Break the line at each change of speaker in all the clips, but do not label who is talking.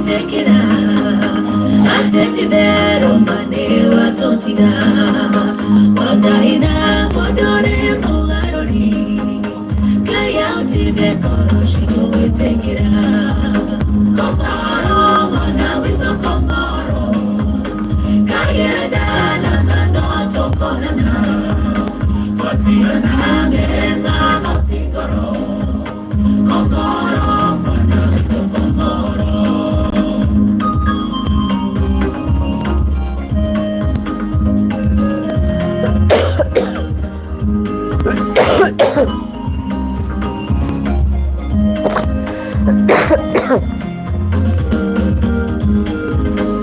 Gwĩtĩkĩra atĩ ti therũ ma nĩ watũtiga Wangai na mũndũ ũrĩ mũgarũri Ngai ahotithie ngoro citũ gwĩtĩkĩra Komoro mwana witũ komoro Kagenda na mano tũkonana Twatigana mema no ti ngoro Komoro mwana witũ komoro.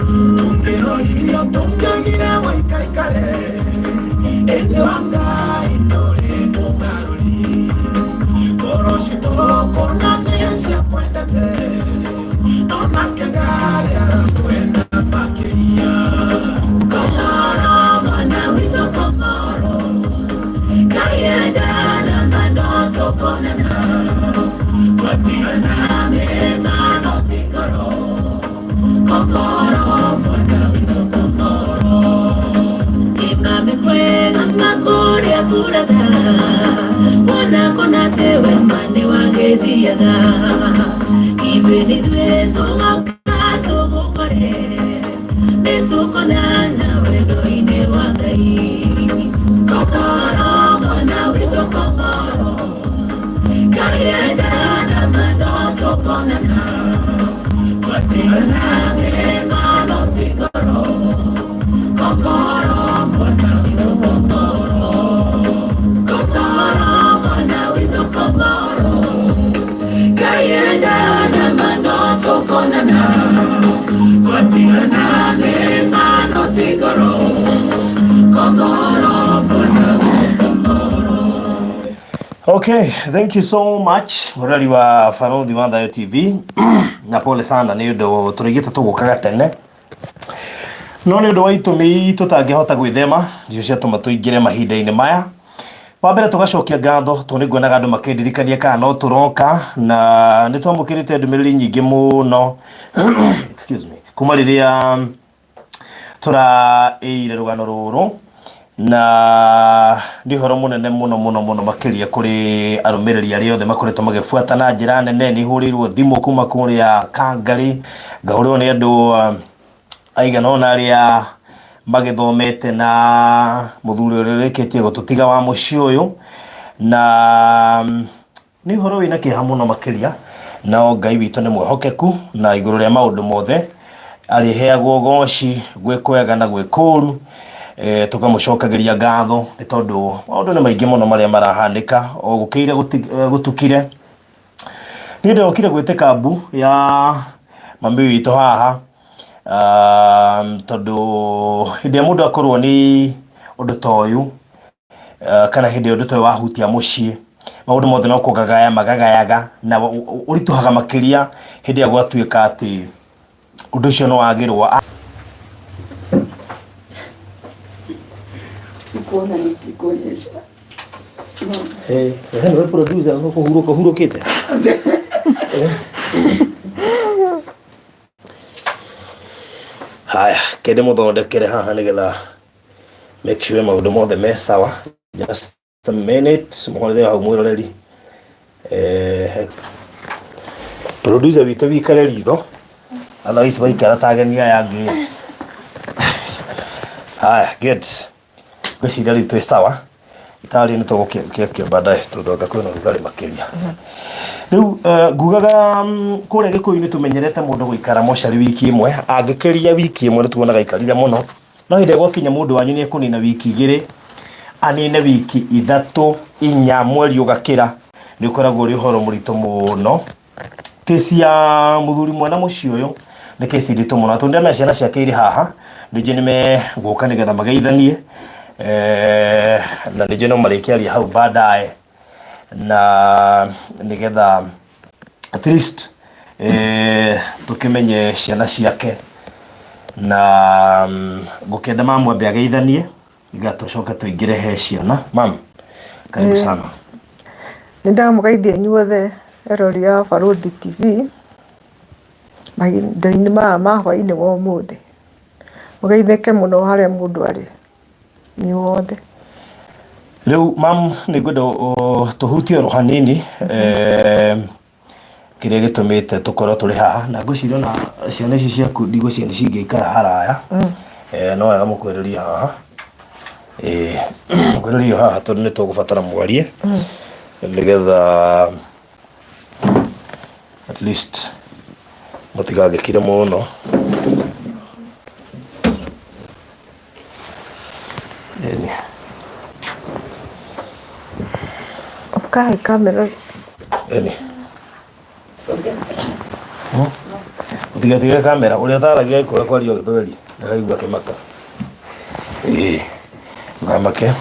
Tũngĩroririo tũngĩoigire waikaikare ĩndĩ wa Ngai ndũrĩ mũgarũri ngoro citũ kũna nĩ ciakwendete no nake Ngai arakwenda makĩria. Komoro mwana witũ komoro Ngai endana mano tũkonana twatigana mema no ti ngoro Komoro mwana witũ komoro Imamĩkwega makũrĩa kuraga wona kũna atĩ wema nĩ wagĩthiaga ithuĩ nithuĩ tũgoka tũgũkore nĩ tũkonana wendo-inĩ wa Ngai Komoro mwana witũ komoro Ngai endana mano tũkonana twatigana mema no ti ngoro Komoro mwana witũ komoro Komoro mwana witũ komoro Ngai endana mano tũkonana twatigana mema no ti ngoro Komoro mwana witũ komoro.
Okay, thank you so much mũrori wa Barothi wa Thayo TV na pole sana nĩ ũndũ tũrĩgĩte tũgũkaga tene no nĩ ũndũ wa itũmi tũtangĩhota gwĩthema nĩcio ciatũma tũingĩre mahinda-inĩ maya. Wa mbere tũgacokia ngatho tondũ nĩ nguonaga andũ makĩndirikania kana no tũroka na nĩ twamũkĩrĩte ndũmĩrĩri nyingĩ mũno excuse me kuma rĩrĩa tũraĩire rũgano rũrũ na nĩ ũhoro mũnene mũno mũno mũno makĩria kũrĩ arũmĩrĩri arĩa othe makoretwo magĩbuata na njĩra nene. Nĩ hũrĩirwo thimũ kuma kũrĩa Kangarĩ, ngahũrĩrwo nĩ andũ aigana ũna arĩa magĩthomete na mũthuri ũrĩa ũrĩkĩtie gũtũtiga wa mũciĩ ũyũ na nĩ ũhoro wĩna kĩeha mũno makĩria no Ngai witũ nĩ mwĩhokeku na igũrũ rĩa maũndũ mothe arĩheagwo goci gwĩ kwega na gwĩ kũũru. E, tũkamũcokagĩria ngatho nĩ tondũ maũndũ nĩ maingĩ mũno marĩa marahanĩka o gũkĩire gũtukire. Niĩ ndĩrokire gwĩtĩka mbu ya mami witũ haha tondũ hĩndĩ ĩrĩa mũndũ akorwo nĩ ũndũ ta ũyũ kana hĩndĩ ĩrĩa ũndũ ta ũyũ wahutia mũciĩ maũndũ mothe no kũgagaya magagayaga na ũritũhaga makĩria hĩndĩ ĩrĩa gwatuĩka atĩ ũndũ ũcio nĩ wagĩrwo.
Sikuona nikikuonyesha.
Eh, niwe producer ũkũhurũka ũhurũkĩte. Haya, kende mũthondekere haha nĩgetha make sure maũndũ mothe me sawa. Just a minute, mũhorere hau mwĩroreri. Eh, producer witũ wikare ritho otherwise waikara ta ageni aya angĩ. Haya, good. Ngwĩciria rĩu twĩ sawa. Itarĩ nĩ tũgũkĩakia baadaye tondũ anga kwĩna ũrugarĩ makĩria. Rĩu ngugaga kũrĩa Gĩkũyũ-inĩ tũmenyerete mũndũ gũikara mocarĩ wiki ĩmwe, angĩkĩria wiki ĩmwe nĩ tuonaga aikarire mũno. No hĩndĩ ĩrĩa gwakinya mũndũ wanyu nĩ ekũnina wiki igĩrĩ, anine wiki ithatũ, inya, mweri ũgakĩra, nĩ ũkoragwo ũrĩ ũhoro mũritũ mũno. Kesi ya mũthuri mwana mũciĩ ũyũ nĩ kesi nditũ mũno. Tondũ ndĩramenya ciana ciake irĩ haha, nĩ njũĩ nĩ megũka nĩgetha mageithanie, na nĩ njũĩ no marĩkĩaria hau baadaye na nĩgetha at least tũkĩmenye ciana ciake na ngũkĩenda mamu ambe ageithanie nĩgetha tũcoke tũingĩre he ciana. Mam, karibu sana.
Nĩ ndamũgeithia inyuothe erori a Barũthi TV. Mahinda-inĩ maya ma hwainĩ wa ũmũthĩ. Mũgeithĩke mũno harĩa mũndũ arĩ inyuothe.
Rĩu mam nĩ ngwenda tũhutie oro hanini kĩrĩa gĩtũmĩte tũkorwo tũrĩ haha na ngwĩciria ona ciana ici ciaku ndigwĩciria nĩ cingĩikara haraya. No wega mũkuhĩrĩrie haha. Ĩĩ mũkuhĩrĩrie haha tondũ nĩ tũgũbatara mwarie nĩgetha at least mũtigangĩkire mũno. Ĩni.
Ũkahe kamera.
Ĩni. Ũtigatige kamera ũrĩa ũtaragia agĩkũra kwaria gĩthweri ndakaigua akĩmaka. Ĩĩ ndũkamake.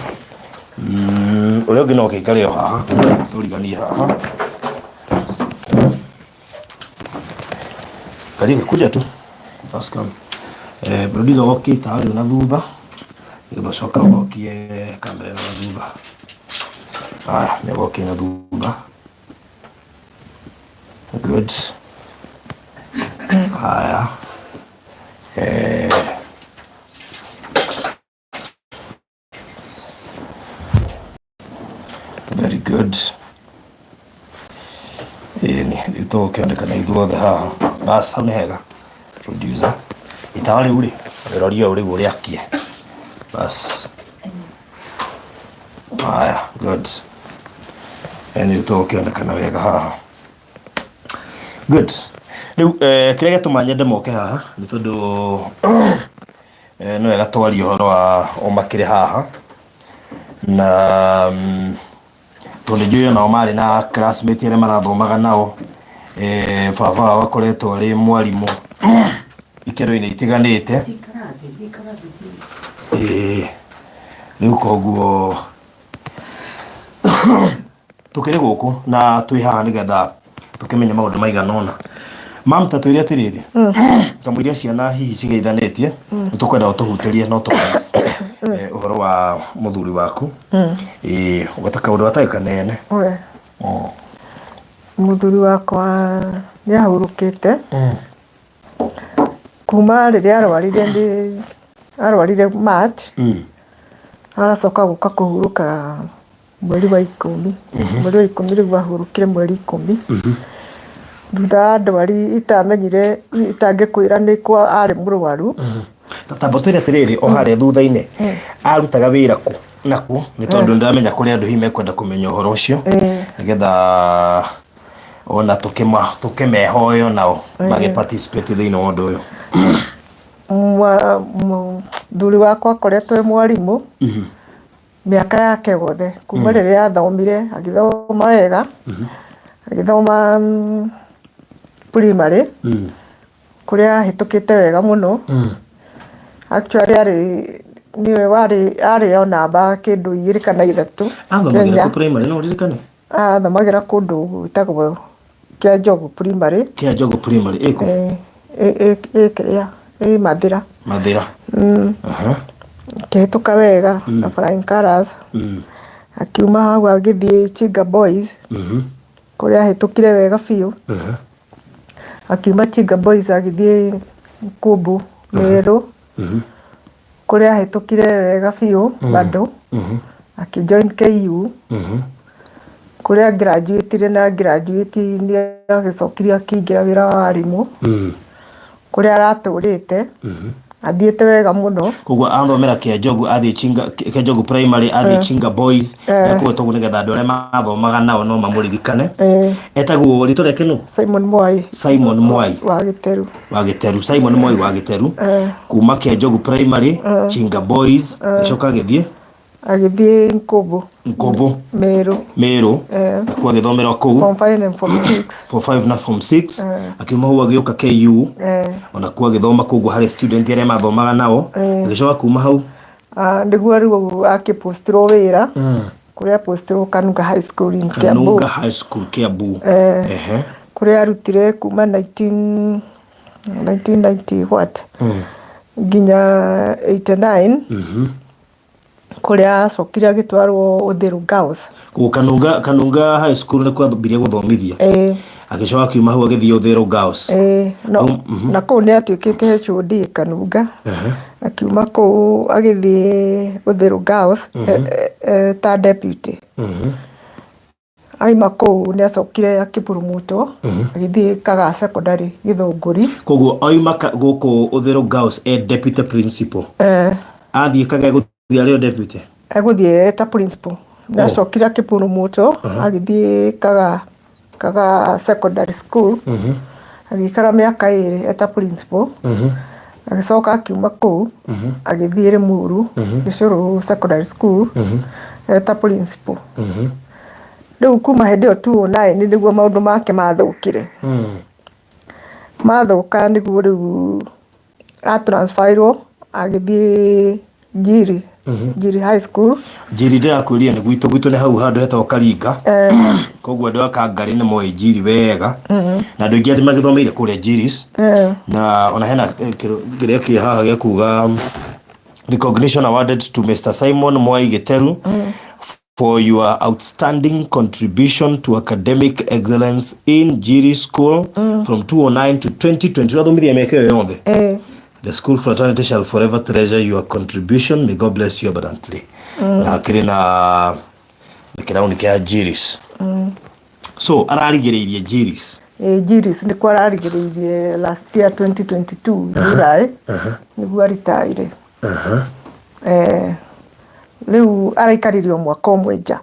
Ũrĩa ũngĩ no ũkĩikare o haha tũriganie haha. Karibu, kuja tu. Just come. Producer wokie itawa rĩu na thutha nĩgetha ũcoke ũgokie kamera ĩno na thutha. Haya, nĩũgokie na thutha. Good. Haya. Very good. Ĩni, rĩu tũgũkĩonekana ithuothe haha. Bas, hau nĩ hega. Producer. Itawa rĩu rĩ, rĩrorie ũũ rĩu ũrĩakie. Bas. Haya, good. Ĩni, rĩu tũgũkĩonekana wega haha. Good. Rĩu kĩrĩa gĩatũma nyende moke haha nĩ tondũ nĩ wega twarie ũhoro wa o makĩrĩ haha na tondũ nĩ njũĩ onao marĩ na classmate arĩa marathomaga nao. Baba wao akoretwo arĩ mwarimũ ikĩro-inĩ itiganĩte. Ĩĩ, rĩu koguo Tũkĩrĩ gũkũ na twĩ haha nĩgetha tũkĩmenye maũndũ maigana ũna. Mam ta twĩre atĩrĩrĩ, kamũiria ciana hihi cigeithanĩtie, nĩ tũkwenda ũtũhutĩrie no tũ ũhoro wa mũthuri waku. Ĩĩ, gwata kaũndũ gatarĩ kanene.
We. Mũthuri wakwa nĩ ahurũkĩte. Kuma rĩrĩa arwarire nĩ arwarire March, aracoka gũka kũhurũka mweri wa ikũmi, mweri wa ikũmi rĩu ahurũkire mweri ikũmi. Thutha wa ndwari itamenyire itangĩkwĩra nĩkũ arĩ mũrwaru.
Ta tamba ũtwĩre atĩrĩrĩ o harĩa thutha-inĩ arutaga wĩra kũ na kũ nĩ tondũ nĩndĩramenya kũrĩ andũ hihi mekwenda kũmenya ũhoro ũcio nĩgetha ona tũkĩmehoe onao magĩ participate thĩinĩ wa ũndũ ũyũ.
Mũthuri wakwa akoretwo e mwarimũ. Mĩaka yake yothe kuma rĩrĩa athomire agĩthoma wega, agĩthoma primary kũrĩa ahĩtũkĩte wega mũno. Actually arĩ nĩwe warĩ arĩ o namba kĩndũ igĩrĩ kana ithatũ
Athomagĩra
Kenya.
kũ primary no ũririkane?
Athomagĩra kũndũ gwĩtagwo Kĩa Njogu Primary.
Kĩa Njogu Primary ĩkũ?
Ĩ kĩrĩa ĩ Mathĩra.
Mathĩra.
Akĩhĩtũka wega na flying colours. Akiuma hau agĩthiĩ Chinga Boys kũrĩa ahĩtũkire wega biũ. Akiuma Chinga Boys agĩthiĩ Nkumbu Meru. Kũrĩa ahĩtũkire wega biũ bado, akĩ join KU, kũrĩa a graduate na graduate nĩ agĩcokire akĩingĩra wĩra wa arimũ, kũrĩa aratũrĩte, athiĩte wega mũno.
Koguo athomera Kĩanjogu athiĩ Chinga Kĩanjogu Primary athiĩ Chinga Boys nĩekũgwetwo ũguo nĩgetha andũ arĩa mathomaga nao no mamũririkane. Etagwo rĩtwa rĩake nũ?
Simon Mwai.
Simon Mwai.
Wa Gĩteru.
Wa Gĩteru. Simon Mwai wa Gĩteru. Kuma Kĩanjogu Primary, Chinga Boys, agĩcoka agĩthiĩ?
Agĩthiĩ Nkumbu.
Nkumbu.
Meru.
Meru. Nakuo agĩthomera kũu.
Form 5 and form 6.
Form 5 na form 6. Akiuma hau agĩũka KU. Onakuo agĩthoma kũu ũguo harĩ student arĩa mathomaga nao. Agĩcoka kuma hau?
Nĩguo rĩu akĩpostirwo wĩra. Kũrĩa apostirwo Kanunga High School in Kiambu.
Kanunga High School Kiambu.
Ehe. Kũrĩa arutire kuma 19 1990 what nginya 89 kũrĩa acokire agĩtwarwo Uthiru Girls.
Koguo Kanunga Kanunga High School nĩkuo ambire gũthomithia.
Ĩĩ.
Agĩcoka akiuma hau agĩthiĩ Uthiru Girls.
Ĩĩ, no, na kũu nĩ atuĩkĩte HOD Kanunga. Akiuma kũu agĩthiĩ Uthiru Girls ta deputy. Aima kũu nĩ acokire akĩpurumutwo agĩthiĩ Kagaa Secondary Gĩthũngũri.
Koguo oima gũkũ Uthiru Girls e deputy principal. Athiĩ Kagaa egũthiĩ arĩ o deputy.
Egũthiĩ ta principal. Nĩ acokire akĩpurumutwo agĩthiĩ Kagaa Secondary School. Agĩikara mĩaka 2 eta principal. Agĩcoka akiuma kũu agĩthiĩ Limuru Gĩcũrũ Secondary School eta principal. Rĩu kuma hĩndĩ ĩyo 2009 nĩguo maũndũ make mathũkire. Mathũka nĩguo rĩu a transferirwo agĩthiĩ Njiri, Njiri High School.
Njiri ndĩrakwĩrire nĩ gwitũ, gwitũ nĩ hau handũ hetagwo Karinga. Koguo andũ a Kangarĩ nĩ moĩ Njiri wega. Na andũ aingĩ arĩa magĩthomeire kũrĩa Njiris. Na ona hena kĩrĩa kĩ haha gĩa kuga recognition awarded to Mr. Simon Mwai Gĩteru for your outstanding contribution to academic excellence in Njiri School from 2009 to 2020. Ũrathomithirie mĩaka ĩyo yothe. The school fraternity shall forever treasure your contribution. May God bless you abundantly. Na akĩrĩ na kĩrauni kĩa Njiris. So ararigĩrĩirie Njiris.
Ĩĩ, Njiris nĩkuo ararigĩrĩirie last year 2022 July nĩguo aritaire. Rĩu araikaririe o mwaka ũmwe nja.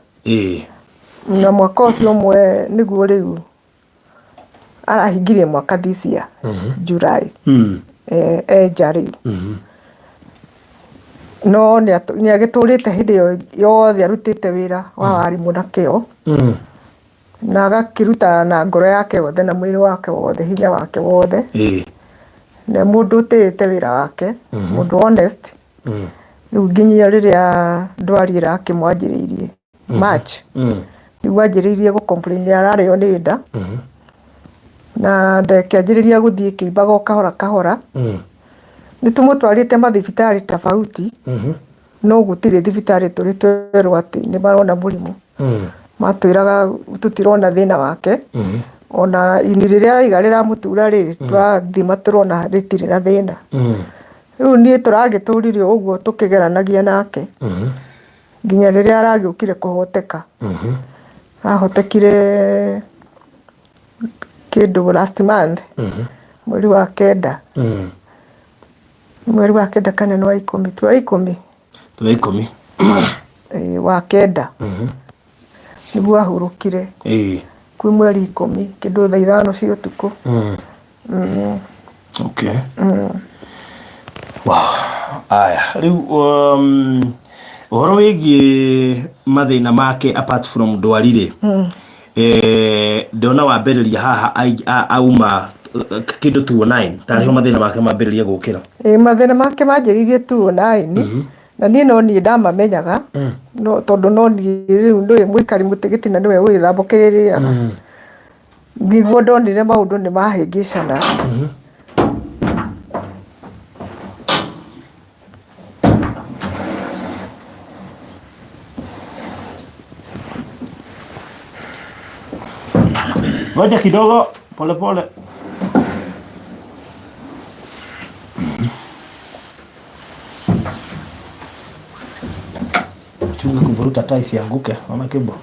Na mwaka ũcio ũmwe nĩguo rĩu arahingirie mwaka this year July. E nja rĩu. No nĩ agĩtũrĩte hĩndĩ ĩyo yothe arutĩte wĩra wa warimũ na kĩo. Na agakĩruta na ngoro yake yothe na mwĩrĩ wake wothe, hinya wake wothe. Nĩ mũndũ ũtĩĩte wĩra wake, mũndũ honest. Rĩu nginyia rĩrĩa ndwari ĩrakĩmwanjĩrĩirie March, nĩguo anjĩrĩirie gũ complain ararĩo nĩ nda. Na nda ĩkĩanjĩrĩria gũthiĩ ĩkĩimbaga o kahora kahora. Nĩ tũmũtwarĩte mathibitarĩ tofauti, no gũtirĩ thibitarĩ tũrĩ twerwo atĩ nĩ marona mũrimũ. Matwĩraga tũtirona thĩna wake. Ona ini rĩrĩa araiga rĩramũtura rĩ, twathima tũrona rĩtirĩ na thĩna. Rĩu niĩ tũragĩtũrire o ũguo tũkĩgeranagia nake. Nginya rĩrĩa aragĩũkire kũhoteka. Ahotekire kĩndũ last month, mweri wa kenda. Mweri wa kenda kana nĩ wa ikũmi, ti wa ikũmi?
Ti wa ikũmi.
Wa kenda. Nĩguo ahurũkire. Kwĩ mweri 10, kĩndũ thaa 5 cia ũtukũ.
Okay. Wow. Aya, rĩu ũhoro wĩgiĩ mathĩna make apart from ndwari rĩ, ndona wambĩrĩria haha auma kĩndũ 209 tarĩ ho mathĩna make mambĩrĩria gũkĩra.
Ĩĩ, mathĩna make manjĩrĩirie 209 na niĩ no niĩ ndamamenyaga, no tondũ no niĩ rĩu ndũĩ mũikari mũtĩ gĩtina nĩwe ũĩ thambo kĩrĩrĩaga. Nĩguo ndonire maũndũ nĩ mahĩngĩcana.
Ngoja kidogo, pole pole. Chunga kuvuruta taa isianguke, ona kibo.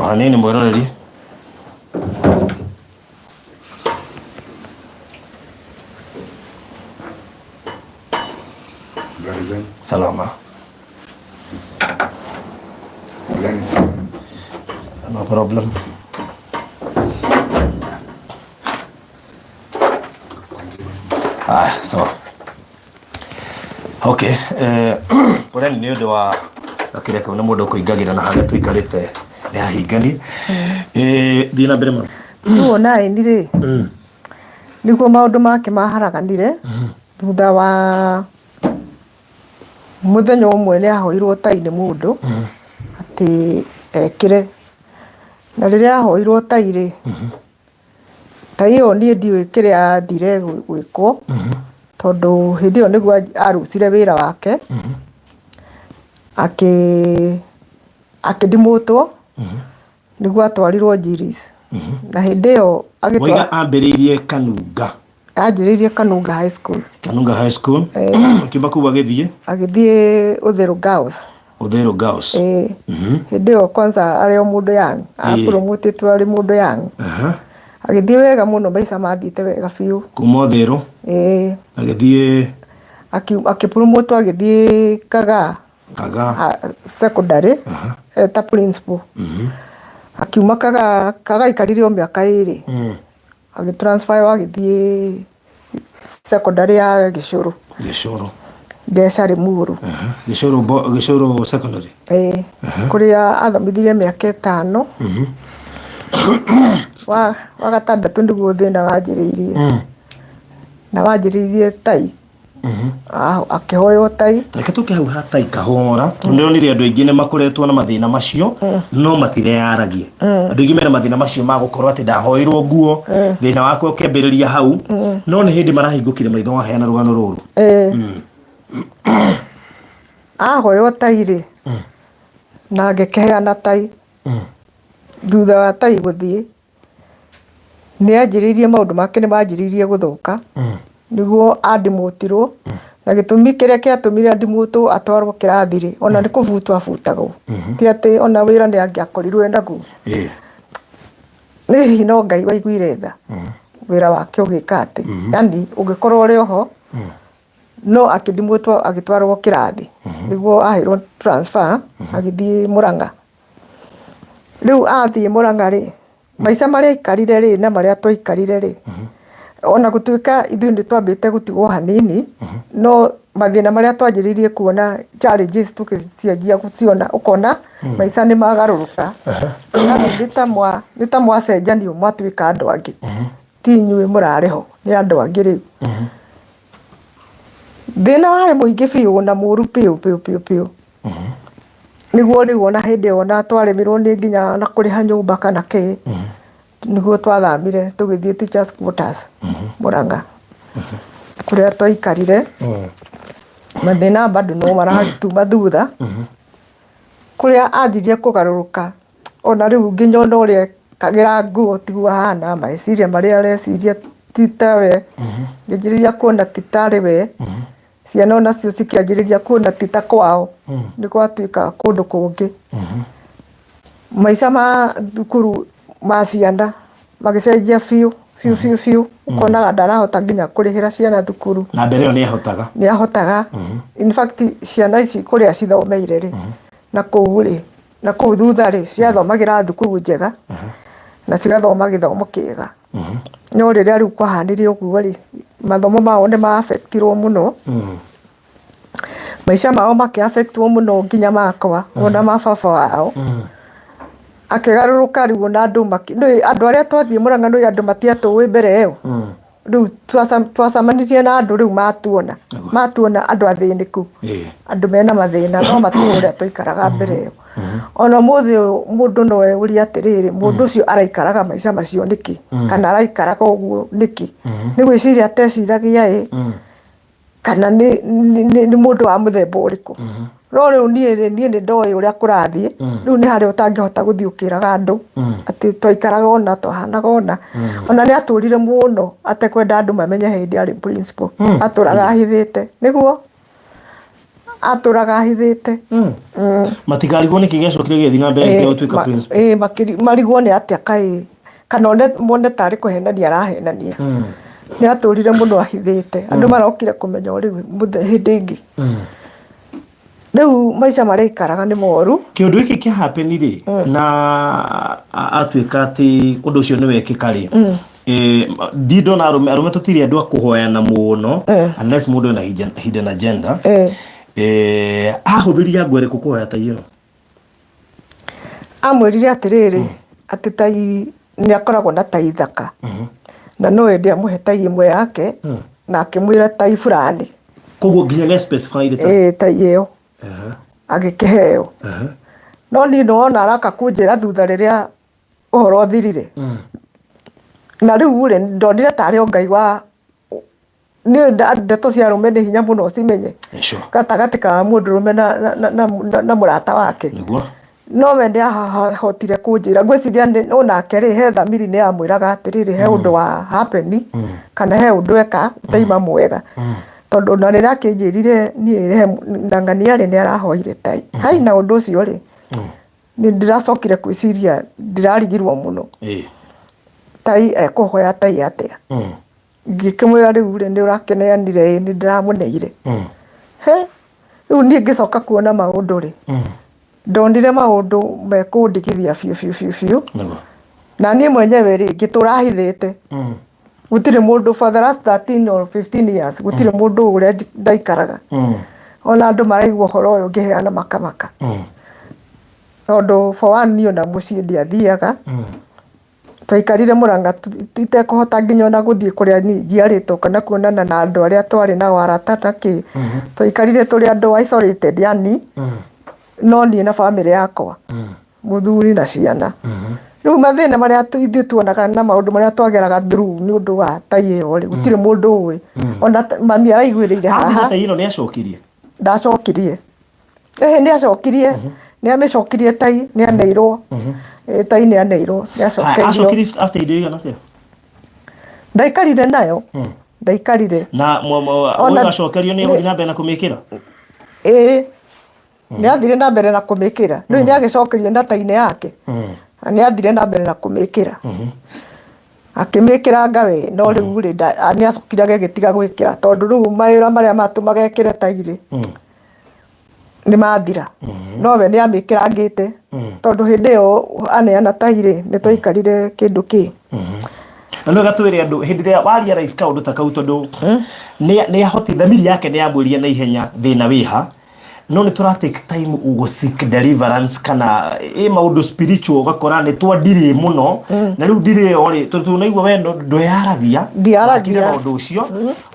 Hanini mwĩroreri.
Habari zenu?
Salama.
Poleni sana.
No problem. Haya, sawa. Okay, poleni nĩ ũndũ wa kĩrĩa kĩu nĩ mũndũ kũingagĩra na harĩa tũikarĩte nĩ hahingani. Thiĩ na mbere ma.
209 rĩ, nĩguo maũndũ make maharaganire thutha wa mũthenya ũmwe nĩ ahoirwo tai nĩ mũndũ atĩ ekĩre. Na rĩrĩa ahoirwo tai rĩ, tai ĩyo niĩ ndiũĩ kĩrĩa athire gwĩkwo, tondũ Tondũ hĩndĩ ĩyo nĩguo arucire wĩra wake, akĩndimũtwo nĩguo atwarirwo Njiris. Na hĩndĩ ĩyo
Waiga ambĩrĩirie Kanunga.
Anjĩrĩirie Kanunga High School.
Kanunga High School. Akiuma kũu agĩthiĩ?
Agĩthiĩ Uthiru Girls.
Uthiru Girls.
Ĩĩ. Hĩndĩ ĩyo kwanza arĩ o mũndũ young, apromotĩtwo arĩ mũndũ young. Agĩthiĩ wega mũno, maica mathiĩte wega biũ.
Kuma Uthiru?
Ĩĩ.
Agĩthiĩ?
Akĩpromotwo agĩthiĩ Kagaa.
Kagaa.
Secondary eta principal. Akiuma Kagaa, Kagaa aikarire o mĩaka ĩrĩ. Agĩ transfer agĩthiĩ secondary ya Gĩcũrũ.
Gĩcũrũ.
Ngeca Limuru.
Gĩcũrũ, Gĩcũrũ secondary.
Ĩĩ. Kũrĩa athomithirie mĩaka ĩtano. Wa gatandatũ nĩguo thĩna wanjĩrĩirie. Na wanjĩrĩirie tai. Akĩhoywo tai.
Reke tũke hau ha tai kahora, tondũ ndĩronire andũ aingĩ nĩ makoretwo na mathĩna macio no matireyaragia. Andũ aingĩ mena mathĩna macio ma gũkorwo atĩ ndahoirwo nguo, thĩna wakwa ũkĩambĩrĩria hau, no nĩ hĩndĩ marahingũkire maitho waheana rũgano rũrũ.
Ahoywo tai rĩ, na ngĩkĩheana tai. Thutha wa tai gũthiĩ, Nĩ anjĩrĩirie maũndũ make nĩ manjĩrĩirie gũthũka, nĩguo andimũtirwo, na gĩtũmi kĩrĩa gĩatũmire andimũtwo atwarwo kĩrathi rĩ, ona nĩ kũbutwo abutagwo, ti atĩ ona wĩra nĩ angĩakorirwo enaguo. Nĩ hihi no Ngai waiguire tha, wĩra wake ũgĩka atĩ, yaani ũngĩkorwo ũrĩ oho, no akĩndimũtwo agĩtwarwo kĩrathi, nĩguo aheirwo transfer agĩthiĩ Mũrang'a. Rĩu athiĩ Mũrang'a rĩ, maica marĩa aikarire rĩ na marĩa twaikarire rĩ, ona gũtuĩka ithuĩ nĩ twambĩte gũtigwo hanini, no mathĩna marĩa twanjĩrĩirie kuona challenges tũgĩcianjia gũciona ũkona maica nĩ magarũrũka. Yaani nĩ ta mwacenjanio mwatuĩka andũ angĩ, ti inyuĩ mũrarĩ ho nĩ andũ angĩ rĩu. Thĩna warĩ mũingĩ biũ na mũru biũ biũ biũ biũ. Nĩguo rĩu ona hĩndĩ ĩyo ona twaremirwo nĩ nginya ona kũrĩha nyũmba kana kĩ, nĩguo twathamire tũgĩthiĩ teachers quarters Mũrang'a, kũrĩa twaikarire, mathĩna bado no maratuma thutha, kũrĩa anjirie kũgarũrũka, ona rĩu nginya ona ũrĩa ekagĩra nguo tiguo ahana, meciria marĩa areciria ti tawe, ngĩanjĩrĩria kuona ti tarĩ we. Ciana onacio cikĩanjĩrĩria kuona ti ta kwao, nĩ gwatuĩka kũndũ kũngĩ. Maica ma thukuru ma ciana magĩcenjia biũ biũ biũ biũ, ũkonaga ndarahota nginya kũrĩhĩra ciana thukuru.
Na mbere ĩyo nĩ ahotaga?
Nĩ ahotaga. In fact ciana ici kũrĩa cithomeire rĩ, na kũu rĩ, na kũu thutha rĩ, ciathomagĩra thukuru njega na cigathoma gĩthomo kĩega. No rĩrĩa rĩu kwahanire ũguo rĩ, mathomo mao nĩ ma affect irwo mũno, maica mao makĩ affect wo mũno nginya makwa ona ma baba wao. Akĩgarũrũka rĩu ona andũ, nĩũĩ andũ arĩa twathiĩ Mũrang'a nĩũĩ andũ matiatũĩ mbere ĩyo. Rĩu twacemanirie na andũ rĩu matuona, matuona andũ athĩnĩku, andũ mena mathĩna no matiũĩ ũrĩa twaikaraga mbere ĩyo. Ona ũmũthĩ ũyũ mũndũ no eyũrie atĩrĩrĩ, mũndũ ũcio araikaraga maica macio nĩkĩ? Kana araikaraga ũguo nĩkĩ? Nĩ gwĩciria ateciragia ĩ, kana nĩ nĩ mũndũ wa mũthemba ũrĩkũ? No rĩu niĩ rĩ, niĩ nĩ ndoĩ ũrĩa kũrathiĩ, rĩu nĩ harĩa ũtangĩhota gũthiĩ ũkĩraga andũ atĩ twaikaraga ũna, twahanaga ũna. Ona nĩ atũrire mũno atekwenda andũ mamenye hĩndĩ arĩ principal, atũraga ahithĩte, nĩguo. Atũraga ahithĩte.
Matikarigwo nĩkĩ gĩacokire gĩgĩthiĩ na mbere gĩa gũtuĩka principal.
Ĩĩ marigwo nĩ atĩa kaĩ kana one mone tarĩ kũhenania arahenania. Nĩ atũrire mũno ahithĩte. Andũ marokire kũmenya o rĩu hĩndĩ ĩngĩ. Rĩu maica marĩa aikaraga nĩ moru.
Kĩũndũ gĩkĩ kĩa happen rĩ, na atuĩka atĩ ũndũ ũcio nĩ wekĩka rĩ, ndi ndona arũme arũme tũtirĩ andũ a kũhoyana mũno unless mũndũ ena hidden agenda. Ahũthĩrire ango ĩrĩkũ kũhoya tai ĩyo?
Amwĩrire atĩrĩrĩ, atĩ tai nĩ akoragwo na tai thaka na no ende amũhe tai ĩmwe yake na akĩmwĩra tai fulani.
Koguo nginya nĩ specified
tai? Ĩĩ, tai ĩyo agĩkĩheo. No niĩ nĩwona araka kũnjĩra thutha rĩrĩa ũhoro ũthirire. Na rĩu rĩ, ndonire tarĩ o Ngai wa Nĩ ndeto cia arũme nĩ hinya mũno ũcimenye
Sure.
gatagatĩ ka mũndũrũme na mũrata wake.
Nĩguo.
No we nĩ ahotire kũnjĩra, ngwĩciria onake rĩ, he thamiri nĩ yamwĩraga atĩrĩrĩ, he ũndũ wa happen kana he ũndũ eka ũtaima mwega, tondũ ona rĩrĩa akĩnjĩrire niĩ he ndang'ania rĩ, nĩ arahoire tai hai na ũndũ ũcio rĩ, nĩ ndĩracokire gwĩciria, ndĩrarigirwo mũno. Tai ekũhoya tai atĩa? Ngĩkĩmwĩra rĩu rĩ, nĩ ũrakĩneanire? Ĩ, nĩ ndĩramũneire. He rĩu niĩ ngĩcoka kuona maũndũ rĩ, ndonire maũndũ mekũndigithia biũ biũ biũ biũ. Na niĩ mwenyewe rĩ, ngĩtũra hithĩte. Gũtirĩ mũndũ, for the last 13 or 15 years, gũtirĩ mũndũ ũrĩa ndaikaraga. Ona andũ maraigua ũhoro ũyũ ngĩheana makamaka, tondũ for one, niĩ ona mũciĩ ndiathiaga. Twaikarire Mũrang'a itekũhota nginya ona gũthiĩ kũrĩa niĩ njiarĩtwo kana kuonana na andũ arĩa twarĩ nao, arata na kĩ. Twaikarire tũrĩ andũ isolated, yani no niĩ na bamĩrĩ yakwa, mũthuri na ciana. Rĩu mathĩna marĩa ithuĩ tuonaga na maũndũ marĩa twageraga through nĩ ũndũ wa tai ĩyo rĩ, gũtirĩ mũndũ ũĩ. Ona mami araiguĩrĩire haha.
Tai ĩno nĩ acokirie?
Ndacokirie. Ĩhĩ, nĩ acokirie, nĩ amĩcokirie. Tai nĩ aneirwo. Ĩ, tai nĩ aneirwo, nĩ acokeirio.
Acokirie after indo igana atĩa?
Ndaikarire nayo, ndaikarire.
Na ũyũ acokerio nĩ egũthiĩ na mbere na kũmĩkĩra?
Ĩĩ, nĩ athire na mbere na kũmĩkĩra. Rĩu nĩ agĩcokerio na tainĩ yake, na nĩ athire na mbere na kũmĩkĩra, akĩmĩkĩranga we. No rĩu rĩ, nĩ acokire agĩgĩtiga gwĩkĩra, tondũ rĩu mawĩra marĩa matũmaga ekĩre tai rĩ, nĩ mathira. No we nĩ amĩkĩrangĩte, tondũ hĩndĩ ĩyo aneana tai rĩ, nĩ twaikarire kĩndũ kĩ
Na nĩ wega twĩre andũ, hĩndĩ ĩrĩa wa realize kaũndũ ta kau, tondũ nĩ ahoti thamiri yake nĩ yamwĩrire na ihenya thĩna wĩha, no nĩ tũra take time gũ seek deliverance kana ĩ maũndũ spiritual, ũgakora nĩ twa ndirĩ mũno. Na rĩu ndirĩ ĩyo rĩ, tondũ tunaigua we ndweyaragia.
Ndiaragia.
Wakire na ũndũ ũcio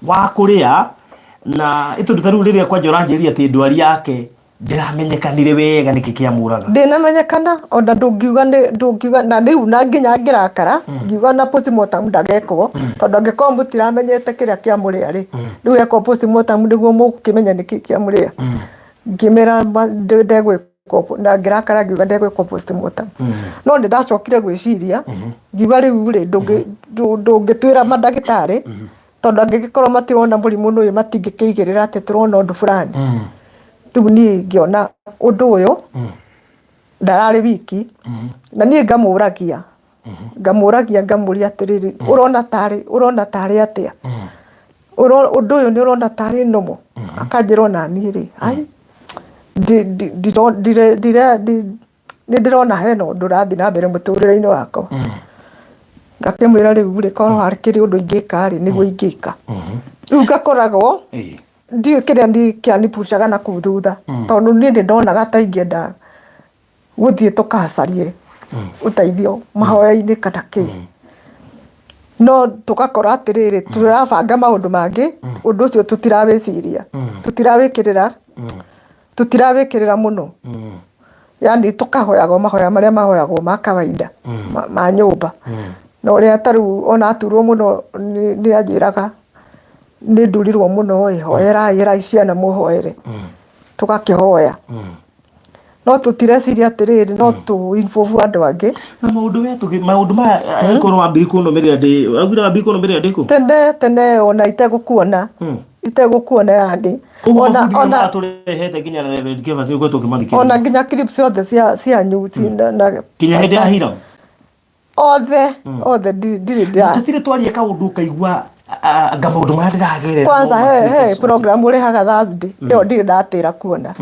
wa kũrĩa na ĩtondũ ta rĩu rĩrĩa kwanja ũranjĩrire atĩ ndwari yake ndĩramenyekanire wega nĩkĩ kĩamũraga.
Ndĩnamenyekana, ona ndũngiuga nĩ ndũngiuga. Na rĩu na nginya ngĩrakara, ngiuga na postmortem ndagekwo, tondũ angĩkorwo mũtiramenyete kĩrĩa kĩamũrĩa rĩ, rĩu ekwo postmortem nĩguo mũgũkĩmenya nĩkĩ kĩamũrĩa. Ngĩmĩra ndegwĩkwo, na ngĩrakara ngiuga ndegwĩkwo postmortem. No nĩ ndacokire gwĩciria, ngiuga rĩu rĩ, ndũngĩtwĩra mandagĩtarĩ, tondũ angĩgĩkorwo matirona mũrimũ ũyũ, matingĩkĩigĩrĩra atĩ tũrona ũndũ fulani. Rĩu niĩ ngĩona ũndũ ũyũ ndararĩ wiki, na niĩ ngamũragia ngamũria atĩrĩrĩ, ũrona tarĩ atĩa? Ũndũ ũyũ nĩ ũrona tarĩ normal? Akanjĩra ona niĩ rĩ, ai, nĩ ndĩrona hena ũndũ ũrathiĩ na mbere mũtũrĩre-inĩ wakwa. Ngakĩmwĩra rĩu rĩ, korwo hakĩrĩ ũndũ ingĩka rĩ, nĩguo ingĩka. Rĩu ngakoragwo ndiũĩ kĩrĩa kĩanipushaga na kũu thutha, tondũ niĩ nĩ ndonaga ta ingĩenda gũthiĩ tũkacarie ũteithio mahoya-inĩ kana kĩ, no tũgakora atĩrĩrĩ, tũrabanga maũndũ mangĩ, ũndũ ũcio tũtirawĩciria, tũtirawĩkĩrĩra mũno. Yani tũkahoyaga o mahoya marĩa mahoyagwo ma kawaida ma nyũmba. Na ũrĩa ta rĩu ona aturwo mũno, nĩ anjĩraga, nĩ ndurirwo mũno ĩ, hoerai, ĩrai ciana mũhoere. Tũgakĩhoya, no tũtireciria atĩrĩrĩ, no tũ involve andũ angĩ.
Na maũndũ we tũgĩ maũndũ maya angĩkorwo wambiri kũnũmĩrĩra ndĩ augire wambiri kũnũmĩrĩra ndĩ kũ?
Tene tene, ona itegũkuona, itegũkuona yani.
Koguo
Ona
mabundithio
ona
maya tũrehete nginya na Reverend Kevas nĩũkoretwo ũkĩmathikĩrĩria?
Ona nginya clips ciothe cia cianyu na
Nginya hĩndĩ ya Hiram?
Othe, othe, ndirĩ ndĩra
Tũtirĩ twaria kaũndũ ũkaigua anga maũndũ marĩa ndĩragerera
Kwanza
no
he
matuĩke
he program ũrehaga Thursday ĩyo, ndirĩ ndatĩra kuona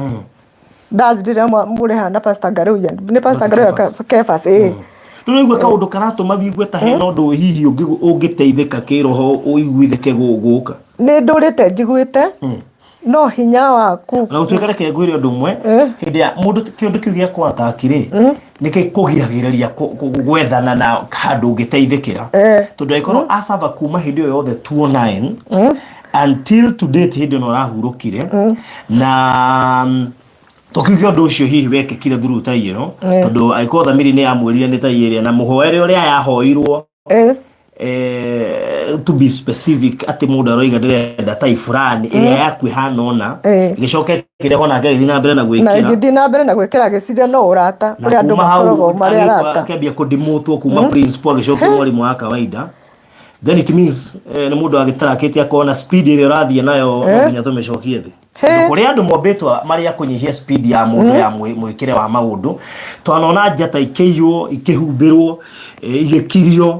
Thursday ĩrĩa mũrehaga na Pastor Ngaruiya, nĩ Pastor Ngaruiya.
Kefas.
Kefas, ĩĩ.
Ndũraigua kaũndũ karatũma wigue ta hena ũndũ hihi ũngĩteithĩka kĩroho ũiguithĩke gũka?
Nĩ ndũrĩte njiguĩte, no hinya waku.
Na gũtuĩka, reke ngwĩre ũndũ ũmwe, hĩndĩ ya mũndũ kĩũndũ kĩu gĩa kwataki rĩ, nĩ kũgiragĩrĩria gwethana na handũ ũngĩteithĩkĩra, tondũ angĩkorwo acaba kuma hĩndĩ ĩyo yothe 2009 until to date, hĩndĩ ĩno ũrahurũkire, na tũkiuge ũndũ ũcio hihi wekĩkire through tai ĩyo, tondũ angĩkorwo thamiri nĩ yamwĩrire nĩ tai ĩrĩa na mũhoere ũrĩa yahoirwo. To be specific, atĩ mũndũ aroiga ndĩrenda tai fulani ĩrĩa yaku ĩhana ũna, ĩgĩcoka ĩkĩrehwo nake agĩthiĩ na mbere na
na
gwĩkĩra.
Ĩgĩthiĩ na mbere na gwĩkĩra, agĩciria no ũrata
Na
ũrĩa andũ
kuma hau
makoragwo marĩ arata.
Akĩambia kũdimotwo kuma principal, agĩcokio mwarimũ wa kawaida. Then it means nĩ mũndũ agĩtarakĩte akona speed ĩrĩa ũrathiĩ nayo no nginya tũmĩcokie thĩ.
He.
Kũrĩ andũ mombĩtwo marĩ a kũnyihia speed ya mũndũ ya mwĩkĩre wa maũndũ. Twanona njata ikĩiywo, ikĩhumbĩrwo, igĩkirio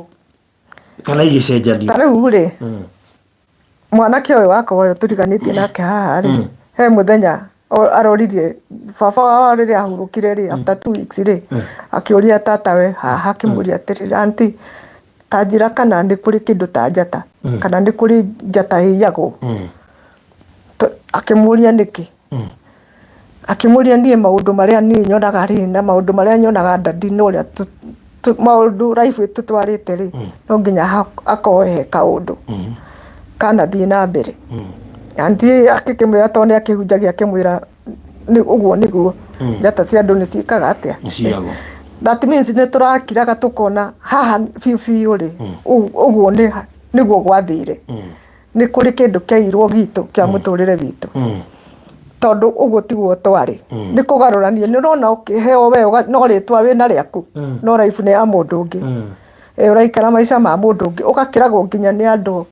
kana igĩcenjanio.
Ta rĩu rĩ, mwanake ũyũ wakwa ũyũ tũriganĩtie nake haha rĩ, he mũthenya aroririe baba wao rĩrĩa ahurũkire rĩ, after 2 weeks rĩ, akĩũria tatawe haha, akĩmũria atĩrĩrĩ, "Aunty, ta njĩra kana nĩ kũrĩ kĩndũ ta njata, kana nĩ kũrĩ njata ĩiyagwo?" Akĩmũria nĩkĩ, akĩmũria, "Niĩ maũndũ marĩa niĩ nyonaga rĩ, na maũndũ marĩa nyonaga daddy na ũrĩa maũndũ life ĩtũtwarĩte rĩ, no nginya akorwo he kaũndũ kanathiĩ na mbere." Aunty akĩmwĩra, tondũ nĩ akĩhunjagia, akĩmwĩra nĩ ũguo nĩguo njata cia andũ nĩ ciĩkaga atĩa.
Nĩciyagwo.
That means nĩ tũrakiraga tũkona haha biũ biũ rĩ, ũguo nĩguo gwathire, nĩ kũrĩ kĩndũ kĩairwo gitũ kĩa mũtũrĩre witũ, tondũ ũguo tiguo twarĩ. Nĩ kũgarũrania, nĩ ũrona ũkĩheo we no rĩtwa wĩna rĩaku, no life nĩ ya mũndũ ũngĩ. Ũraikara maica ma mũndũ ũngĩ, ũgakĩragwo nginya nĩ andũ,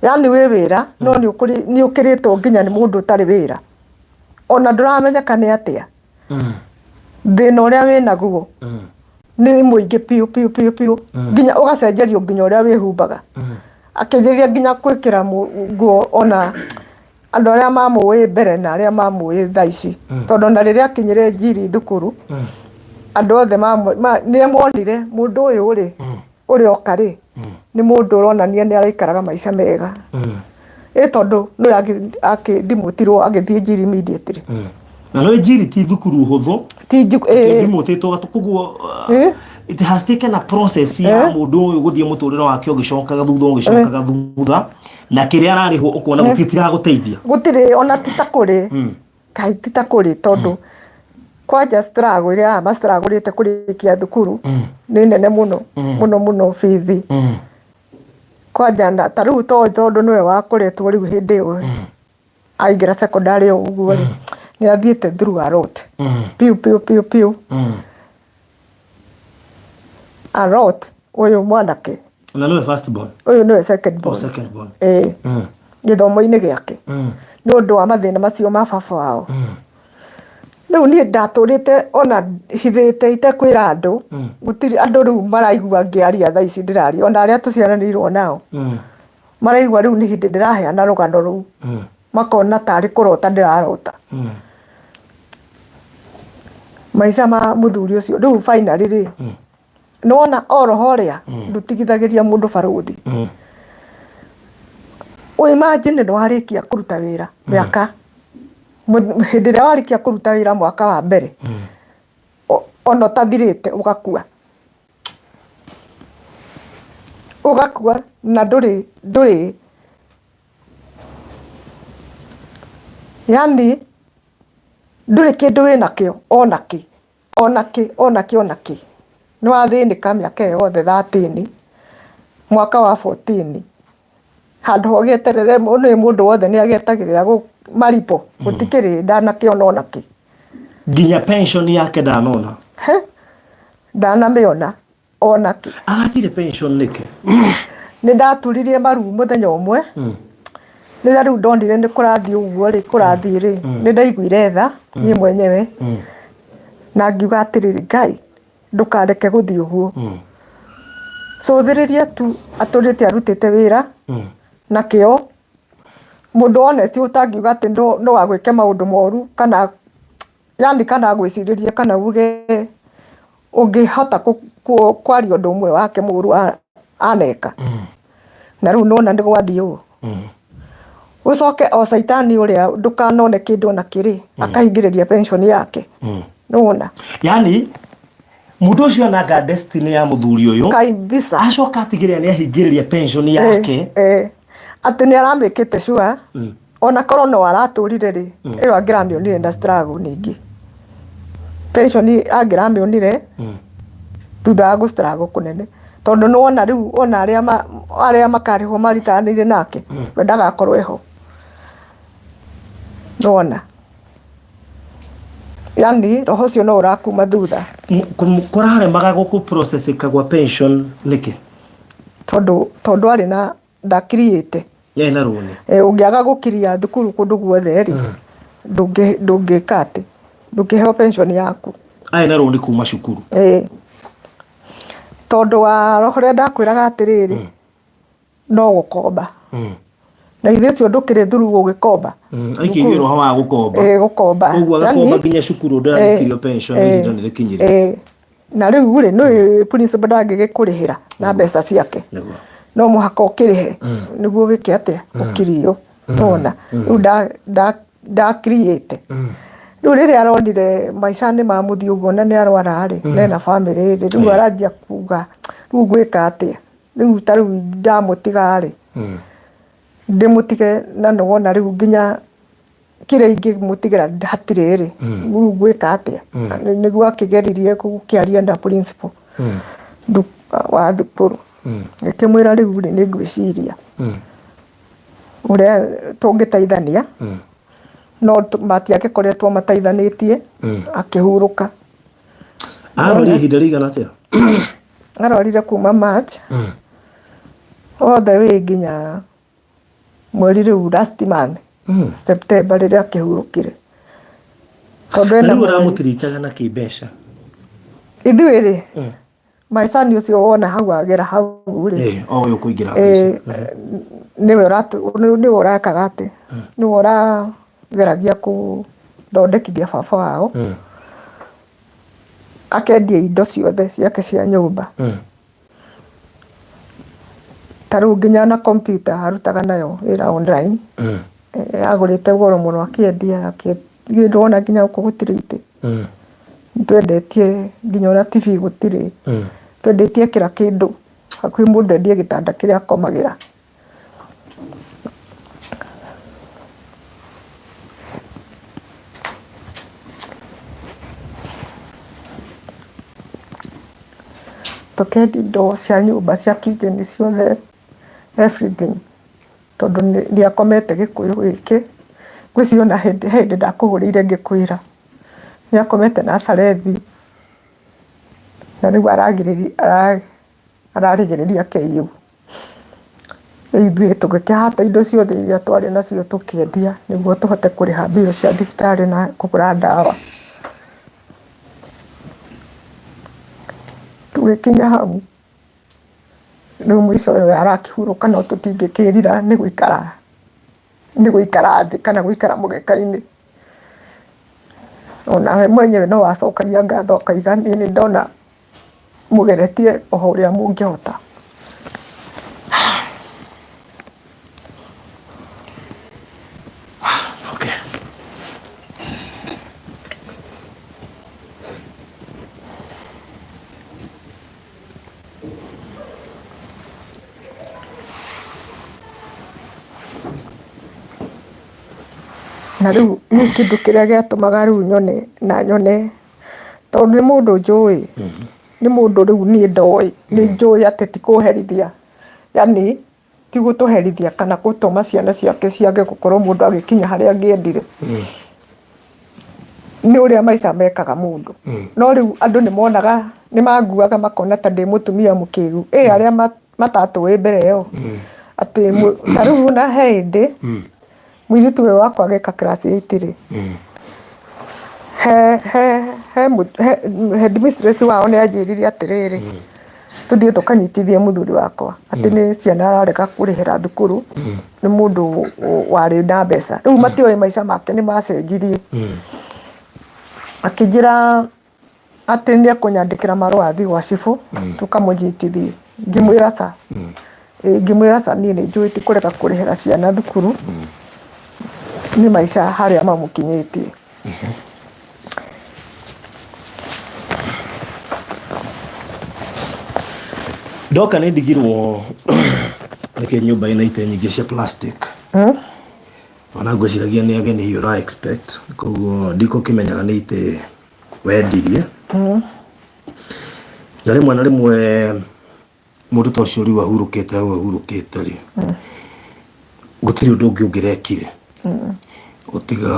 yani wĩ wĩra no nĩ ũkĩrĩtwo nginya nĩ mũndũ ũtarĩ wĩra, ona ndũramenyeka nĩ atĩa. Thĩna ũrĩa wĩnaguo nĩ mũingĩ biũ biũ biũ biũ, nginya ũgacenjerio nginya ũrĩa wĩhumbaga. Akĩgeria nginya gwĩkĩra nguo, ona andũ arĩa mamũĩ mbere na arĩa mamũĩ thaa ici, tondũ ona rĩrĩa akinyire Njiri thukuru, andũ othe nĩ monire mũndũ ũyũ rĩ, ũrĩa oka rĩ, nĩ mũndũ ũronania nĩ araikaraga maica mega, ĩ tondũ nĩwe akĩndimũtirwo agĩthiĩ Njiri immediately.
Na no Njiri ti thukuru hũthũ.
Ti ĩ.
Ndimũtĩtwo koguo it has taken a process ya mũndũ ũyũ gũthiĩ mũtũrĩre wake ũgĩcokaga thutha, ũgĩcokaga thutha, na kĩrĩa ararĩhwo ũkona gũtiragũteithia.
Gũtirĩ ona ti ta kũrĩ kaĩ, ti ta kũrĩ, tondũ kwanja struggle ĩrĩa aya mastrugglĩte kũrĩkia thukuru nĩ nene mũno mũno mũno. Bithi kwanja na ta rĩu to tondũ nĩwe wakoretwo rĩu hĩndĩ ĩyo aingĩra secondary o ũguo rĩ, nĩ athiĩte through a lot, piũ piũ piũ piũ, a lot, ũyũ mwanake.
Na nĩwe first born?
Ũyũ nĩwe second
Oh,
born.
Second born.
Ĩĩ, gĩthomo-inĩ gĩake nĩ ũndũ wa mathĩna macio ma baba wao. Rĩu niĩ ndatũrĩte ona hithĩte itekwĩra andũ, gũtirĩ andũ rĩu maraigua ngĩaria. Thaa ici ndĩraria, ona arĩa tũciaranĩirwo nao maraigua rĩu nĩ hĩndĩ ndĩraheana rũgano rũu, makona tarĩ kũrota ndĩrarota maica ma mũthuri ũcio. Rĩu finally rĩ, nĩwona o roho ũrĩa ndũtigithagĩria mũndũ barũthi. Ũ imagine nĩ warĩkia kũruta wĩra mĩaka, hĩndĩ ĩrĩa warĩkia kũruta wĩra mwaka wa mbere, ona ũtathirĩte, ũgakua, ũgakua na ndũrĩ yani ndũrĩ kĩndũ wĩnakĩo, ona kĩ, ona kĩ, ona kĩ, ona kĩ. Nĩ wathĩnĩka mĩaka ĩyo yothe 13, mwaka wa 14, handũ ha ũgĩeterere nĩ mũndũ wothe nĩ agĩetagĩrĩra maripo, gũtikĩrĩ, ndanakĩona ona kĩ.
Nginya pension yake ndanona?
He, ndanamĩona ona kĩ.
Aratire pension nĩkĩ?
Nĩ ndaturirie maru mũthenya ũmwe rĩrĩa rĩu ndonire nĩ kũrathiĩ ũguo rĩ, kũrathiĩ rĩ, nĩ ndaiguire tha niĩ mwenyewe na ngiuga atĩrĩrĩ, "Ngai, ndũkareke gũthiĩ ũguo, cũthĩrĩria tu atũrĩte arutĩte wĩra na kĩo, mũndũ honest, ũtangiuga atĩ no agwĩke maũndũ moru, kana yani kana agwĩcirĩrie, kana uge ũngĩhota kwaria ũndũ ũmwe wake mũru aneka." Na rĩu nona nĩ gwathiĩ ũũ, ũcoke o caitani ũrĩa ndũkanone kĩndũ ona kĩrĩ akahingĩrĩria pension yake, nĩwona?
Yani mũndũ ũcio ananga destiny ya mũthuri ũyũ.
Kabisa.
Acoka atigĩrĩra nĩ ahingĩrĩria pension yake.
Atĩ nĩ aramĩkĩte sure ona korwo no aratũrire rĩ, ĩyo angĩramĩonire na struggle ningĩ, pension angĩramĩonire thutha wa gũ struggle kũnene. Tondũ nĩ wona rĩu ona arĩa arĩa makarĩhwo maritanĩire nake we ndagakorwo eho. Nĩwona? Yani roho ũcio no ũrakuma thutha.
Kũraremaga gũkũ processĩka gwa pension nĩkĩ?
Tondũ tondũ arĩ na ndakiriĩte.
Yarĩ na rũni.
Eh, ũngĩaga gũkiria thukuru kũndũ guothe rĩ, ndũngĩka atĩ, ndũngĩheo pension yaku.
Arĩ na rũni kuma cukuru.
Ĩĩ. Tondũ wa roho ũrĩa ndakwĩraga atĩrĩrĩ, no gũkomba. Na ithe ũcio ndũkĩrĩ thuru gũgĩkomba.
Aikĩirio roho wa gũkomba.
Ĩĩ gũkomba.
Koguo agakomba nginya cukuru ndũrarĩkirio pension ihinda nĩ rĩkinyire.
Ĩĩ. Na rĩu rĩ, nĩ principal ndangĩgĩkũrĩhĩra na mbeca ciake.
Nĩguo.
No mũhaka ũkĩrĩhe nĩguo wĩke atĩa ũkirio. Nĩwona? Rĩu ndakiriĩte. Rĩu rĩrĩa aronire maica nĩ mamũthiĩ ũguo na nĩ arwara rĩ, na ena bamĩrĩ rĩ, rĩu aranjia kuga rĩu ngwĩka atĩa? Rĩu ta rĩu ndamũtiga rĩ, ndĩmũtige na nĩ wona rĩu nginya kĩrĩa ingĩmũtigĩra hatirĩ rĩ, rĩu ngwĩka atĩa? Nĩguo akĩgeririe gũkĩaria na principal wa thukuru. Ngĩkĩmwĩra rĩu rĩ, nĩ ngwĩciria ũrĩa tũngĩteithania, no matiagĩkoretwo mateithanĩtie, akĩhurũka.
Arwarire ihinda rĩigana atĩa?
Arwarire kuma March all the way nginya mweri rĩu last month September rĩrĩa akĩhurũkire.
Tondũ ena rĩu ũramũtiritaga na kĩ mbeca?
Ithuĩ rĩ, my son ũcio wona hau agera hau rĩ,
Eh, o ũyũ ũkũingĩra thaa ici.
Nĩwe nĩwe ũrekaga atĩ, nĩwe ũrageragia gũthondekithia baba wao, akendia indo ciothe ciake cia nyũmba. Ta rĩu nginya na kompiuta arutaga nayo wĩra online, agũrĩte goro mũno akĩendia, ndĩrona nginya gũkũ gũtirĩ itĩ. Nĩtwendetie nginya ona TV gũtirĩ, twendetie kila kĩndũ, hakuhĩ mũndũ endie gĩtanda kĩrĩa akomagĩra. Tũkendia indo cia nyũmba cia kitchen ciothe everything tondũ nĩ akomete gĩkũyũ gĩkĩ, ngwĩciria ona he hĩndĩ ndakũhũrĩire ngĩkwĩra, nĩ akomete Nazarethi na rĩu ararigĩrĩria KU. Rĩu ithuĩ tũgĩkĩhata indo ciothe iria twarĩ nacio tũkĩendia nĩguo tũhote kũrĩha mbirũ cia thibitarĩ na kũgũra ndawa. Tũgĩkinya hau, rĩu mũico we arakĩhurũka no tũtingĩkĩrira nĩ gũikara, nĩ gũikara thĩ kana gũikara mũgeka-inĩ. Onawe mwenyewe no wacokagia ngatho ũkauga niĩ nĩ ndona mũgeretie o ũrĩa mũngĩhota.
Okay.
Na rĩu niĩ kĩndũ kĩrĩa gĩatũmaga rĩu nyone na nyone tondũ nĩ mũndũ njũĩ, nĩ mũndũ rĩu niĩ ndoĩ, nĩ njũĩ atĩ ti kũherithia, yaani ti gũtũherithia kana gũtũma ciana ciake ciage gũkorwo mũndũ agĩkinya harĩa angĩendire. Nĩ ũrĩa maica mekaga mũndũ. No rĩu andũ nĩ monaga, nĩ manguaga makona ta ndĩ mũtumia mũkĩgu. Ĩ arĩa matatũĩ mbere ĩyo, atĩ ta rĩu ona he hĩndĩ, mũirĩtu ũyũ wakwa agĩka class eight rĩ, he he he he headmistress wao nĩ anjĩrire atĩrĩrĩ, tũthiĩ tũkanyitithie mũthuri wakwa atĩ nĩ ciana ararega kũrĩhĩra thukuru, nĩ mũndũ warĩ na mbeca. Rĩu matiũĩ maica make nĩ macenjirie. Akĩnjĩra atĩ nĩ ekũnyandĩkĩra marũa athiĩ gwa cibũ tũkamũnyitithie. Ngĩmwĩra ca. Ngĩmwĩra ca niĩ nĩ njũĩ ti kũrega kũrĩhĩra ciana thukuru, nĩ maica harĩa mamũkinyĩtie.
Ndoka nĩ ndigirwo nĩkĩ nyũmba ĩna itĩ nyingĩ cia plastic. Ona ngwĩciragia nĩ ageni hihi ũra expect koguo ndikũkĩmenyaga nĩ itĩ wendirie. Na rĩmwe na rĩmwe Mũndũ ta ũcio rĩu ahurũkĩte hau ahurũkĩte rĩ, gũtirĩ ũndũ ũngĩ ũngĩrekire ũtiga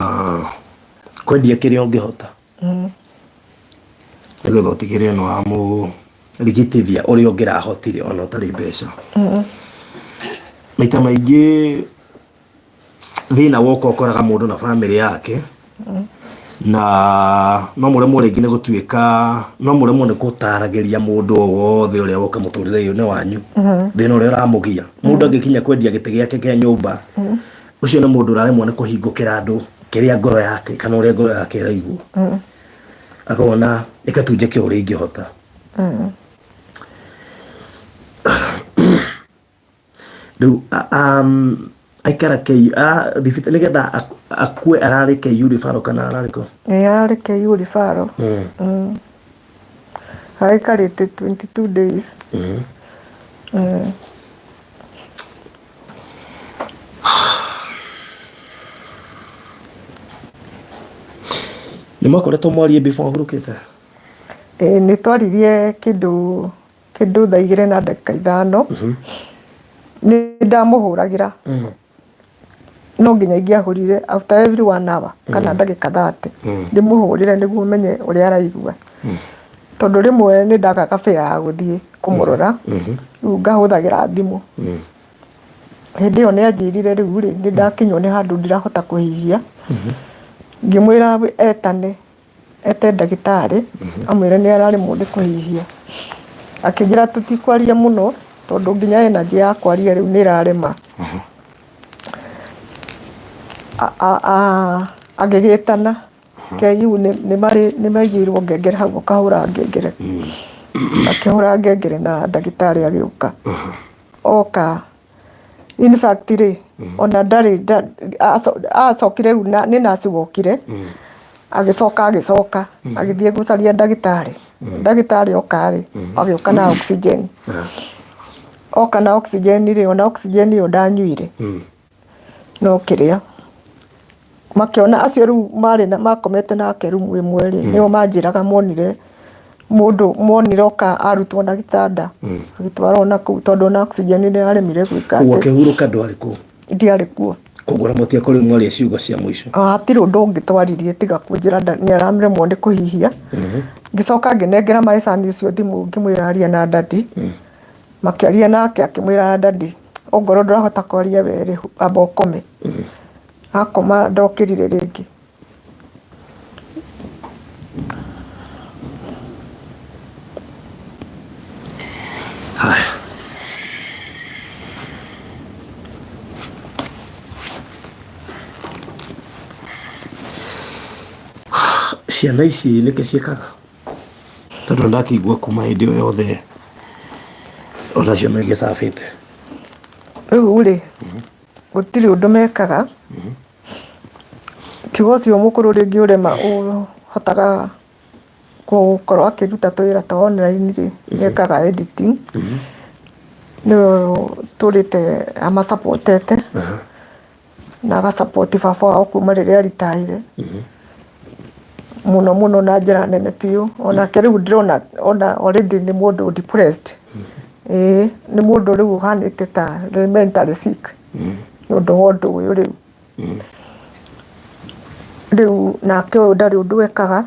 kwendia kĩrĩa ũngĩhota nĩgetha ũtigĩrĩre nĩ wamũrigitithia ũrĩa ũngĩrahotire ona ũtarĩ mbeca. Maita maingĩ thĩna woka ũkoraga mũndũ na bamĩrĩ yake na no mũremwo rĩngĩ nĩ gũtuĩka no mũremwo nĩ gũtaragĩria mũndũ o wothe ũrĩa woka mũtũrĩre-inĩ wanyu thĩna ũrĩa ũramũgia mũndũ angĩkinya kwendia gĩtĩ gĩake kĩa nyũmba ũcio nĩ mũndũ ũraremwo nĩ kũhingũkĩra andũ kĩrĩa ngoro yake kana ũrĩa ngoro yake ĩraigua akona reke tu njĩke ũrĩa ingĩhota Rĩu aikara KU thibitarĩ nĩgetha akue ararĩ KU referral kana ararĩ kũ?
Ĩĩ ararĩ KU referral. Araikarĩte 22 days.
Nĩ mwakoretwo mwarie before ahurũkĩte?
Ĩĩ nĩ twaririe kĩndũ kĩndũ thaa igĩrĩ na ndagĩka ithano, nĩ ndamũhũragĩra no nginya ingĩahũrire after every one hour kana ndagĩka 30 ndĩmũhũrĩre nĩguo menye ũrĩa araigua. Tondũ rĩmwe nĩ ndagaga fare ya gũthiĩ kũmũrora, rĩu ngahũthagĩra thimũ. Hĩndĩ ĩyo nĩ anjĩrire rĩu rĩ, nĩ ndakinywo nĩ handũ ndirahota kũhihia, ngĩmwĩra etane. ete ndagĩtarĩ amwĩre nĩ araremwo nĩ kũhihia. Akĩnjĩra tũtikwaria mũno tondũ nginya energy ya kwaria rĩu nĩ ĩrarema. Agĩgĩtana KU nĩ maigĩirwo ngengere hau ũkahũra ngengere. Akĩhũra ngengere na ndagĩtarĩ agĩũka. Oka In fact rĩ, ona ndarĩ acokire rĩu nĩ nurse wokire, agĩcoka agĩcoka agĩthiĩ gũcaria ndagĩtarĩ. Ndagĩtarĩ oka rĩ, agĩũka na oxygen. Oka na oxygen rĩ, ona oxygen ĩyo ndanyuire, no kĩrĩa, makĩona acio rĩu marĩ na makomete nake rumu ĩmwe rĩ, nĩo manjĩraga monire mũndũ monire oka arutwo na gĩtanda agĩtwarwo na kũu tondũ ona oxygen nĩ yaremire gwĩka
Koguo atĩ akĩhurũka ndwarĩ kuo.
Ndiarĩ kuo.
Koguo na mũtiakorirwo mwaria ciugo cia mũico.
Ah, hatirĩ ũndũ ũngĩ twaririe tiga kũnjĩra nĩ araremwo nĩ kũhihia. Ngĩcoka ngĩnengera my son ũcio thimũ ngĩmwĩra arie na daddy. Makĩaria nake akĩmwĩra daddy ongorwo ndũrahota kwaria we rĩ amba ũkome. Akoma ndokĩrire rĩngĩ.
Haya. Ciana ici nĩkĩ ciĩkaga? Tondũ ndakĩigua kuma hĩndĩ ĩyo yothe onacio no igĩcabĩte.
Rĩu rĩ, gũtirĩ ũndũ mekaga. Tiga ũcio mũkũrũ rĩngĩ ũrĩa ũhotaga gũkorwo akĩruta tũwĩra twa online rĩ, nĩ ekaga editing, nĩwe ũtũrĩte ama support ete, na aga support baba wao kuma rĩrĩa a retire mũno mũno na njĩra nene biũ. Onake rĩu ndĩrona ona already nĩ mũndũ depressed, ĩĩ nĩ mũndũ rĩu ũhanĩte ta mentally sick nĩ ũndũ wa ũndũ ũyũ rĩu. Rĩu nake ũyũ ndarĩ ũndũ ekaga,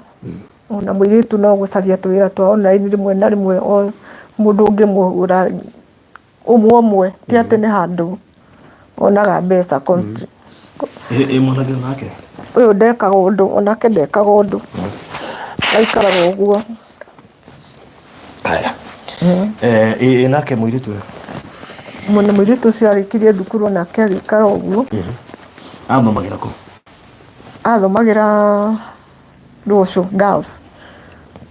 ona mũirĩtu no gũcaria tũwĩra twa online rĩmwe na rĩmwe o mũndũ ũngĩmũgũra ũmwe ũmwe, ti atĩ nĩ handũ onaga mbeca.
Ĩ mwanake nake?
Ũyũ ndekaga ũndũ, onake ndekaga ũndũ, aikaraga ũguo.
Haya. Eh, ĩ nake mũirĩtu ũyũ?
Mũna mũirĩtu ũcio arĩkirie thukuru onake agĩikara ũguo.
Athomagĩra kũ?
Athomagĩra Rũcũ Girls.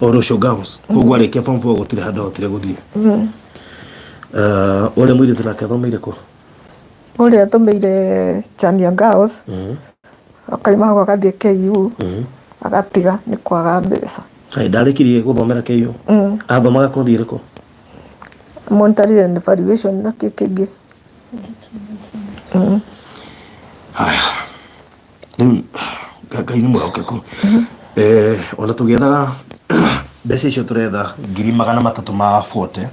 O Rũcũ Girls. Koguo arĩkia form 4 gũtirĩ handũ ahotire gũthiĩ. Eh, ũrĩa mũirĩtu nake athomeire kũ?
Ũrĩa athomeire Chania Girls. Akauma hau agathiĩ KU. Agatiga nĩ kwaga mbeca.
Kaĩ ndarĩkirie gũthomera KU? Athomaga kothi ĩrĩkũ?
Monitoring and evaluation na kĩ kĩngĩ.
Haya. Rĩu Ngai nĩ mwĩhokeku. Eh, ona tũgĩethaga mbeca icio tũretha 340,000.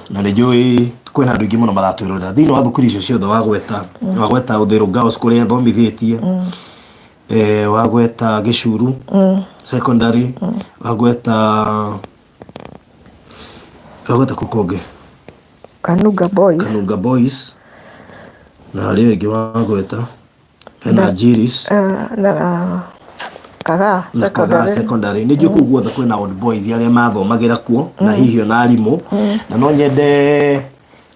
Na nĩ njũĩ kwĩna andũ aingĩ mũno maratwĩrorera thĩinĩ wa thukuru icio ciothe wagweta. Wagweta Uthiru Girls kũrĩa athomithĩtie, wagweta Gĩcuru Secondary, wagweta kũ kũngĩ?
Kanunga Boys.
Kanunga Boys, na harĩ ĩngĩ wagweta hena Jiris.
Na Kagaa.
Na Kagaa
Secondary.
Secondary. Nĩ njũĩ kũu guothe kwĩna old boys arĩa mathomagĩra kuo na hihi ona arimũ, na no nyende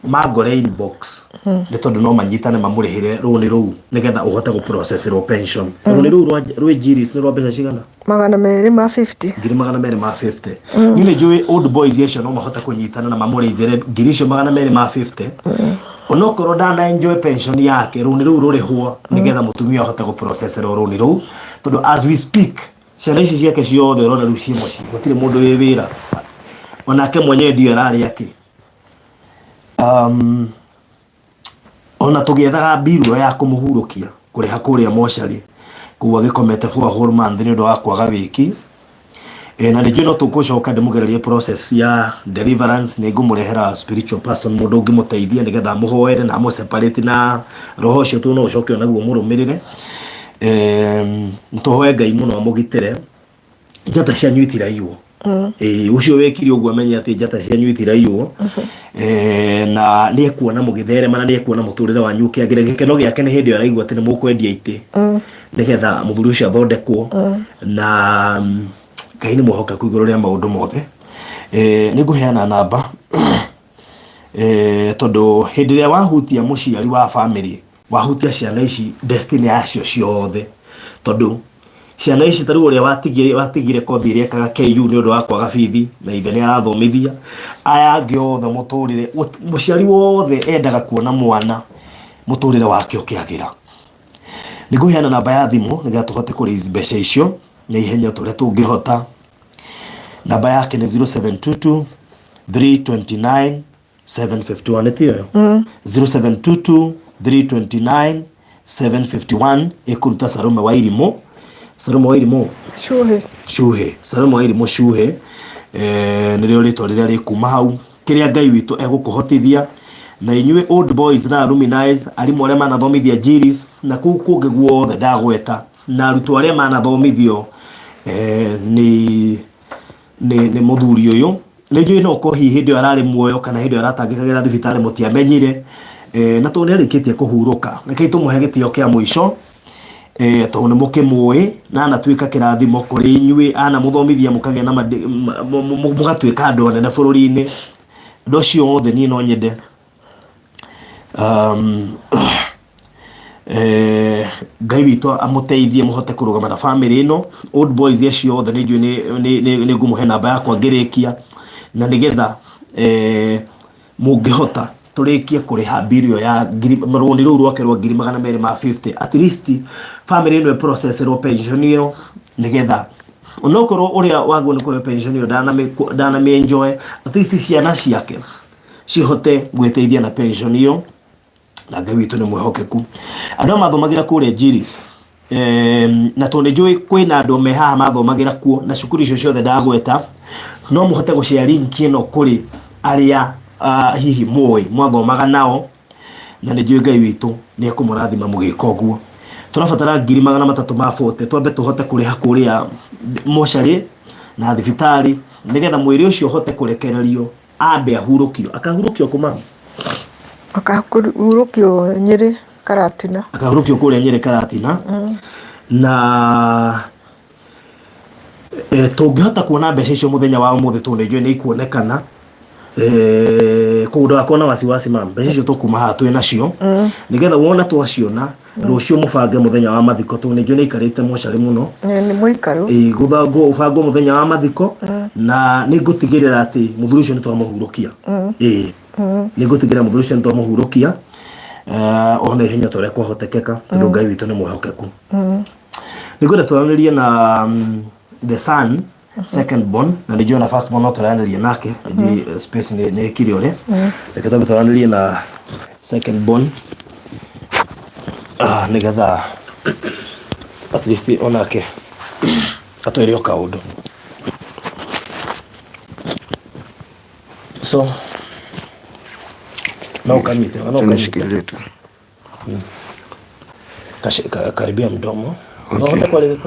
mangore inbox, nĩ tondũ no manyitane mamũrĩhĩre rũni rũu nĩgetha ũhote gũprocesserwo pension. Rũni rũu rwĩ Jiris nĩ rwa mbeca cigana?
250.
250,000. Niĩ nĩ njũĩ old boys acio no mahote kũnyitana na mamũrĩithĩre ngiri icio 250, onokorwo ndana enjoy pension yake. Rũni rũu rũrĩhwo nĩgetha mũtumia ahote gũprocesserwo rũni rũu, tondũ as we speak ciana ici ciake ciothe ũrona rĩu ciĩ mũciĩ, gũtirĩ mũndũ wĩ wĩra, onake mwenyewe ndiũ ararĩ akĩ ona tũgĩethaga mbiru ĩyo ya kũmũhurũkia kũrĩha kũrĩa mocarĩ kũu agĩkomete for a whole month nĩ ũndũ wa kwaga wĩki. Na ningĩ no tũgũcoka ndĩmũgererie process ya deliverance. Nĩ ngũmũrehera spiritual person, mũndũ ũngĩmũteithia nĩgetha amũhoere na amũ separate na roho ũcio tu no ũcoke onaguo mũrũmĩrĩre. Tũhoe Ngai mũno amũgitĩre, njata cianyu itiraiywo. Ĩĩ, ũcio wekire ũguo amenye atĩ njata cianyu itiraiywo. Na nĩ ekuona mũgĩtherema na nĩ ekuona mũtũrĩre wanyu ũkĩagĩra. Gĩkeno gĩake nĩ hĩndĩ ĩyo araigua atĩ nĩ mũkwendia itĩ nĩgetha mũthuri ũcio athondekwo. Na Ngai nĩ mwĩhokeku igũrũ rĩa maũndũ mothe. Nĩ ngũheana namba, tondũ hĩndĩ ĩrĩa wahutia mũciari wa family, wahutia ciana ici, destiny yacio ciothe, tondũ ciana ici ta rĩu ũrĩa watigire kothi ĩrĩa ekaga KU nĩ ũndũ wa kwaga bithi, na ithe nĩ arathomithia aya angĩ othe mũtũrĩre. Mũciari wothe endaga kuona mwana mũtũrĩre wake ũkĩagĩra. Nĩ ngũheana namba ya thimũ nĩgetha tũhote kũ raise mbeca icio na ihenya tũrĩa tũngĩhota. Namba yake nĩ 0722 329 751. Nĩ tiyo? 0722 329 751, ĩkũruta Salome wa Irimũ, Salome wa Irimũ.
Cuhĩ.
Cuhĩ, Salome wa Irimũ Cuhĩ, nĩrĩo rĩtwa rĩrĩa rĩkuma hau. Kĩrĩa Ngai witũ egũkũhotithia, na inyuĩ old boys na alumni, arimũ arĩa manathomithia Jiris na kũu kũngĩ guothe ndagweta, na arutwo arĩa manathomithio nĩ mũthuri ũyũ, nĩ njũĩ no ũkorwo hihi hĩndĩ ĩyo ararĩ muoyo kana hĩndĩ ĩyo aratangĩkagĩra thibitarĩ mũtiamenyire. Na tondũ nĩ arĩkĩtie kũhurũka, rekei tũmũhe gĩtĩo kĩa mũico, tondũ nĩ mũkĩmũĩ na anatuĩka kĩrathimo kũrĩ inyuĩ, anamũthomithia mũkagĩa na mũgatuĩka andũ anene bũrũri-inĩ. Andũ acio othe, niĩ no nyende Ngai witũ amũteithie mũhote kũrũgama na family ĩno. Old boys acio othe, nĩ njũĩ nĩ ngũmũhe namba yakwa ngĩrĩkia, na nĩgetha mũngĩhota tũrĩkie kũrĩha mbirũ ĩyo ya ngiri, rũni rũu rwake rwa 250,000, at least family ĩno ĩprocesserwo pension ĩyo, nĩgetha onokorwo ũrĩa wagwo nĩ kũheo pension ĩyo ndanamĩ enjoy, at least ciana ciake cihote gwĩteithia na pension ĩyo. Na Ngai witũ nĩ mwĩhokeku. Andũ aya mathomagĩra kũrĩa Jiris, na tondũ nĩ njũĩ kwĩna andũ me haha mathomagĩra kuo na cukuru icio ciothe ndagweta, no mũhote gũshare link ĩno kũrĩ arĩa hihi mũĩ mwathomaga nao, na nĩ njũĩ Ngai witũ nĩ ekũmũrathima mũgĩka ũguo. Tũrabatara 340,000 twambe tũhote kũrĩha kũrĩa mocarĩ na thibitarĩ, nĩgetha mwĩrĩ ũcio ũhote kũrekererio ambe ahurũkio. Akahurũkio kũ, mami?
Akahurũkio Nyĩrĩ Karatina.
Akahurũkio kũrĩa Nyĩrĩ Karatina. Na tũngĩhota kuona mbeca icio mũthenya wa ũmũthĩ, tondũ nĩ njũĩ nĩ ikuonekana, koguo ndũgakorwo na wasiwasi, mam. Mbeca icio tũkuma haha twĩ nacio, nĩgetha wona twaciona rũciũ mũbange mũthenya wa mathiko, tondũ nĩ njũĩ nĩ aikarĩte mocarĩ mũno.
Nĩ mũikaru.
Ĩĩ, gũthangwo ũbangwo mũthenya wa mathiko, na nĩ ngũtigĩrĩra atĩ mũthuri ũcio nĩ twamũhurũkia. Ĩĩ, nĩ ngũtigĩrĩra mũthuri ũcio nĩ twamũhurũkia ona ihenya ta ũrĩa kwahotekeka, tondũ Ngai witũ nĩ mwĩhokeku. Nĩ ngwenda twaranĩrie na the son, second born, na nĩ njũĩ na first born no tũranĩrie nake. Nĩ njũĩ space nĩ ĩkire ũrĩa. Reke twambe twaranĩrie na second born, nĩgetha at least onake atwĩre o kaũndũ. So no ukanyite, no
Acha
ukanyite.
Nishikilie tu.
Karibia mdomo.
Okay.
No hote kwa lile.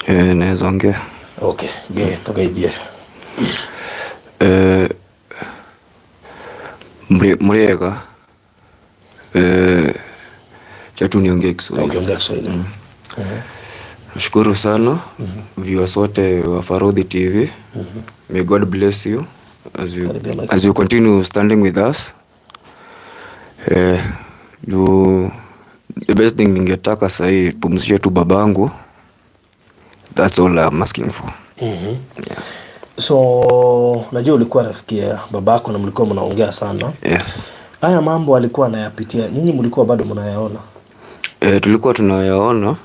Eh, naweza ongea.
Okay, ge tugeithie.
Eh, mriega. Eh, cha tu niongee Kiswahili.
Okay, ongea Kiswahili.
Nashukuru sana viewers wote wa Farudhi TV. May God bless you as you,
Karibia mic.
as you continue standing with us. Eh, juu the best thing ningetaka sahii pumzishe tu babangu. That's all I'm asking for.
So najua ulikuwa rafiki ya babako na mlikuwa mnaongea sana.
Yeah.
Haya mambo alikuwa anayapitia, nyinyi mlikuwa bado mnayaona?
Eh, tulikuwa tunayaona,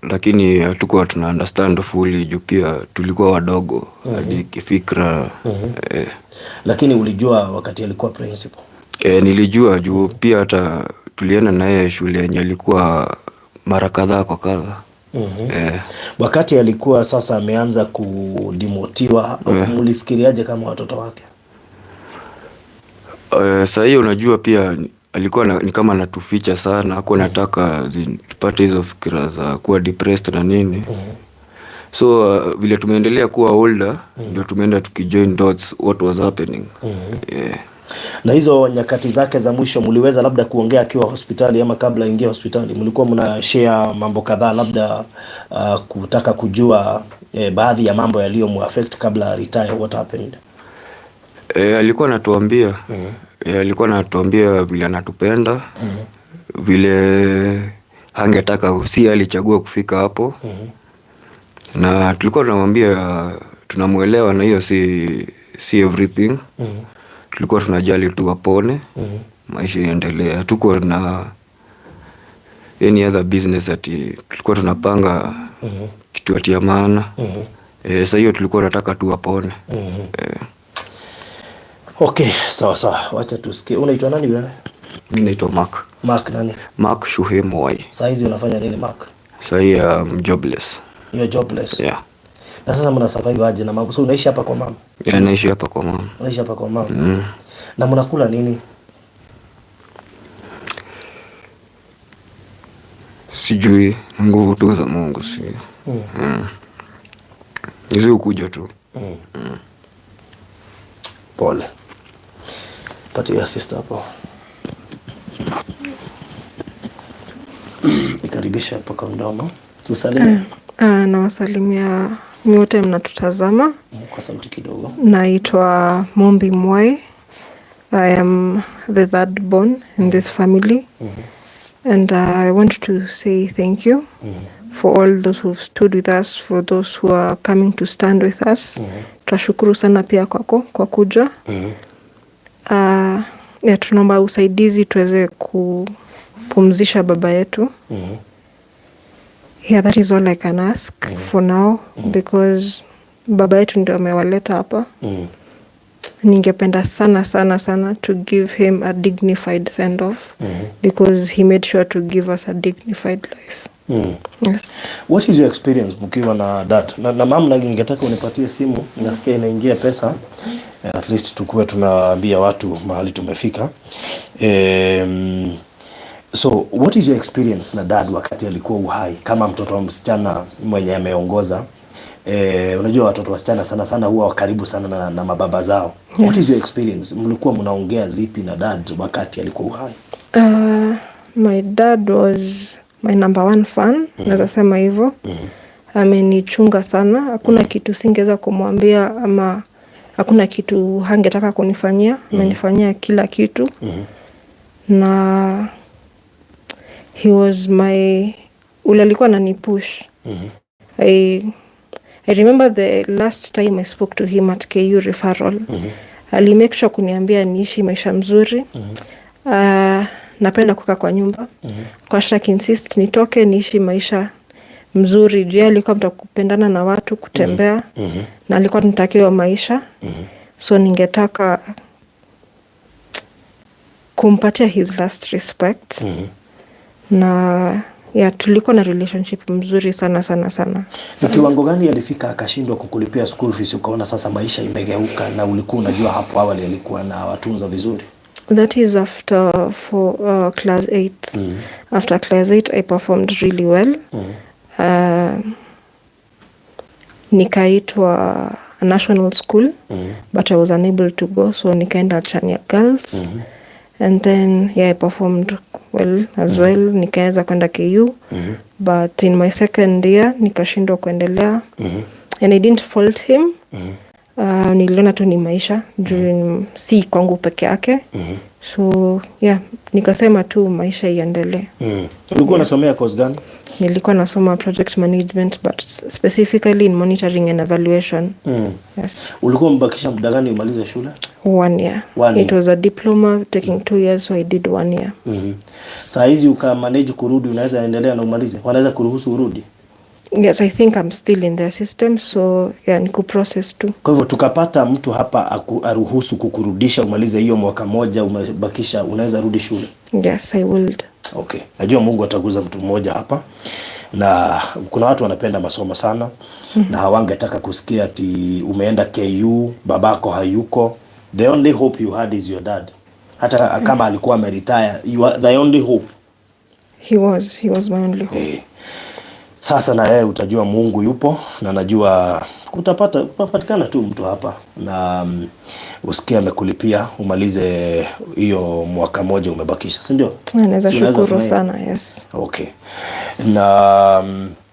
lakini hatukuwa tuna understand fully juu pia tulikuwa wadogo hadi kifikra. Eh,
Lakini ulijua wakati alikuwa principal?
Eh, nilijua juu pia hata tulienda naye shule yenye alikuwa mara kadhaa kwa kadha. Eh,
Wakati alikuwa sasa ameanza kudemotiwa, mlifikiriaje kama watoto wake?
Eh, saa hiyo unajua pia alikuwa ni kama anatuficha sana, hakuwa anataka tupate hizo fikira za kuwa depressed na nini. So vile tumeendelea kuwa older ndio tumeenda tukijoin dots what was happening. Yeah.
Na hizo nyakati zake za mwisho mliweza labda kuongea akiwa hospitali ama kabla aingie hospitali, mlikuwa mna share mambo kadhaa, labda kutaka kujua baadhi ya mambo yaliyomuaffect kabla retire, what happened?
E, alikuwa anatuambia, alikuwa anatuambia vile anatupenda, vile hangetaka, si alichagua kufika hapo, na tulikuwa tunamwambia tunamwelewa na hiyo si everything. Tulikuwa tunajali tu apone, maisha iendelee. Hatukuwa na any other business ati tulikuwa tunapanga kitu ati ya maana. Eh, sa hiyo tulikuwa tunataka tu apone. Eh,
Okay, sawa sawa, wacha tusikie. Unaitwa nani wewe?
Mi naitwa Mark.
Mark nani?
Mark Shuhe Mwai.
Saa hizi unafanya nini, Mark?
Sahii jobless.
You're jobless.
Yeah.
Na sasa mna survive aje na mama? So unaishi hapa kwa mama?
Yeah, naishi hapa kwa mama.
Unaishi hapa kwa mama. Na mnakula nini?
Sijui, nguvu tu za Mungu si. Hizi ukuja tu.
Pole. Patia sister hapo. Ikaribisha hapo kwa mdomo. Tusalimie.
Nawasalimia nyote mnatutazama.
Kwa sauti kidogo.
Naitwa Mombi Mwai. I am the third born in this family. And I want to say thank you for all those who've stood with us, for those who are coming to stand with us. Twashukuru sana pia kwako kwa kuja. Yeah, tunaomba usaidizi tuweze kupumzisha baba yetu. Yeah, that is all I can ask for now because baba yetu ndio amewaleta hapa. Ningependa sana sana sana to give him a dignified send off because he made sure to give us a dignified life. Yes.
What is your experience mkiwa na dad? Na mama, na ningetaka unipatie simu, nasikia inaingia pesa. At least tukuwe tunaambia watu mahali tumefika. So what is your experience na dad wakati alikuwa uhai kama mtoto wa msichana mwenye ameongoza? Unajua watoto wasichana sana sana huwa karibu sana na mababa zao. What is your experience? Mlikuwa mnaongea zipi na dad wakati alikuwa uhai?
My dad was my number one fan, naweza sema hivyo. Amenichunga sana, hakuna kitu singeweza kumwambia ama hakuna kitu hangetaka kunifanyia. Amenifanyia kila kitu na he was my ule alikuwa ananipush. I remember the last time I spoke to him at KU referral, ali make sure kuniambia niishi maisha mzuri. Napenda kukaa kwa nyumba, kwa insist nitoke niishi maisha mzuri juu yeye alikuwa mtu wa kupendana na watu, kutembea, na alikuwa nitakiwa maisha, so ningetaka kumpatia his last respect na
Yeah, tulikuwa na relationship mzuri sana sana sana.
Ni kiwango gani alifika akashindwa kukulipia school fees, ukaona sasa maisha imegeuka, na ulikuwa unajua hapo awali alikuwa na watunza vizuri?
That is after for class 8. After class 8 I performed really well. Nikaitwa a national school, but I was unable to go, so nikaenda Chania Girls. And then, yeah, I performed well as well. Nikaweza kwenda KU. But in my second year nikashindwa kuendelea. And I didn't fault him. Niliona tu ni maisha juu si kwangu peke yake. So yeah, nikasema tu maisha iendelee.
Ulikuwa unasomea course gani?
Nilikuwa nasoma project management, but specifically in monitoring and evaluation. Yes.
Ulikuwa umebakisha muda gani umalize shule?
One year.
One
It
year.
was a diploma taking 2 years, so I did one year.
Saa hizi ukamanage kurudi, unaweza endelea na umalize? Wanaweza kuruhusu urudi?
Yes, I think I'm still in their system, so yeah, ni kuprocess tu.
Kwa hivyo tukapata mtu hapa aruhusu kukurudisha umalize hiyo mwaka moja umebakisha, unaweza rudi shule?
Yes, I would.
Okay. Najua Mungu ataguza mtu mmoja hapa, na kuna watu wanapenda masomo sana na hawangetaka kusikia ati umeenda KU, babako hayuko. The only hope you had is your dad. Hata kama alikuwa ameretire, you are the only hope.
He was my only hope.
Eh. Sasa na yeye utajua Mungu yupo na najua kutapatikana tu mtu hapa na usikie amekulipia umalize hiyo mwaka moja umebakisha, si ndio?
Naweza
Si unaweza
shukuru
furahia?
sana, yes.
Okay. Na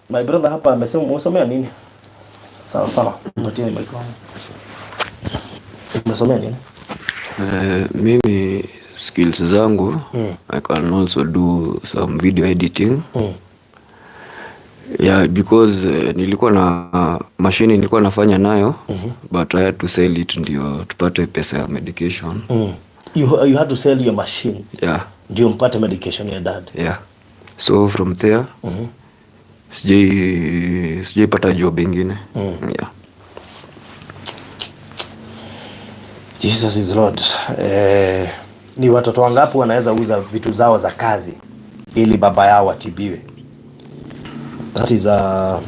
my brother hapa amesema umesomea nini? Sawa sawa. Mpatie mic wangu. Umesomea nini?
Mimi skills zangu, I can also do some video editing. Yeah, because nilikuwa na mashini nilikuwa nafanya nayo, but I had to sell it ndio tupate pesa ya medication.
You had to sell your machine
Yeah,
ndio mpate medication ya dad.
Yeah. So from there sijaipata job ingine. Yeah.
Jesus is Lord. Ni watoto wangapi wanaweza uza vitu zao za kazi ili baba yao watibiwe? That is an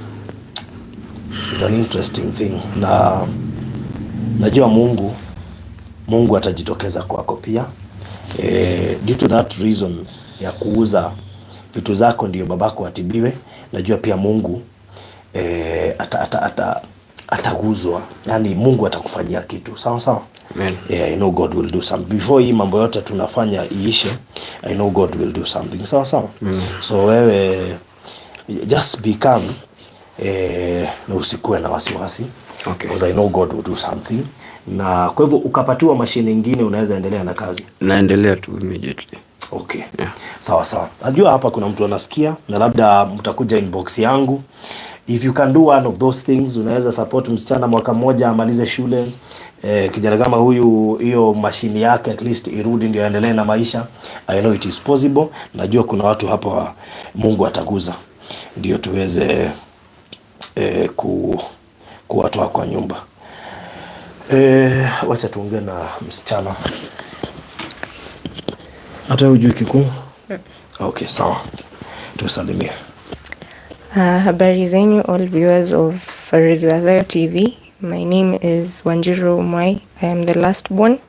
interesting thing. Na najua Mungu atajitokeza kwako pia. Due to that reason ya kuuza vitu zako ndio babako atibiwe, najua pia Mungu ataguzwa, yani Mungu atakufanyia kitu sawa sawa.
Amen.
Yeah, I know God will do something. Before hii mambo yote tunafanya iishe, I know God will do something. Sawa sawa. So wewe just be calm na usikuwe na wasiwasi. Because I know God will do something. Na kwa hivyo ukapatiwa mashine nyingine unaweza endelea na kazi.
Naendelea tu immediately.
Okay.
Yeah.
Sawa sawa. Najua hapa kuna mtu anasikia na labda mtakuja inbox yangu. If you can do one of those things, unaweza support msichana mwaka mmoja amalize shule. Kijana kama huyu hiyo mashini yake at least irudi ndio aendelee na maisha. I know it is possible. Najua kuna watu hapa Mungu ataguza ndio tuweze kuwatoa kwa nyumba. Wacha tuongee na msichana. Hata hujui Kikuyu? Okay, sawa. Tusalimie.
Habari zenyu, all viewers of Faridhi Wathayo TV. My name is Wanjiru Mwai. I am the last born.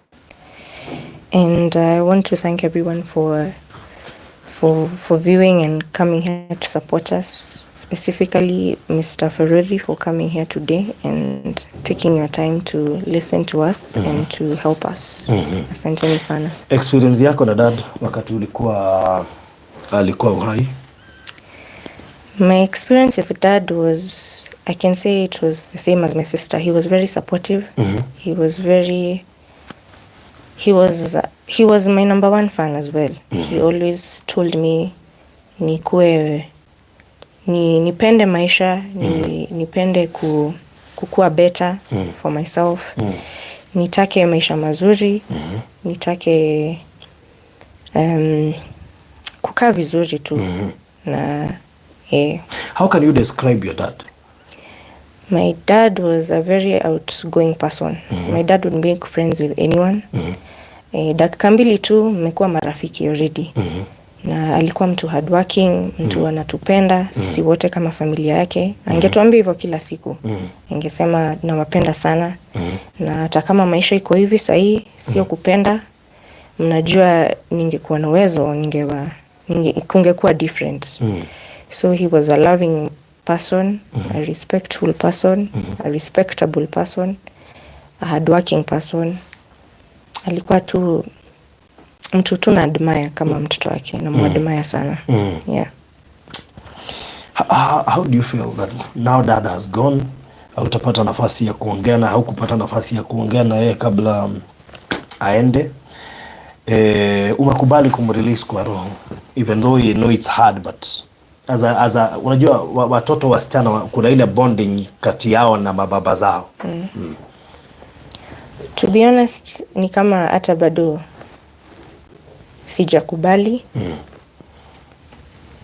And I want to thank everyone for viewing and coming here to support us. Specifically, Mr. Faridhi for coming here today and taking your time to listen to us and to help us. Asanteni sana.
Experience yako na dad wakati alikuwa uhai?
My experience with dad was, I can say it was the same as my sister. He was very supportive. He was my number one fan as well. He always told me nikuwe, nipende maisha, nipende kukua better for myself. Nitake maisha mazuri, nitake kukaa vizuri tu. Na.
How can you describe your dad?
My dad was a very outgoing person. My dad would make friends with anyone. Dakika mbili tu mmekuwa marafiki already. Na alikuwa mtu hardworking, mtu anatupenda sisi wote kama familia yake. Angetuambia hivyo kila siku. Angesema nawapenda sana. Na hata kama maisha iko hivi sahii, sio kupenda, mnajua ningekuwa na uwezo kungekuwa different. So he was a loving person, a respectful person, a respectable person, a hardworking person. Alikuwa tu mtu tu na admire kama mtoto wake, namuadmire sana. Yeah.
How do you feel that now dad has gone? Hautapata nafasi ya kuongea na haukupata nafasi ya kuongea na yeye kabla aende. Umekubali kumrelease kwa roho even though you know it's hard, but as a, unajua watoto wasichana kuna ile bonding kati yao na mababa zao.
To be honest, ni kama hata bado sijakubali.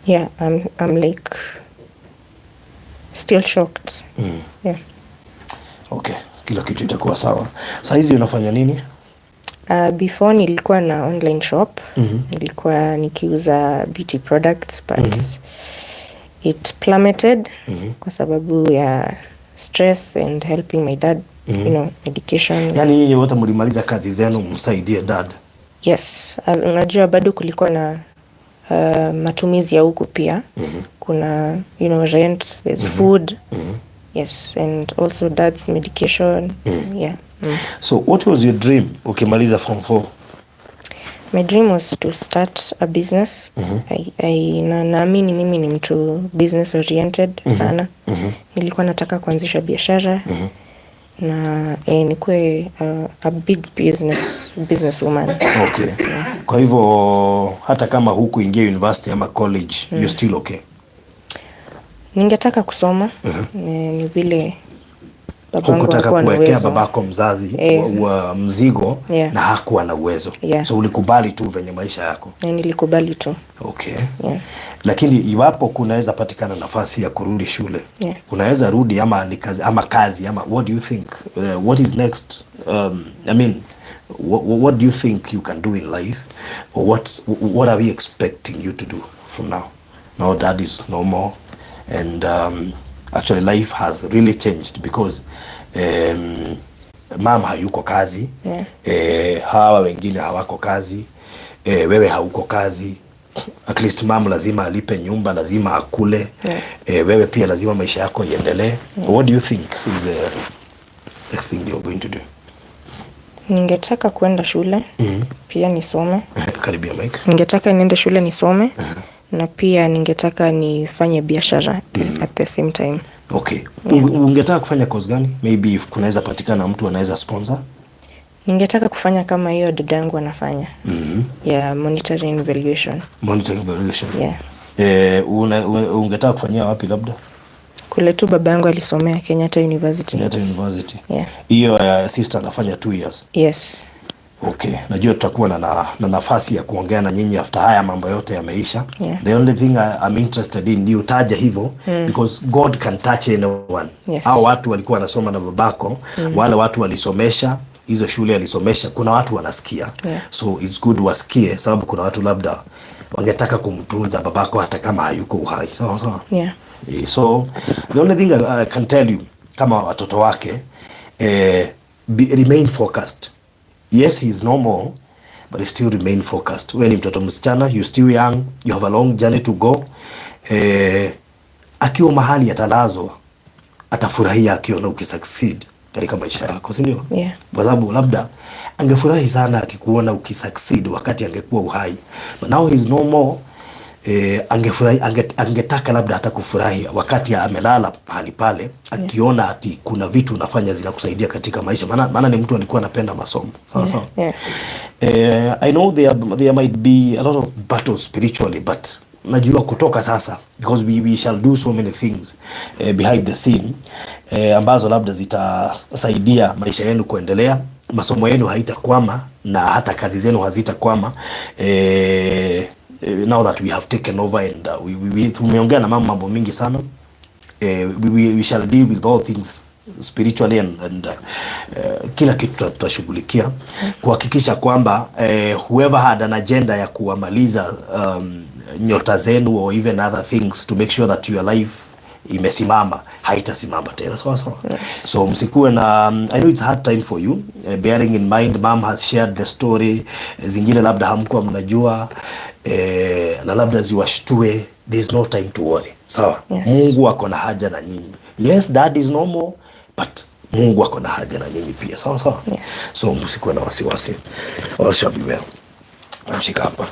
Yeah, I'm like still shocked. Yeah.
Okay, kila kitu itakuwa sawa. Saizi unafanya nini?
Before nilikuwa na online shop. Nilikuwa nikiuza beauty products, but it plummeted kwa sababu ya stress and helping my dad, medication.
Yaani nyinyi wote mlimaliza kazi zenu msaidie dad?
Yes, unajua bado kulikuwa na matumizi ya huku pia. Kuna rent, there's food. Yes, and also dad's medication. Yeah.
So what was your dream ukimaliza form 4?
My dream was to start a business. I naamini mimi ni mtu business oriented sana. Nilikuwa nataka kuanzisha biashara na nikuwe a big business woman.
Okay. Kwa hivyo hata kama hukuingia university ama college, you're still okay?
Ningetaka kusoma. Ni vile babangu
Hukutaka
hakuwa na
kuwekea
uwezo.
babako mzazi wa mzigo na hakuwa na uwezo. So ulikubali tu venye maisha yako.
Nilikubali tu.
Okay.
Yeah.
Lakini iwapo kunaweza patikana nafasi ya kurudi shule, unaweza rudi ama ni kazi ama kazi ama what do you think? What is next? I mean, what do you think you can do in life? Or what are we expecting you to do from now? Now dad is no more, and actually life has really changed because mama hayuko kazi, hawa wengine hawako kazi, wewe hauko kazi. At least mama lazima alipe nyumba, lazima akule. Wewe pia lazima maisha yako iendelee. What do you think is the next thing you're going to do?
Ningetaka kwenda shule pia nisome.
Karibia mic.
Ningetaka niende shule nisome na pia ningetaka nifanye biashara at the same time.
Okay. Ungetaka kufanya course gani? Maybe if kunaweza patikana mtu anaweza sponsor.
Ningetaka kufanya kama hiyo dada yangu anafanya, ya monitoring evaluation.
Monitoring evaluation.
Yeah.
Ungetaka kufanyia wapi labda?
Kule tu baba yangu alisomea, Kenyatta University.
Kenyatta University.
Yeah.
Hiyo sister anafanya 2 years.
Yes.
Okay, najua tutakuwa na nafasi ya kuongea na nyinyi after haya mambo yote yameisha. The only thing I'm interested in ni utaje hivyo because God can touch anyone. Hao watu walikuwa wanasoma na babako, wale watu walisomesha hizo shule alisomesha, kuna watu wanasikia. So it's good wasikie, sababu kuna watu labda wangetaka kumtunza babako hata kama hayuko uhai. Sawa sawa.
Yeah.
So the only thing I can tell you kama watoto wake, remain focused. Yes, he is no more, but still remain focused. Wewe ni mtoto msichana, you still young, you have a long journey to go. Akiwa mahali atalazwa, atafurahia akiona ukisucceed katika maisha yako, si ndio?
Yeah.
Kwa sababu labda angefurahi sana akikuona ukisucceed wakati angekuwa uhai, but now he is no more. Angefurahi, angetaka labda hata kufurahi wakati amelala mahali pale akiona ati kuna vitu unafanya zinakusaidia katika maisha, maana ni mtu alikuwa anapenda masomo, sawa sawa.
Yeah.
I know there might be a lot of battles spiritually, but najua kutoka sasa, because we shall do so many things behind the scene ambazo labda zitasaidia maisha yenu kuendelea, masomo yenu haitakwama na hata kazi zenu hazitakwama, now that we have taken over and tumeongea na mama mambo mingi sana. We shall deal with all things. Spiritually and kila kitu tutashughulikia kuhakikisha kwamba whoever had an agenda ya kuwamaliza nyota zenu or even other things to make sure that your life imesimama haitasimama tena, sawa sawa. So msikuwe na I know it's a hard time for you, bearing in mind mom has shared the story, zingine labda hamkuwa mnajua, na labda ziwashtue. There is no time to worry, sawa?
Yes.
Mungu ako na haja na nyinyi. Yes, dad is no more, but Mungu ako na haja na nyinyi pia, sawa sawa?
Yes.
So msikuwe na wasiwasi, all shall be well. Namshika hapa.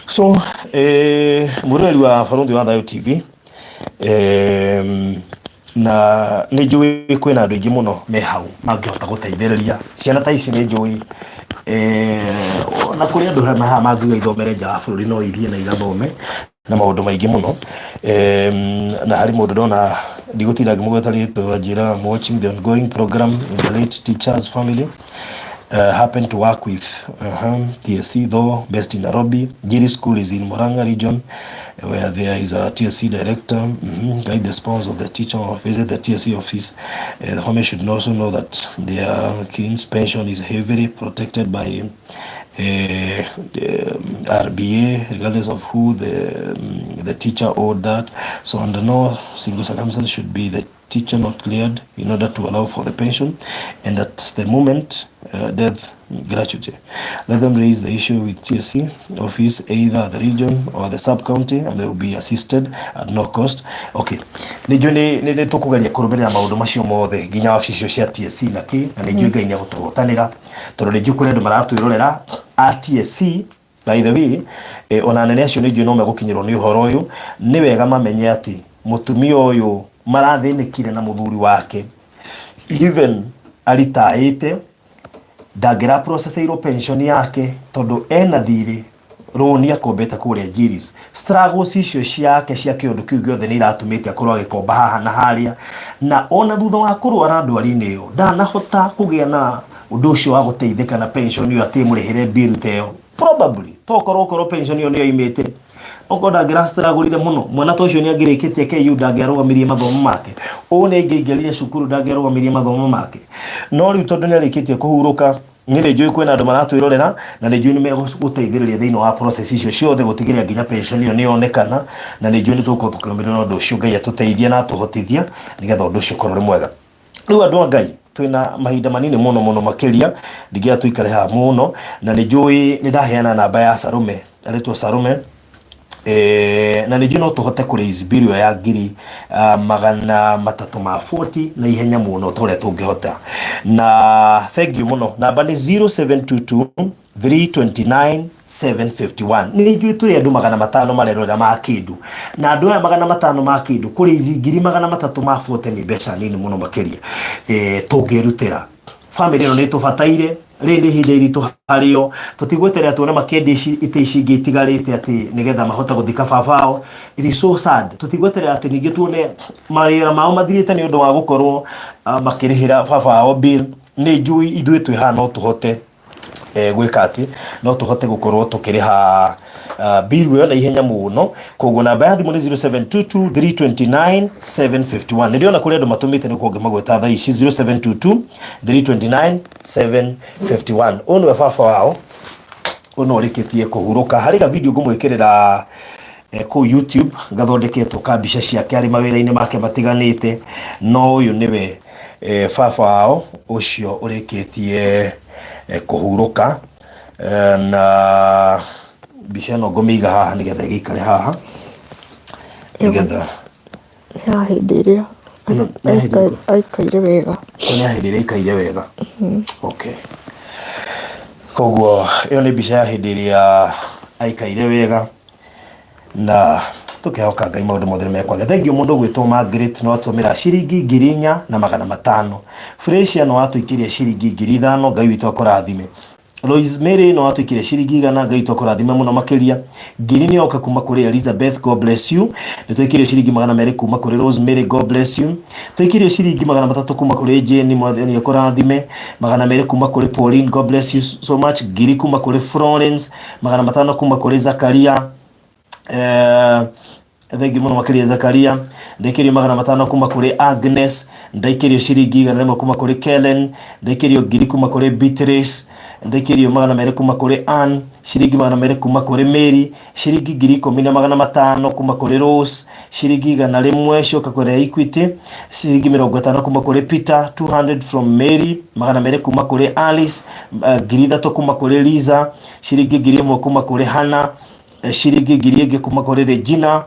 So mwiroreri wa Barũthi wa Thayũ TV, na nĩ njũĩ kwĩna andũ aingĩ mũno me hau mangĩhota gũteithĩrĩria ciana ta ici. Nĩ njũĩ na kũrĩ andũ haha mangiuga ithomere nja wa bũrũri, no ithiĩ na igathome na maũndũ maingĩ mũno. Na harĩ mũndũ ndona, ndigũtinda ngĩmũgweta rĩtwa, anjĩra, "I'm watching the ongoing program with the late teacher's family. Happen to work with TSC though based in Nairobi. Jiri School is in Murang'a region where there is a TSC director. Guide the spouse of the teacher or visit the TSC office. The family should also know that their king's pension is heavily protected by the RBA regardless of who the teacher owed that. So under no single circumstance should be the teacher not cleared in order to allow for the pension and at the moment death gratuity. Let them raise the issue with TSC office, either the region or the sub-county, and they will be assisted at no cost." Okay, nĩ njũĩ nĩ tũkũgeria kũrũmĩrĩra maũndũ macio mothe nginya wabici icio cia TSC na kĩ, na nĩ njũĩ Ngai nĩ egũtũhotanĩra, tondũ nĩ njũĩ kũrĩ andũ maratwĩrorera a TSC. By the way, ona anene acio nĩ njũĩ no megũkinyĩrwo nĩ ũhoro ũyũ. Nĩ wega mamenye atĩ mũtumia ũyũ marathĩnĩkire na mũthuri wake, even aritaĩte, ndangĩra processeirwo pension yake tondũ ena thirĩ rũni akombete kũrĩa Jiris. Struggles icio ciake cia kĩũndũ kĩu gĩothe nĩ iratũmĩte akorwo agĩkomba haha na harĩa, na ona thutha wa kũrwara ndwari-inĩ ĩyo ndanahota kũgĩa na ũndũ ũcio wa gũteithĩka na pension ĩyo atĩ ĩmũrĩhĩre bill ta ĩyo. Probably tokorwo okorwo pension ĩyo nĩyo imĩte, okorwo ndangĩrastragũrire mũno, mwana ta ũcio nĩ angĩrĩkĩtie KU, ndangĩarũgamirie mathomo make. Ũũ nĩ angĩingĩrire cukuru, ndangĩarũgamirie mathomo make. No rĩu tondũ nĩ arĩkĩtie kũhurũka, niĩ nĩ njũĩ kwĩna andũ maratwĩrorera na nĩ njũĩ nĩ megũteithĩrĩria thĩinĩ wa process icio ciothe gũtigĩrĩra nginya pension ĩyo nĩ yonekana, na nĩ njũĩ nĩ tũgũkorwo tũkĩrũmĩrĩra ũndũ ũcio. Ngai atũteithie na atũhotithia nĩgetha ũndũ ũcio ũkorwo ũrĩ mwega. Rĩu andũ a Ngai, twĩna mahinda manini mũno mũno makĩria, ndingĩenda tũikare haha mũno, na nĩ njũĩ nĩ ndaheana namba ya Sarume, arĩtwo Sarume, na nĩ njũĩ no tũhote kũ raise bill ĩyo ya ngiri 340 na ihenya mũno ta ũrĩa tũngĩhota. Na thank you mũno. Namba nĩ 0722 329 751. Nĩ njũĩ tũrĩ andũ 500 marerorera ma kĩndũ, na andũ aya 500 ma kĩndũ, kũrĩ ici 340,000 nĩ mbeca nini mũno makĩria. Tũngĩrutĩra family ĩno nĩ tũbataire. Rĩrĩ nĩ ihinda iritũ harĩo, tũtigweterera tuone makĩendia ici itĩ ici ingĩ itigarĩte atĩ nĩgetha mahote gũthika baba wao. It is so sad. Tũtigweterera atĩ ningĩ tuone mawĩra mao mathirĩte nĩ ũndũ wa gũkorwo makĩrĩhĩra baba wao bill. Nĩ njũĩ ithuĩ twĩ haha no tũhote gwĩka atĩ no tũhote gũkorwo tũkĩrĩha bill ĩyo na ihenya mũno. Koguo namba ya thimũ nĩ 0722 329 751. Nĩ ndĩrona kũrĩ andũ matũmĩte, nĩ kũngĩ magweta thaa ici. 0722 329 751. Ũyũ nĩwe baba wao, ũyũ nĩwe ũrĩkĩtie kũhurũka. Harĩ ga video ngũmwĩkĩrĩra kũu YouTube gathondeketwo ka mbica ciake arĩ mawĩra-inĩ make matiganĩte, no ũyũ nĩwe baba wao ũcio ũrĩkĩtie kũhurũka. Na mbica ĩno ngũmĩiga haha nĩgetha ĩgĩikare haha nĩgetha
Ya hĩndĩ ĩrĩa
Ĩno nĩ ya hĩndĩ ĩrĩkũ?
Aikaire wega.
Ĩyo nĩ ya hĩndĩ ĩrĩa aikaire wega. Okay, koguo ĩyo nĩ mbica ya hĩndĩ ĩrĩa aikaire wega, na tũkehoka Ngai maũndũ mothe nĩ mekwagĩa. Thengiũ mũndũ ũgwĩtwo Margaret no atũmĩra ciringi 4500. Fresia no atũikĩria ciringi 5000, Ngai witũ akũrathime. Rosemary no atũikĩria ciringi 100, Ngai witũ akũrathime mũno makĩria. 1000 nĩ yoka kuma kũrĩ Elizabeth, God bless you. Nĩ twĩkĩrio ciringi 200 kuma kũrĩ Rosemary, God bless you. Twĩkĩrio ciringi 300 kuma kũrĩ Jane, Mwathani akũrathime. 200 kuma kũrĩ Pauline, God bless you so much. 1000 kuma kũrĩ Florence, 500 kuma kũrĩ Zakaria. Thengiũ mũno makĩria Zakaria. Ndaikĩrio 500 kuma kũrĩ Agnes. Ndaikĩrio ciringi 100 kuma kũrĩ Kellen. Ndaikĩrio 1000 kuma kũrĩ Beatrice. Ndaikĩrio 200 kuma kũrĩ Ann. Ciringi 200 kuma kũrĩ Mary. Ciringi 10,500 kuma kũrĩ Rose. Ciringi 100 cioka kũrĩ Equity. Ciringi 50 kuma kũrĩ Peter. 200 from Mary. 200 kuma kũrĩ Alice. 3,000 kuma kũrĩ Liza. Ciringi 1,000 kuma kũrĩ Hannah. Ciringi 1,000 ĩngĩ kuma kũrĩ Regina,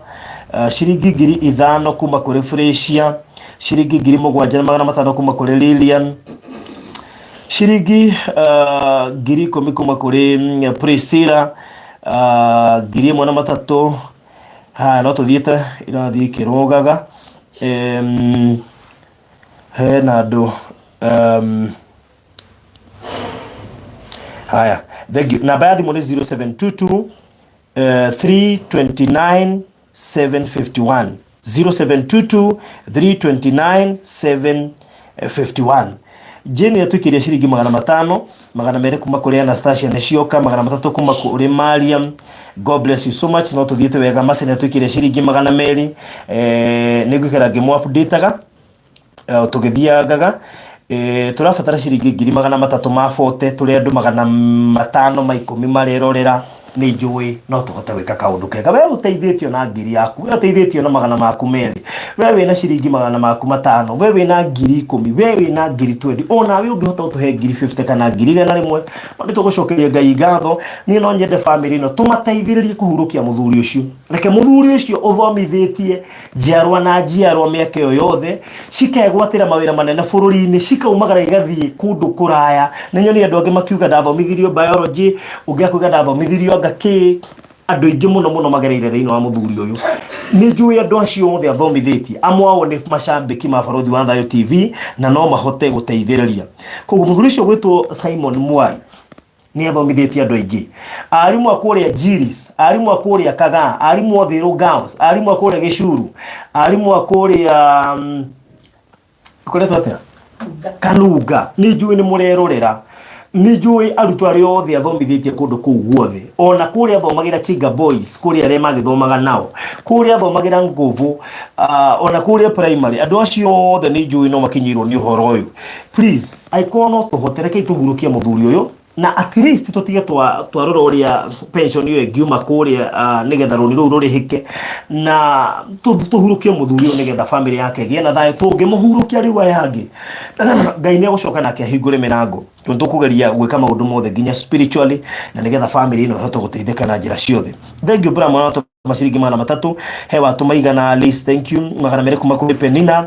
ciringi 5,000 kuma kũrĩ Fresia, ciringi 7,500 kuma kũrĩ Lilian, ciringi 10,000 kuma kũrĩ Priscilla, 1,300. Haya, no tũthiĩte irathiĩ ikĩrũgaga. Hena andũ. Haya, thank you. Namba ya thimũ nĩ 0722 329 751, 0722 329 751. Jane atuikirie ciringi 500, 200 kuma kũrĩ Anastasia nĩ cioka, 300 kuma kũrĩ Mariam. God bless you so much. No tũthiĩte wega. Macini atuikirie ciringi 200. Nĩ ngwĩkĩra ngĩmũ update-aga tũgĩthiangaga. Tũrabatara ciringi 340,000 ma bote. Tũrĩ andũ 510 marerorera. Nĩ njũĩ no tũhote gwĩka kaũndũ kega. We ũteithĩtio na 1,000 yaku, we ũteithĩtio na 200, we wĩna ciringi 500, we wĩna 10,000, we wĩna 20,000, onawe ũngĩhota gũtũhe 50,000 kana 100,000, no nĩ tũgũcokeria Ngai ngatho. Niĩ no nyende bamĩrĩ ĩno tũmateithĩrĩrie kũhurũkia mũthuri ũcio. Reke mũthuri ũcio ũthomithĩtie njiarwa na njiarwa mĩaka ĩyo yothe, cikegwatĩra mawĩra manene bũrũri-inĩ, cikaumagara igathiĩ kũndũ kũraya. Nĩ nyonire andũ angĩ makiuga ndathomithirio biology, ũngĩ akuga ndathomithirio anga kĩ. Andũ aingĩ mũno mũno magereire thĩinĩ wa mũthuri ũyũ. Nĩ njũĩ andũ acio othe athomithĩtie, amwe ao nĩ macambĩki ma Barũthi wa Thayũ TV na no mahote gũteithĩrĩria. Koguo mũthuri ũcio gwĩtwo Simon Mwai nĩ athomithĩtie andũ aingĩ, arimũ a kũrĩa Jiris, arimũ a kũrĩa Kagaa, arimũ a Thĩrũ Girls, arimũ a kũrĩa Gĩcuru, arimũ a kũrĩa kũretwo atĩa, Kanunga. Nĩ njũĩ nĩ mũrerorera. Nĩ njũĩ arutwo arĩa othe athomithĩtie kũndũ kũu guothe, ona kũrĩa athomagĩra Chinga Boys, kũrĩa arĩa magĩthomaga nao, kũrĩa athomagĩra Nguvu, ona kũrĩa primary, andũ acio othe nĩ njũĩ no makinyĩirwo nĩ ũhoro ũyũ. Please, angĩkorwo no tũhote, rekei tũhurũkie mũthuri ũyũ na at least tũtige twarora ũrĩa pension ĩyo ĩngiuma kũrĩa, nĩgetha rũni rũu rũrĩhĩke, na tũhurũkie mũthuri ũyũ nĩgetha family yake ĩgĩe na thayũ. Tũngĩmũhurũkia rĩu aya angĩ, Ngai nĩ egũcoka nake ahingũre mĩrango. Tondũ tũkũgeria gwĩka maũndũ mothe nginya spiritually, na nĩgetha family ĩno ĩhote gũteithĩka na njĩra ciothe. Thank you. Bra mwana watũma ciringi 300, he watũma 100 Alice, thank you. 200 kuma kũrĩ Penina.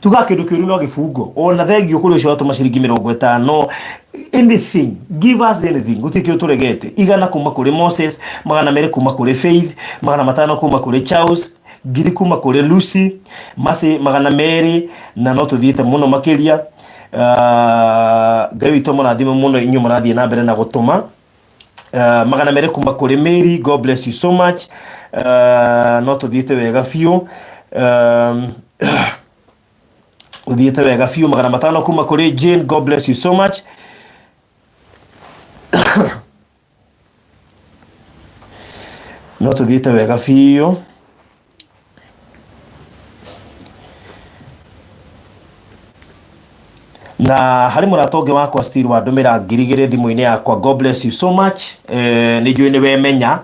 Tuga kĩndũ kĩũru no gĩbungo. Ona thengio kũrĩ ũcio watũma ciringi 50. Anything, give us anything, gũtirĩ kĩndũ tũregete. 100 kuma kũrĩ Moses, 200 kuma kũrĩ Faith, 500 kuma kũrĩ Charles, 1,000 kuma kũrĩ Lucy Masi, 200, na no tũthiĩte mũno makĩria. Ngai witũ mũrathime mũno inyuĩ mũrathiĩ na mbere na gũtũma. 200 kuma kũrĩ Mary, God bless you so much. No tũthiĩte wega biũ, ũthiĩte wega biũ. 500 kuma kũrĩ Jane, God bless you so much. No tũthiĩte wega biũ. Na harĩ mũrata ũngĩ wakwa still wandũmĩra 2,000 thimũ-inĩ yakwa, God bless you so much. Nĩ njũĩ nĩ wemenya,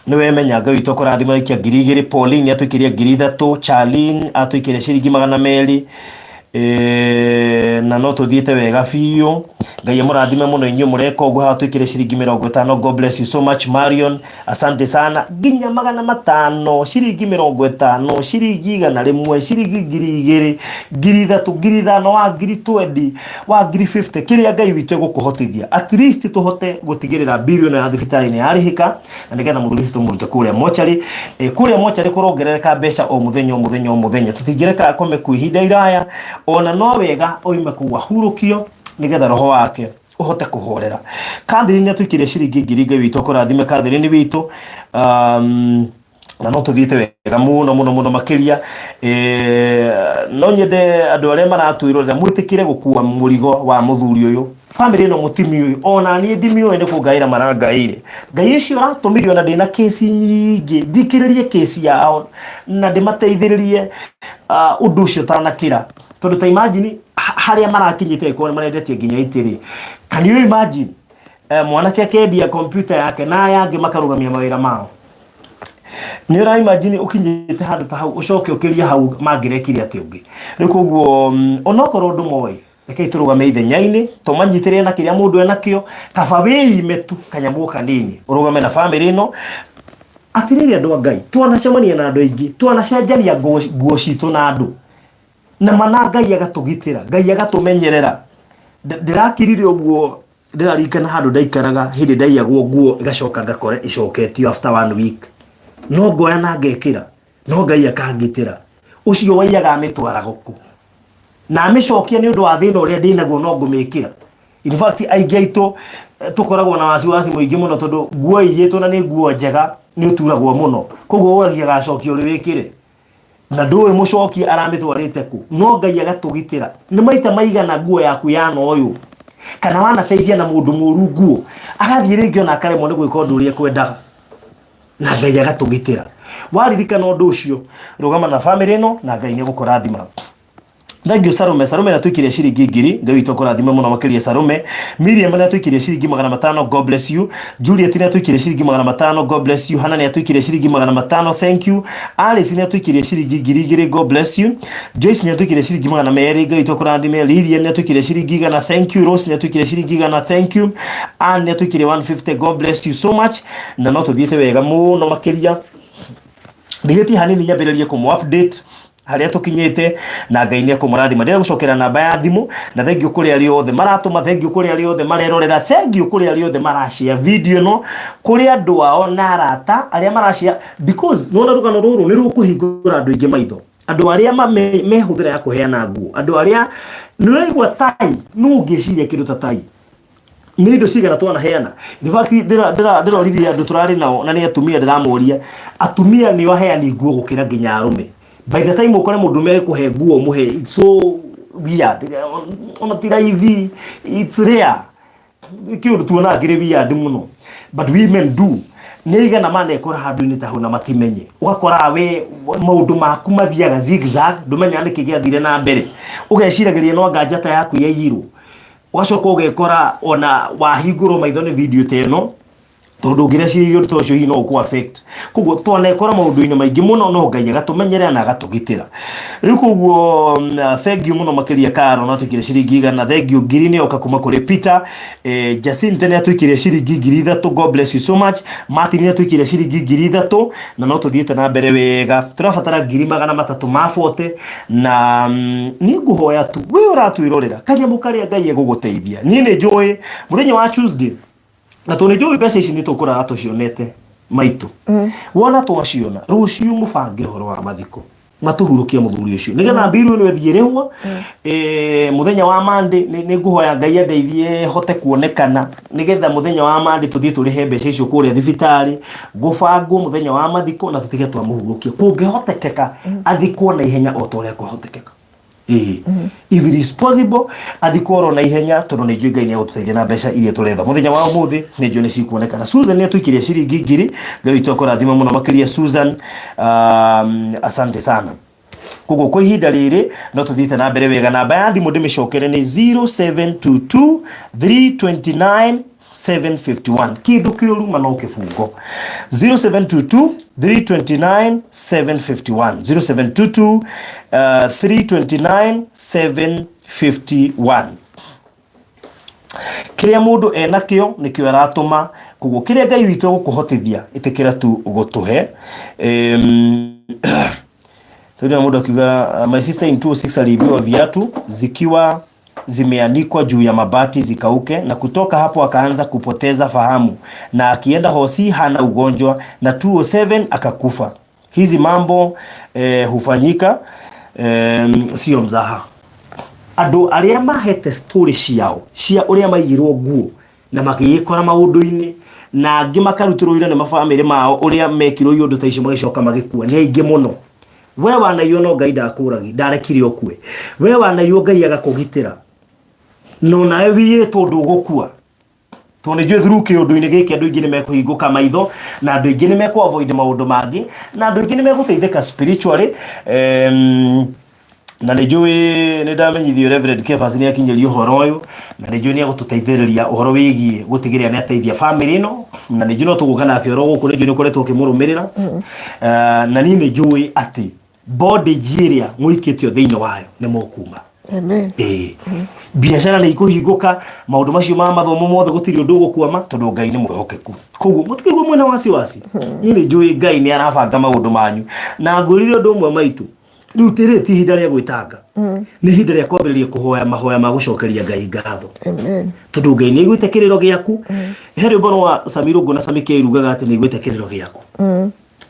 nĩ wemenya. Ngai witũ akũrathima. Ikia 2,000. Pauline atũikĩria 3,000. Charlene atũikĩria ciringi 200. Na no tũthiĩte wega biũ. Ngai amũrathime mũno inyuĩ mũreka ũguo. Haha tũikĩre ciringi 50. God bless you so much, Marion, asante sana. Nginya 500, ciringi 50, ciringi 100, ciringi 2,000, 3,000, 5,000, wa 20,000, wa 50,000, kĩrĩa Ngai witũ egũkũhotithia. At least tũhote gũtigĩrĩra mbiri ĩno ya thibitarĩ nĩ yarĩhĩka, na nĩgetha mũthuri ũcio tũmũrute kũrĩa mocarĩ. Kũrĩa mocarĩ kũrongerereka mbeca o mũthenya o mũthenya o mũthenya. Tũtingĩreka akome kuo ihinda iraya. Ona no wega oime kũu ahurũkio nĩgetha roho wake ũhote kũhorera. Catherine atũikĩria ciringi 1,000. Ngai witũ akũrathime, Catherine witũ. Na no tũthiĩte wega mũno mũno mũno makĩria. No nyende andũ arĩa maratwĩrorera mwĩtĩkĩre gũkua mũrigo wa mũthuri ũyũ. Family ĩno mũtimiũĩ, ona niĩ ndimiũĩ, nĩ kũngaĩra marangaĩire. Ngai ũcio ũratũmire ona ndĩna kĩci nyingĩ thikĩrĩrie kĩci yao na ndĩmateithĩrĩrie ũndũ ũcio ũtanakĩra, tondũ ta imagine harĩa marakinyĩte ĩkorwo nĩ marendetie nginya itĩrĩ. Can you imagine mwanake akendia kompiuta yake na aya angĩ makarũgamia mawĩra mao? Nĩ ũra imagine ũkinyĩte handũ ta hau, ũcoke ũkĩrie hau mangĩrekire atĩ ũngĩ rĩu. Koguo onokorwo ndũmoĩ, rekei tũrũgame ithenya-inĩ, tũmanyitĩrĩre na kĩrĩa mũndũ enakĩo. Kaba wĩime tu kanyamũ kanini, ũrũgame na bamĩrĩ ĩno. Atĩrĩrĩ andũ a Ngai, twanacemania na andũ aingĩ, twanacenjania nguo citũ na andũ na mana, Ngai agatũgitĩra, Ngai agatũmenyerera. Ndĩrakirire ũguo, ndĩraririkana handũ ndaikaraga hĩndĩ ndaiyagwo nguo, ĩgacoka ngakora ĩcoketio after one week, no ngoya na ngekĩra, no Ngai akangitĩra. Ũcio waiyaga amĩtwaraga kũ na amĩcokia nĩ ũndũ wa thĩna ũrĩa ndĩnaguo, no ngũmĩkĩra. In fact, aingĩ aitũ tũkoragwo na wasiwasi mũingĩ mũno, tondũ nguo ĩiyĩtwo na nĩ nguo njega nĩ ũturagwo mũno. Koguo ũragia gacokio ũrĩ wĩkĩre na ndũĩ mũcokia aramĩtwarĩte kũ, no Ngai agatũgitĩra. Nĩ maita maigana nguo yaku yana ũyũ kana wanateithia na mũndũ mũru nguo, agathiĩ rĩngĩ ona akaremwo nĩ gwĩka ũndũ ũrĩa ekwendaga, na Ngai agatũgitĩra. Waririkana ũndũ ũcio, rũgama na bamĩrĩ ĩno na Ngai nĩ egũkũrathima. Thank you, Salome. Salome natwĩkĩria ciringi 1000. Ngai witũ akũrathime mũno makĩria, Salome. Miriam natwĩkĩria ciringi 500. God bless you. Juliet natwĩkĩria ciringi 500. God bless you. Hana nĩatwĩkĩria ciringi 500. Thank you. Alice nĩatwĩkĩria ciringi 2000. God bless you. Joyce nĩatwĩkĩria ciringi 200. Ngai witũ akũrathime. Lilian nĩatwĩkĩria ciringi 100. Thank you. Rose nĩatwĩkĩria ciringi 100. Thank you. Ann nĩatwĩkĩria 150. God bless you so much. Na no tũthiĩte wega mũno makĩria. Ndigĩtie hanini nyambĩrĩrie kũmũ update harĩa tũkinyĩte, na Ngai nĩ ekũmũrathima. Ndĩrenda gũcokera namba ya thimũ, na thengiũ kũrĩ arĩa othe maratũma, thengiũ kũrĩ arĩa othe marerorera, thengiũ kũrĩ arĩa othe marashare video ĩno kũrĩ andũ ao na arata arĩa marashare, because nĩwona rũgano rũrũ nĩ rũkũhingũra andũ aingĩ maitho, andũ arĩa mehũthĩra ya kũheana nguo, andũ arĩa nĩ ũraigua tai nũ ũngĩciria kĩndũ ta tai nĩ indo cigana twanaheana. In fact, ndĩroririe andũ tũrarĩ nao na nĩ atumia, ndĩramoria, atumia nĩo aheani nguo gũkĩra nginya arũme. By the time ũkore mũndũ ũmwe agĩkũhe nguo mũhe, it's so weird, ona ti raithi, it's rare, kĩũndũ tuonaga kĩrĩ weird mũno, but women do. Nĩ igana manekora handũ-inĩ ta hau na matimenye. Ũgakora we maũndũ maku mathiaga zigzag, ndũmenyaga nĩkĩ gĩathire na mbere, ũgeciragĩria no anga njata yaku yaiyirwo. Ũgacoka ũgekora ona wahingũrwo maitho nĩ video ta ĩno, tondũ ũngĩreciria ũndũ ta ũcio hihi no ũkũ affect. Koguo twanekora maũndũ-inĩ maingĩ mũno, no Ngai agatũmenyerera na agatũgitĩra. Rĩu koguo thank you mũno makĩria. Karo no atwĩkire ciringi 100. Thank you. 1000 nĩ yoka kuma kũrĩ Peter. Jacinta nĩ atwĩkire ciringi 3000. God bless you so much. Martin nĩ atwĩkire ciringi 3000, na no tũthiĩte na mbere wega. Tũrabatara 340,000, na niĩ ngũhoya tu we ũratwĩrorera kanyamũ karĩa Ngai egũgũteithia. Niĩ nĩ njũĩ mũthenya wa Tuesday, na tondũ nĩ njũĩ mbeca ici nĩ tũkũrara tũcionete maitũ, wona twaciona rũciũ, mũbange ũhoro wa mathiko, matũhurũkie mũthuri ũcio nĩgetha mbiru ĩno ĩthiĩ ĩrĩhwo. Mũthenya wa Monday nĩ ngũhoya Ngai andeithie hote kuonekana, nĩgetha mũthenya wa Monday tũthiĩ tũrĩhe mbeca icio kũrĩa thibitarĩ, gũbangwo mũthenya wa mathiko na tũtige twamũhurũkia. Kũngĩhotekeka athikwo na ihenya o ta ũrĩa kwahotekeka. Ĩĩ, if it is possible, athikwo oro na ihenya, tondũ nĩ njũĩ Ngai nĩ egũtũteithia na mbeca iria tũretha mũthenya wa ũmũthĩ nĩ njũĩ nĩ cikuonekana. Susan nĩ atũikĩria ciringi 1000. Ngai witũ akũrathima mũno makĩria, Susan. Asante sana. Koguo kwa ihinda rĩrĩ no tũthiĩte na mbere wega. Namba ya thimũ ndĩmĩcokere nĩ 0722 329 751. Kĩndũ kĩũru ma no kĩbungo. 0722 329 751, 0722 329 751. Kĩrĩa mũndũ enakĩo nĩkĩo aratũma. Koguo kĩrĩa Ngai witũ egũkũhotithia, ĩtĩkĩra tu gũtũhe. Tũrĩ na mũndũ akiuga, "My sister in 206 aliibiwa viatu zikiwa zimeanikwa juu ya mabati zikauke, na kutoka hapo akaanza kupoteza fahamu, na akienda hosi hana ugonjwa, na 207 akakufa. Hizi mambo hufanyika, sio mzaha." Andũ arĩa mahete story ciao cia ũrĩa maigirwo nguo na magĩĩkora maũndũ-inĩ, na angĩ makarutĩrwo wĩra nĩ mabamĩrĩ mao ũrĩa mekirwo iũndũ ta icio magĩcoka magĩkua, nĩ aingĩ mũno. We wanaiywo no Ngai ndakũragi, ndarekire ũkue. We wanaiywo, Ngai agakũgitĩra. No nawe wiyĩtwo ndũgũkua, tondũ nĩ njũĩ through kĩũndũ-inĩ gĩkĩ andũ aingĩ nĩ mekũhingũka maitho, na andũ aingĩ nĩ mekũ avoid maũndũ mangĩ, na andũ aingĩ nĩ megũteithĩka spiritually. Na nĩ njũĩ nĩ ndamenyithio Reverend Kefas nĩ akinyĩrio ũhoro ũyũ, na nĩ njũĩ nĩ egũtũteithĩrĩria ũhoro wĩgiĩ gũtigĩrĩra nĩ ateithia family ĩno, na nĩ njũĩ no tũgũka nake oro gũkũ, nĩ njũĩ nĩ ũkoretwo ũkĩmũrũmĩrĩra. Na niĩ nĩ njũĩ atĩ bondage ĩrĩa mũikĩtio thĩinĩ wayo nĩ mũkuma.
Amen.
Ĩĩ, biacara nĩ ikũhingũka, maũndũ macio ma mathomo mothe gũtirĩ ũndũ ũgũkwama, tondũ Ngai nĩ mwĩhokeku. Koguo mũtikaigua mwĩna wasiwasi. Niĩ nĩ njũĩ Ngai nĩ arabanga maũndũ manyu, na ngwĩrire ũndũ ũmwe maitũ, rĩu rĩrĩ ti ihinda rĩa gwĩtanga, nĩ ihinda rĩa kwambĩrĩria kũhoya mahoya ma gũcokeria Ngai ngatho.
Amen.
Tondũ Ngai nĩ aiguĩte kĩrĩro gĩaku. He rwĩmbo rwa Sami Rũngũ na Sami K rugaga atĩ nĩ aiguĩte kĩrĩro gĩaku,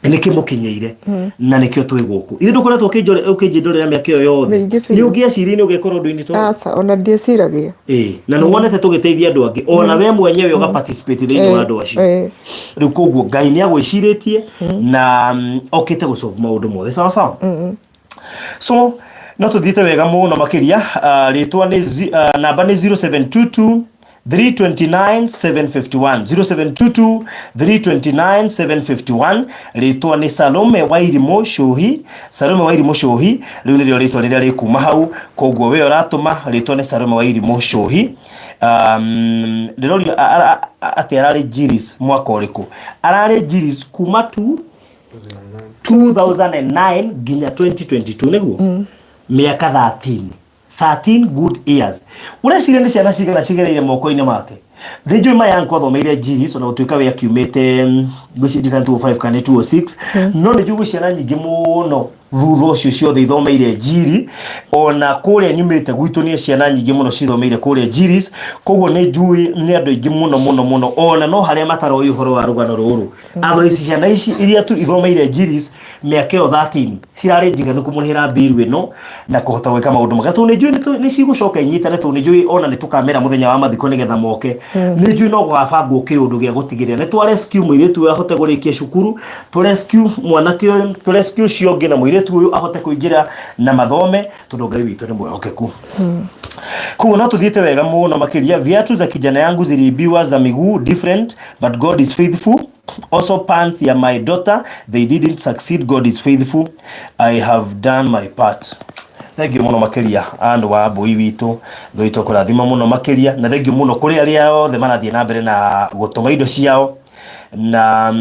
nĩ kĩmũkinyĩire, na nĩkĩo twĩ gũkũ. Ithe ndũkoretwo ũkĩnjĩndorera mĩaka ĩyo yothe?
Mĩingĩ biũ.
Nĩ ũngĩeciria nĩ ũgekora ũndũ-inĩ ta ũyũ?
Aca, ona ndieciragia.
Ĩĩ, na nĩ wonete tũgĩteithia andũ angĩ, ona we mwenyewe ũga participate thĩinĩ wa andũ acio. Rĩu koguo Ngai nĩ agwĩcirĩtie na okĩte gũ solve maũndũ mothe sawa sawa. So no tũthiĩte wega mũno makĩria. Rĩtwa nĩ namba nĩ 0722 329 751, 0722 329 751. Rĩtwa nĩ Salome Wairimũ Cũhi, Salome Wairimũ Cũhi, rĩu nĩrĩo rĩtwa rĩrĩa rĩkuma hau. Koguo we ũratũma rĩtwa nĩ Salome Wairimũ Cũhi. Ndĩrorio atĩ ararĩ Jiris mwaka ũrĩkũ? Ararĩ Jiris kuma tu 2009 nginya 2022, nĩguo mĩaka 13, 13 good years. Ũreciria nĩ ciana cigana cigereire moko-inĩ make? Nĩ njũĩ Mayank athomeire Jiris, ona gũtuĩka we akiumĩte ngwĩciria kana 205 kana 206, no nĩ njũĩ gwĩ ciana nyingĩ mũno thutha ũcio ciothe ithomeire Njiri. Ona kũrĩa nyumĩte gwitũ nĩ ciana nyingĩ mũno cithomeire kũrĩa Njiris. Koguo nĩ njũĩ nĩ andũ aingĩ mũno mũno mũno, ona no harĩa mataroĩ ũhoro wa rũgano rũrũ. Atho ici ciana ici iria tu ithomeire Njiris mĩaka ĩyo 13 cirarĩ njiganu kũmũrĩhĩra mbiru ĩno na kũhota gwĩka maũndũ mega, tondũ nĩ njũĩ nĩ cigũcoka inyitane, tondũ nĩ njũĩ ona nĩ tũkamera mũthenya wa mathiko nĩgetha moke. Nĩ njũĩ no gũgabangwo kĩũndũ gĩa gũtigĩrĩra nĩ twa rescue mũirĩtu ũyũ ahote kũrĩkia cukuru, tũ rescue mwanake ũyũ, tũ rescue ũcio ũngĩ, na mũirĩtu ũyũ ahote kũingĩra na mathome, tondũ Ngai witũ nĩ mwĩhokeku. Koguo no tũthiĩte wega mũno makĩria. Viatu za kijana yangu ziliibiwa za miguu different, but God is faithful. Also pants ya my daughter, they didn't succeed. God is faithful. I have done my part. Thengiũ mũno makĩria andũ wa mbũi witũ, Ngai witũ akũrathima mũno makĩria, na thengiũ mũno kũrĩ arĩa othe marathiĩ na mbere na gũtũma indo ciao. Na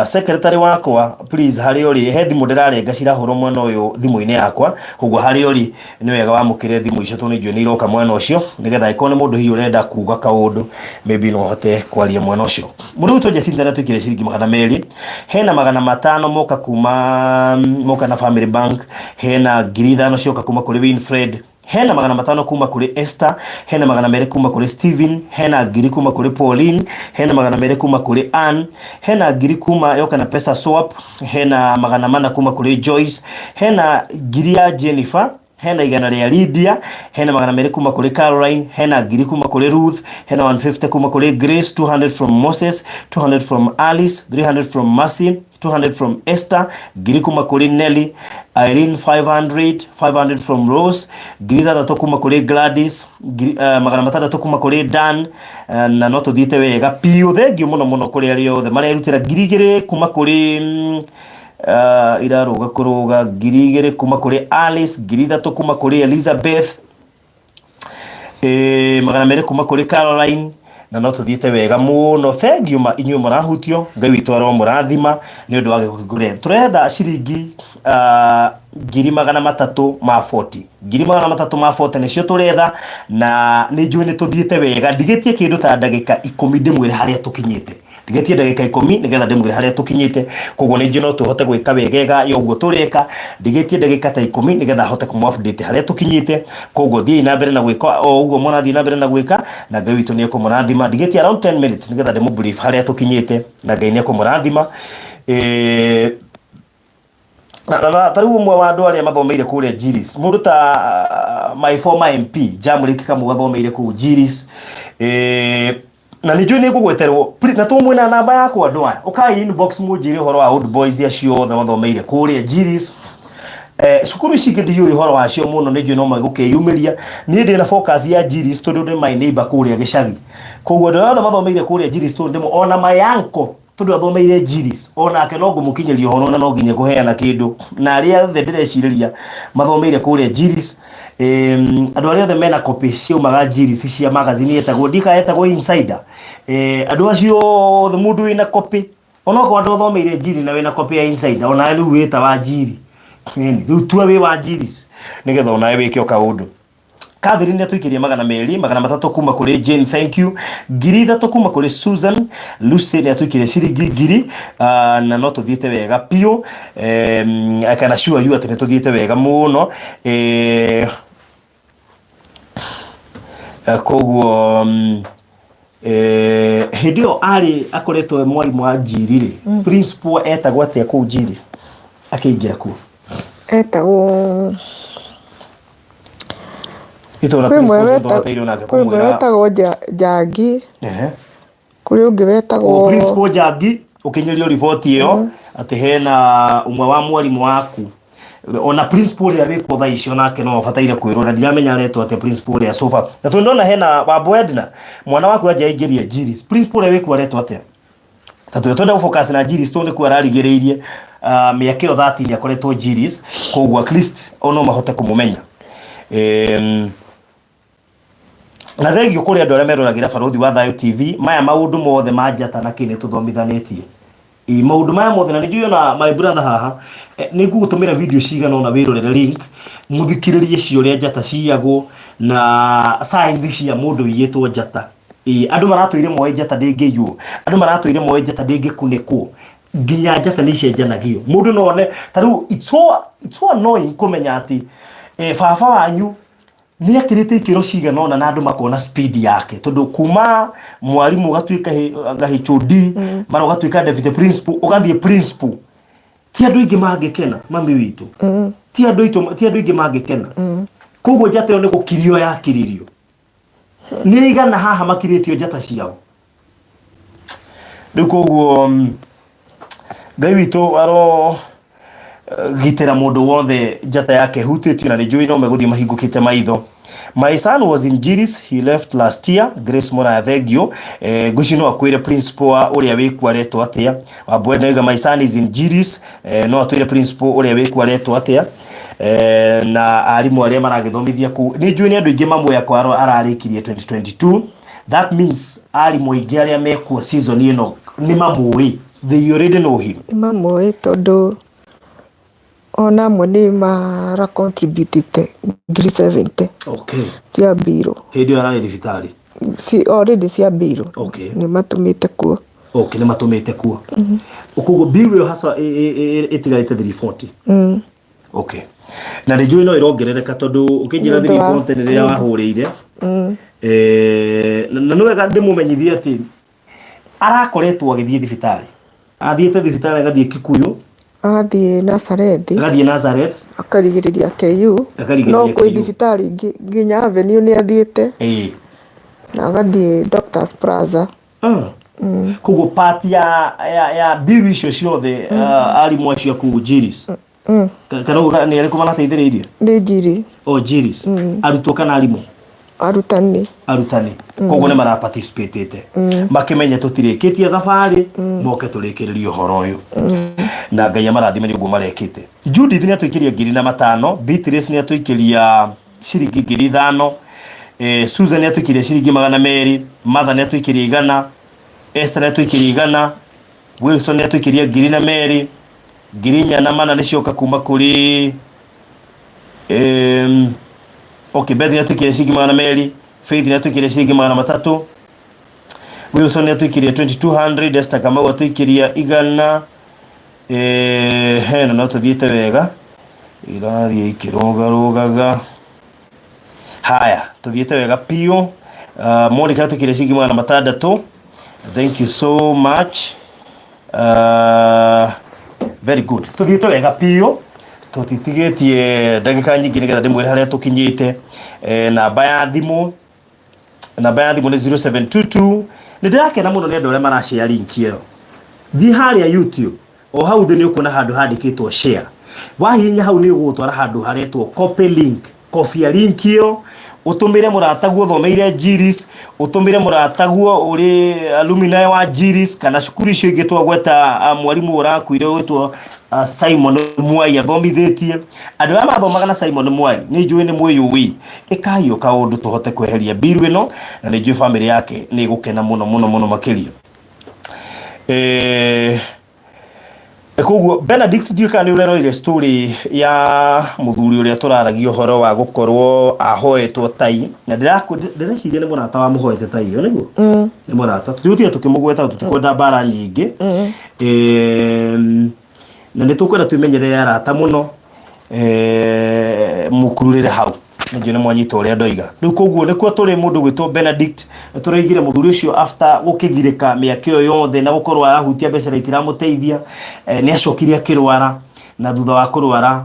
secretary wakwa, please, harĩa ũrĩ, he thimũ ndĩrarenga cirahũrwo mwena ũyũ thimũ-inĩ yakwa. Ũguo harĩa ũrĩ nĩ wega wamũkĩre thimũ icio, tondũ nĩ njũĩ nĩ iroka mwena ũcio, nĩgetha angĩkorwo nĩ mũndũ hihi ũrenda kuga kaũndũ, maybe no ũhote kwaria mwena ũcio. Mũndũ ũgwĩtwo Jacinta nĩ atwĩkĩre ciringi 200. Hena 500 moka kuma moka na Family Bank. Hena 5,000 cioka kuma kũrĩ Winfred. Hena 500 kuma kũrĩ Esther. Hena 200 kuma kũrĩ Steven. Hena 1,000 kuma kũrĩ Pauline. Hena 200 kuma kũrĩ Ann. Hena 1,000 kuma yoka na Pesa Swap. Hena 400 kuma kũrĩ Joyce. Hena 1,000 ya Jennifer. Hena 100 rĩa Lydia. Hena 200 kuma kũrĩ Caroline. Hena 1,000 kuma kũrĩ Ruth. Hena 150 kuma kũrĩ Grace, 200 from Moses, 200 from Alice, 300 from Mercy, 200 from Esther, 1,000 kuma kũrĩ Nelly, Irene 500, 500 from Rose, 6,000 kuma kũrĩ Gladys, 600 kuma kũrĩ Dan, na no tũthiĩte wega biũ. Thengiũ mũno mũno kũrĩ arĩa othe marerutĩra. 2,000 kuma kũrĩ irarũga kũrũga, 2,000 kuma kũrĩ Alice, 3,000 kuma kũrĩ Elizabeth, 200 kuma kũrĩ Caroline, na no tũthiĩte wega mũno. Thengiũ ma inyuĩ mũrahutio, Ngai witũ aromũrathima nĩ ũndũ wa gĩko kĩu. Tũretha ciringi 340,000, 340,000 nĩcio tũretha, na nĩ njũĩ nĩ tũthiĩte wega. Ndigĩtie kĩndũ ta ndagĩka 10 ndĩmwĩre harĩa tũkinyĩte. Ndigĩtie ndagĩka 10 nĩgetha ndĩmwĩre harĩa tũkinyĩte. Koguo nĩ njũĩ no tũhote gwĩka wegega ya ũguo tũreka. Ndigĩtie ndagĩka ta 10 nĩgetha hote kũmũ update harĩa tũkinyĩte. Koguo thiĩi na mbere na gwĩka o ũguo mũrathiĩ na mbere na gwĩka, na Ngai witũ nĩ ekũmũrathima. Ndigĩtie around 10 minutes nĩgetha ndĩmũ brief harĩa tũkinyĩte, na Ngai nĩ ekũmũrathima. Na ta rĩu ũmwe wa andũ arĩa mathomeire kũrĩa Jiris, mũndũ ta my former MP Jamrick Kamau athomeire kũu Jiris. Na nĩ njũĩ nĩ ngũgweterwo. Na tũ mwĩna namba yakwa, andũ aya ũkai inbox mũnjĩre ũhoro wa old boys acio othe mathomeire kũrĩa Jiris. Cukuru ici ingĩ ndiũĩ ũhoro wacio mũno, nĩ njũĩ no megũkĩyumĩria. Niĩ ndĩ na focus ya Jiris tondũ ndĩ my neighbor kũrĩa gĩcagi, koguo andũ arĩa othe mathomeire kũrĩa Jiris tondũ ndĩmo, ona my uncle tondũ athomeire Jiris onake no ngũmũkinyĩria ũhoro na no nginya kũheana kĩndũ, na arĩa othe ndĩrecirĩria mathomeire kũrĩa Jiris, andũ arĩa othe mena copy ciaumaga Jiris cia magazine yetagwo ndika yetagwo Insider, andũ acio othe mũndũ wĩna copy, onokorwo andũ athomeire Njiri na wĩna copy ya Insider, onawe rĩu wĩta wa Njiri. Ĩni, rĩu tua wĩ wa Njiris nĩgetha onawe wĩke o kaũndũ. Catherine nĩ atũikĩria 200, 300 kuma kũrĩ Jane, thank you. 3000 kuma kũrĩ Susan. Lucy nĩ atũikĩria ciringi 1000, na no tũthiĩte wega biũ. I can assure you atĩ nĩ tũthiĩte wega mũno. Koguo hĩndĩ ĩyo arĩ akoretwo e mwarimũ wa Njiri rĩ, principal etagwo atĩa kũu Njiri akĩingĩra kuo?
Etagwo
Itũra
kwĩ ũmwe
principal ũcio
weta-
ndwabataire onake
kwĩ ũmwe
kũmwĩra.
wetagwo Njangi. Kũrĩ ũngĩ
O
wetagwo
principal Njangi ũkinyĩrio riboti ĩyo atĩ hena ũmwe wa mwarimũ waku, ona principal ũrĩa wĩkuo thaa icio nake no abataire kwĩrwo, na ndiramenya aretwo atĩa principal ũrĩa sofa, na tondũ ndona hena Wambo Edna, mwana waku anjia aingĩrie Njiris, principal ũrĩa wĩkuo aretwo atĩa? Ta tũrĩa twenda gũfocus na Njiris tondũ nĩkuo ararigĩrĩirie, mĩaka ĩyo 13 akoretwo Njiris, koguo at least o no mahote kũmũmenya. Na thengio kũrĩ andũ arĩa meroragĩra Barũthi wa Thayũ TV. Maya maũndũ mothe ma njata na kĩ nĩ tũthomithanĩtie. Ĩ maũndũ maya mothe, na nĩ njũĩ ona my brother haha, nĩ ngũgũtũmĩra video cigana ũna wĩrorere link mũthikĩrĩrie cia ũrĩa njata ciyagwo na signs cia mũndũ ũiyĩtwo njata. Ĩ andũ maratũire moĩ njata ndĩngĩiywo, andũ maratũire moĩ njata ndĩngĩkunĩkwo, nginya njata nĩ icenjanagio. Mũndũ no one ta rĩu it's so annoying kũmenya atĩ baba wanyu nĩ akĩrĩte ikĩro cigana ũna na andũ makona speed yake, tondũ kuma mwarimũ ũgatuĩka ga HOD, mara ũgatuĩka deputy principal, ũgathiĩ principal, ti andũ aingĩ mangĩkena, mami witũ, ti andũ aitũ, ti andũ aingĩ mangĩkena. Koguo njata ĩyo nĩ gũkirio yakiririo. Nĩ igana haha makirĩtio njata ciao rĩu. Koguo Ngai witũ aro gitĩra mũndũ wothe njata yake hutĩtio, na nĩ njũĩ no megũthiĩ mahingũkĩte maitho. My son was in Jiris, he left last year. Grace Muraya, thank you. Ngwĩciria no akwĩre principal wa ũrĩa wĩkuo aretwo atĩa. Wambwe nauga my son is in Jiris, no atwĩre principal ũrĩa wĩkuo aretwo atĩa, na arimũ arĩa maragĩthomithia kũu. Nĩ njũĩ nĩ andũ aingĩ mamwe akwa ararĩkirie 2022. That means arimũ aingĩ arĩa mekuo season ĩno nĩ mamũĩ. They already know him.
Nĩ mamũĩ tondũ ona amwe nĩ mara contributĩte 70,000 cia mbirũ.
Hĩndĩ ĩyo ararĩ thibitarĩ.
Already cia mbirũ. Nĩ matũmĩte kuo.
Okay, nĩ matũmĩte kuo. Koguo bill ĩyo hasa ĩtigarĩte 340. Okay. Na nĩ njũĩ no ĩrongerereka tondũ ũkĩnjĩra
Nĩ ũndũ wa-
340 nĩ rĩrĩa wahũrĩire. Na nĩ wega ndĩmũmenyithie atĩ arakoretwo agĩthiĩ thibitarĩ. Athiĩte thibitarĩ, agathiĩ Kikuyu,
Agathiĩ Nazarethi.
Agathiĩ Nazareth.
Akarigĩrĩria KU.
Akarigĩrĩria
No kwĩ
KU.
thibitarĩ ingĩ nginya Avenue nĩ athiĩte na agathiĩ Doctors Plaza.
Koguo part ya bill icio ciothe, arimũ acio kũu Jiris, kana ũguo nĩ arĩkũ marateithĩrĩirie?
Nĩ Njiri.
O Jiris arutwo kana arimũ?
Arutani.
Arutani. Koguo nĩ maraparticipatĩte makĩmenye tũtirĩkĩtie thabarĩ, moke tũrĩkĩrĩrie ũhoro ũyũ, na Ngai amarathime nĩ ũguo marekĩte. Judith nĩ atũikĩria 1500, Beatrice nĩ atũikĩria ciringi 5000, Susan nĩ atũikĩria ciringi 200, Martha nĩ atũikĩria 100, Esther nĩ atũikĩria 100, Wilson nĩ atũikĩria 2000, 4400 nĩ cioka kuma kũrĩ okay, Beth nĩ atũikĩria ciringi 200, Faith nĩ atũikĩria ciringi 300, Wilson nĩ atũikĩria 2200, Esther Kamau atũikĩria 100. Hena no tũthiĩte wega, irathiĩ ikĩrũgarũgaga. Haya, tũthiĩte wega piũ. Monica atũikĩria ciringi 600, thank you so much. Very good, tũthiĩte wega piũ, tũtitigĩtie ndagĩka nyingĩ nĩgetha ndĩmwĩre harĩa tũkinyĩte. Namba ya thimũ nĩ 0722. Nĩ ndĩrakena mũno nĩ andũ arĩa marashare link ĩyo. Thiĩ harĩa YouTube, o hau thĩ nĩ ũkuona handũ handĩkĩtwo share. Wahihinya hau nĩ ũgũgũtwara handũ haretwo copy link. Kobia link ĩyo ũtũmĩre mũrataguo ũthomeire Jiris, ũtũmĩre mũrataguo ũrĩ alumni wa Jiris kana cukuru icio ingĩ twagweta mwarimũ ũrakuire ũgwĩtwo Simon Mwai athomithĩtie. Andũ arĩa mathomaga na Simon Mwai nĩ njũĩ nĩ mwĩyũĩ. Ĩkai o kaũndũ tũhote kweheria mbiru ĩno na nĩ njũĩ bamĩrĩ yake nĩ ĩgũkena mũno mũno mũno makĩria. Eh, koguo Benedict ndiũĩ kana nĩ ũreroire story ya mũthuri ũrĩa tũraragia ũhoro wa gũkorwo ahoetwo tai na ndĩreciria nĩ mũrata wa mũhoete tai ĩyo nĩguo nĩ mũrata tũtigũtinda tũkĩmũgweta tũtikwenda mbara nyingĩ Em, na nĩ tũkwenda twĩmenyerere arata mũno eh, mũkururĩre hau nĩnjũĩ nĩ mwanyita ũrĩa ndoiga rĩu koguo nĩkuo tũrĩ mũndũ gwĩtwo Benedict nĩtũraigire mũthuri ũcio after gũkĩgirĩka mĩaka ĩyo yothe na gũkorwo arahutia mbeca na itiramũteithia eh, nĩ acokire akĩrwara na thutha wa kũrwara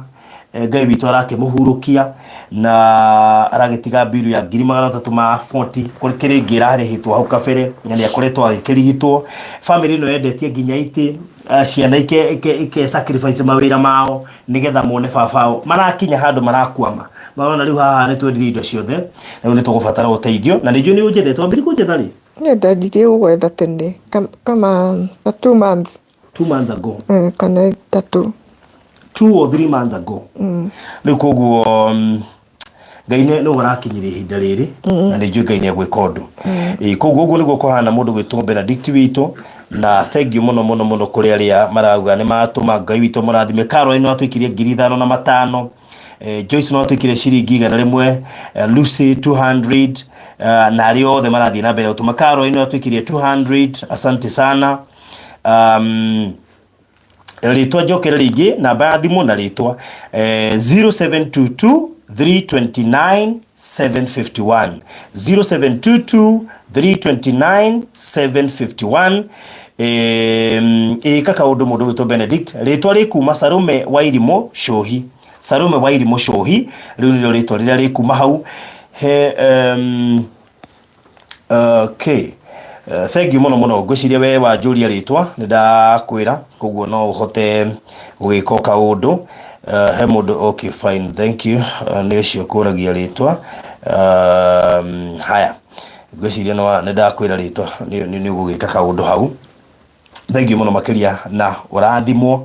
eh, Ngai witũ arakĩmũhurũkia na aragĩtiga mbiru ya 340,000 kũrĩ ĩngĩ ĩrarĩhĩtwo hau kabere na nĩ akoretwo agĩkĩrigitwo. Bamĩrĩ ĩno yendetie nginya itĩ, ciana ike, ike, ike sacrifice mawĩra mao nĩgetha mone baba wao. Marakinya handũ marakwama, marona rĩu haha nĩ twendirie indo ciothe, rĩu nĩ tũgũbatara ũteithio na nĩ njũĩ nĩ ũnjethete. Wambirie kũnjetha rĩ?
Niĩ ndanjirie gũgwetha tene kama ta 2 months.
2 months ago.
Kana 3.
2 or 3 months ago. Rĩu koguo Ngai nĩ nĩwe ũrakinyire ihinda rĩrĩ na nĩ njũĩ Ngai nĩ egwĩka ũndũ. Ĩĩ, koguo ũguo nĩguo kũhana mũndũ gwĩtwo Benedict witũ na thank you mũno mũno mũno kũrĩ arĩa marauga nĩ matũma. Ngai witũ mũrathime. Caroline no atwĩkirie 5,000, Joyce no atwĩkirie ciringi 100, Lucy 200, na arĩa othe marathiĩ na mbere gũtũma. Caroline no atwĩkirie 200, asante sana. Rĩtwa njokere rĩngĩ namba ya thimũ na rĩtwa, 0722 329 751, 0722 329 751. Ĩka kaũndũ mũndũ gwĩtwo Benedict, rĩtwa rĩkuma Sarume wa Irimũ Cũhi, Sarume wa Irimũ Cũhi, rĩu nĩrĩo rĩtwa rĩrĩa rĩkuma hau he. Okay. Thank you mũno mũno. Ngwĩciria we wanjũria rĩtwa nĩ ndakwĩra, koguo no ũhote gwĩka o kaũndũ. He mũndũ, okay fine, thank you. Nĩ ũcio kũragia rĩtwa. Haya, ngwĩciria nĩ ndakwĩra rĩtwa, nĩ ũgũgĩka kaũndũ hau. Thank you mũno makĩria na ũrathimwo.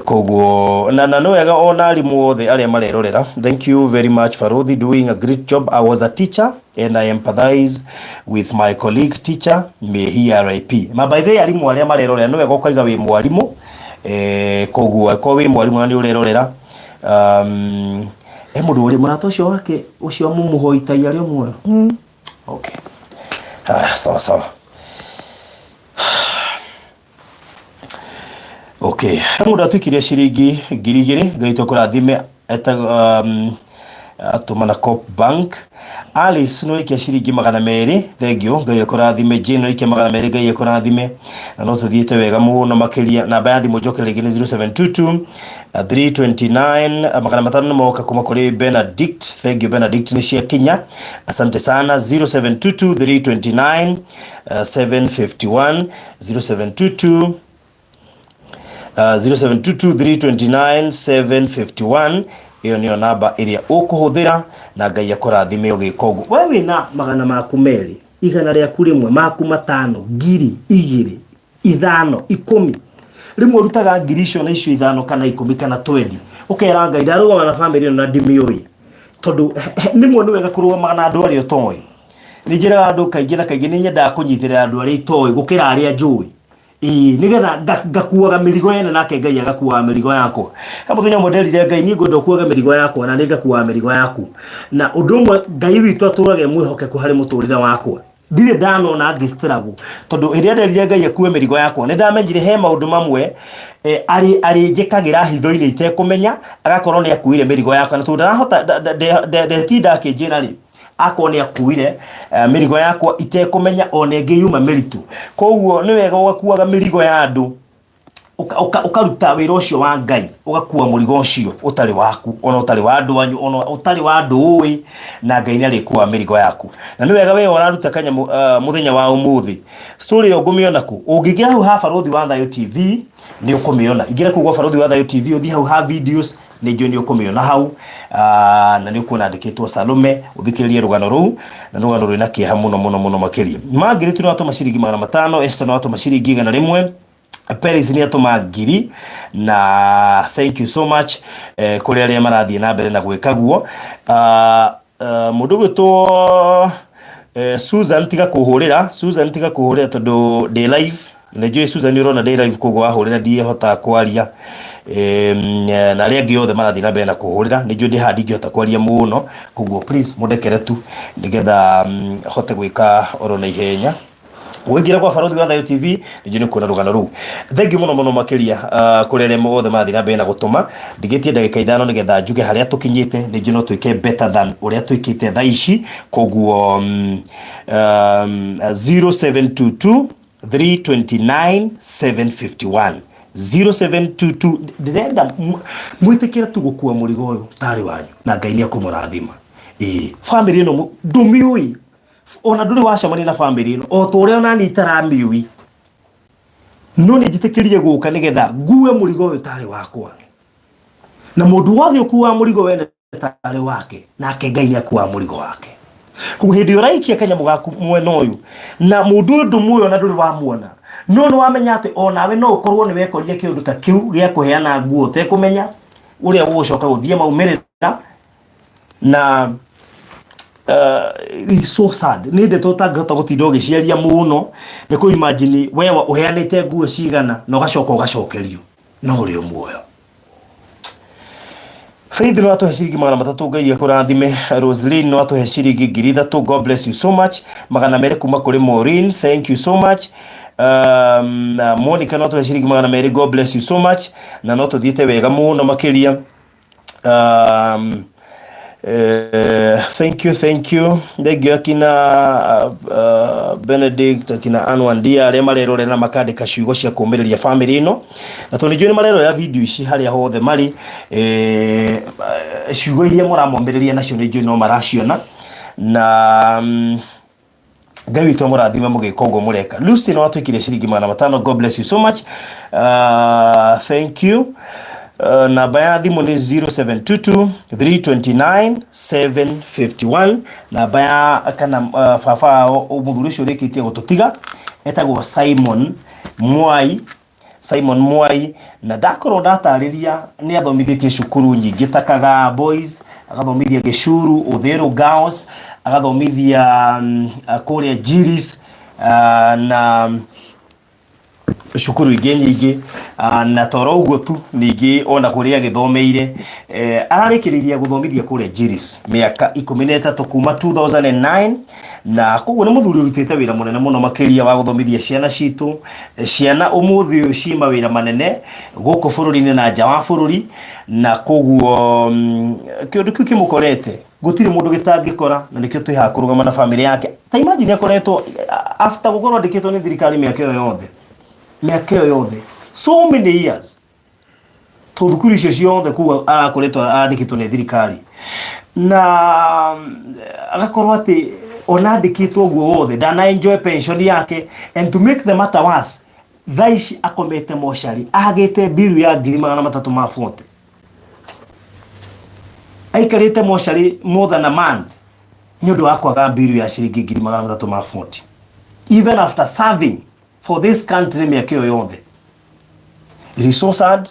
Koguo na nĩ wega ona arimũ othe arĩa marerorera. Thank you very much, Farodhi, doing a great job. I was a teacher and I empathize with my colleague teacher. May he RIP. Ma by the way, arimũ arĩa marerorera, nĩ wega ũkaiga wĩ mwarimũ. Koguo angĩkorwo wĩ mwarimũ na nĩ ũrerorera, he mũndũ ũrĩ mũrata ũcio wake ũcio mũmũhoi tai arĩ o muoyo. Okay, haya, sawa sawa. Okay, he mũndũ atuikirie ciringi 2,000, Ngai tũkũrathime, etagwo atũma na Coop Bank. Alice nĩ waikia ciringi 200, thank you, Ngai akũrathime. Jane nĩ waikia 200, Ngai akũrathime. Na no tũthiĩte wega mũno makĩria. Namba ya thimũ njoke rĩngĩ nĩ 0722 329 500 nĩ moka kuma kũrĩ Benedict. Thank you Benedict, nĩ ciakinya, asante sana. 0722 329 751, 0722 0722 329 751, ĩyo nĩyo namba ĩrĩa ũkũhũthĩra na Ngai akũrathime ũgĩka ũguo. We wĩna 200, 100, maku 500, 2,000, 5, 10, rĩmwe ũrutaga ngiri icio na icio 5 kana 10 kana 20, ũkera Ngai ndarũgama na bamĩrĩ ĩno na ndimĩũĩ, tondũ rĩmwe nĩ wega kũrũgamaga na andũ arĩa ũtoĩ. Nĩ njĩraga andũ kaingĩ na kaingĩ, nĩ nyendaga kũnyitĩrĩra andũ arĩa itoĩ gũkĩra arĩa njũĩ. Ĩĩ, nĩgetha ngakuaga mĩrigo yene nake Ngai agakuaga mĩrigo yakwa. He mũthenya ũmwe nderire Ngai, niĩ ngwenda ũkuage mĩrigo yakwa na nĩ ngakuaga mĩrigo yaku. Na ũndũ ũmwe Ngai witũ atũraga e mwĩhokeku harĩ mũtũrĩre wakwa. Ndirĩ ndanona ngĩ struggle, tondũ hĩndĩ ĩrĩa nderire Ngai akue mĩrigo yakwa, nĩ ndamenyire he maũndũ mamwe arĩnjĩkagĩra hitho-inĩ itekũmenya, agakorwo nĩ akuire mĩrigo yakwa. Na tondũ ndarahota ndetinda akĩnjĩra rĩ, akorwo nĩ akuire mĩrigo yakwa itekũmenya, ona ĩngĩ yuma mĩritũ. Koguo nĩ wega ũgakuaga mĩrigo ya andũ. Ũkaruta wĩra ũcio wa Ngai, ũgakua mũrigo ũcio ũtarĩ waku, ona ũtarĩ wa andũ anyu, ona ũtarĩ wa andũ ũĩ, na Ngai nĩ arĩkuaga mĩrigo yaku. Na nĩ wega we ũraruta kanyamũ mũthenya wa ũmũthĩ. Story ĩyo ngũmĩona kũ? Ũngĩingĩra hau ha Barũthi wa Thayũ TV nĩ ũkũmĩona. Ingĩra kũu gwa Barũthi wa Thayũ TV, ũthiĩ hau ha videos, nĩ njũĩ nĩ ũkũmĩona hau. Na nĩ ũkuona andĩkĩtwo Salome, ũthikĩrĩrie rũgano rũu, na nĩ rũgano rwĩna kĩeha mũno mũno mũno makĩria. Margaret nĩ watũma ciringi 500, Esther nĩ watũma ciringi 100, Peris nĩ atũma 1000, na thank you so much kũrĩ arĩa marathiĩ na mbere na gwĩka guo. Mũndũ ũgwĩtwo Susan, tiga kũhũrĩra. Susan, tiga kũhũrĩra tondũ ndĩ live. Nĩ njũĩ Susan ũrona ndĩ live, koguo wahũrĩra ndiĩhotaga kwaria. Na arĩa angĩ othe marathiĩ na mbere na kũhũrĩra, nĩ njũĩ ndĩ haha ndingĩhota kwaria mũno, koguo please mũndekere tu nĩgetha hote gwĩka oro na ihenya. Ũingĩra kwa Barũthi wa Thayũ TV ningĩ nĩ kuona rũgano rũu. Thengiũ mũno mũno makĩria kũrĩ arĩa othe marathiĩ na mbere na gũtũma. Ndigĩtie ndagĩka 5 nĩgetha njuge harĩa tũkinyĩte, ningĩ no twĩke better than ũrĩa twĩkĩte thaa ici. Koguo 0722 329 751, 0722. Ndĩrenda mwĩtĩkĩre tu gũkua mũrigo ũyũ tarĩ wanyu, na Ngai nĩ ekũmũrathima. Ĩĩ, bamĩrĩ ĩno ndũmĩũĩ, ona ndũrĩ wacemania na bamĩrĩ ĩno, o ta ũrĩa onani itaramĩũĩ, no nĩ njĩtĩkĩrie gũka nĩgetha ngue mũrigo ũyũ tarĩ wakwa. Na mũndũ wothe ũkuaga mũrigo wene tarĩ wake, nake Ngai nĩ akuaga mũrigo wake. Koguo hĩndĩ ĩrĩa ũraikia kanyamũ gaku mwena ũyũ, na mũndũ ũyũ ndũmũĩ, ona ndũrĩ wamuona, no nĩ wamenya atĩ onawe no ũkorwo nĩ wekorire kĩũndũ ta kĩu gĩa kũheana nguo ũtekũmenya ũrĩa gũgũcoka gũthiĩ maumĩrĩra. Na it's so sad, nĩ ndeto ũtangĩhota gũtinda ũgĩciaria mũno. Nĩ kũ imagine we ũheanĩte nguo cigana na ũgacoka ũgacokerio no ũrĩ o muoyo. Faith no atũhe ciringi 300, Ngai akũrathime. Roslyn no atũhe ciringi 3000, God bless you so much. 200 kuma kũrĩ Maureen, thank you so much. Na Monica no atũhe ciringi 200, God bless you so much. Na no tũthiĩte wega mũno makĩria. Thank you, thank you, thank you akina Benedict, akina Anwandia, arĩa marerorera na makandĩka ciugo cia kũmĩrĩria family ĩno, na tondũ nĩ njũĩ nĩ marerorera video ici harĩa hothe marĩ, ciugo iria mũramomĩrĩria nacio nĩ njũĩ no maraciona. Na Ngai witũ amũrathime mũgĩka ũguo mũreka. Lucy nĩ watwĩkire ciringi 500, God bless you so much. Thank you. Namba ya thimũ nĩ 0722 329 751. Namba ya kana baba wao, mũthuri ũcio ũrĩkĩtie gũtũtiga, etagwo Simon Mwai, Simon Mwai. Na ndakorwo ndatarĩria, nĩ athomithĩtie cukuru nyingĩ ta Kagaa Boys, agathomithia Gĩcuru, Uthiru Girls, agathomithia kũrĩa Jiris, na cukuru ingĩ nyingĩ. Na toro ũguo tu, ningĩ ona kũrĩa agĩthomeire, ararĩkĩrĩirie gũthomithia kũrĩa Jiris mĩaka 13 kuma 2009. Na koguo nĩ mũthuri ũrutĩte wĩra mũnene mũno makĩria wa gũthomithia ciana citũ. Ciana ũmũthĩ ũyũ ci mawĩra manene gũkũ bũrũri-inĩ na nja wa bũrũri. Na koguo kĩũndũ kĩu kĩmũkorete gũtirĩ mũndũ gĩtangĩkora, na nĩkĩo twĩ haha kũrũgama na bamĩrĩ yake. Ta imagine akoretwo after gũkorwo andĩkĩtwo nĩ thirikari mĩaka ĩyo yothe, mĩaka ĩyo yothe, so many years, to thukuru icio ciothe kũu arakoretwo andĩkĩtwo nĩ thirikari, na agakorwo atĩ ona andĩkĩtwo ũguo wothe ndana enjoy pension yake. And to make the matter worse, thaa ici akomete mocarĩ agĩte mbiru ya 340,000. Aikarĩte mocarĩ more than a month nĩ ũndũ wa kwaga mbiru ya ciringi 340,000, even after serving for this country mĩaka ĩyo yothe. It is so sad.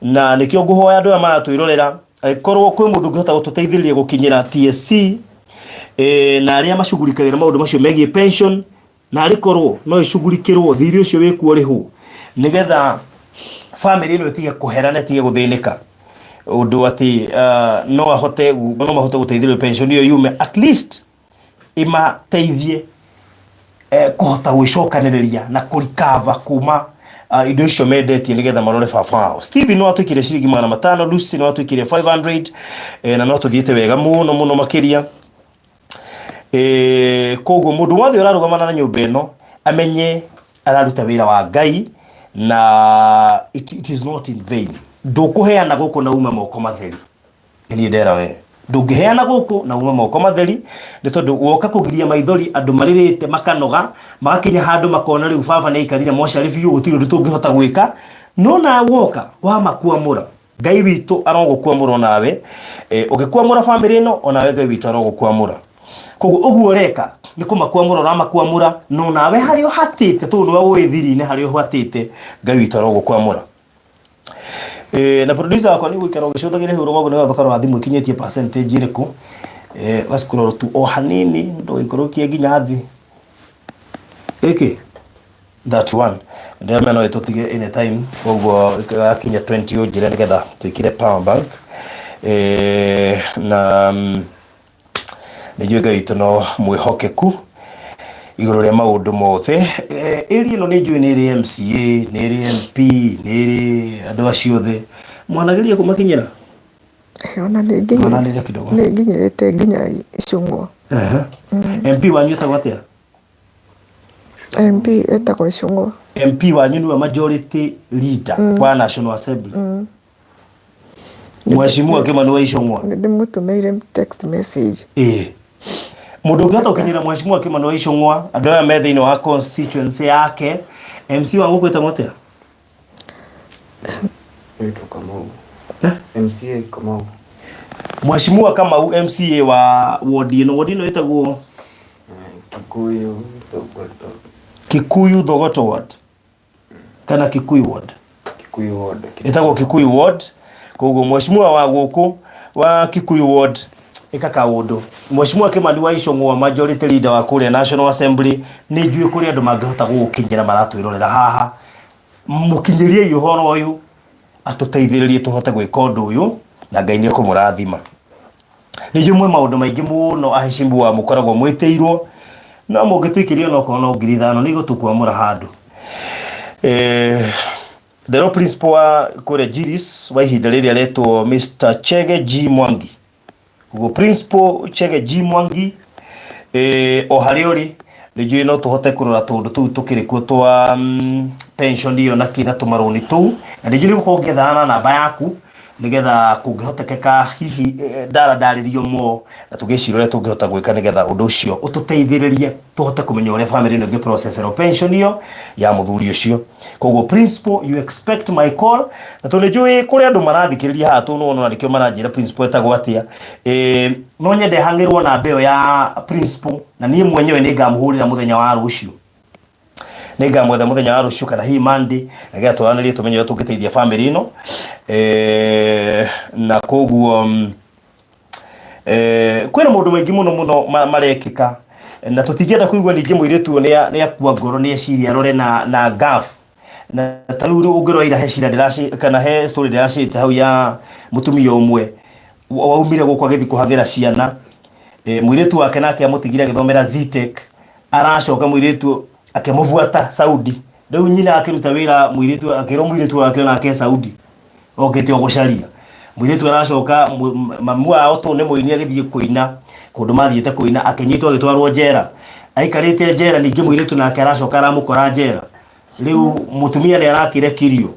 Na nĩkĩo ngũhoya andũ aya maratwĩrorera, angĩkorwo kwĩ mũndũ ũngĩhota gũtũteithĩrĩria gũkinyĩra TSC na arĩa macugurikagĩra maũndũ macio megiĩ pension, na arĩ korwo no ĩcugurikĩrwo thirĩ ũcio wĩkuo ũrĩhwo, nĩgetha famĩlĩ ĩno ĩtige kũhera na ĩtige gũthĩnĩka, ũndũ atĩ no mahote gũteithĩrĩrio pension ĩyo yume, at least ĩmateithie kũhota gwĩcokanĩrĩria na kũrikava kuma indo icio mendetie, nĩgetha marore baba wao. Steven no atwĩkire ciringi 500, Lucy no atwĩkire 500, na no tũthiĩte wega mũno mũno makĩria. Koguo mũndũ wothe ũrarũgamana na nyũmba ĩno amenye araruta wĩra wa Ngai. Na it is not in vain. Ndũkũheana gũkũ na ume moko matheri. Nĩ niĩ ndera we. Ndũngĩheana gũkũ na ume moko matheri nĩ tondũ woka kũgiria maithori andũ marĩrĩte makanoga magakinya handũ makona rĩu baba nĩ aikarire mocarĩ biũ gũtirĩ ũndũ tũngĩhota gwĩka no na woka wamakwamũra Ngai witũ arogũkwamũra onawe e, ũngĩkwamũra bamĩrĩ ĩno onawe Ngai witũ arogũkwamũra. Koguo ũguo ũreka nĩ kũmakwamũra ũramakwamũra no nawe harĩa ũhatĩte tondũ nĩwe ũĩ thiri-inĩ harĩa ũhatĩte Ngai witũ arogũkwamũra. E, na producer wakwa nĩ gũikara ũgĩcũthagĩria hau rũgongo nĩgetha tũkarora thimũ ĩkinyĩtie percentage ĩrĩkũ. E, ũgacikũrora tu o hanini ndũgaikũrũkie nginya thĩ. Ĩkĩ? 31 ndĩramenya no ĩtũtige anytime koguo gakinya 20 ũnjĩre nĩgetha twĩkĩre power bank. E, na nĩ njũĩ Ngai witũ no mwĩhokeku igũrũ rĩa maũndũ mothe. Area ĩno nĩ njũĩ nĩ ĩrĩ MCA, nĩ ĩrĩ MP, nĩ ĩrĩ andũ acio othe. Mwanageria kũmakinyĩra?
Ona nĩ nginyĩrĩte
Mwananĩria kidogo.
Nĩ nginyĩrĩte nginya Icũng'wa.
Ehe. MP wanyu etagwo atĩa?
MP etagwo Icũng'wa.
MP wanyu nĩwe majority leader wa National Assembly. Mheshimiwa Kimani wa Icũng'wa.
Nĩ ndĩmũtũmĩire text message.
Ĩĩ. Mũndũ ũngĩhota gũkinyĩra Mheshimiwa Kimani wa Icũng'wa, andũ aya me thĩinĩ wa constituency yake, MC wa gũkũ etagwo atĩa?
Naitwa Kamau.
Eh?
MCA Kamau.
Mheshimiwa Kamau MCA wa ward ĩno, ward ĩno ĩtagwo
Kikuyu Thogoto.
Kikuyu Thogoto ward kana Kikuyu ward?
Kikuyu ward.
Ĩtagwo Kikuyu ward. Koguo mheshimiwa wa gũkũ wa Kikuyu ward ĩka kaũndũ. Mheshimiwa Kimani wa Icũng'wa majority leader wa kũrĩa National Assembly, nĩ njũĩ kũrĩ andũ mangĩhota gũgũkinyĩra maratwĩrorera haha. Mũkinyĩriei ũhoro ũyũ atũteithĩrĩrie tũhote gwĩka ũndũ ũyũ na Ngai nĩ ekũmũrathima. Nĩ njũĩ mwĩ maũndũ maingĩ mũno aheshimiwa mũkoragwo mwĩtĩirwo no mũngĩtũikĩria onokorwo no 5,000 nĩ igũtũkwamũra handũ. Eh, Ndero principal wa kũrĩa Jiris wa ihinda rĩrĩ aretwo Mr. Chege G Mwangi. Koguo principal Chege G Mwangi eh, o harĩa ũrĩ nĩ njũĩ no tũhote kũrora tũũndũ tũu tũkĩrĩ kuo twa pension ĩyo na kĩ na tũmarũni tũu na nĩ njũĩ nĩ gũkorwo ngĩethana na namba yaku nĩgetha kũngĩhotekeka hihi ndarandarĩrio mo na tũgĩciria ũrĩa tũngĩhota gwĩka nĩgetha ũndũ ũcio ũtũteithĩrĩrie tũhote kũmenya ũrĩa famĩlĩ ĩno ĩngĩ pension ĩyo ya mũthuri ũcio. Koguo principal, you expect my call na tondũ nĩnjũĩ kũrĩ andũ marathikĩrĩria haha tondũ nĩwona nĩkĩo maranjĩra principal etagwo atĩa. No nyende hang'ĩrwo namba ĩyo ya principal na niĩ mwenyewe nĩngamũhũrĩra mũthenya wa rũciũ. Nĩngamwetha mũthenya wa rũciũ kana hihi Monday nĩgetha twaranĩrie tũmenye ũrĩa tũngĩteithia famĩlĩ ĩno. Na koguo kwĩna maũndũ maingĩ mũno mũno marekĩka na tũtingĩenda kũigua ningĩ mũirĩtu ũyũ nĩ akua ngoro nĩ eciria arore na gaf na ta rĩu ũngĩrora ira he cira ndĩraci kana he story ndĩracĩte hau ya mũtumia ũmwe waumire gũkũ agĩthiĩ kũhagĩra ciana. Mũirĩtu wake nake amũtigire agĩthomera Zetech, aracoka mũirĩtu akĩmũbuata Saudi. Rĩu nyina akĩruta wĩra mũirĩtu akĩrwo mũirĩtu wake onake Saudi okĩte o gũcaria. Mũirĩtu aracoka mamu wao tondũ nĩ mũini agĩthiĩ kũina kũndũ mathiĩte kũina akĩnyitwo agĩtwarwo njera. Aikarĩte njera ningĩ mũirĩtu nake aracoka aramũkora njera. Rĩu mũtumia nĩ arakĩrekirio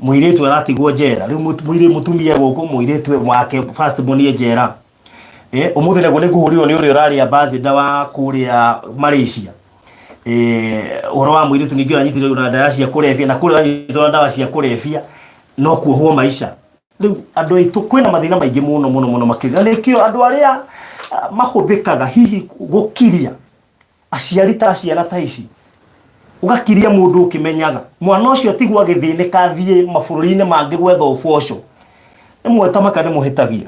mũirĩtu aratigwo njera. Rĩu mũtumia gũkũ mũirĩtu wake first born e njera. Ũmũthĩ naguo nĩ ngũhũrĩrwo nĩ ũrĩa ũrarĩ ambassador wa kũrĩa Malaysia. Ũhoro wa mũirĩtu ningĩ ũranyitirwo na ndawa cia kũrebia na kũrĩa ũranyitwo na ndawa cia kũrebia no kuohwo maica. Rĩu andũ aitũ kwĩna mathĩna maingĩ mũno mũno mũno makĩria na nĩkĩo andũ arĩa mahũthĩkaga hihi gũkiria aciari ta ciana ta ici ũgakiria mũndũ ũkĩmenyaga mwana ũcio atigwo agĩthĩnĩka athiĩ mabũrũri-inĩ mangĩ gwetha ũboco rĩmwe ta maka nĩ mũhĩtagia.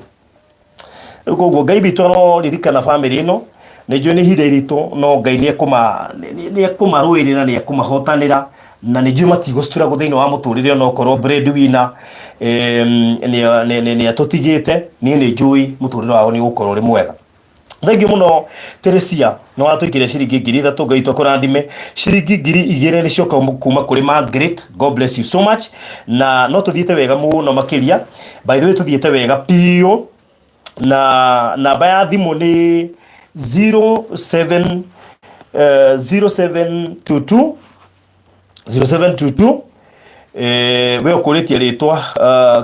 Rĩu koguo Ngai witũ aroririkana bamĩrĩ ĩno nĩ njũĩ nĩ ihinda iritũ no Ngai nĩ ekũmarũĩrĩra nĩ ekũmahotanĩra na nĩ njũĩ matigũ struggle thĩinĩ wa mũtũrĩre onokorwo breadwinner nĩ atũtigĩte niĩ nĩ njũĩ mũtũrĩre wao nĩ ũgũkorwo ũrĩ mwega. Thengiũ mũno Teresia nĩ watũikĩria ciringi 3,000 Ngai witũ akũrathime. Ciringi 2,000 nĩ cioka kuma kũrĩ Margaret, God bless you so much. Na no tũthiĩte wega mũno makĩria. By the way tũthiĩte wega biũ na namba ya thimũ nĩ 07 0722 0722. We ũkũrĩtie rĩtwa,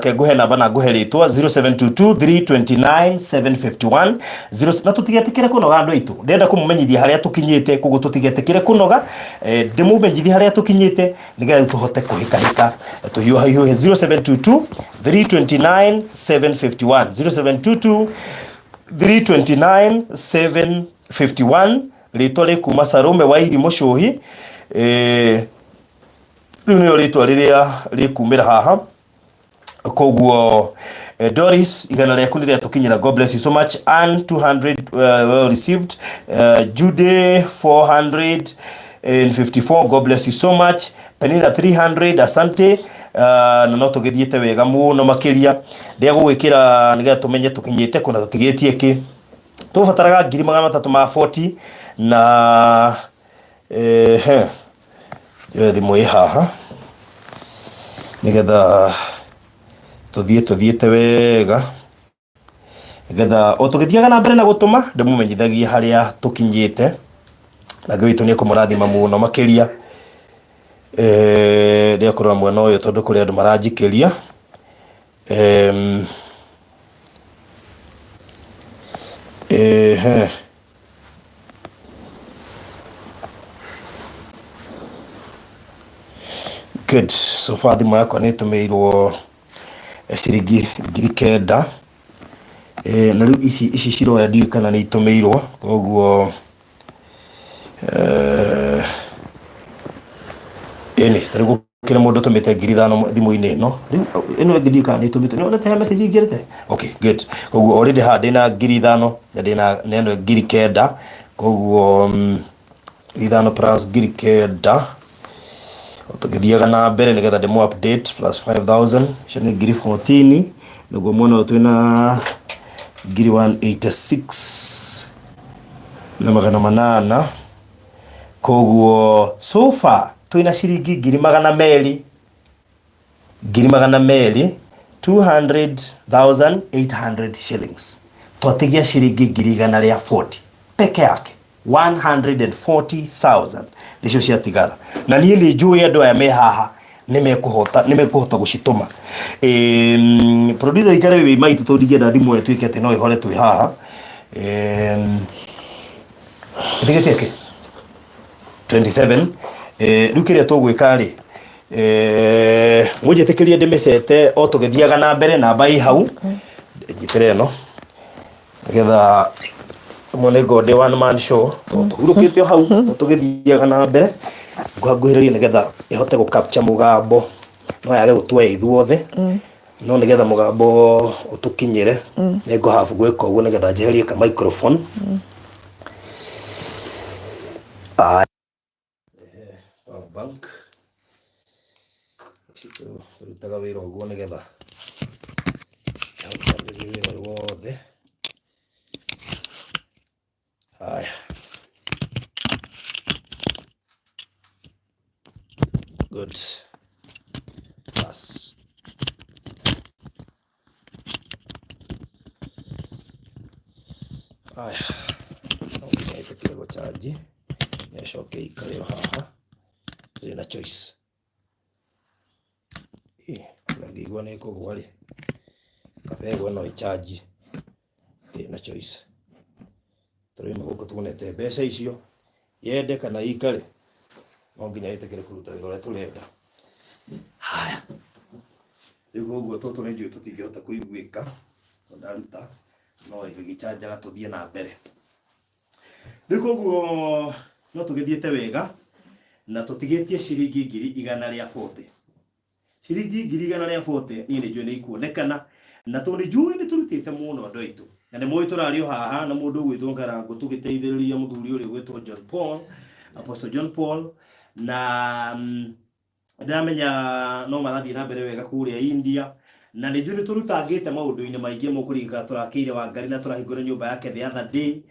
ke ngũhe namba na ngũhe rĩtwa 0722 329 751 Zero, na tũtigetĩkĩre kũnoga andũ aitũ. Ndĩrenda kũmũmenyithia harĩa tũkinyĩte, koguo tũtigetĩkĩre kũnoga. Ndĩmũmenyithie harĩa tũkinyĩte nĩgetha rĩu tũhote kũhĩkahĩka tũhiũhahiũhe. 0722 329 751, 0722 329 751. Rĩtwa rĩkuma Salome Wairi Mũcũhi. Rĩu nĩrĩo rĩtwa rĩrĩa rĩkumĩra haha. Koguo Doris, igana rĩaku nĩ rĩatũkinyĩra, God bless you so much. Ann 200, well received. Jude 454, God bless you so much. Penina 300, asante. Na no tũgĩthiĩte wega mũno makĩria. Ndĩa gũgwĩkĩra nĩgetha tũmenye tũkinyĩte kũ na tũtigĩtie kĩ. Tũbataraga ngiri magana matatũ ma 40 na ehe njoe thimũ ĩ haha nĩgetha tũthiĩ tũthiĩte wega, nĩgetha o tũgĩthiaga na mbere na gũtũma ndĩmũmenyithagie harĩa tũkinyĩte, na Ngai witũ nĩ ekũmũrathima mũno makĩria. Ndĩakũrora mwena ũyũ tondũ kũrĩ andũ maranjikĩria. Ehe Good. So far thimũ yakwa nĩ ĩtũmĩirwo ciringi 9,000. Na rĩu ici ici ciroya ndiũĩ kana nĩ itũmĩirwo, koguo ĩni ta rĩu gũkĩrĩ mũndũ ũtũmĩte 5,000 thimũ-inĩ ĩno. Rĩu ĩno ĩngĩ ndiũĩ kana nĩ ĩtũmĩtwo. Nĩ wonete he message ingĩrĩte? Okay, good. Koguo already haha ndĩna 5,000 na ndĩna na ĩno 9,000. Koguo 5,000 plus 9,000, tũgĩthiaga na mbere nĩgetha ndĩmũ update, plus 5000, icio nĩ ngiri 14. Nĩguo mwena ũyũ twĩna ngiri 186 na magana manana. Koguo so far twĩna ciringi ngiri magana merĩ, ngiri magana merĩ, 200,800 shillings. Twatigia ciringi ngiri igana rĩa 40 peke yake, 140,000 nĩcio ciatigara. Na niĩ nĩ njũĩ andũ aya me haha nĩ mekũhota, nĩ mekũhota gũcitũma. Producer, ikare wĩ maitũ tondũ ndingĩenda thimũ ĩyo ĩtuĩke atĩ no ĩhore twĩ haha. Ĩtigĩtie kĩ 27. Rĩu kĩrĩa tũgwĩka rĩ, mũnjĩtĩkĩrie ndĩmĩcete o tũgĩthiaga na mbere. Namba ĩ hau, njĩtĩre ĩno nĩgetha ĩmwe nĩ ngorwo ndĩ one man show tondũ tũhurũkĩte o hau to tũgĩthiaga na mbere. Ngũhakuhĩrĩria nĩgetha ĩhote gũ capture mũgambo, no yage gũtuoya ithuothe, no nĩgetha mũgambo ũtũkinyĩre nĩ ngũ have gwĩka ũguo nĩgetha njeherie ka microphone. Aya. Power bank tũrutaga wĩra ũguo nĩgetha ĩrutanĩrie wĩra ũyũ wothe. Haya, good. Bas. Haya, no nginya ĩtĩkĩre gũchanji na ĩcoke ĩikare o haha ĩrĩ na choice. Ĩ na ngĩigua nĩ ĩkũgwa rĩ, kaba ĩgwe no ĩchanji ndĩrĩ na choice. Tũrauma gũkũ tuonete mbeca icio, yende kana ĩikare, no nginya ĩtĩkĩre kũruta wĩra ũrĩa tũrenda. Haya, rĩu koguo tũtũ nĩ njũĩ tũtingĩhota kũiguĩka tondũ ndaruta no ĩgĩchanjaga tũthiĩ na mbere. Rĩu koguo no tũgĩthiĩte wega na tũtigĩtie ciringi ngiri igana rĩa 40. Ciringi ngiri igana rĩa 40 niĩ nĩ njũĩ nĩ ikuonekana, na tondũ nĩ njũĩ nĩ tũrutĩte mũno andũ aitũ, na nĩ mũĩ tũrarĩ o haha na mũndũ ũgwĩtwo Ngarango tũgĩteithĩrĩria mũthuri ũrĩa ũgwĩtwo John Paul, Apostle John Paul, na ndĩramenya no marathiĩ na mbere wega kũrĩa India, na nĩ njũĩ nĩ tũrutangĩte maũndũ-inĩ maingĩ. Mũkũririkana tũrakĩire Wangari na tũrahingũra nyũmba yake the other day,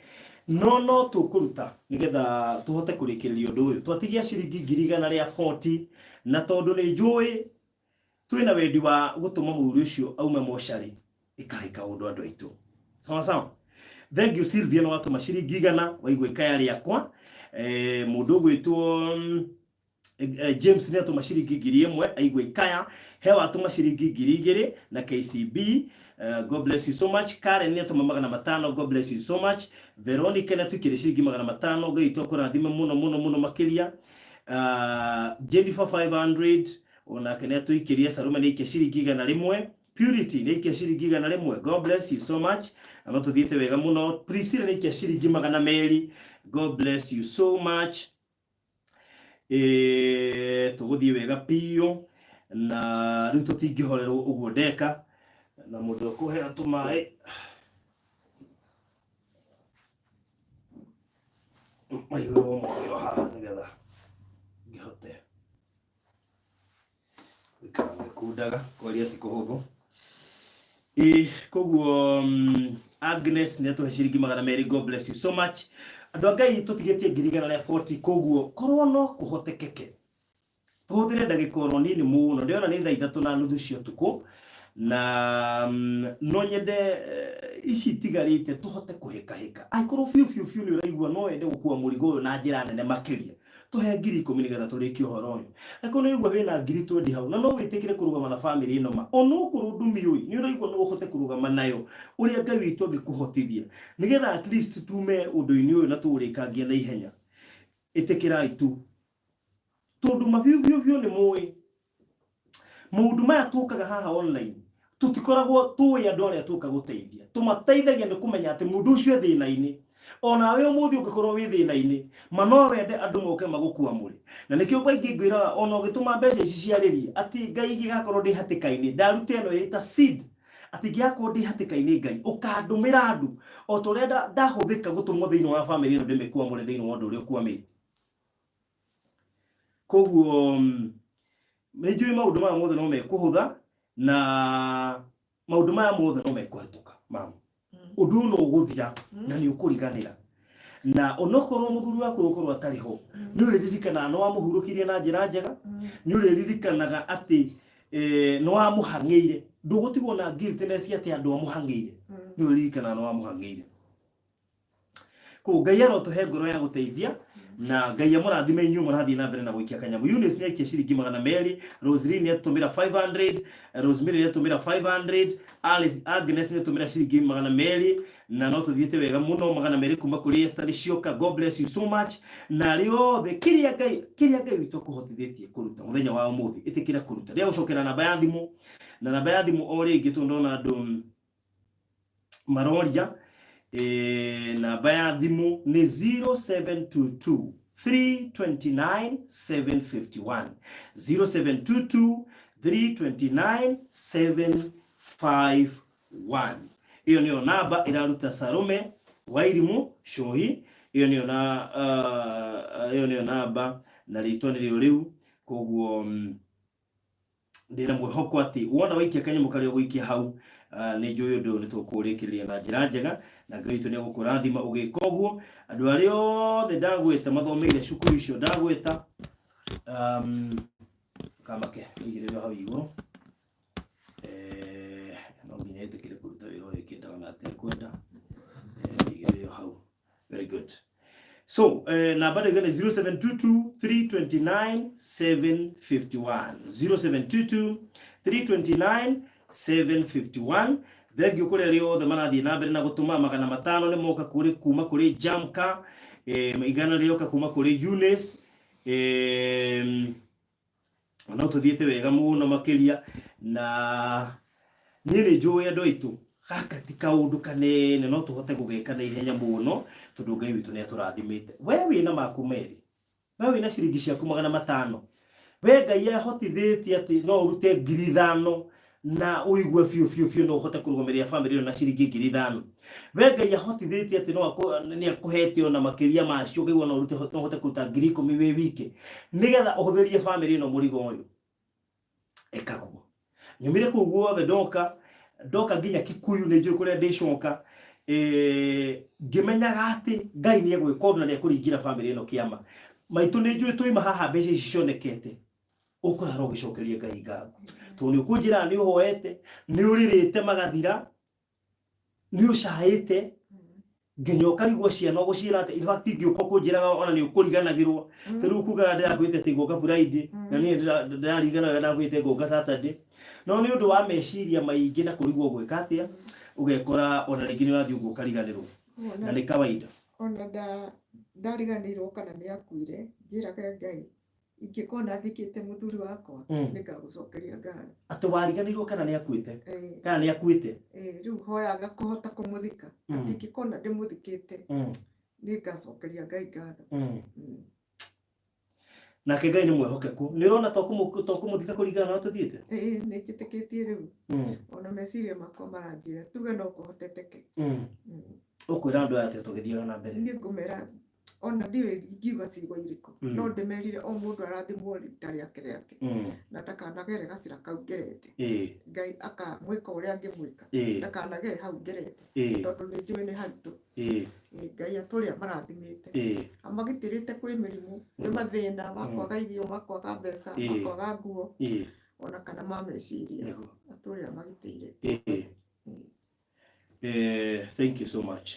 no tũkũruta nĩgetha tũhote kũrĩkĩrĩria ũndũ ũyũ. Twatigia ciringi ngiri igana rĩa 40, na tondũ nĩ njũĩ twĩna wendi wa gũtũma mũthuri ũcio aume mocarĩ, ĩkai kaũndũ andũ aitũ. Sawa sawa. Thank you Sylvia, nĩ watũma ciringi igana, waigua ikaya rĩakwa. Mũndũ ũgwĩtwo James nĩ atũma ciringi 1000 aigua ikaya he watũma ciringi 2000 na KCB. God bless you so much. Karen nĩ atũma 500. God bless you so much. Veronica nĩ atũikĩrie ciringi 500. Ngai witũ akũrathime mũno mũno mũno makĩria. Jennifer 500 onake nĩ atũikĩrie. Salome nĩ aikia ciringi 100. Purity nĩ aikia ciringi 100. God bless you so much. Na no tũthiĩte wega mũno. Priscilla nĩ aikia ciringi 200. God bless you so much. Tũgũthiĩ wega biũ na rĩu tũtingĩhorerwo ũguo ndeka na mũndũ ũkũhea tũmaĩ maigũrwo mothe o haha nĩgetha ngĩhote gũikara ngĩkundaga kwaria ti kũhũthũ. Ĩ koguo Agnes nĩ atũhe ciringi 200. God bless you so much. Andũ a Ngai, tũtigĩtie 140,000, koguo korwo no kũhotekeke tũhũthĩre ndagĩka oro nini mũno. Ndĩrona nĩ thaa 3:30 cia ũtukũ na no nyende ici itigarĩte tũhote kũhĩkahĩka. Angĩkorwo biũ biũ biũ nĩ ũraigua no wende gũkua mũrigo ũyũ na njĩra nene makĩria, tũhe 10,000 nĩgetha tũrĩkie ũhoro ũyũ. Angĩkorwo nĩ ũraigua wĩna 20,000 hau na no wĩtĩkĩre kũrũgama na bamĩrĩ ĩno ma onokorwo ndũmĩũĩ, nĩ ũraigua no ũhote kũrũgama nayo ũrĩa Ngai witũ angĩkũhotithia nĩgetha at least tume ũndũ-inĩ ũyũ na tũũrĩkangie na ihenya, ĩtĩkĩrai tu tondũ ma biũ biũ biũ nĩ mũĩ maũndũ maya tũkaga haha online tũtikoragwo tũĩ andũ arĩa tũka gũteithia. Tũmateithagia nĩ kũmenya atĩ mũndũ ũcio e thĩna-inĩ. Onawe ũmũthĩ ũngĩkorwo wĩ thĩna-inĩ ma no wende andũ moke magũkwamũre, na nĩkĩo kaingĩ ngwĩraga ona ũgĩtũma mbeca ici ciarĩrie atĩ Ngai ingĩgakorwo ndĩ hatĩka-inĩ ndaruta ĩno ĩta seed atĩ ingĩgakorwo ndĩ hatĩka-inĩ Ngai ũkandũmĩra andũ o ta ũrĩa ndahũthĩka gũtũmwo thĩinĩ wa bamĩrĩ ĩno ndĩmĩkwamũre thĩinĩ wa ũndũ ũrĩa ũkwamĩte. Koguo nĩ njũĩ maũndũ maya mothe no mekũhũtha na maũndũ maya mothe no mekũhetũka mam ũndũ ũyũ no ũgũthira na nĩ ũkũriganĩra, na onokorwo mũthuri waku ũkorwo atarĩ ho nĩ ũrĩririkanaga nĩ wamũhurũkirie na njĩra njega, nĩ ũrĩririkanaga atĩ nĩ wamũhang'ĩire. Ndũgũtigwo na guiltiness atĩ andũ amũhang'ĩire, nĩ ũrĩririkanaga nĩ wamũhang'ĩire. Koguo Ngai arotũhe ngoro ya gũteithia na Ngai amũrathime inyuĩ mũrathiĩ na mbere na gũikia kanyamũ. Eunice nĩ aikia ciringi 200, Roseline nĩ atũmĩra 500, Rosemary nĩ atũmĩra 500, Alice Agnes nĩ atũmĩra ciringi 200 na no tũthiĩte wega mũno. 200 kuma kũrĩ Esther nĩ cioka. God bless you so much. Na arĩa othe kĩrĩa Ngai witũ akũhotithĩtie kũruta mũthenya wa ũmũthĩ, ĩtĩkĩra kũruta. Rĩa gũcokera namba ya thimũ na namba ya thimũ o rĩngĩ tondũ ndona andũ maroria. Namba ya thimũ nĩ 0722 329 751, 0722 329 751. Ĩyo nĩyo namba ĩraruta Salome Wairimu Cohi. Ĩyo nĩyo na ĩyo nĩyo namba na rĩtwa nĩrĩo rĩu. Koguo ndĩna mwĩhoko atĩ wona waikia kanyamũ karĩa ũgũikia hau, nĩ njũĩ ũndũ ũyũ nĩ tũkũrĩkĩrĩria na njĩra njega na Ngai witũ nĩ egũkũrathima ũgĩka ũguo. Andũ arĩa othe ndagwĩta mathomeire cukuru icio ndagwĩta, kamake igĩrĩrwo hau igũrũ, no nginya ĩtĩkĩre kũruta wĩra ũyũ ĩkĩendaga na atekwenda. Igĩrĩrwo hau. Very good. So namba ndĩga nĩ 0722 329 751, 0722 329 751. Thengiũ kũrĩ arĩa othe marathiĩ na mbere na gũtũma. 500 nĩ moka kũrĩ kuma kũrĩ Jamka, 100 rĩoka kuma kũrĩ Eunice. No tũthiĩte wega mũno makĩria na niĩ nĩ njũĩ andũ aitũ gaka ti kaũndũ kanene, no tũhote gũgeka na ihenya mũno tondũ Ngai witũ nĩ atũrathimĩte. We wĩna maku merĩ, we wĩna ciringi ciaku 500, we Ngai ahotithĩtie atĩ no ũrute 5,000 na ũigue biũ biũ biũ no ũhote kũrũgamĩrĩra bamĩrĩ ĩno na ciringi 5,000. We Ngai ahotithĩtie atĩ no nĩ akũhete ona makĩria macio, ũkaigua no ũrute, no ũhote kũruta 10,000 wĩ wike nĩgetha ũhũthĩrie bamĩrĩ ĩno mũrigo ũyũ, ĩkaguo. Nyumire kũu guothe ndoka nginya Kikuyu, nĩ njũĩ kũrĩa ndĩcoka, ngĩmenyaga atĩ Ngai nĩ egwĩka ũndũ na nĩ ekũringĩra bamĩrĩ ĩno kĩama. Maitũ, nĩ njũĩ twaima haha mbeca ici cionekete ũkũrara ũgĩcokeria Ngai ngatho tondũ nĩ ũkũnjĩra nĩ ũhoete, nĩ ũrĩrĩte magathira, nĩ ũcaĩte. Nginya ũkarigwo ciana ũgũciĩra atĩ, in fact ingĩũka ũkũnjĩraga ona nĩ ũkũriganagĩrwo. Ta rĩu kugaga ndĩrakwĩte atĩ ngũka Friday, na niĩ ndĩrarigana ndakwĩte ngũka Saturday. No nĩ ũndũ wa meciria maingĩ na kũrigwo gwĩka atĩa, ũgekora ona rĩngĩ nĩ ũrathiĩ ũguo ũkariganĩrwo. Na nĩ kawaida.
Ona ndariganĩirwo kana nĩ akuire, njĩraga Ngai, ingĩkona thikĩte mũthuri wakwa, nĩngagũcokeria ngatho.
Atĩ wariganĩirwo kana nĩ akuĩte? Kana nĩ akuĩte?
Rĩu hoyaga kũhota kũmũthika. Atĩ ingĩkona ndĩmũthikĩte, nĩngacokeria Ngai ngatho.
Nake Ngai nĩ mwĩhokeku. Nĩ ũrona to kũmũthika kũringana na ũrĩa tũthiĩte?
Ĩĩ, nĩ njĩtĩkĩtie rĩu. Ona meciria makwa maranjĩra tuge no kũhoteteke.
Ũkwĩra andũ aya atĩa tũgĩthiaga na mbere?
Niĩ ngũmera ona ndiũĩ ingiuga ciugo irĩkũ, no ndĩmerire o mũndũ arathimwo rita rĩake rĩake, na ndakanagere gacĩra kau ngerete. Ngai akamwĩka ũrĩa angĩmwĩka, ndakanagere hau ngerete, tondũ nĩ njũĩ nĩ haritũ. Ngai atũrĩa marathimĩte, amagitĩrĩte kwĩ mĩrimũ, kwĩ mathĩna ma kwaga irio, ma kwaga mbeca, ma kwaga nguo, ona kana ma meciria, atũrĩa amagitĩire.
Thank you so much.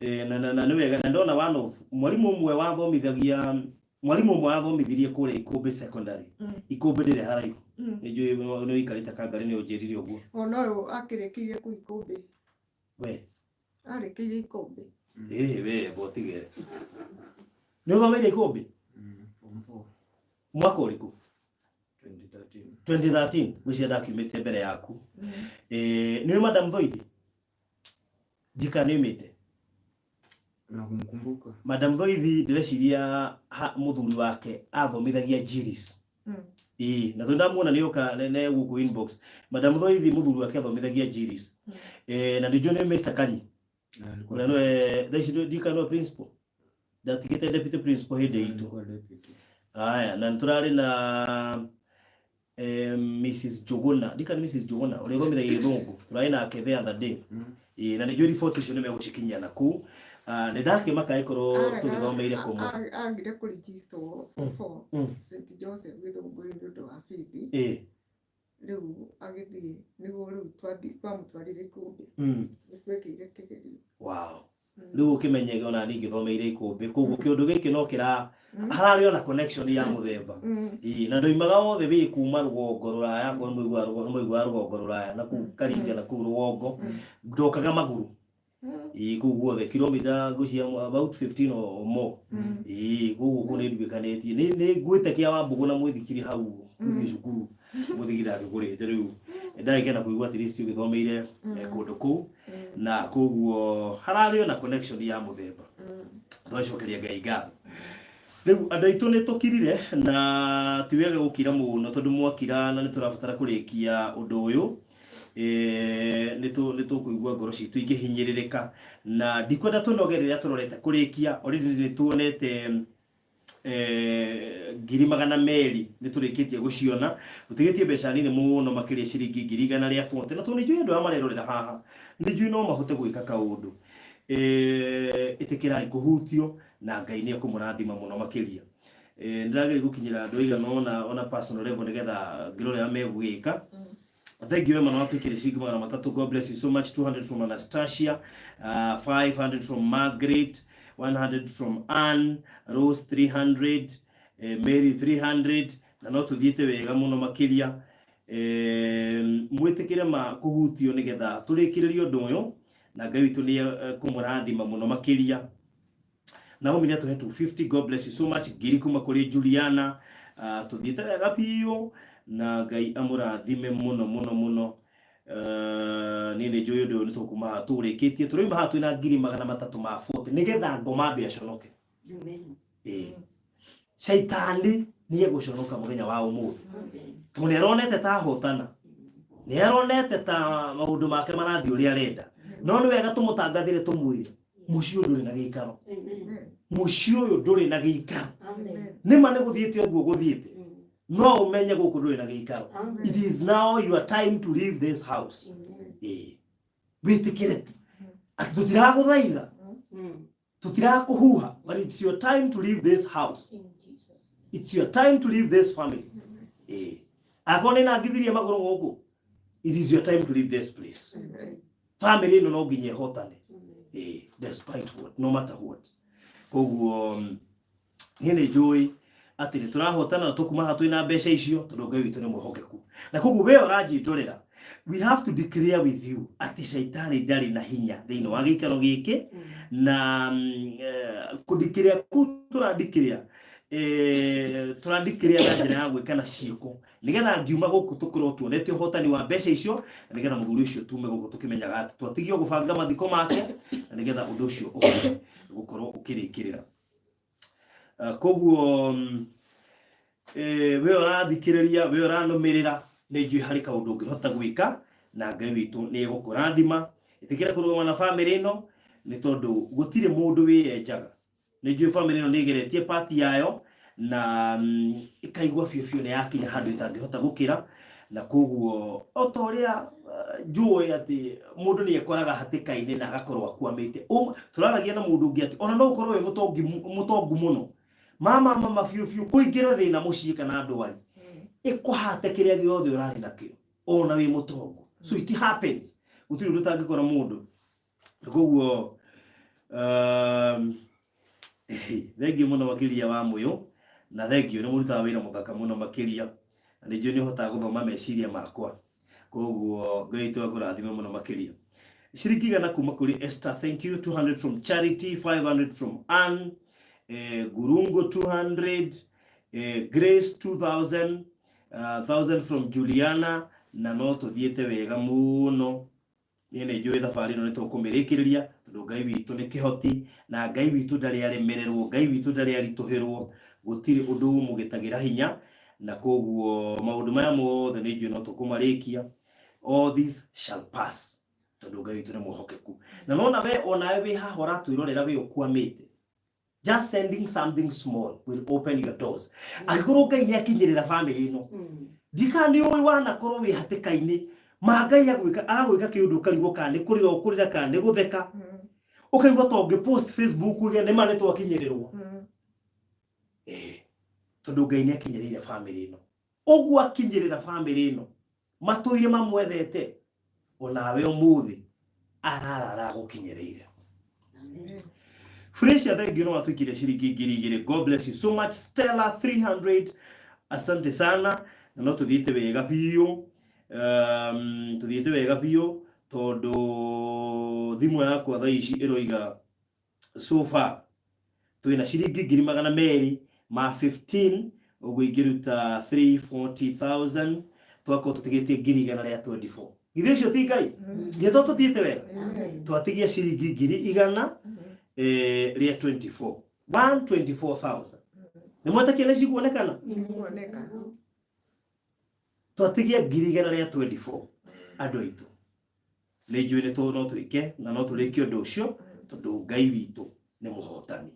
Na nĩ wega na ndona one of mwarimũ ũmwe wathomithagia, mwarimũ ũmwe wathomithirie kũrĩa Ikũmbĩ Secondary. Ikũmbĩ ndĩrĩ haraihu. Nĩ njũĩ nĩ ũikarĩte Kangarĩ, nĩ ũnjĩrire ũguo.
Ona ũyũ akĩrĩkĩire kũu Ikũmbĩ.
We.
Arĩkĩire Ikũmbĩ.
Ĩĩ we botige. Nĩ ũthomeire Ikũmbĩ?
Form 4.
Mwaka ũrĩkũ?
2013.
2013, ngwĩciria ndakiumĩte mbere yaku. Nĩ ũĩ Madam Thoithi? Ndika nĩ ũmĩte?
Nakumkumbuka.
Madam Thoithi ndĩreciria mũthuri wake athomithagia Jiris. Ĩĩ, na tondũ ndamuona nĩ oka ne gũkũ inbox. Madam Thoithi mũthuri wake athomithagia Jiris. Na nĩ njũĩ nĩ Mr. Kanyi. Ũrĩa nĩwe thaa ici ndika nĩwe principal. Ndatigĩte deputy principal hĩndĩ itũ.
Alikuwa deputy.
Aya, na nĩtũrarĩ na Mrs. Njuguna, ndika nĩ Mrs. Njuguna ũrĩa ũthomithagia gĩthũngũ, tũrarĩ nake the other day. Ĩĩ, na nĩ njũĩ riboti icio nĩ megũcikinyia na kũu. Nĩ ndakĩmaka ĩkorwo tũgĩthomeire kũmwe.
Agire kũrigistwo form 4 St Joseph Gĩthũngũri nĩ ũndũ wa bithi. Rĩu agĩthiĩ, nĩguo rĩu twamũtwarire Ikũmbĩ. Nĩ twekĩire kĩgerio.
Wow. Rĩu ũkĩmenye ona niĩ ngĩthomeire Ikũmbĩ, koguo kĩũndũ gĩkĩ no kĩra hararĩ ona connection ya mũthemba. Ĩĩ, na ndoimaga othe wĩ kuma rũgongo rũraya, korwo nĩ mũiguaga rũgongo rũraya na kũu Karinga na kũu rũgongo, ndokaga magũrũ. Ĩĩ, kũu guothe kilomita ngwĩciria about 15 or more. Ĩĩ, koguo kũu nĩ nduĩkanĩtie. Nĩ ngwĩte kĩa Wambũgũ na mũithikiri hau gũthiĩ cukuru, mũithikiri ndakĩgũrĩte rĩu. Ndagĩkena kũigua at least ũgĩthomeire kũndũ kũu, na koguo hararĩ ona connection ya mũthemba. Twacokeria Ngai ngatho. Rĩu andũ aitũ nĩ tũkirire, na ti wega gũkira mũno tondũ mwakira na nĩ tũrabatara kũrĩkia ũndũ ũyũ. Nĩ tũkũigua ngoro citũ ingĩhinyĩrĩrĩka, na ndikwenda tũnoge rĩrĩa tũrorete kũrĩkia. Already nĩ tuonete 200,000 nĩ tũrĩkĩtie gũciona, tũtigĩtie mbeca nini mũno makĩria ciringi 140,000, na tondũ nĩ njũĩ andũ aya marerorera haha nĩ njũĩ no mahote gwĩka kaũndũ. Ĩtĩkĩrai kũhutio na Ngai nĩ ekũmũrathima mũno makĩria. Nĩndĩrageria gũkinyĩra andũ aigana ũna ona personal level nĩgetha ngĩrore ũrĩa megwĩka. Thank you, Emma, na ciringi 300. God bless you so much. 200 from Anastasia, 500 from Margaret, 100 from Ann, Rose 300, Mary 300, na no tuthiĩte wega mũno makĩria. Mwĩtĩkĩre ma kũhutio nĩgetha tũrĩkĩrĩrie ũndũ ũyũ, na Ngai witũ nĩ ekũmũrathima mũno makĩria. Naomi nĩ atũhe 250, God bless you so much. Ngiri kuma kũrĩ Juliana. Tũthiĩte wega biũ na Ngai amũrathime mũno mũno mũno. Niĩ nĩ njũĩ ũndũ ũyũ nĩ tũkuma haha tũrĩkĩtie, tũrauma haha twĩna 340,000 nĩgetha ngoma ambe aconoke. Ĩĩ, caitani nĩ egũconoka mũthenya wa ũmũthĩ tondũ nĩ aronete ta ahotana, nĩ aronete ta maũndũ make marathiĩ ũrĩa arenda, no nĩ wega tũmũtangathĩre tũmwĩre mũciĩ ũyũ ndũrĩ na gĩikaro, mũciĩ ũyũ ndũrĩ na gĩikaro. Nĩma nĩ gũthiĩte ũguo gũthiĩte, no ũmenye gũkũ ndũrĩ na gĩikaro. It is now your time to leave this house. Ĩĩ, wĩtĩkĩre tu atĩ tũtiragũthaitha, tũtirakũhuha, but it's your time to leave this house, it's your time to leave this family. Ĩĩ, akorwo nĩ nangithirie magũrũ gũkũ, it is your time to leave this place. Family ĩno no nginya ĩhotane. Despite what, no matter what. Koguo niĩ nĩ njũĩ atĩ nĩ tũrahotana na tũkuma haha twĩna mbeca icio tondũ Ngai witũ nĩ mwĩhokeku. Na koguo we ũranjĩndorera, we have to declare with you atĩ caitani ndarĩ na hinya thĩinĩ wa gĩikaro gĩkĩ na kũndikĩrĩa kũu tũrandikĩrĩa tũrandikĩrĩa na njĩra ya gwĩka na ciĩko nĩgetha ngiuma gũkũ tũkorwo tuonete ũhotani wa mbeca icio na nĩgetha mũthuri ũcio tume gũkũ tũkĩmenyaga atĩ twatigio gũbanga mathiko make na nĩgetha ũndũ ũcio ũhote gũkorwo ũkĩrĩkĩrĩra. Koguo we ũrathikĩrĩria, we ũranũmĩrĩra, nĩ njũĩ harĩ kaũndũ ũngĩhota gwĩka na Ngai witũ nĩ egũkũrathima. Ĩtĩkĩra kũrũgama na bamĩrĩ ĩno nĩ tondũ gũtirĩ mũndũ wĩyenjaga. Nĩ njũĩ bamĩrĩ ĩno nĩ ĩgeretie part yayo na ĩkaigua biũ biũ nĩ yakinya handũ ĩtangĩhota gũkĩra, na koguo o ta ũrĩa njũĩ atĩ mũndũ nĩ ekoraga hatĩka-inĩ na agakorwo akwamĩte. Tũraragia na mũndũ ũngĩ atĩ ona no ũkorwo wĩ mũtongu mũno, mama mama biũ biũ kũingĩra thĩna mũciĩ kana ndwari ĩkũhate kĩrĩa gĩothe ũrarĩ nakĩo ona wĩ mũtongu. So it happens, gũtirĩ ũndũ ũtangĩkora mũndũ. Na koguo thengiũ mũno makĩria wa Mũyũ, na thengiũ nĩ mũrutaga wĩra mũthaka mũno makĩria, na nĩ njũĩ nĩ ũhotaga gũthoma meciria makwa, koguo Ngai witũ akũrathime mũno makĩria. Ciringi 100 kuma kũrĩ Esther, thank you, 200 from Charity, 500 from Ann, Gurungo 200, Grace 2000, 1000 from Juliana, na no tũthiĩte wega mũno. Niĩ nĩ njũĩ thabarĩ ĩno nĩ tũkũmĩrĩkĩrĩria tondũ Ngai witũ nĩ kĩhoti na Ngai witũ ndarĩ aremererwo, Ngai witũ ndarĩ aritũhĩrwo, gũtirĩ ũndũ ũmũgĩtagĩra hinya, na koguo maũndũ maya mothe nĩ njũĩ no tũkũmarĩkia. All this shall pass tondũ Ngai witũ nĩ mwĩhokeku. Na nona we onawe wĩ haha ũratwĩrorera wĩ ũkwamĩte, just sending something small will open your doors. Angĩkorwo Ngai nĩ akinyĩrĩra bamĩrĩ ĩno, ndikana nĩ ũĩ wanakorwo wĩ hatĩka-inĩ, ma Ngai agwĩka kĩũndũ ũkarigwo kana nĩ kũrĩra ũkũrĩra kana nĩ gũtheka, ũkaigua ta ũngĩ post Facebook uge nĩ ma nĩ twakinyĩrĩrwo. Tondũ Ngai nĩ akinyĩrĩire bamĩrĩ ĩno. Ũguo akinyĩrĩra bamĩrĩ ĩno, matũire mamwethete, onawe ũmũthĩ ararara agũkinyĩrĩire. Fresh thank you, no watuikire ciringi 2000. God bless you so much. Stella 300, asante sana. Na no tuthiĩte wega biũ, tuthiĩte wega biũ tondũ thimũ yakwa thaa ici ĩroiga so far twĩna ciringi 215,000, ũguo ingĩruta 340,000 twakorwo tũtigĩtie 124,000. Githĩ ũcio ti Ngai? Githĩ to tũthiĩte wega? Twatigia ciringi 124,000, 124,000. Nĩ mwetĩkia nĩ cikuonekana? Twatigia 124,000. Andũ aitũ, nĩ njũĩ nĩ no twĩke na no tũrĩkie ũndũ ũcio tondũ Ngai witũ nĩ mũhotani,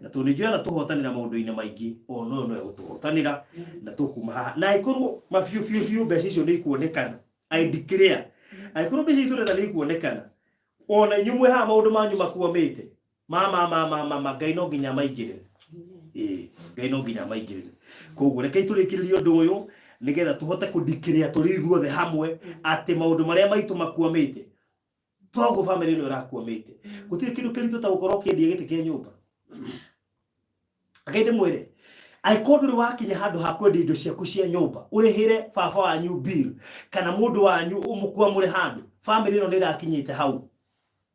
na tondũ nĩ njũĩ anatũhotanĩra maũndũ-inĩ maingĩ, ona ũyũ no egũtũhotanĩra na tũkuma haha. Na angĩkorwo mabiũ biũ biũ mbeca icio nĩ ikuonekana, I declare, angĩkorwo mbeca icio tũretha nĩ ikuonekana, ona inyuĩ mwĩ haha maũndũ manyu makwamĩte, ma ma ma ma ma ma Ngai no nginya maingĩrĩre. Ĩĩ, Ngai no nginya maingĩrĩre. Koguo rekei tũrĩkĩrĩrie ũndũ ũyũ nĩgetha tũhote kũndikĩrĩa tũrĩ ithuothe hamwe atĩ maũndũ marĩa maitũ makwamĩte, toguo bamĩrĩ ĩno ĩrakwamĩte. Gũtirĩ kĩndũ kĩritũ ta gũkorwo ũkĩendia gĩtĩ kĩa nyũmba. Reke ndĩmwĩre, angĩkorwo ndũrĩ wakinya handũ ha kwendia indo ciaku cia nyũmba, ũrĩhĩre baba wanyu bill kana mũndũ wanyu ũmũkwamũre handũ, bamĩrĩ ĩno nĩ ĩrakinyĩte hau.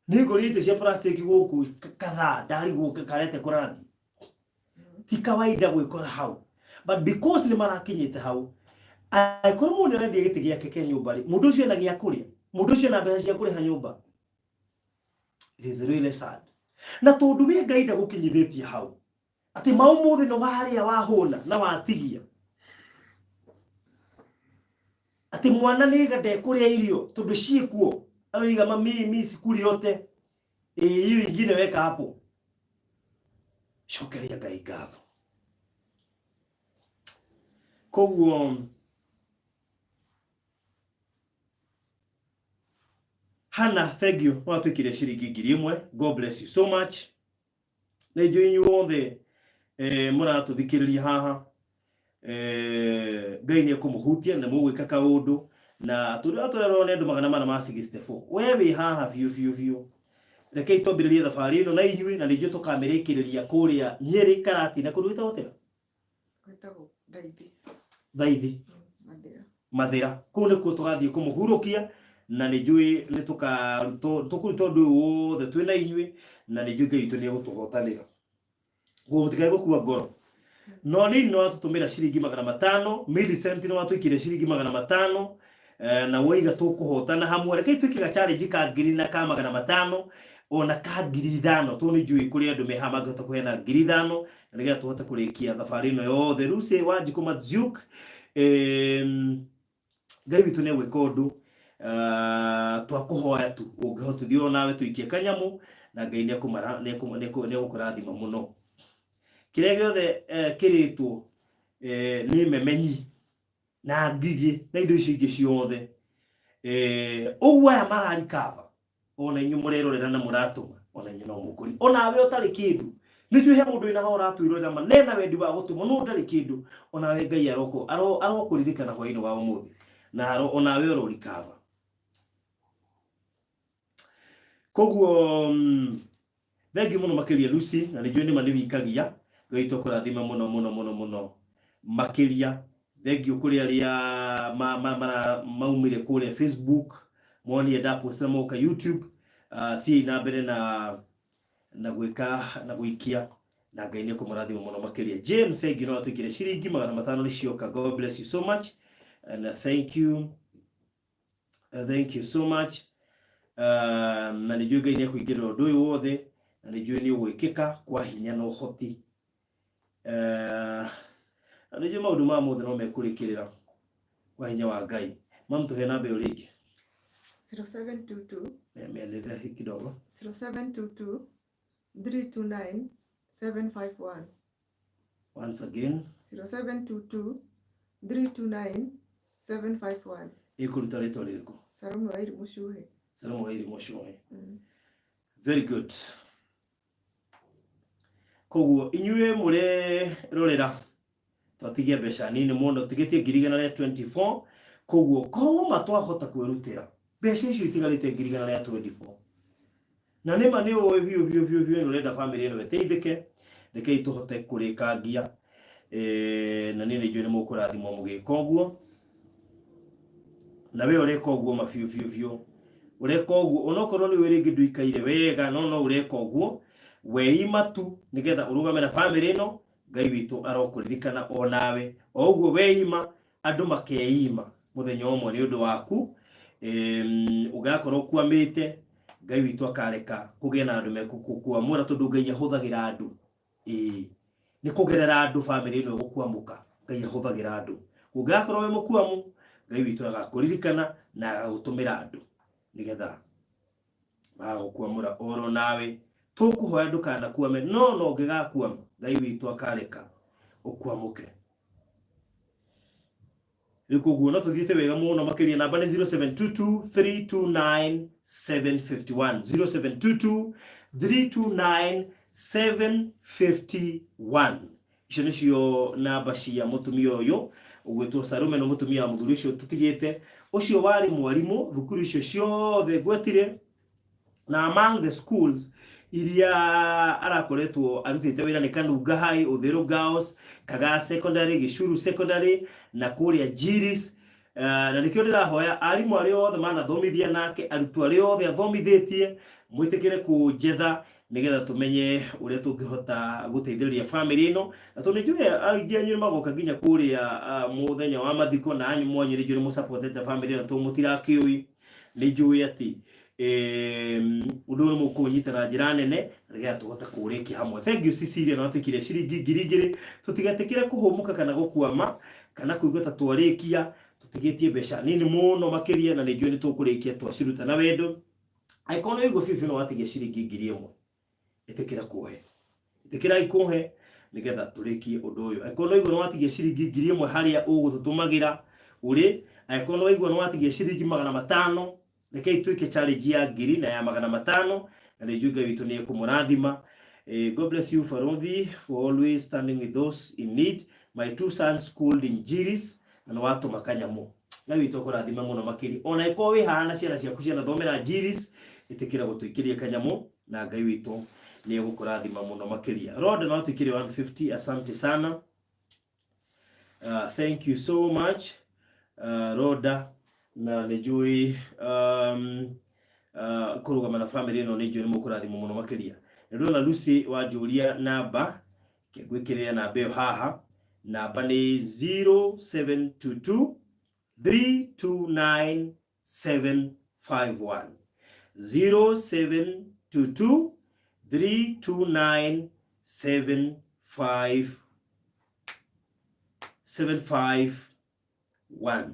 Nĩ ngorire itĩ cia plastic gũkũ kadhaa, ndarigwo karete kũrathiĩ. Ti kawaida gwĩkora hau, but because nĩ marakinyĩte hau, angĩkorwo mũndũ nĩ arendia gĩtĩ gĩake kĩa nyũmba rĩ, mũndũ ũcio ena gĩa kũrĩa, mũndũ ũcio ena mbeca cia kũrĩha nyũmba. It is really sad. Na tondũ we Ngai ndagũkinyithĩtie hau, atĩ maũmũthĩ nĩ warĩa wahũna na watigia, atĩ mwana nĩ ndekũrĩa irio tondũ ciĩkuo, aroiga mami mi sikuli yote, hiyo ingine weka hapo. Cokeria Ngai ngatho. Koguo Hannah, thank you. Watwikire ciringi 1000. God bless you so much. Nĩ njũĩ inyuothe mũratũthikĩrĩria haha, Ngai nĩ ekũmũhutia na mũgwĩka kaũndũ. Na tũrĩa tũrerwo nĩ andũ 464, we wĩ haha biũ biũ biũ. Rekei twambĩrĩrie thabarĩ ĩno na inyuĩ, na nĩnjũĩ tũkamĩrĩkĩrĩria kũrĩa Nyĩrĩ, Karatina, kũndũ gwĩtagwo atĩa?
Gwĩtagwo Thaithi.
Thaithi.
Mathĩra.
Mathĩra. Kũu nĩkuo tũgathiĩ kũmũhurũkia, na nĩ njũĩ nĩ tũkaruta, tũkũruta ũndũ ũyũ wothe twĩ na inyuĩ, na nĩ njũĩ Ngai witũ nĩ egũtũhotanĩra. Koguo mũtikae gũkua ngoro. No nini no watũtũmĩra ciringi 500, Millicent nĩ watũikĩria ciringi 500, na woiga tũkũhotana hamwe. Rekei twĩke ga challenge ka ngiri na ka 500 ona ka 5,000, tondũ nĩ njũĩ kũrĩ andũ me haha mangĩhota kũheana 5,000 na nĩgetha tũhote kũrĩkia thabarĩ ĩno yothe. Lucy Wanjikũ Matziuk, Ngai witũ nĩ egwĩka ũndũ, twakũhoya tu ũngĩhotithio nawe tũikie kanyamũ na Ngai nĩ egũkũrathima mũno. Kĩrĩa gĩothe kĩrĩtwo nĩ memenyi na ngigĩ na indo icio ingĩ ciothe, ũguo aya mararikaba ona inyuĩ mũrerorera na mũratũma, ona inyuĩ no mũkũri, onawe ũtarĩ kĩndũ. Nĩ njũĩ he mũndũ wĩna haha ũratwĩrorera ma nena wendi wa gũtũma no ndarĩ kĩndũ, onawe Ngai arokũririkana hwainĩ wa ũmũthĩ na onawe ũrorikaba. Koguo thengiũ mũno makĩria Lucy, na nĩ njũĩ nĩma nĩ wikagia. Ngai witũ akũrathime mũno mũno mũno mũno makĩria. Thengiũ kũrĩ arĩa maumire kũrĩa Facebook, monire ndapostĩra moka YouTube. Thiĩi na mbere na gwĩka na gũikia, na Ngai nĩ ekũmũrathima mũno makĩria. Jane, thengiũ, no atũikire ciringi 500 nĩ cioka. God bless you so much and thank you. Thank you so much. Na nĩ njũĩ Ngai nĩ ekũingĩrĩra ũndũ ũyũ wothe, na nĩ njũĩ nĩ ũgwĩkĩka kwa hinya na ũhoti. Na nĩ njũĩ maũndũ ma mothe no mekũrĩkĩrĩra kwa hinya wa Ngai. Mam, tũhe namba ĩyo rĩngĩ.
0722.
Mĩanĩrĩra kidogo.
0722 329 751.
Once again.
0722 329 751.
Ĩkũruta rĩtwa rĩrĩkũ?
Salome Wairi Mũcuhe.
Salome Wairi Mũcuhe. Very good. Koguo inyuĩ mũrerorera twatigia mbeca nini mũno, tigĩtie 124,000. Koguo korwo ma twahota kwĩrutĩra mbeca icio itigarĩte 124,000, na nĩma nĩ ũĩ biũ biũ biũ biũ nĩ ũrenda bamĩrĩ ĩno ĩteithĩke, rekei tũhote kũrĩkangia. Na niĩ nĩ njũĩ nĩ mũkũrathimwo mũgĩka ũguo, na we ũreka ũguo ma biũ biũ biũ ũreka ũguo, onokorwo nĩ ũĩ rĩngĩ ndũikaire wega, no no ũreka ũguo weima tu nĩgetha ũrũgame na bamĩrĩ ĩno. Ngai witũ arokũririkana o nawe o ũguo weima, andũ makeima mũthenya ũmwe nĩ ũndũ waku. Ũgakorwo ũkwamĩte, Ngai witũ akareka kũgĩe na andũ mekũkwamũra, tondũ Ngai ahũthagĩra andũ. Ĩĩ, nĩ kũgerera andũ bamĩrĩ ĩno ĩgũkwamũka. Ngai ahũthagĩra andũ. Ũngĩgakorwo wĩ mũkwamu, Ngai witũ agakũririkana na agagũtũmĩra andũ nĩgetha magagũkwamũra oro nawe. Tũkũhoya ndũkanakwame, no no ũngĩgakwama, Ngai witũ akareka ũkwamũke. Rĩu koguo no tũthiĩte wega mũno makĩria. Namba nĩ 0722 329 751, 0722 329 751. Icio nĩcio namba cia mũtumia ũyũ ũgwĩtwo Salome, no mũtumia wa mũthuri ũcio tũtigĩte, ũcio warĩ mwarimũ thukuru icio ciothe ngwetire. Na among the schools iria arakoretwo arutĩte wĩra nĩ Kanunga High, Uthiru Girls, Kagaa Secondary, Gĩcuru Secondary na kũrĩa Jiris. Na nĩkĩo ndĩrahoya arimũ arĩa othe manathomithia nake, arutwo arĩa othe athomithĩtie, mwĩtĩkĩre kũnjetha nĩgetha tũmenye ũrĩa tũngĩhota gũteithĩrĩria bamĩrĩ ĩno. Na tondũ nĩnjũĩ aingĩ anyu nĩmagoka nginya kũrĩa mũthenya wa mathiko, na anyu mwanyu nĩnjũĩ nĩmũsupportete bamĩrĩ ĩno tondũ mũtirakĩũĩ. Nĩ njũĩ atĩ ũndũ ũyũ nĩ mũkũũnyita na njĩra nene nĩgetha tũhote kũũrĩkia hamwe. Thank you Cecilia, na watũikĩria ciringi 2,000. Tũtigetĩkĩre kũhũmũka kana gũkwama kana kũigua ta twarĩkia, tũtigĩtie mbeca nini mũno makĩria, na nĩ njũĩ nĩ tũkũrĩkia twaciruta na wendo. Angĩkorwo nĩ ũigua biũ biũ no watigia ciringi 1,000, ĩtĩkĩra kũhe, ĩtĩkĩrai kũhe nĩgetha tũrĩkie ũndũ ũyũ. Angĩkorwo nĩ waigua nĩ watigia ciringi 1,000 harĩa ũgũtũtũmagĩra ũrĩ, angĩkorwo nĩ waigua nĩ watigia ciringi 500, rekei twĩke challenge ya ngiri na ya 500, na nĩ njũĩ Ngai witũ nĩ ekũmũrathima. God bless you, Farodhi, for always standing with those in need. My two sons schooled in Jiris, na nĩ watũma kanyamũ. Ngai witũ akũrathime mũno makĩria. Ona ĩkorwo wĩ haha na ciana ciaku cianathomera Jiris, ĩtĩkĩra gũtũikĩria kanyamũ. Na Ngai witũ nĩ egũkũrathima mũno makĩria. Rod no atuĩkire 150, asante sana. Thank you so much, Roda, na nĩ njũĩ kũrũgama na family ĩno, nĩ njũĩ nĩ mũkũrathimwo mũno makĩria. Nĩ ndĩrona Lucy wanjũria namba, ngwĩkĩrĩre namba ĩyo haha. Namba nĩ 0722 329 751, 0722 329 75 751.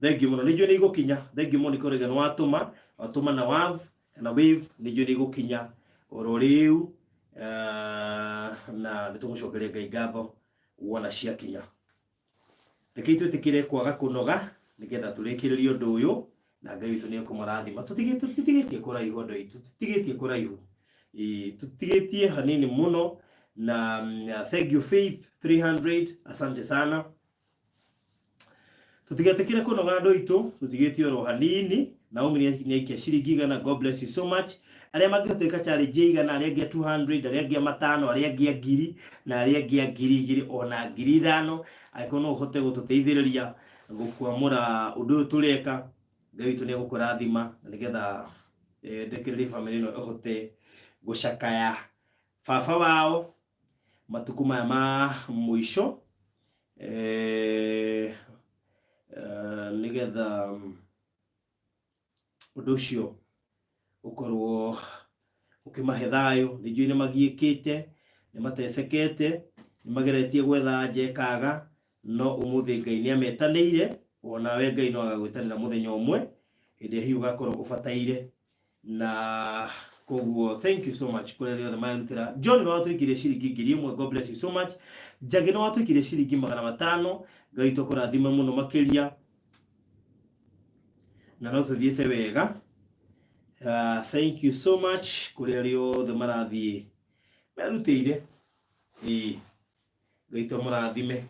Thengiũ mũno, nĩ njũĩ nĩ igũkinya. Thengiũ mũno nĩ kũrega nĩ watũma, watũma na wav kana wave, nĩ njũĩ nĩ igũkinya oro rĩu, na nĩ tũgũcokeria Ngai ngatho wona ciakinya. Rekei twĩtĩkĩre kwaga kũnoga nĩgetha tũrĩkĩrĩrie ũndũ ũyũ, na Ngai witũ nĩ ekũmarathima. Tũtigĩtie kũraihu, andũ aitũ, tũtigĩtie kũraihu. Ĩĩ, tũtigĩtie hanini mũno. Na thank you Faith 300, asante sana. Tũtigetĩkĩre kũnoga, andũ aitũ, tũtigĩtie oro hanini. Naomi nĩ aikia ciringi 100, God bless you so much. Arĩa mangĩhota gwĩka challenge ya 100, arĩa angĩ a 200, arĩa angĩ a 500, arĩa angĩ a 1000, na arĩa angĩ a 2000, ona 5000, angĩkorwo no ũhote gũtũteithĩrĩria gũkwamũra ũndũ ũyũ tũreka, Ngai witũ nĩ egũkũrathima, na nĩgetha ndekererie family ĩno ĩhote gũcakaya baba wao matukũ maya ma mũico, nĩgetha ũndũ ũcio ũkorwo ũkĩmahe thayũ. Nĩ njũĩ nĩ magiĩkĩte, nĩ matecekete, nĩ mageretie gwetha anja ĩkaga, no ũmũthĩ Ngai nĩ ametanĩire. Onawe Ngai no agagwĩtanĩra mũthenya ũmwe hĩndĩ ĩrĩa hihi ũgakorwo ũbataire, na koguo thank you so much kũrĩ arĩa othe marerutĩra. John nĩ watũikirie ciringi 1000, God bless you so much. Njagĩ nĩ watũikirie ciringi 500, Ngai witũ akũrathime mũno makĩria, na no tũthiĩte wega. Thank you so much kũrĩ arĩa othe marathiĩ merutĩire. Ĩĩ, Ngai witũ amũrathime.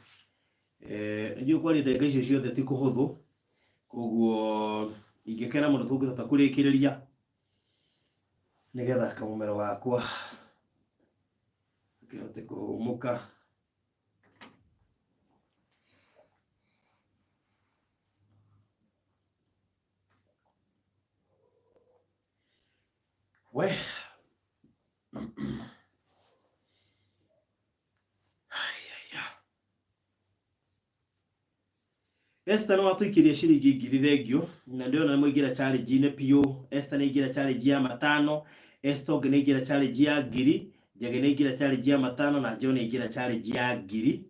Nĩnjũĩ kwaria ndagĩka icio ciothe ti kũhũthũ, koguo ingĩkena mũno tũngĩhota kũrĩkĩrĩria nĩgetha kamũmero gakwa kĩhote kũhũmũka. We Esther nĩ watũikĩria ciringi 1000, thengio, na ndĩrona nĩ mwaingĩra challenge-inĩ biũ. Esther nĩ aingĩra challenge ya 500, Esther ũngĩ nĩ aingĩra challenge ya 1000, Njagĩ nĩ aingĩra challenge ya 500, na John aingĩra challenge ya 1000.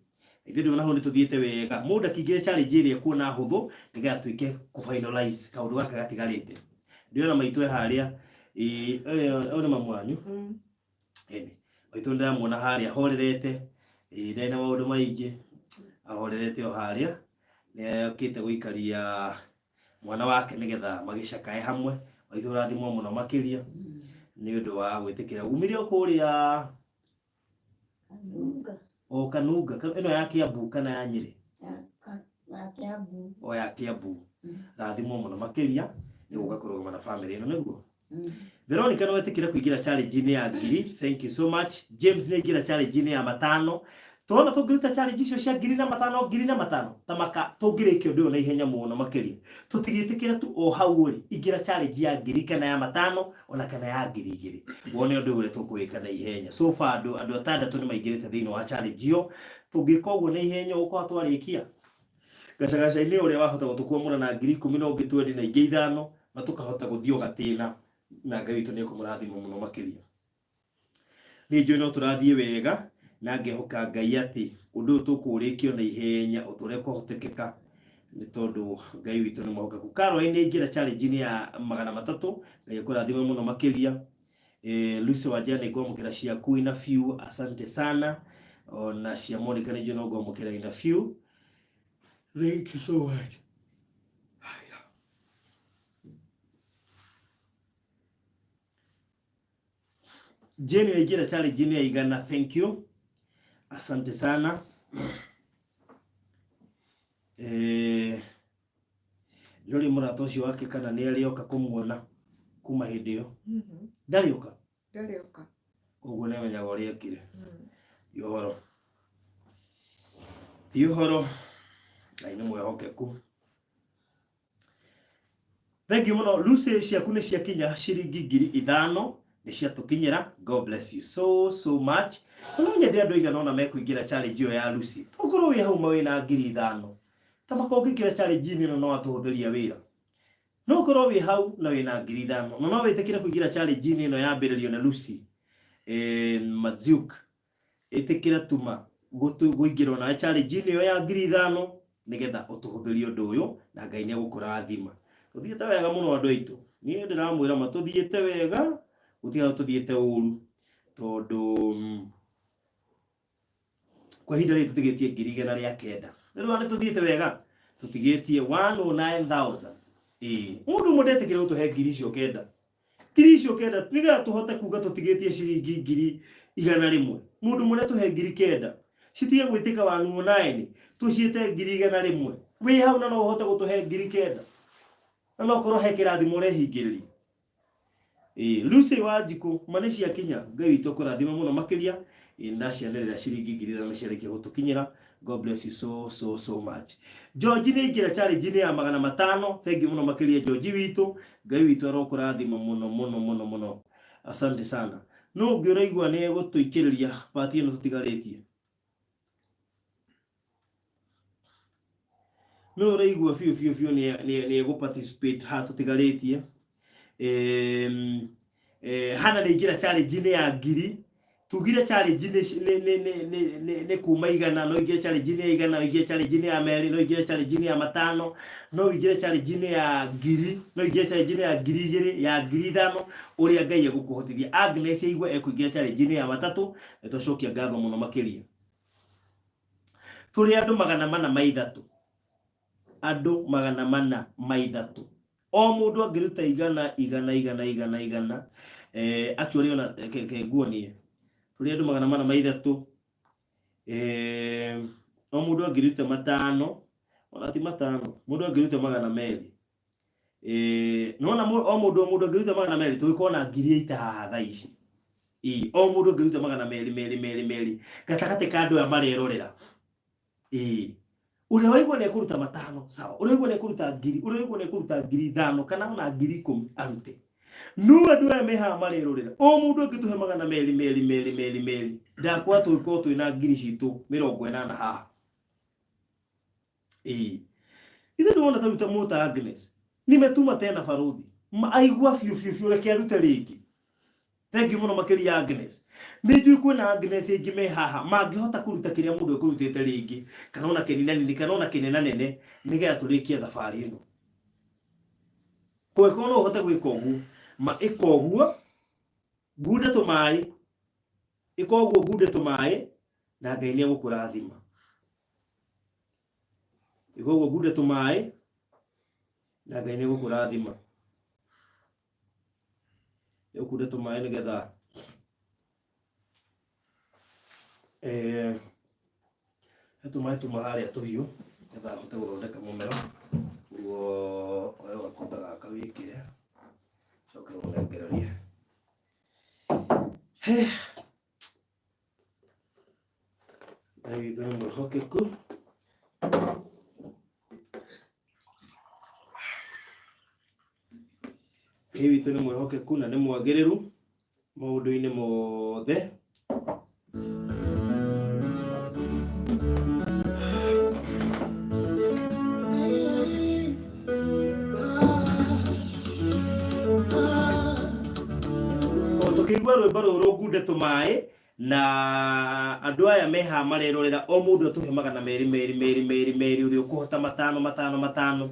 Ithuĩ ndĩrona hau nĩ tũthiĩte wega. Mũndũ akĩingĩra challenge ĩrĩa ekuona hũthũ nĩgetha tuĩke kũ finalize kaũndũ gaka gatigarĩte. Ndĩrona maitũ e harĩa, ĩĩ, ũyũ nĩ mamu wanyu? Ĩni, maitũ nĩndĩramuona harĩa ahorerete, ĩĩ, ndarĩ na maũndũ maingĩ, ahorerete o harĩa, nĩ okĩte gũikaria mwana wake nĩgetha magĩcakae hamwe. Maitũ, ũrathimwo mũno makĩria nĩ ũndũ wa gwĩtĩkĩra. Umire o kũrĩa
Kanunga.
O Kanunga, ĩno ya Kiambu kana ya Nyĩrĩ?
Ya Kiambu.
O ya Kiambu. Rathimwo mũno makĩria nĩ gũka kũrũgama na famĩlĩ ĩno nĩguo. Veronica nĩ wetĩkĩra kũingĩra challenge-inĩ ya 1000, thank you so much. James nĩ aingĩra challenge-inĩ ya 500. Tuona tũngĩruta challenge icio cia 1000 na 500, 1000 na 500, ta maka tũngĩrĩkia ũndũ ũyũ na ihenya mũno makĩria. Tũtigĩtĩkĩra tu o hau ũrĩ, ingĩra challenge ya 1000 kana ya 500, ona kana ya 2000, wone ũndũ ũrĩa tũkũwĩka na ihenya. So far andũ atandatũ nĩ maingĩrĩte thĩinĩ wa challenge ĩyo. Tũngĩka ũguo na ihenya, ũgũkorwo twarĩkia gacagaca-inĩ ũrĩa wahota gũtũkwamũra na 10,000 na ũngĩ 20 na ingĩ 5, na tũkahota gũthiĩ o gatĩna, na Ngai witũ nĩ ekũmũrathima mũno makĩria. Niĩ njũĩ no tũrathiĩ wega, na ngehoka Ngai atĩ ũndũ ũyũ tũkũũrĩkia na ihenya o ta ũrĩa kwahotekeka, nĩ tondũ Ngai witũ nĩ mwĩhokeku. Caroline nĩ aingĩra challenge-inĩ ya 300, Ngai akũrathime mũno makĩria. Lucy Wanja, nĩ ngwamũkĩra ciaku ina few, asante sana. Ona cia Monica nĩ njũĩ no ngwamũkĩra ina few. Thank you so much. Haya. Jane aingĩra challenge-inĩ ya 100, thank you. Asante sana. Ndĩroria mũrata ũcio wake kana nĩ arĩoka kũmuona. Kuma hĩndĩ ĩyo ndarĩ ũka.
Ndarĩ oka.
Koguo nĩ amenyaga ũrĩa ekire. Ti ũhoro, ti ũhoro. Ngai nĩ mwĩhokeku. Thank you mũno Lucy, ciaku nĩ ciakinya ciringi 5,000 nĩ ciatũkinyĩra. God bless you so so much. Na no nyende andũ aigana ũna mekũingĩra challenge ĩyo ya Lucy. Tokorwo wĩ hau ma wĩna 5,000 ta maka ũngĩingĩra challenge-inĩ ĩno no atũhũthĩria wĩra. No ũkorwo wĩ hau na wĩna 5,000 na no wĩtĩkĩre kũingĩra challenge-inĩ ĩno yambĩrĩrio nĩ Lucy Maziuk. Ĩtĩkĩra tuma kũingĩra onawe challenge-inĩ ĩyo ya 5,000 nĩgetha ũtũhũthĩrie ũndũ ũyũ na Ngai nĩ egũkũrathima. Tũthiĩte wega mũno andũ aitũ. Niĩ ndĩramwĩra ma tũthiĩte wega, gũtirĩ handũ tũthiĩte ũru tondũ kwa ihinda rĩrĩ tũtigĩtie 109,000. Rĩu nĩ tũthiĩte wega, tũtigĩtie 109,000. Ĩĩ, mũndũ ũmwe ndetĩkĩra gũtũhe 9,000. 9,000 nĩgetha tũhote kuga tũtigĩtie ciringi 100,000. Mũndũ ũmwe nĩatũhe 9,000 citige gwĩtĩka 109, tũciĩte 100,000. Wĩ hau na no ũhote gũtũhe 9,000 na no korwo he kĩrathimo ũrehingĩrĩria. Ĩĩ, Lucy Wanjikũ, ma nĩ ciakinya. Ngai witũ akũrathime mũno makĩria. Ĩĩ, ndacianĩrĩra ciringi 5,000 ciarĩkia gũtũkinyĩra. God bless you so so so much. George nĩ aingĩra challenge-inĩ ya 500. Thank you mũno makĩria George witũ. Ngai witũ arokũrathima mũno mũno mũno mũno. Asante sana. Nũ ũngĩ ũraigua nĩ egũtũikĩrĩria part ĩno tũtigarĩtie? Nũ ũraigua biũ biũ biũ nĩ egũ participate haha tũtigarĩtie? Hana nĩ aingĩra challenge-inĩ ya ngiri. Tugire challenge nĩ kuma 100, no ũingĩre challenge-inĩ ya 100, ũingĩre challenge-inĩ ya 200, no ũingĩre challenge-inĩ ya 500, no ũingĩre challenge-inĩ ya 1,000, no ũingĩre challenge-inĩ ya 2,000, ya 5,000, ũrĩa Ngai egũkũhotithia. Agnes aigua ekũingĩra challenge-inĩ ya 300, nĩ twacokia ngatho mũno makĩria. Tũrĩ andũ 403, andũ 403, o mũndũ angĩruta 100 100 100 100 100, actually ona ke nguonie, tũrĩ andũ 403, o mũndũ angĩruta 500, ona ti 500, mũndũ angĩruta 200, nona o mũndũ, o mũndũ angĩruta 200, tũgĩkorwo na 80,000 haha thaa ici. Ĩĩ, o mũndũ angĩruta 200 merĩ merĩ merĩ gatagatĩ ka andũ aya marerorera. Ĩĩ, ũrĩa waigua nĩ ekũruta 500, sawa. Ũrĩa waigua nĩ ekũruta 1,000, ũrĩa waigua nĩ ekũruta 5,000 kana ona 10,000 arute. No andũ aya me haha marerorera, o mũndũ angĩtũhe 200 merĩ merĩ merĩ merĩ, ndakwa tũgĩkorwo twĩna 80,000 haha. Ĩĩ, ithe ndĩrona ta rĩu ta mũta Agnes nimetuma tena baruthi aigua biũ biũ biũ, reke arute rĩngĩ. Thank you mũno makĩria Agnes. Nĩ njũĩ kwĩna Agnes aingĩ me haha mangĩhota kũruta kĩrĩa mũndũ ekũrutĩte rĩngĩ, kana ona kĩninanini kana ona kĩnenanene, nĩgetha tũrĩkie thabarĩ ĩno. Kũngĩkorwo no ũhote gwĩka ũguo, ma ĩka ũguo, ngunde tũmaĩ, ĩka ũguo ngunde tũmaĩ, na Ngai nĩ egũkũrathima. Ĩka ũguo ngunde tũmaĩ, na Ngai nĩ egũkũrathima. Ũkunde tũmaĩ nĩgetha he tũmaĩ tuma harĩa tũhiũ nĩgetha ahote gũthondeka mũmero. Ũguo oe gakombe gaka wĩkĩre, ũcoke ũnengererie. Ngai witũ nĩ mwĩhokeku. Ngai witũ nĩ mwĩhokeku na nĩ mwagĩrĩru maũndũ-inĩ mothe. Tũkĩigua rwĩmbo rũrũ ngunde tũmaĩ na andũ aya me haha marerorera, o mũndũ atũhe 200 merĩ merĩ merĩ merĩ, ũrĩa ũkũhota 500 500 500.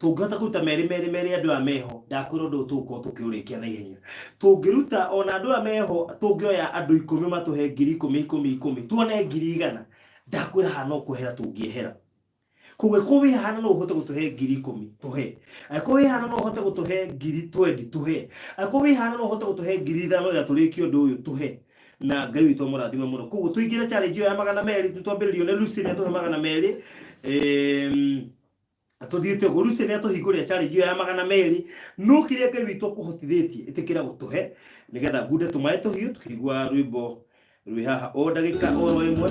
Tũngĩhota kũruta merĩ merĩ merĩ andũ aya meho, ndakwĩra ũndũ ũyũ tũgũkorwo tũkĩũrĩkia na ihenya. Tũngĩruta ona andũ aya meho, tũngĩoya andũ 10 matũhe 10,000 10 10, tuone 100,000, ndakwĩra haha no kwehera tũngĩehera. Koguo angĩkorwo wĩ haha na no ũhote gũtũhe 10,000, tũhe. Angĩkorwo wĩ haha na no ũhote gũtũhe 20,000, tũhe. Angĩkorwo wĩ haha na no ũhote gũtũhe 5,000 nĩgetha tũrĩkie ũndũ ũyũ, tũhe. Na Ngai witũ amũrathime mũno. Koguo tũingĩre challenge ĩyo ya 200, nĩ twambĩrĩrio nĩ Lucy nĩ atũhe 200. Tuthiĩte ũguo Lucy nĩ atũhingũrĩra challenge ĩyo ya 200, no kĩrĩa Ngai witũ akũhotithĩtie ĩtĩkĩra gũtũhe nĩgetha ngunde tũmaĩ tũhiũ tũkĩigua rwĩmbo rwĩ haha o ndagĩka o ro ĩmwe.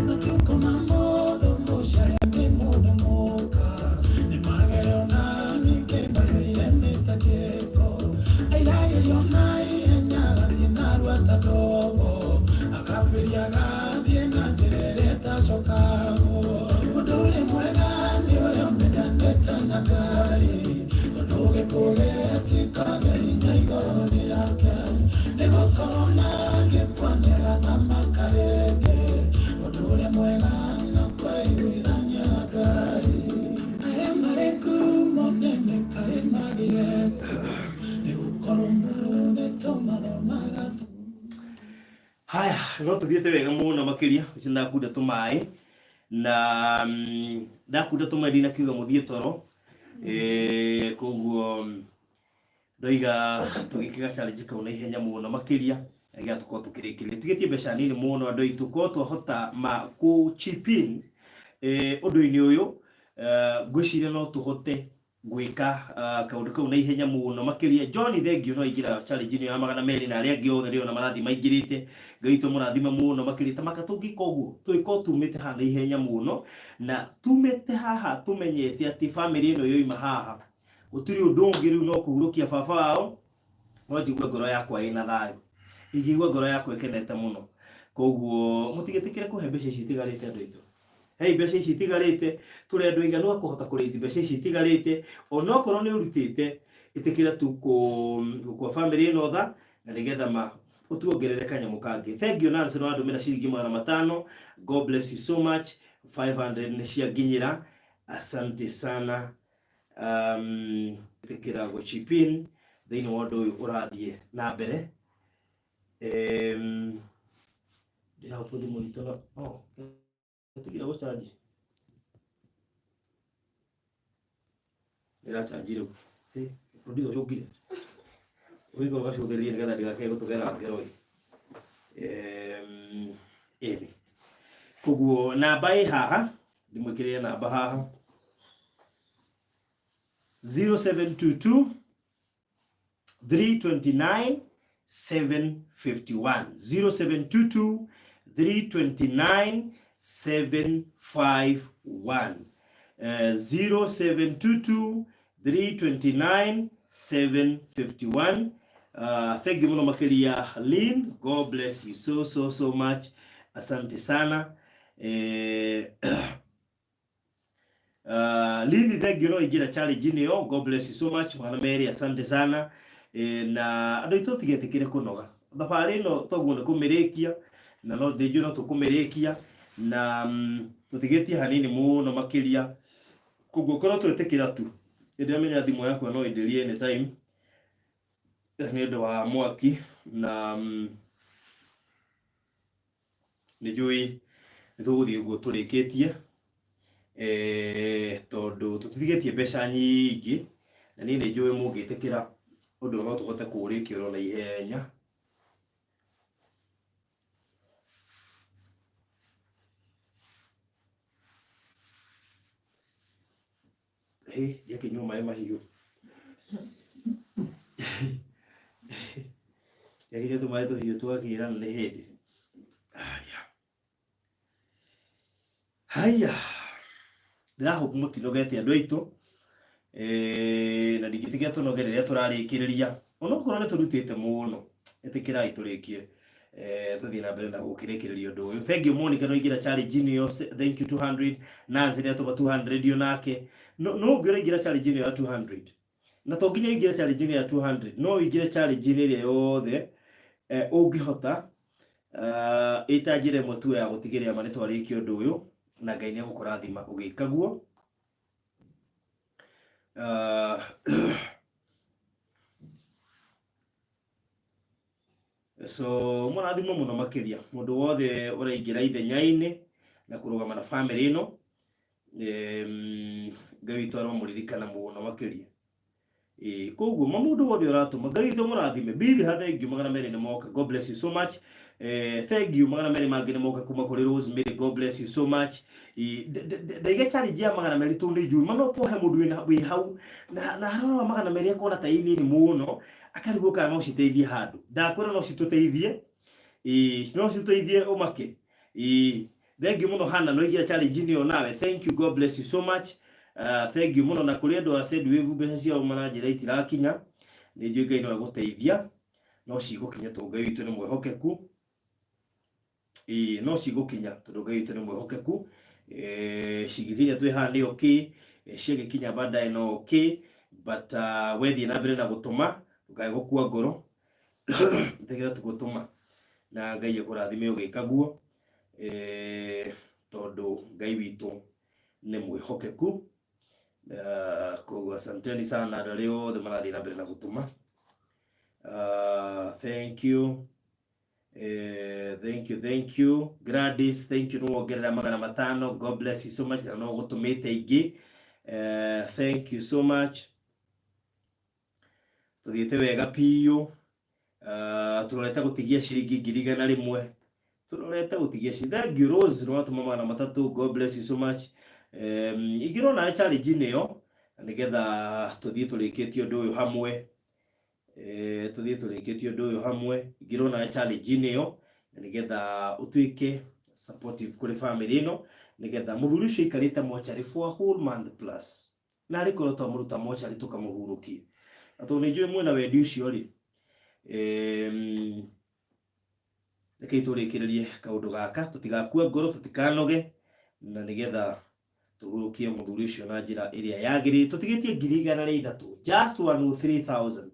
Matukũ ma mũndũ mũcare nĩ mũndũ mũka, nĩ magerio na ningĩ maiyũire mĩtangĩko. Airagĩrio na ihenya agathiĩ narua ta ndogo, akabĩria agathiĩ na njĩra ĩrĩa ĩtacokagwo. Ũndũ ũrĩa mwega nĩ ũrĩa ũmenyanĩte na Ngai, tondũ gĩkuũ gĩtikagĩa hinya igũrũ rĩake, nĩgũkorwo nangĩkua nĩagathamaka rĩngĩ. Ũndũ ũrĩa mwega no kwĩiguithania na Ngai. Arĩa marĩ ngumo nene kaĩ magire nĩgũkorwo mũthĩ tũmathomaga.
Haya, no tũthiĩte wega mũno makĩria ũcio ndakunda tũmaĩ na ndakunda tũmaĩ ndinakiuga mũthiĩ toro. Koguo ndoiga tũgĩke ga challenge kau na ihenya mũno makĩria nĩgetha tũkorwo tũkĩrĩkĩrĩria. Tigĩtie mbeca nini mũno andũ aitũ, korwo twahota ma kũ chip in ũndũ-inĩ ũyũ, ngwĩciria no tũhote gwĩka kaũndũ kau na ihenya mũno makĩria. John thengio no aingĩra challenge ĩno ya 200 na arĩa angĩ othe ndĩrona marathiĩ maingĩrĩte. Ngai witũ amũrathime mũno makĩria. Ta maka tũngĩka ũguo, tũgĩkorwo tumĩte haha na ihenya mũno na tumĩte haha tũmenyete atĩ famĩlĩ ĩno yoima haha gũtirĩ ũndũ ũngĩ rĩu no kũhurũkia baba wao, no njigue ngoro yakwa ĩna thayũ, ingĩigua ngoro yakwa ĩkenete mũno. Koguo mũtigetĩkĩre kũhe mbeca ici itigarĩte andũ aitũ. Hei mbeca ici itigarĩte, tũrĩ andũ aiganu a kũhota kũrĩa ici mbeca ici itigarĩte, onokorwo nĩ ũrutĩte, ĩtĩkĩra tu gũkua famĩlĩ ĩno tha, na nĩgetha ma ũtuongerere kanyamũ kangĩ. Thank you Nancy, nĩ wandũmĩra ciringi 500. God bless you so much. 500 nĩ cianginyĩra, asante sana. Ĩtĩkĩra gũ chip in thĩinĩ wa ũndũ ũyũ ũrathiĩ na mbere. Ndĩrahope thimũ itũ no, oh, ĩtigire gũcanji, ĩracanji rĩu. Producer ũcũngire ũgĩkorwo ũgacũthĩrĩrie nĩgetha ndĩgakĩage gũtũgera ngero ĩ. Ĩni koguo namba ĩ haha, ndĩmwĩkĩrĩre namba haha 0722 329 751, 0722 329 751, 0722 329 751. Thank you muno makiria Lynn, God bless you so so so much, asante sana. Lini thank you no ingĩra challenge ĩno ĩyo, God bless you so much mwana Mary, asante sana. Na andũ aitũ tigetĩkĩre kũnoga thabarĩ ĩno, toguo nĩ kũmĩrĩkia na no ndĩnjũĩ no tũkũmĩrĩkia na tũtigĩtie hanini mũno makĩria. Koguo korwo twetĩkĩra tu, nĩndĩramenya thimũ yakwa no ĩndĩrie anytime nĩ ũndũ wa mwaki na nĩ njũĩ nĩ tũgũthiĩ ũguo tũrĩkĩtie, tondũ tũtitigĩtie mbeca nyingĩ na niĩ nĩ njũĩ mũngĩtĩkĩra ũndũ no tũhote kũũrĩkia oro na ihenya. Hĩ, ndiakĩnyua maĩ mahiũ. Ndiakĩnyua tũmaĩ tũhiũ twakĩrana nĩ hĩndĩ. Haya. Haya. Ndĩrahope mũtinogete andũ aitũ. Na ndingĩtĩkĩra tũnoge rĩrĩa tũrarĩkĩrĩria. Onokorwo nĩ tũrutĩte mũno, ĩtĩkĩrai tũrĩkie. Tũthiĩ na mbere na gũkĩrĩkĩrĩria ũndũ ũyũ. Thank you Monica, no ingĩra challenge ĩno yose. Thank you 200. Nancy nĩ atũma 200 o nake. No no ũngĩ ũraingĩra challenge ĩno ya 200. Na to nginya ũingĩre challenge ĩno ya 200, no ũingĩre challenge ĩno ĩrĩa yothe ũngĩhota, ĩta njĩra ĩmwe tu ya gũtigĩrĩra ma nĩ twarĩkia ũndũ ũyũ na Ngai nĩ egũkũrathima ũgĩka guo. So mũrathimwo mũno makĩria mũndũ wothe ũraingĩra ithenya-inĩ na kũrũgama na famĩlĩ ĩno. Ngai witũ aromũririkana mũno makĩria. Ĩĩ, koguo ma mũndũ wothe ũratũma Ngai witũ mũrathime. Bilha thank you 200 nĩ moka. God bless you so much. Thank you 200 mangĩ nĩ moka kuma kũrĩ Rosemary. God bless you so much. Ĩĩ, ndaiga challenge ya 200 tondũ nĩ njũĩ ma no kũhe mũndũ wĩ hau na arora 200 akona ta ĩ nini mũno akarigwo kana no citeithie handũ. Ndakwĩra no citũteithie. Ĩĩ, no citũteithie ũmake. Ĩĩ, thank you mũno Hannah, no igira challenge ĩyo nawe. Thank you, God bless you so much. Thank you mũno na kũrĩ andũ a Sendwave mbeca ciao maranjĩra itirakinya. Nĩ njũĩ Ngai no egũteithia no cigũkinya tondũ Ngai witũ nĩ mwĩhokeku. Ĩĩ, no cigũkinya tondũ Ngai witũ nĩ mwĩhokeku. Cingĩkinya twĩ haha nĩ okay, ciagĩkinya baadaye no okay, but wethiĩ na mbere na gũtũma ndũkae gũkua ngoro ĩtĩkĩra tu gũtũma na Ngai akũrathime ũgĩka guo tondũ Ngai witũ nĩ mwĩhokeku. Koguo asanteni sana andũ arĩa othe marathiĩ na mbere na gũtũma. Thank you. Thank you, thank you. Gladys, thank you nĩwongerera 500. God bless you so much na no gũtũmĩte ingĩ. Thank you so much. Tũthiĩte wega biũ. Tũrorete gũtigia ciringi 100,000. Tũrorete gũtigia ciringi. Thank you Rose nĩwatũma 300. God bless you so much. Ingĩrwo nawe challenge -inĩ ĩyo na nĩgetha tũthiĩ tũrĩkĩtie ũndũ ũyũ hamwe. Tũthiĩ tũrĩkĩtie ũndũ ũyũ hamwe. Ingĩrwo nawe challenge -inĩ ĩyo na nĩgetha ũtuĩke supportive kũrĩ family ĩno nĩgetha mũthuri ũcio aikarĩte mocarĩ for a whole month plus. Na arĩ korwo twamũruta mocarĩ tũkamũhurũkia. Na tondũ nĩ njũĩ mwĩna wendi ũcio rĩ, rekei tũrĩkĩrĩrie kaũndũ gaka tũtigakue ngoro tũtikanoge na nĩgetha tũhurũkie mũthuri ũcio na njĩra ĩrĩa yagĩrĩire. Tũtigĩtie 103,000, just 103,000,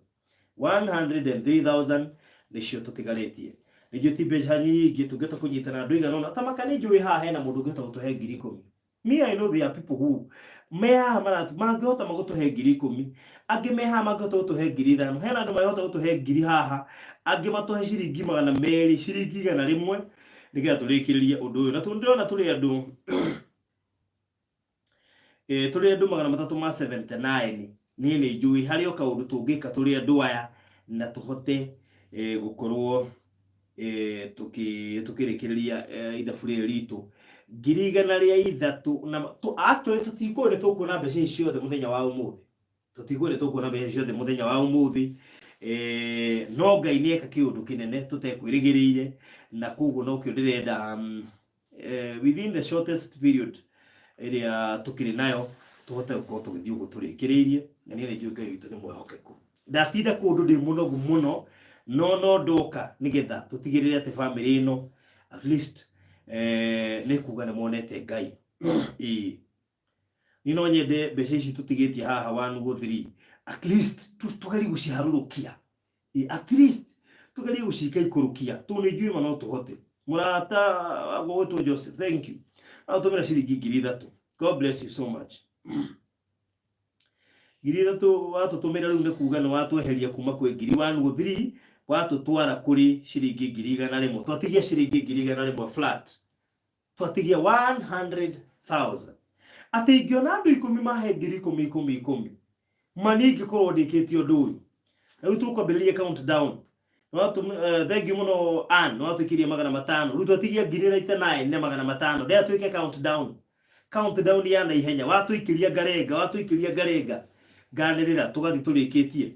103,000 nĩcio tũtigarĩtie. Nĩ njũĩ ti mbeca nyingĩ tũngĩhota kũnyitana andũ aigana ũna. Ta maka nĩ njũĩ haha hena mũndũ ũngĩhota gũtũhe 10,000. Me I know there are people who me haha maratu mangĩhota magũtũhe 10,000, angĩ me haha mangĩhota gũtũhe 5,000, hena andũ mangĩhota gũtũhe ngiri haha, angĩ matũhe ciringi 200, ciringi 100 nĩgetha tũrĩkĩrĩrie ũndũ ũyũ. Na tondũ ndĩrona tũrĩ andũ tũrĩ andũ 379, niĩ nĩ njũĩ harĩ o kaũndũ tũngĩka tũrĩ andũ aya na tũhote gũkorwo tũkĩrĩkĩrĩria ithabu rĩrĩ ritũ 103 na actually tũtikũĩ nĩ tũkuona mbeca ici ciothe mũthenya wa ũmũthĩ. Tũtikũĩ nĩ tũkuona mbeca ici ciothe mũthenya wa ũmũthĩ. No Ngai nĩ eka kĩũndũ kĩnene tũtekwĩrĩgĩrĩire na koguo nokĩo ndĩrenda within the shortest period ĩrĩa tũkĩrĩ nayo tũhote gũkorwo tũgĩthiĩ ũguo tũrĩkĩrĩirie. Na niĩ nĩ njũĩ Ngai witũ nĩ mwĩhokeku. Ndatinda kũndũ ndĩ mũnogu mũno no ndoka nĩgetha tũtigĩrĩre atĩ family ĩno at least nĩ kuga nĩ monete Ngai. Ĩĩ, niĩ no nyende mbeca ici tũtigĩtie haha 103 at least tũgerie gũciharũrũkia. Ĩĩ, at least tũgerie gũcika ikũrũkia tondũ nĩ njũĩ ma no tũhote. Mũrata wakwa gwĩtwo Joseph, thank you. Atũmĩra ciringi 3,000. God bless you so much. 3,000 watũtũmĩra rĩu nĩ kuga nĩ watweheria kuma kwĩ ngiri 103 watũtwara kũrĩ ciringi 100,000. Twatigia ciringi 100,000 flat. Twatigia 100,000. Atĩ ingĩona andũ 10 mahe 10,000 ikũmi ikũmi, ma niĩ ingĩkorwo ndĩkĩtie ũndũ ũyũ. Rĩu tũkwambĩrĩria countdown. Thank you mũno Ann, nĩwatũikĩria 500. Rĩu twatigia 1099 na 500. Ndĩrenda twĩke countdown. Countdown ya naihenya. Watũikĩria ngarenga, watũikĩria ngarenga. Nganĩrĩra tũgathiĩ tũrĩkĩtie.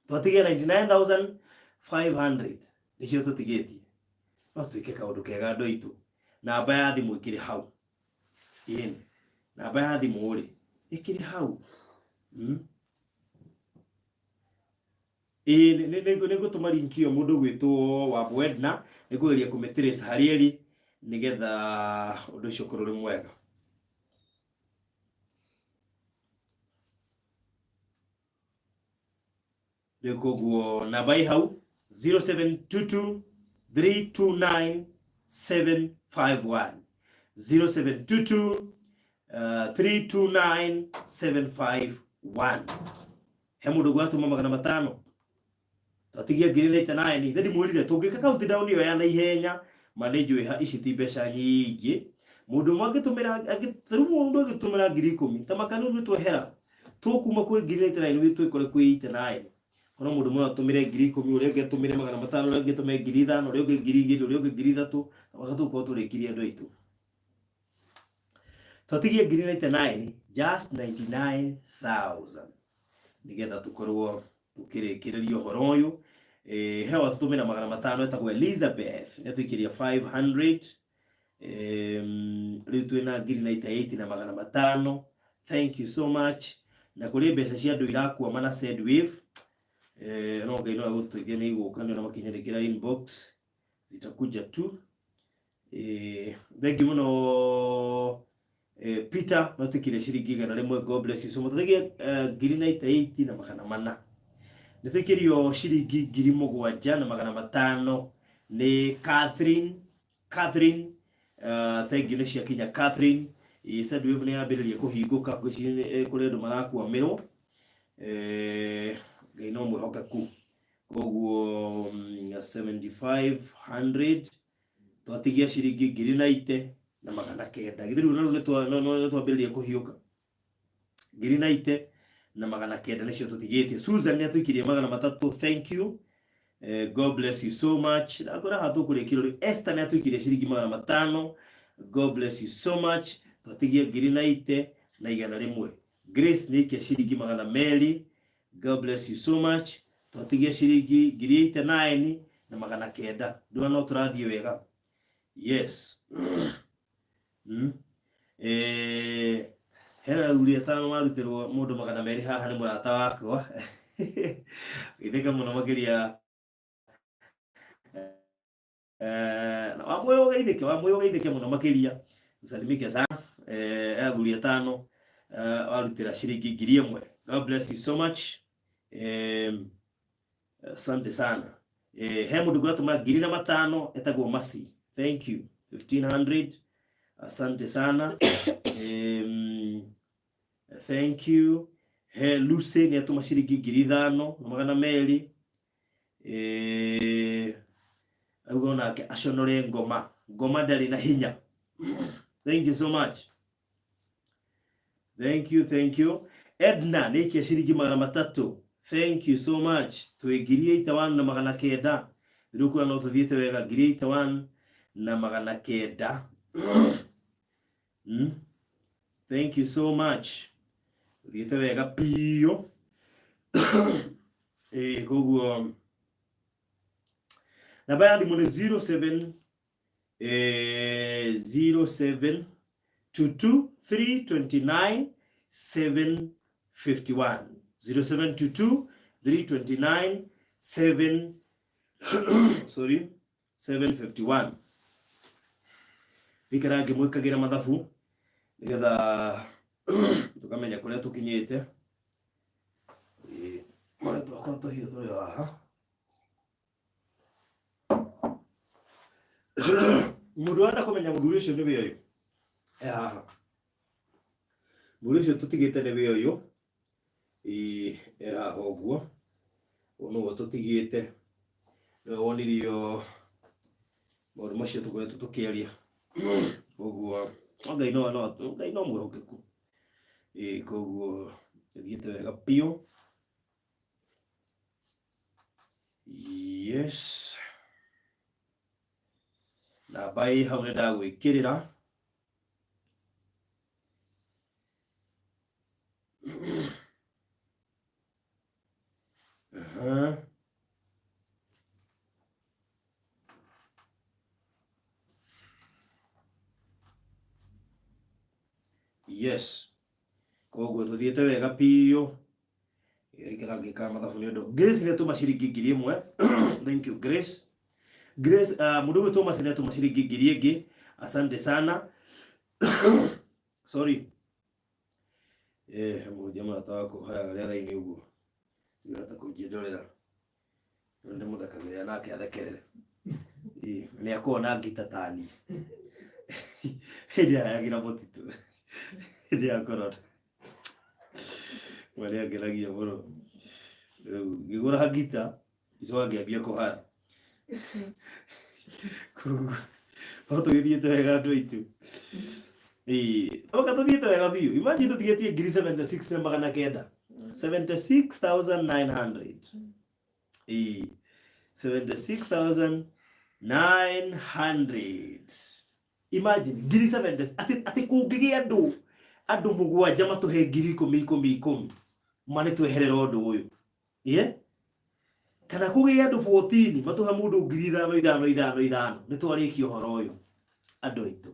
Twatigia 99,500 nĩcio tũtigĩtie. No twĩke kaũndũ kega andũ aitũ. Namba ya thimũ ĩkĩrĩ hau. Ĩni, namba ya thimũ rĩ ĩkĩrĩ hau. Ĩĩ, nĩ ngũtũma link ĩyo mũndũ ũgwĩtwo Wambo Edna, nĩ ngũgeria kũmĩtrace harĩa ĩrĩ nĩgetha ũndũ ũcio ũkorwo ũrĩ mwega. Rĩu koguo namba ĩ hau 0722 329 751, 0722 329 751. He mũndũ gwatũma 500 twatigia 1099. Ithe ndimwĩrire tũngĩka countdown ĩyo ya naihenya ma nĩ njũĩ ici ti mbeca nyingĩ. Mũndũ ũmwe angĩtũmĩra, rĩu mũndũ angĩtũmĩra 10,000 ta makanu nĩ twehera Tũkuma kwĩ ngiri 99 wĩ twĩkore kwĩ 89. Kono mũndũ mũno atũmĩre 10,000, ũrĩa ũngĩ atũmĩre 500, ũrĩa ũngĩ atũmĩre 5,000, ũrĩa ũngĩ 2,000, ũrĩa ũngĩ 3,000, waka tũgũkorwo tũrĩkirie andũ aitũ. Twatigie 99, just 99,000 nigetha tukorwo tukĩrĩkĩrĩria ũhoro ũyũ. He watũtũmĩra 500 etagwo Elizabeth, nĩatũikĩria 500. Rĩu twĩna 98 na 500. Thank you so much. Na kũrĩ mbeca cia andũ irakwama na Sendwave, no Ngai no agũtũteithia nĩ igũka, nĩ ona makinyandĩkĩra inbox zitakuja tu. Thank you mũno. Peter matwikire ciringi 100. God bless you so much. Tũthigie 98 na 400. Nĩtũikĩrio ciringi 7,500 nĩ Catherine. Catherine, thank you nĩ ciakinya Catherine. Sendwave nĩ yambĩrĩria kũhingũka, ngwĩciria kũrĩ andũ marakwamĩrwo. Ngai no mwĩhokeku, koguo 7500 twatigia ciringi 9,900. Githĩ rĩu narĩu nĩtwambĩrĩria kũhiũka? 9,900 nĩcio tũtigĩtie. Susan nĩatũikirie 300, thank you. God bless you so much. Ndakora haha tũkũrĩkĩrwo rĩu. Esther nĩatũikirie ciringi 500, God bless you so much. Twatigia 91. Grace nĩaikia ciringi 200, God bless you so much. Twatigia ciringi 89,900. Ndũra no tũrathiĩ wega. Yes. Hena athuri atano marutĩrwo mũndũ 200 haha nĩ mũrata wakwa. Geithĩka mũno makĩria. Wa muoyo ũgeithĩke, wa muoyo ũgeithĩke mũno makĩria. Usalimike sana. Athuri atano warutĩra ciringi 1,000. God bless you so much. Asante sana. He mũndũ gwatũma 5,000 etagwo Masi. Thank you. 1500. Asante sana. Thank you. He Lucy nĩ atũma ciringi 5,200. Auga onake aconore ngoma. Ngoma ndarĩ na hinya. Thank you so much. Thank you, thank you. Edna nĩ aikia ciringi 300. Thank you so much. Twĩ 81,900. Rĩu kuona no tũthiĩte wega 81,900. Thank you so much. Ũthiĩte wega biũ. Koguo namba ya thimũ nĩ 07 07 22 329 751, 0722 329 7, sorry, 751. Ikara ngĩmwĩkagĩra mathabu nĩgetha tũkamenya kũrĩa tũkinyĩte. Maĩ twakwa tũhiũ tũrĩ haha. Mũndũ ũrenda kũmenya mũthuri ũcio nĩwe ũyũ e haha. Mũthuri ũcio tũtigĩte nĩwe ũyũ e haha ũguo. Ũyũ nĩwe tũtigĩte, nĩwe wonirio maũndũ macio tũkoretwo tũkĩaria. Koguo Ngai no no Ngai no mwĩhokeku. Koguo ĩthiĩte wega biũ. Yes. Namba ĩ hau nĩ ndagwĩkĩrĩra. Aha. Yes. Koguo tũthiĩte wega biũ. Ikara ngĩkaga mathabu nĩ ũndũ Grace nĩ atũma ciringi 1,000. Thank you Grace. Grace, mũndũ ũgwĩtwo Mercy nĩ atũma ciringi 1,000 ĩngĩ. Asante sana. Sorry. Mũhunjia mũrata wakwa ũhayaga rĩera-inĩ ũguo. Ndingĩhota kũnjĩndorera. No ndĩmũthekagĩrĩra nake athekerere. Nĩ akoragwo na ngita tani. Hĩndĩ ahayagĩra mũtitũ. Hĩndĩ ya corona. Marĩa angenagia mũno. Rĩu ngĩgũra ngita, ngĩcoka ngĩambia kũhaya. Koguo no tũgĩthiĩte wega andũ aitũ. Ĩĩ, oka tũthiĩte wega biũ. Imagine tũtigĩtie ngiri 76 na magana kenda. 76,900. Ĩĩ, 76,900. Imagine ngiri 70 atĩ atĩ kũngĩgĩa andũ andũ mũgwanja matũhe ngiri ikũmi ikũmi ikũmi ma nĩ tweherera ũndũ ũyũ. Ĩĩ? Kana kũgĩe andũ 14 matũhe mũndũ ngiri ithano ithano ithano ithano nĩ twarĩkia ũhoro ũyũ andũ aitũ.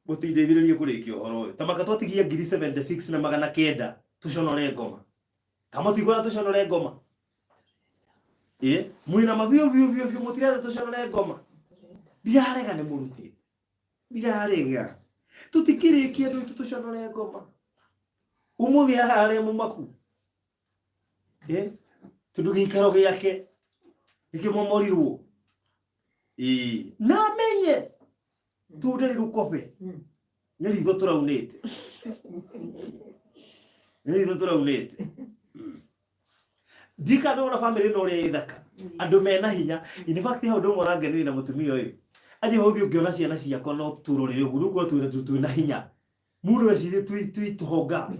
Mũtindeithĩrĩrie kũrĩkia ũhoro ũyũ. Ta maka twatigia ngiri 76 na magana kenda tũconore ngoma. Kana mũtikwenda tũconore ngoma? Ĩ, mwĩna ma biũ biũ biũ biũ mũtirenda tũconore ngoma? Ndirarega nĩ mũrutĩte. Ndirarega. Tũtikĩrĩkia andũ aitũ tũconore ngoma. Ũmũthĩ haha arĩa mũmaku. Ĩ, tondũ gĩikaro gĩake nĩkĩmomorirwo. Ĩ, na amenye tu ndarĩ rũkobe. Nĩ ritho tũraunĩte. Nĩ ritho tũraunĩte. Ndika ndona bamĩrĩ ĩno ũrĩa ĩ thaka. Andũ mena hinya. In fact he ũndũ ũmwe ũrangenirie na mũtumia ũyũ. Anjĩ ũthiĩ ũngĩona ciana ciakwa no tũrore ũguo rĩu korwo twĩna hinya. Mũndũ ecirie twĩ twĩ tũhonga.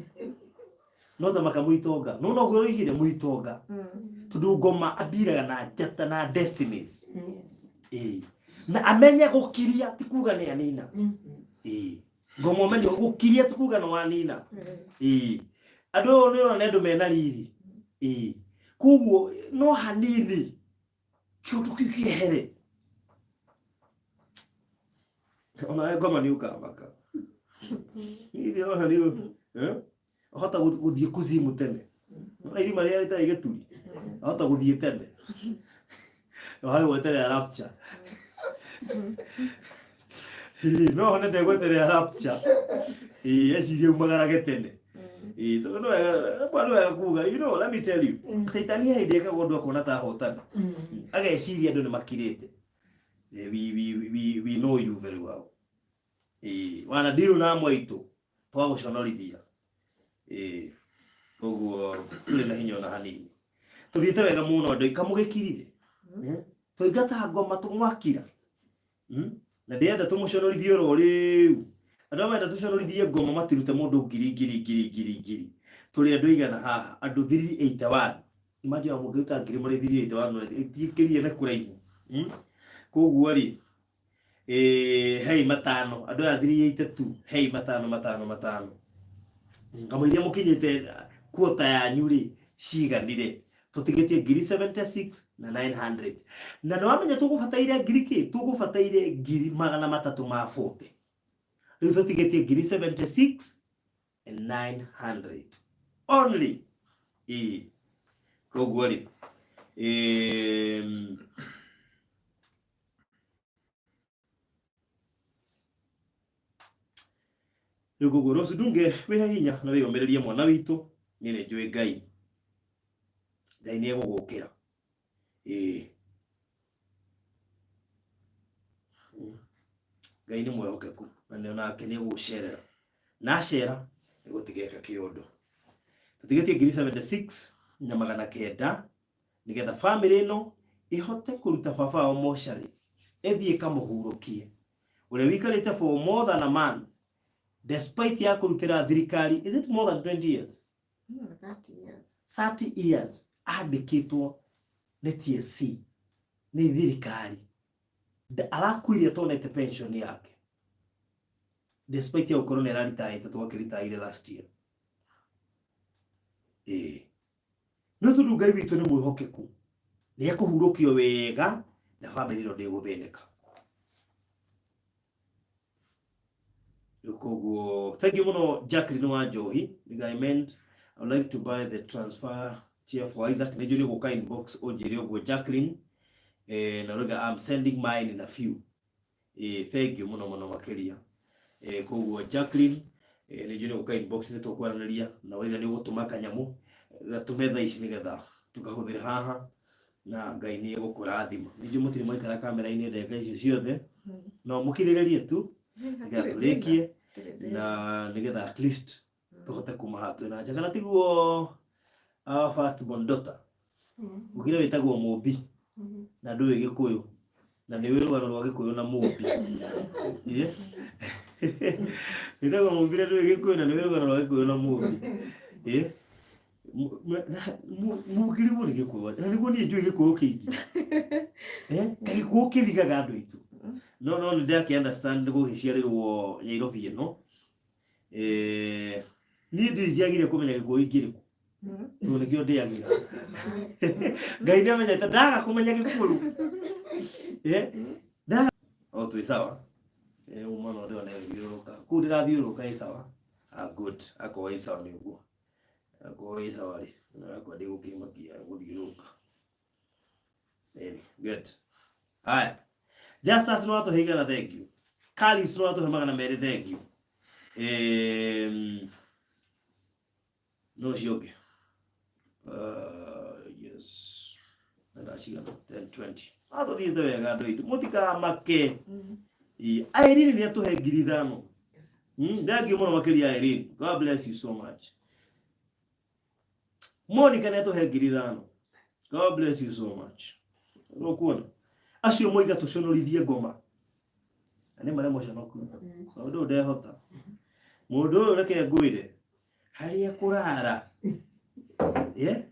No ta maka mũitonga. No no ũguo oigire mũitonga. Tondũ ngoma andiraga na njata na destinies. Ĩĩ. Na amenye gũkiria ti kuga nĩ anina. Ĩĩ. Ngoma ũmenye gũkiria ti kuga nĩ wanina. Ĩĩ. Andũ aya nĩ ũrona nĩ andũ mena riri. Ĩĩ. Koguo no hanini kĩũndũ kĩu kĩehere. Onawe ngoma nĩ ũkamaka. Niĩ ona nĩ eh? Ahota gũthiĩ kuzimu tene. Ona irima rĩrĩa rĩtarĩ gĩturi. Ahota gũthiĩ tene. Wahai gweterera rapture. Ĩĩ, no hone ndegweterera rapture. Ĩĩ, ecirie umagarage tene. Ĩĩ, tondũ nĩ wega, nĩ wega kuga, you know, let me tell you, Caitani he hĩndĩ ekaga ũndũ akona ta ahotana. Ageciria andũ nĩ makirĩte. We know you very well. Ĩĩ, wana ndirũ na amwe aitũ twagũconorithia. Ĩĩ, koguo ndũrĩ na hinya ona hanini. Tũthiĩte wega mũno andũ aitũ, kamũgĩkirire. Eh? Twaingata ngoma tũmwakira. Na ndĩrenda tũmũconorithie oro rĩu. Andũ arĩa marenda tũconorithie ngoma matirute mũndũ ngiri ngiri ngiri ngiri ngiri. Tũrĩ andũ aigana haha, andũ 381. Imagine mũngĩruta ngiri mũrĩ 381 ĩtikĩrie na kũraihu. Koguo rĩ, hei matano, andũ aya 382, hei matano matano matano. Kamũiria mũkinyĩte kuota yanyu rĩ, ciganire. Tũtigĩtie ngiri 76 na 900. Na nĩ wamenya tũgũbataire ngiri kĩ? Tũgũbataire ngiri magana matatũ ma 40. Rĩu tũtigĩtie ngiri 76 and 900 only. Ĩĩ. Koguo rĩ, rĩu koguo Rose Ndunge wĩhe hinya na wĩyũmĩrĩrie mwana witũ, niĩ nĩ njũĩ Ngai, Ngai nĩ egũgũkĩra. Ĩĩ. Ngai nĩ mwĩhokeku na nĩ onake nĩ egũgũcerera. Na acera nĩgũtigeka kĩũndũ. Tũtigĩtie ngiri 76 na magana kenda nĩgetha bamĩrĩ ĩno ĩhote kũruta baba wao mocarĩ ĩthiĩ ĩkamũhurũkie ũrĩa wĩikarĩte for more than a month despite ya kũrutĩra thirikari, is it more than 20 years?
30 years.
30 years andĩkĩtwo nĩ TSC nĩ thirikari, arakuire atonete pension yake despite ya gũkorwo nĩ araritahĩte twakĩritaire last year. Ĩĩ, no tondũ Ngai witũ nĩ mwĩhokeku nĩ ekũhurũkio wega na bamĩrĩ ĩno ndĩgũthĩnĩka. Rĩu koguo thank you mũno Jacqueline wa Njohi. I meant I would like to buy the transfer chair for Isaac. Nĩ njũĩ nĩ ũgũka inbox ũnjĩre ũguo Jacqueline. Na ũrauga I'm sending mine in a few. Thank you mũno mũno makĩria. Koguo Jacqueline, nĩ njũĩ nĩ ũgũka inbox nĩ tũkwaranĩria na waiga nĩ ũgũtũma kanyamũ gatũme thaa ici nĩgetha tũkahũthĩre haha na Ngai nĩ egũkũrathima. Nĩ njũĩ mũtirĩ mwaikara kamera-inĩ ndagĩka icio ciothe, no mũkirĩrĩrie tu nĩgetha tũrĩkie na nĩgetha at least tũhote kuma haha twĩna nja. Kana tiguo our first born daughter? Ũkire wĩtagwo Mũmbi na ndũĩ Gĩkũyũ. Na nĩ ũĩ rũgano rwa Gĩkũyũ na Mũmbi. Ĩ? Wĩtagwo Mũmbi na ndũĩ Gĩkũyũ na nĩ ũĩ rũgano rwa Gĩkũyũ na Mũmbi. Ĩ? Mũkĩrigwo nĩ Gĩkũyũ atĩa? Na nĩguo niĩ njũĩ Gĩkũyũ kĩingĩ. Eh? Kaĩ Gĩkũyũ kĩrigaga andũ aitũ. No no nĩ ndakĩ understand nĩ gũgĩciarĩrwo Nyairobi ĩno. Eh, niĩ ndingĩagire kũmenya Gĩkũyũ ingĩrĩkũ. Tondũ nĩkĩo ndĩagĩra. Ngai nĩ amenyete ndaga kũmenya Gĩkũyũ. Eh? Ndaga o twĩ sawa. Eh, uma no ndĩrona ĩgĩthiũrũrũka. Kũu ndĩrathiũrũrũka ĩ sawa. Ah, good. Akorwo ĩ sawa nĩ ũguo. Akorwo ĩ sawa rĩ, ĩno yakwa ndĩgũkĩmakia gũthiũrũrũka. Ĩni, good. Haya. Justus no atũhe 100 thank you. Kalis no atũhe 200 thank you. No ũcio ũngĩ. Yes. Na thaa cigana? 10:20. Ah, tũthiĩte wega andũ aitũ. Mũtikamake. Ĩ, Irene nĩ atũhe 5,000. Thank you mũno makĩria Irene. God bless you so much. Monica nĩ atũhe 5,000. God bless you so much. Ũkuona? Acio moiga tũconorithie ngoma. Na nĩ marĩa mũconoku. Tondũ ũyũ ndehota. Mũndũ ũyũ reke ngwĩre, harĩa kũrara. Yeah?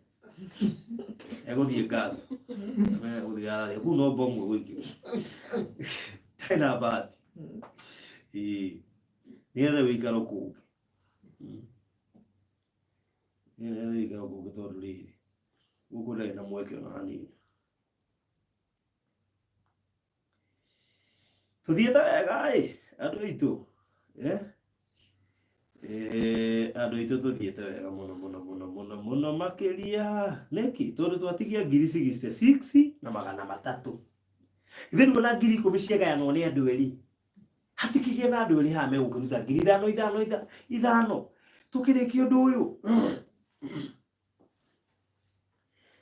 Egũthiĩ Gaza. Egũthiĩ Gaza. Kũu no bomu ĩgũikio. Ndarĩ na bahati. Ĩĩ. Nĩgetha wĩikaro kũngĩ. Nĩgetha wĩikaro kũngĩ tondũ rĩrĩ, gũkũ ndarĩ na mweke ona hanini. Tũthiĩte wega ĩ, andũ aitũ. Eh? Eh, andũ aitũ tũthiĩte wega mũno mũno mũno mũno mũno makĩria. Nĩkĩ? Tondũ twatigia 66,300. Ithuĩ nduona 10,000 ciagayanwo nĩ andũ erĩ. Hatikĩgĩe na andũ erĩ haha megũkĩruta 5,000 ithano ithano. Tũkĩrĩkie ũndũ ũyũ.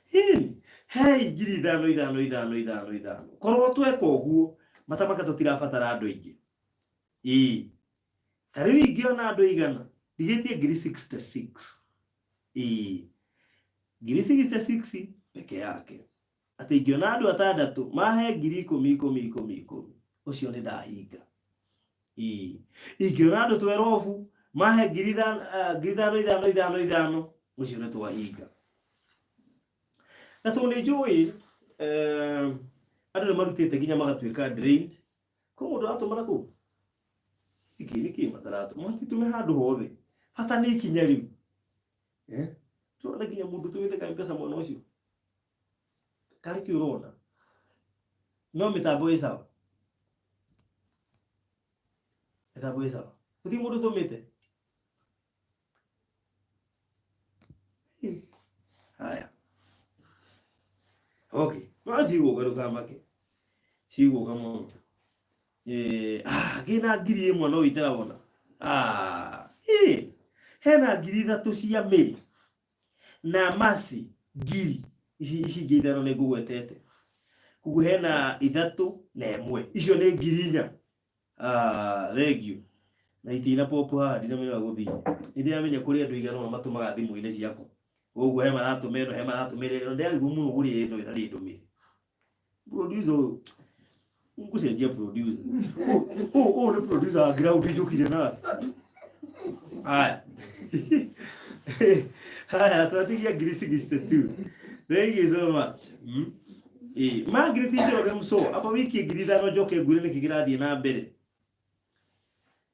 Hini, hei 5,000 ithano ithano ithano ithano. Korwo tweka ũguo, matamaka tũtirabatara andũ aingĩ. Ĩĩ. Ta rĩu ingĩona andũ aigana, ndigĩtie 66,000. Ĩĩ. 66,000 peke yake. Atĩ ingĩona andũ atandatũ mahe 10,000 ikũmi ikũmi ikũmi, ũcio nĩ ndahinga. Ĩĩ. Ingĩona andũ twerobu mahe 5,000 ithano ithano ithano, ũcio nĩ twahinga. Na tondũ nĩ njũĩ andũ nĩ marutĩte nginya magatuĩka drained, kwĩ mũndũ ũratũma na kũu? Nĩkĩ nĩkĩ mataratũma? Matitũme handũ hothe. Bata nĩ ikinya rĩu. Eh? Tuone nginya mũndũ tũmĩte ka M-Pesa mwena ũcio. Karĩ kĩ ũrona? No mĩtambo ĩ sawa. Mĩtambo ĩ sawa. Gũtirĩ mũndũ ũtũmĩte. Haya. Okay. No cigũka ndũkamake. Cigũka mũno. Eh, ngĩna 1,000 no itarawona. Ah, eh. Hena 3,000 cia mĩrĩ. Na masi ngiri ici ici ingĩ ithano nĩ ngũgwetete. Koguo hena ithatũ na ĩmwe. Icio nĩ 4,000. Ah, thank you. Na itina pop haha ndinamenya gũthiĩ. Nĩ ndĩramenya kũrĩ andũ aigana ũna matũmaga thimũ-inĩ ciakwa. Koguo he maratũma ĩno, he maratũmĩra ĩno. Ndĩrarigwo mũno kũrĩ ĩno ĩtarĩ ndũmĩre. Producer ũyũ. Ngũcenjia producer. Ũyũ ũyũ nĩ producer wa ground njũkire nake. Haya. Haya, twatigia 62,000. Thank you so much. Ĩĩ, Margaret Njoroge Muso, amba wĩikie 5,000 njoke ngwĩre nĩkĩ kĩrathiĩ na mbere.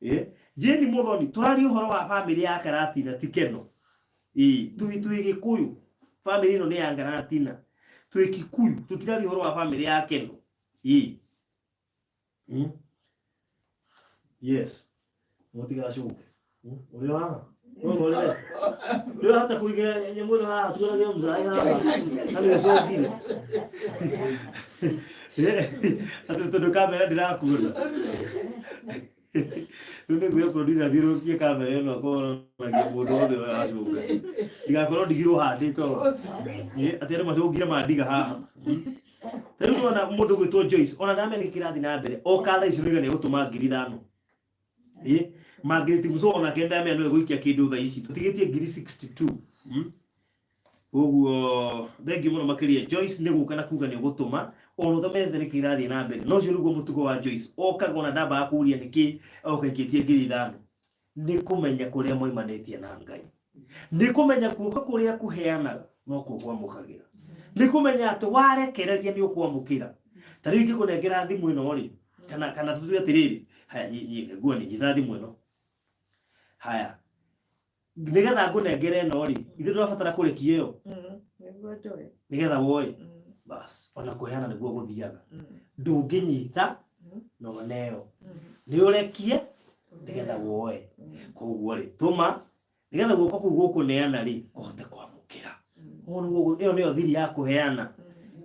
Eh, Jane Muthoni, tũraria ũhoro wa bamĩrĩ ya Karatina ti Keno. Ĩĩ, twĩ Gĩkũyũ. Bamĩrĩ ĩno nĩ ya Karatina. Twĩ Kikuyu, tũtiraria ũhoro wa bamĩrĩ ya Keno. Ĩĩ. Yes. Mũtigacoke. Ũrĩ o haha? Ũrĩ Ũrahota kũigĩra nyamũ ĩno haha tuonage mzaĩ haha na nĩ ũcokire. Atĩ tondũ kamera ndĩrakuona. Rĩu nĩ ngwĩra producer athiũrũrũkie kamera ĩno akorwo onagia mũndũ wothe ũracũnga. Ndigakorwo ndigirwo handĩtwo. Atĩ andũ macũngire mandiga haha. Ta rĩu nĩwona mũndũ ũgwĩtwo Joyce ona ndamenya nĩkĩ kĩrathiĩ na mbere oka thaa ici nĩoiga nĩegũtũma 5,000. Ĩ, Margaret Muso onake ndamenya no egũikia kĩndũ thaa ici tũtigĩtie 62,000. Koguo thengiũ mũno makĩria Joyce nĩ gũka na kuga nĩ ũgũtũma ona ũtamenyete nĩkĩ kĩrathiĩ na mbere. No ũcio nĩguo mũtugo wa Joyce, okaga ona ndambaga kũria nĩkĩ oka aikĩtie 5,000. Nĩ kũmenya kũrĩa moimanĩtie na Ngai, nĩ kũmenya guoko kũrĩa kũheanaga nokuo kwamũkagĩra, nĩ kũmenya atĩ warekereria nĩ ũkwamũkĩra. Ta rĩu ingĩkũnengera thimũ ĩno rĩ, kana tũtue atĩrĩrĩ, haya nguoni nyita thimũ ĩno haya, nĩgetha ngũnengere ĩno rĩ, ithuĩ tũrabatara kũrĩkia ĩyo
Nĩguo njoe.
Nĩgetha woe. Bas, ona kũheana nĩguo gũthiaga, ndũngĩnyita na ũneo, nĩ ũrekie nĩgetha woe. Koguo rĩ, tũma nĩgetha guoko kũu gũkũneana rĩ kũhote kwamũkĩra. Ũguo nĩguo ĩyo nĩyo thiri ya kũheana.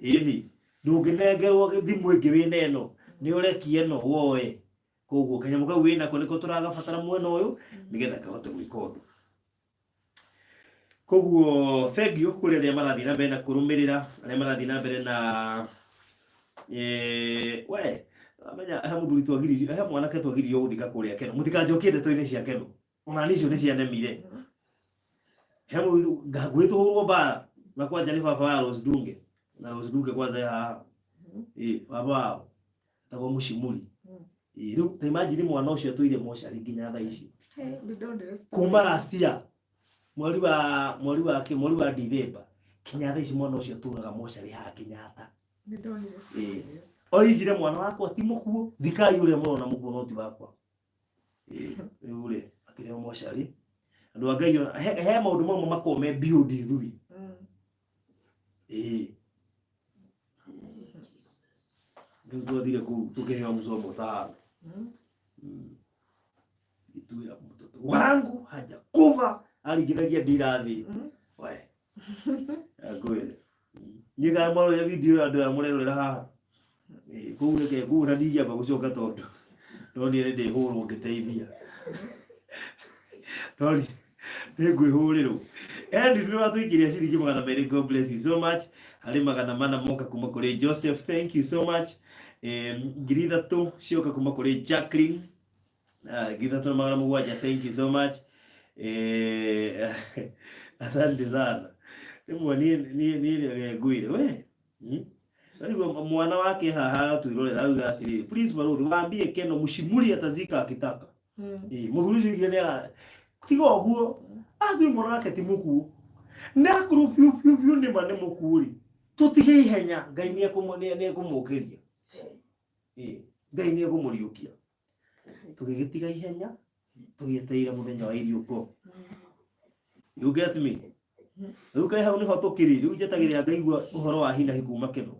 Ĩni ndũngĩnengerwo thimũ ĩngĩ wĩna ĩno, nĩ ũrekie ĩno woe. Koguo kanyamũ kau wĩnako nĩko tũragabatara mwena ũyũ nĩgetha kahote gwĩka ũndũ. Koguo thengiũ kũrĩ arĩa marathiĩ na mbere na kũrũmĩrĩra, arĩa marathiĩ na mbere na we amenya he mũthuri twagiririo, he mwanake twagiririo gũthika kũrĩa Keno. Mũtikanjokie ndeto-inĩ cia Keno, ona niĩ icio nĩ cianemire. He mũthuri hakuhĩ tũhũrwo mbara na kwanja nĩ baba wa Rose Ndunge, na Rose Ndunge kwanza e haha. Ĩ baba wao etagwo Mũcimuri. Ĩ rĩu ta imagine mwana ũcio atũire mocarĩ nginya thaa ici, kuma last year mweri wa kĩ, mweri wa Dithemba kinya thaa ici, mwana ũcio atũraga mocarĩ haha Kenyatta. Ĩ oigire mwana wakwa ti mũkuũ, thikai ũrĩa mũrona mũkuũ no ti wakwa. Ĩ rĩu rĩ akĩrĩ o mocarĩ. Andũ a Ngai, ona he maũndũ mamwe makoragwo me beyond ithuĩ. Ĩ rĩu twathire kũu tũkĩheo msomo tano ituĩra mtoto wangu hajakufa, aringithagia ndira thĩ. We ngwĩre niĩ kana mwarorire video ĩyo, andũ aya mũrerorera haha. Ĩ, kũu reke kũu na ndingĩamba gũcoka tondũ ndonire ndĩhũrwo ngĩteithia, ndonire nĩngwĩhũrĩrwo. Andrew nĩ watũikĩria ciringi 200, God bless you so much. Harĩ 400 moka kuma kũrĩ Joseph, thank you so much. 3,000 cioka kuma kũrĩ Jacqueline. Ah, 3,700, thank you so much. Asante sana. Rĩmwe niĩ reke ngwĩre we. Rĩu mwana wake haha aratwĩrorera auga atĩrĩrĩ, please baruthi waambie Keno mũcimuri atazika akitaka. Ĩ mũthuri ũcio oigire nĩ ara tiga ũguo athuĩ mwana wake ti mũkuũ, na akorwo biũ biũ biũ nĩma nĩ mũkuũ rĩ, tũtige ihenya. Ngai nĩ ekũmũkĩria. Ĩ Ngai nĩ ekũmũriũkia. Tũgĩgĩtiga ihenya tũgĩetereire mũthenya wa iriũko. You get me? Rĩu kaĩ hau nĩho tũkĩrĩ rĩu, njetagĩrĩra ngaigua ũhoro wa hinahi kuma Keno.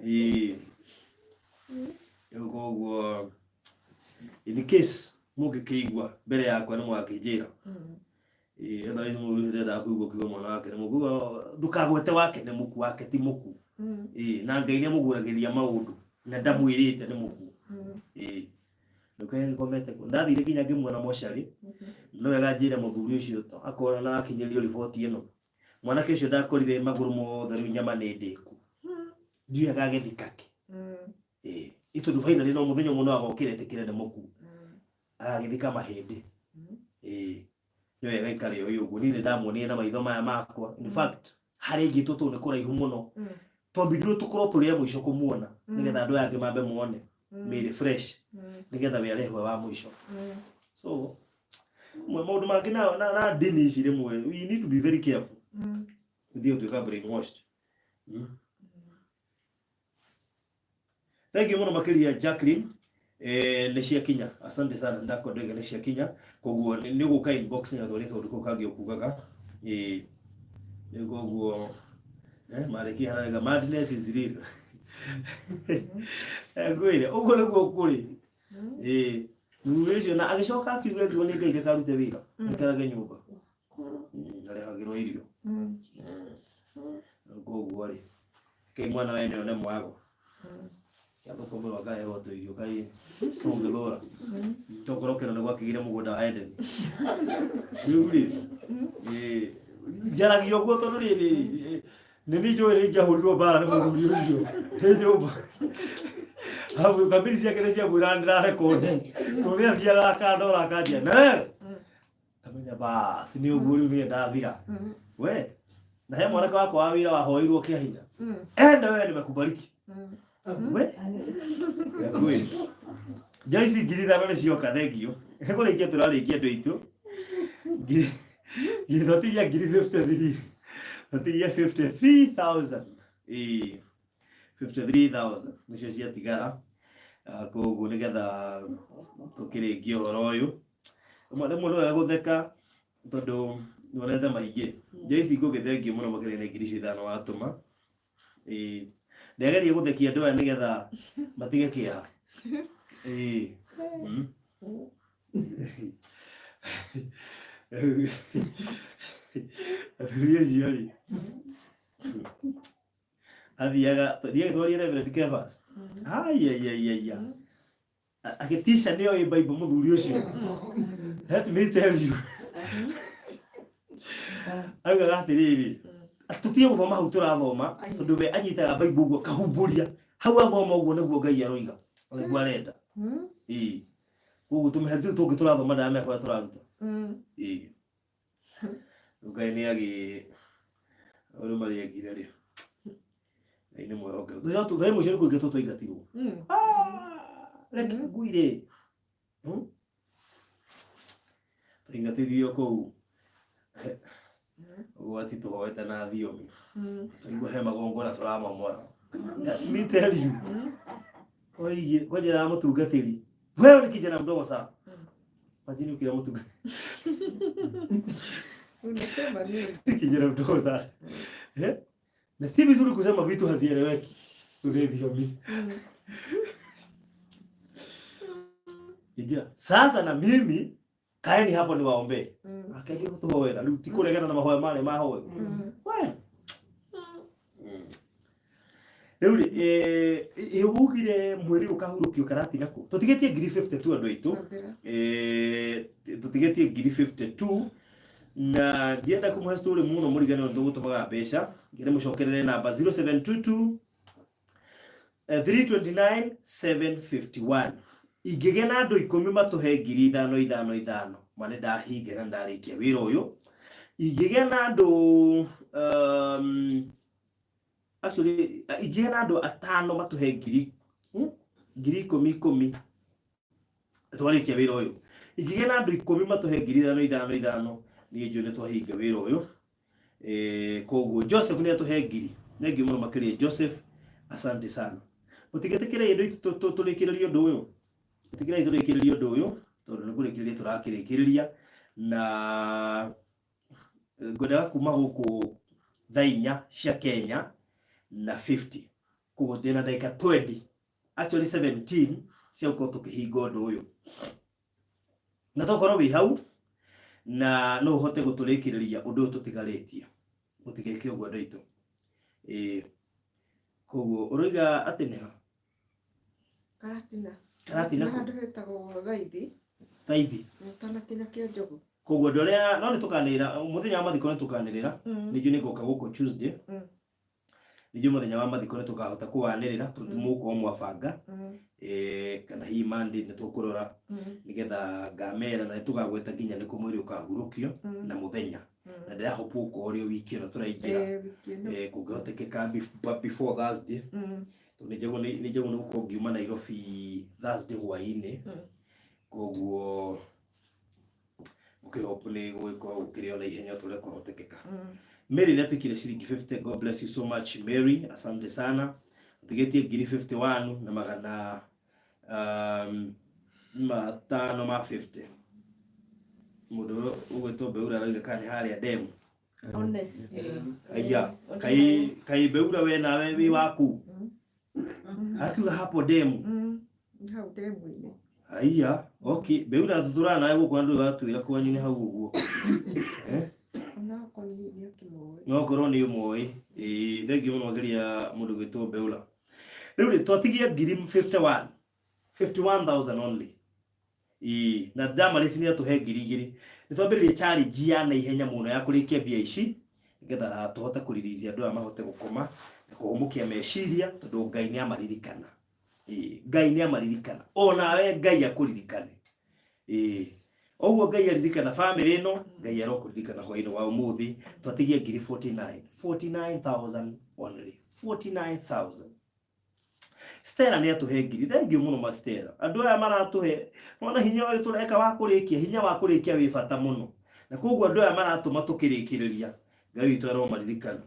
Ĩĩ rĩu koguo in case mũngĩkĩigua mbere yakwa nĩ mwakĩnjĩra. Ĩĩ otherwise mũndũ ndendaga kũigua kiugo mwana wake nĩ mũkuũ, ndũkagwete wake nĩ mũkuũ, wake ti mũkuũ. Ĩĩ na Ngai nĩ amũguũragĩria maũndũ na ndamwĩrĩte nĩ mũkuũ. Ĩĩ ndũkae gĩkomete kũ ndathire nginya ngĩmuona mocarĩ. No wega njĩre mũthuri ũcio akorwo na akinyĩrio riboti ĩno, mwanake ũcio ndakorire magũrũ mothe rĩu nyama nĩ ndĩku, ndiũĩ agagĩthika kĩ. Ĩĩ ĩ tondũ finally no mũthenya ũmwe no agokĩra etĩkĩre nĩ mũkuũ, agagĩthika mahĩndĩ. Ĩĩ nĩ wega ikare ũyũ ũguo. Niĩ nĩ ndamuonire na maitho maya makwa. In fact harĩa aigĩtwo tondũ nĩ kũraihu mũno, twambindirwo tũkorwo tũrĩ a mũico kũmuona nĩgetha andũ aya angĩ mambe muone mĩrĩ fresh, nĩgetha we arehwo wa mũico. So mwe maũndũ mangĩ na ndini ici rĩmwe we need to be very careful, ithuĩ gũtuĩka brainwashed. Thank you mũno makĩria Jacqueline. Nĩ ciakinya, asante sana. Ndakwa ndoiga nĩ ciakinya, koguo nĩ ũgũka inbox na thondeke kaũndũ kau kangĩ ũkugaga. Rĩu koguo marĩkia hararega madness is real. Ngwĩre ũguo nĩguo kũrĩ. Mũthuri ũcio na agĩcoka akiuga erirwo nĩ Ngai ndakarute wĩra, aikarage nyũmba, arehagĩrwo irio. Koguo rĩ kĩ mwana wene one mwago gĩathũkũmĩrwo akaherwo tũirio kai tũngĩthũra tokorwo kĩno nĩ gwakĩgire mũgũnda wa Eden. Rĩu rĩ njaragia ũguo tondũ rĩrĩ nĩ niĩ njũĩ nĩ ingĩahũrirwo mbara nĩ mũthuri ũcio nĩ nyũmba. Amu thamiri ciake nĩ ciamwĩra ndĩrarekondi, tondũ nĩ athiaga akandora akanjia nawe tamenya. Bas nĩ ũguo rĩu niĩ ndathira we na he mwanake wakwa wa wĩra wahoirwo kĩa hinya enda wewe nimekubariki we Kwĩ. Joyce 5,000 nĩ cioka thengio nĩ kũrĩkia tũrarĩkia andũ aitũ ngiri ngiri twatigia ngiri 53 twatigia 53,000 ĩĩ 53,000 nĩcio ciatigara. Ah, koguo nĩgetha tũkĩrĩkie ũhoro ũyũ rĩmwe rĩmwe nĩ wega gũtheka tondũ nĩwonete maingĩ Joyce ngũgĩthengio mũno makĩria nĩ 5,000 watũma. Ĩĩ ndĩageria gũthekia andũ aya nĩgetha matige kĩeha. Ĩĩ Athuri acio rĩ athiaga thiaga twarie Reverend Kefas aiaiaiaia agĩtica nĩ oĩ Bible mũthuri ũcio. Let me tell you, augaga atĩrĩrĩ, tũtige gũthoma hau tũrathoma tondũ we anyitaga Bible ũguo akahumbũria hau athoma ũguo nĩguo Ngai aroiga na nĩguo arenda. Ĩĩ koguo tũmĩhari tũu tũngĩ tũrathoma ndaramenya kũrĩa tũraruta. Ĩĩ rĩu Ngai nĩ agĩ ũrĩa marĩekire rĩ Ngai nĩ mwĩhokeku. Ngai mũico nĩ kũingatwo twaingatirwo. Ah, reke ngwire. Twaingatithirio kũu ũgwati tũhoete na thiomi twaigua he magongona tũramomora. Let me tell you, oigie kwanjĩra mũtungatĩri, wewe ni kijana mdogo sana. Imagine ukira mũtungatĩri
Unasema nini?
Kijana mdogo sana, eh? Na si vizuri kusema vitu hazieleweki ule thiomi. Injira sasa na mimi kaeni hapo niwaombee. Akaingia gũtũhoera rĩu ti kũregana na mahoya marĩa mahoya we rĩu rĩ ugire mwĩrĩ ũkahurũkio karatina kũ tũtigĩtie ngiri 52 andũ aitũ. Tũtigĩtie ngiri 52 na ndienda kũmũhe story mũno mũrigane ũndũ gũtũmaga mbeca ngĩre mũcokerere namba 0722 329 751. Ingĩgĩa na andũ 10 matũhe 5,000 5 5 ma nĩ ndahinga na ndarĩkia wĩra ũyũ. Ingĩgĩa na andũ actually ingĩgĩa na andũ 5 matũhe ngiri 10,000 10 twarĩkia wĩra ũyũ. Ingĩgĩa na andũ 10 matũhe 5,000 5 5 niĩ njũĩ nĩ twahinga wĩra ũyũ. Koguo Joseph nĩ atũhe ngiri thengiũ mũno makĩria Joseph, asante sana. Mũtigetĩkĩre andũ aitũ tũrĩkĩrĩrie ũndũ ũyũ, ĩtĩkĩrai tũrĩkĩrĩrie ũndũ ũyũ tondũ nĩ kũrĩkĩrĩria tũrakĩrĩkĩrĩria na ngwendaga kuma gũkũ thaa 4 cia Kenya na 50 koguo ndĩna ndagĩka 20, actually 17 cia gũkorwo tũkĩhinga ũndũ ũyũ na tokorwo wĩ hau na no ũhote gũtũrĩkĩrĩria ũndũ ũyũ tũtigarĩtie mũtigeke ũguo andũ aitũ. Ĩĩ koguo ũroiga atĩ nĩ ha?
Karatina.
Karatina kũ?
Handũ hetagwo Thaithi.
Thaithi.
Ũtanakinya Kĩanjogu.
Koguo andũ arĩa no nĩ tũkanĩrĩra mũthenya wa mathiko nĩ tũkanĩrĩra ningĩ nĩ ngoka gũkũ Tuesday ningĩ mũthenya wa mathiko nĩ tũkahota kũwanĩrĩra tondũ mũgũkorwo mwabanga kana hihi Monday nĩ tũkũrora nĩgetha ngamera na nĩ tũgagweta nginya nĩ kũ mwĩrĩ ũkahurũkio na mũthenya na ndĩrahope gũkorwo ũrĩ o wiki ĩno tũraingĩra kũngĩhotekeka before Thursday tondũ nĩ njagwo nĩ gũkorwo ngiuma Nairobi Thursday hwaĩ-inĩ koguo ngũkĩhope nĩ gũgĩkorwo gũkĩrĩ o na ihenya o ta ũrĩa kwahotekeka. Mary nĩ atuĩkire ciringi 50. God bless you so much Mary, asante sana. Ũtigĩtie ngiri 51 na magana 5 ma 50. Mũndũ ũrĩa ũgwĩtwo Beura arauga kana nĩ harĩa demu.
One.
Aya kai kai Beura we nawe wĩ waku akiuga hapo demu.
Hau demu-inĩ.
Aya, okay, Beura tũtũraga nawe gũkũ na ndũrĩ watwĩra kwanyu nĩ hau ũguo. Eh?
Onakorwo nĩ akĩmoĩ.
No korwo nĩ ũmoĩ. Ĩĩ thengiũ mũno makĩria mũndũ gwĩtwo Beura. Rĩu rĩ twatigia ngiri 51. 51,000 only. Ĩĩ na Damaris nĩ atũhe 2,000. Nĩ twambĩrĩrie challenge ya naihenya mũno ya kũrĩkia mbia ici nĩgetha tũhote kũrelease andũ aya mahote gũkoma na kũhũmũkia meciria tondũ Ngai nĩ amaririkana. Ĩĩ Ngai nĩ amaririkana. Onawe Ngai akũririkane. Ĩĩ Oguo Ngai aririkana family ĩno, Ngai arokũririkana hwainĩ wa ũmũthĩ. Twatigia ngiri 49, 49,000 only, 49,000. Stella nĩ atũhe ngiri. Thank you mũno ma Stella. Andũ aya maratũhe, nona hinya ũyũ tũreka wa kũrĩkia, hinya wa kũrĩkia wĩ bata mũno. Na koguo andũ aya maratũma tũkĩrĩkĩrĩria, Ngai witũ aromaririkana.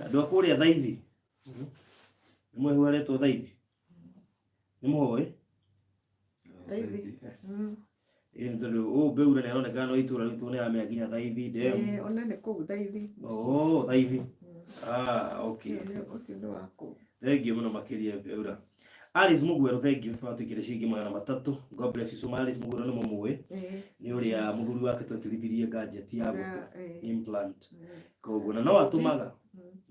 Andũ a kũrĩa Thaithi. Nĩ mũĩ hau haretwo Thaithi? Nĩ mũhoĩ?
Thaithi.
Ĩĩ nĩ tondũ ũũ Mbeura nĩ aroneka no itũra rĩu tondũ nĩ aramenya nginya Thaithi ndemu.
Ĩĩ, ona nĩ kũu Thaithi.
Oh, Thaithi. Ah, okay.
Ũcio nĩ wa kũu.
Thank you mũno makĩria Mbeura. Alice Mugweru, thank you. No atuĩkire ciringi 300. God bless you so much. Alice Mugweru nĩ mũmũĩ. Nĩ ũrĩa mũthuri wake twekĩrithirie gadget ya gũtũ implant. Koguo na no atũmaga.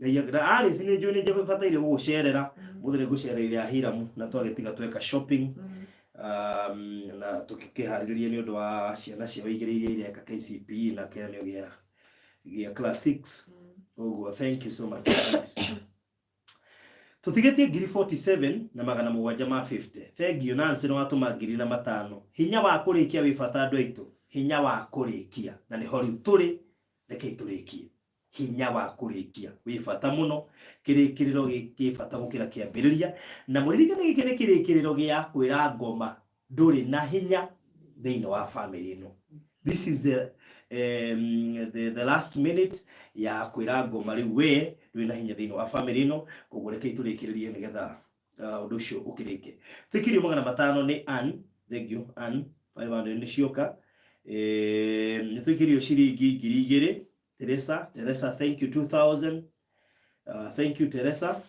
Ngai na Alice nĩ njũĩ nĩ njabataire gũgũcerera. Mũthĩ nĩ ngũcereire Ahiramu na twagĩtiga tweka shopping. Na tũkĩharĩrĩria nĩ ũndũ wa ciana ciao igĩrĩ iria ireka KCPE na kĩgeranio gĩa class 6. Koguo thank you so much Alice. Tũtigĩtie ngiri 47 na 750. Thank you Nancy nĩ watũma ngiri na matano. Hinya wa kũrĩkia wĩ bata andũ aitũ. Hinya wa kũrĩkia. Na nĩho rĩu tũrĩ, rekei tũrĩkie. Hinya wa kũrĩkia wĩ bata mũno. Kĩrĩkĩrĩro gĩ bata gũkĩra kĩambĩrĩria. Na mũririkane gĩkĩ nĩ kĩrĩkĩrĩro gĩa kwĩra ngoma ndũrĩ na hinya thĩinĩ wa family ĩno. This is the last minute ya kwĩra ngoma rĩu we ndũrĩ na hinya thĩinĩ wa family ĩno. Koguo rekei tũrĩkĩrĩrie nĩgetha ũndũ ũcio ũkĩrĩke. Twĩkĩrio 500 nĩ Ann. Thank you Ann. 500 nĩ cioka. Nĩ twĩkĩrio ciringi ngiri igĩrĩ. Teresa, Teresa, thank you 2000. Thank you Teresa.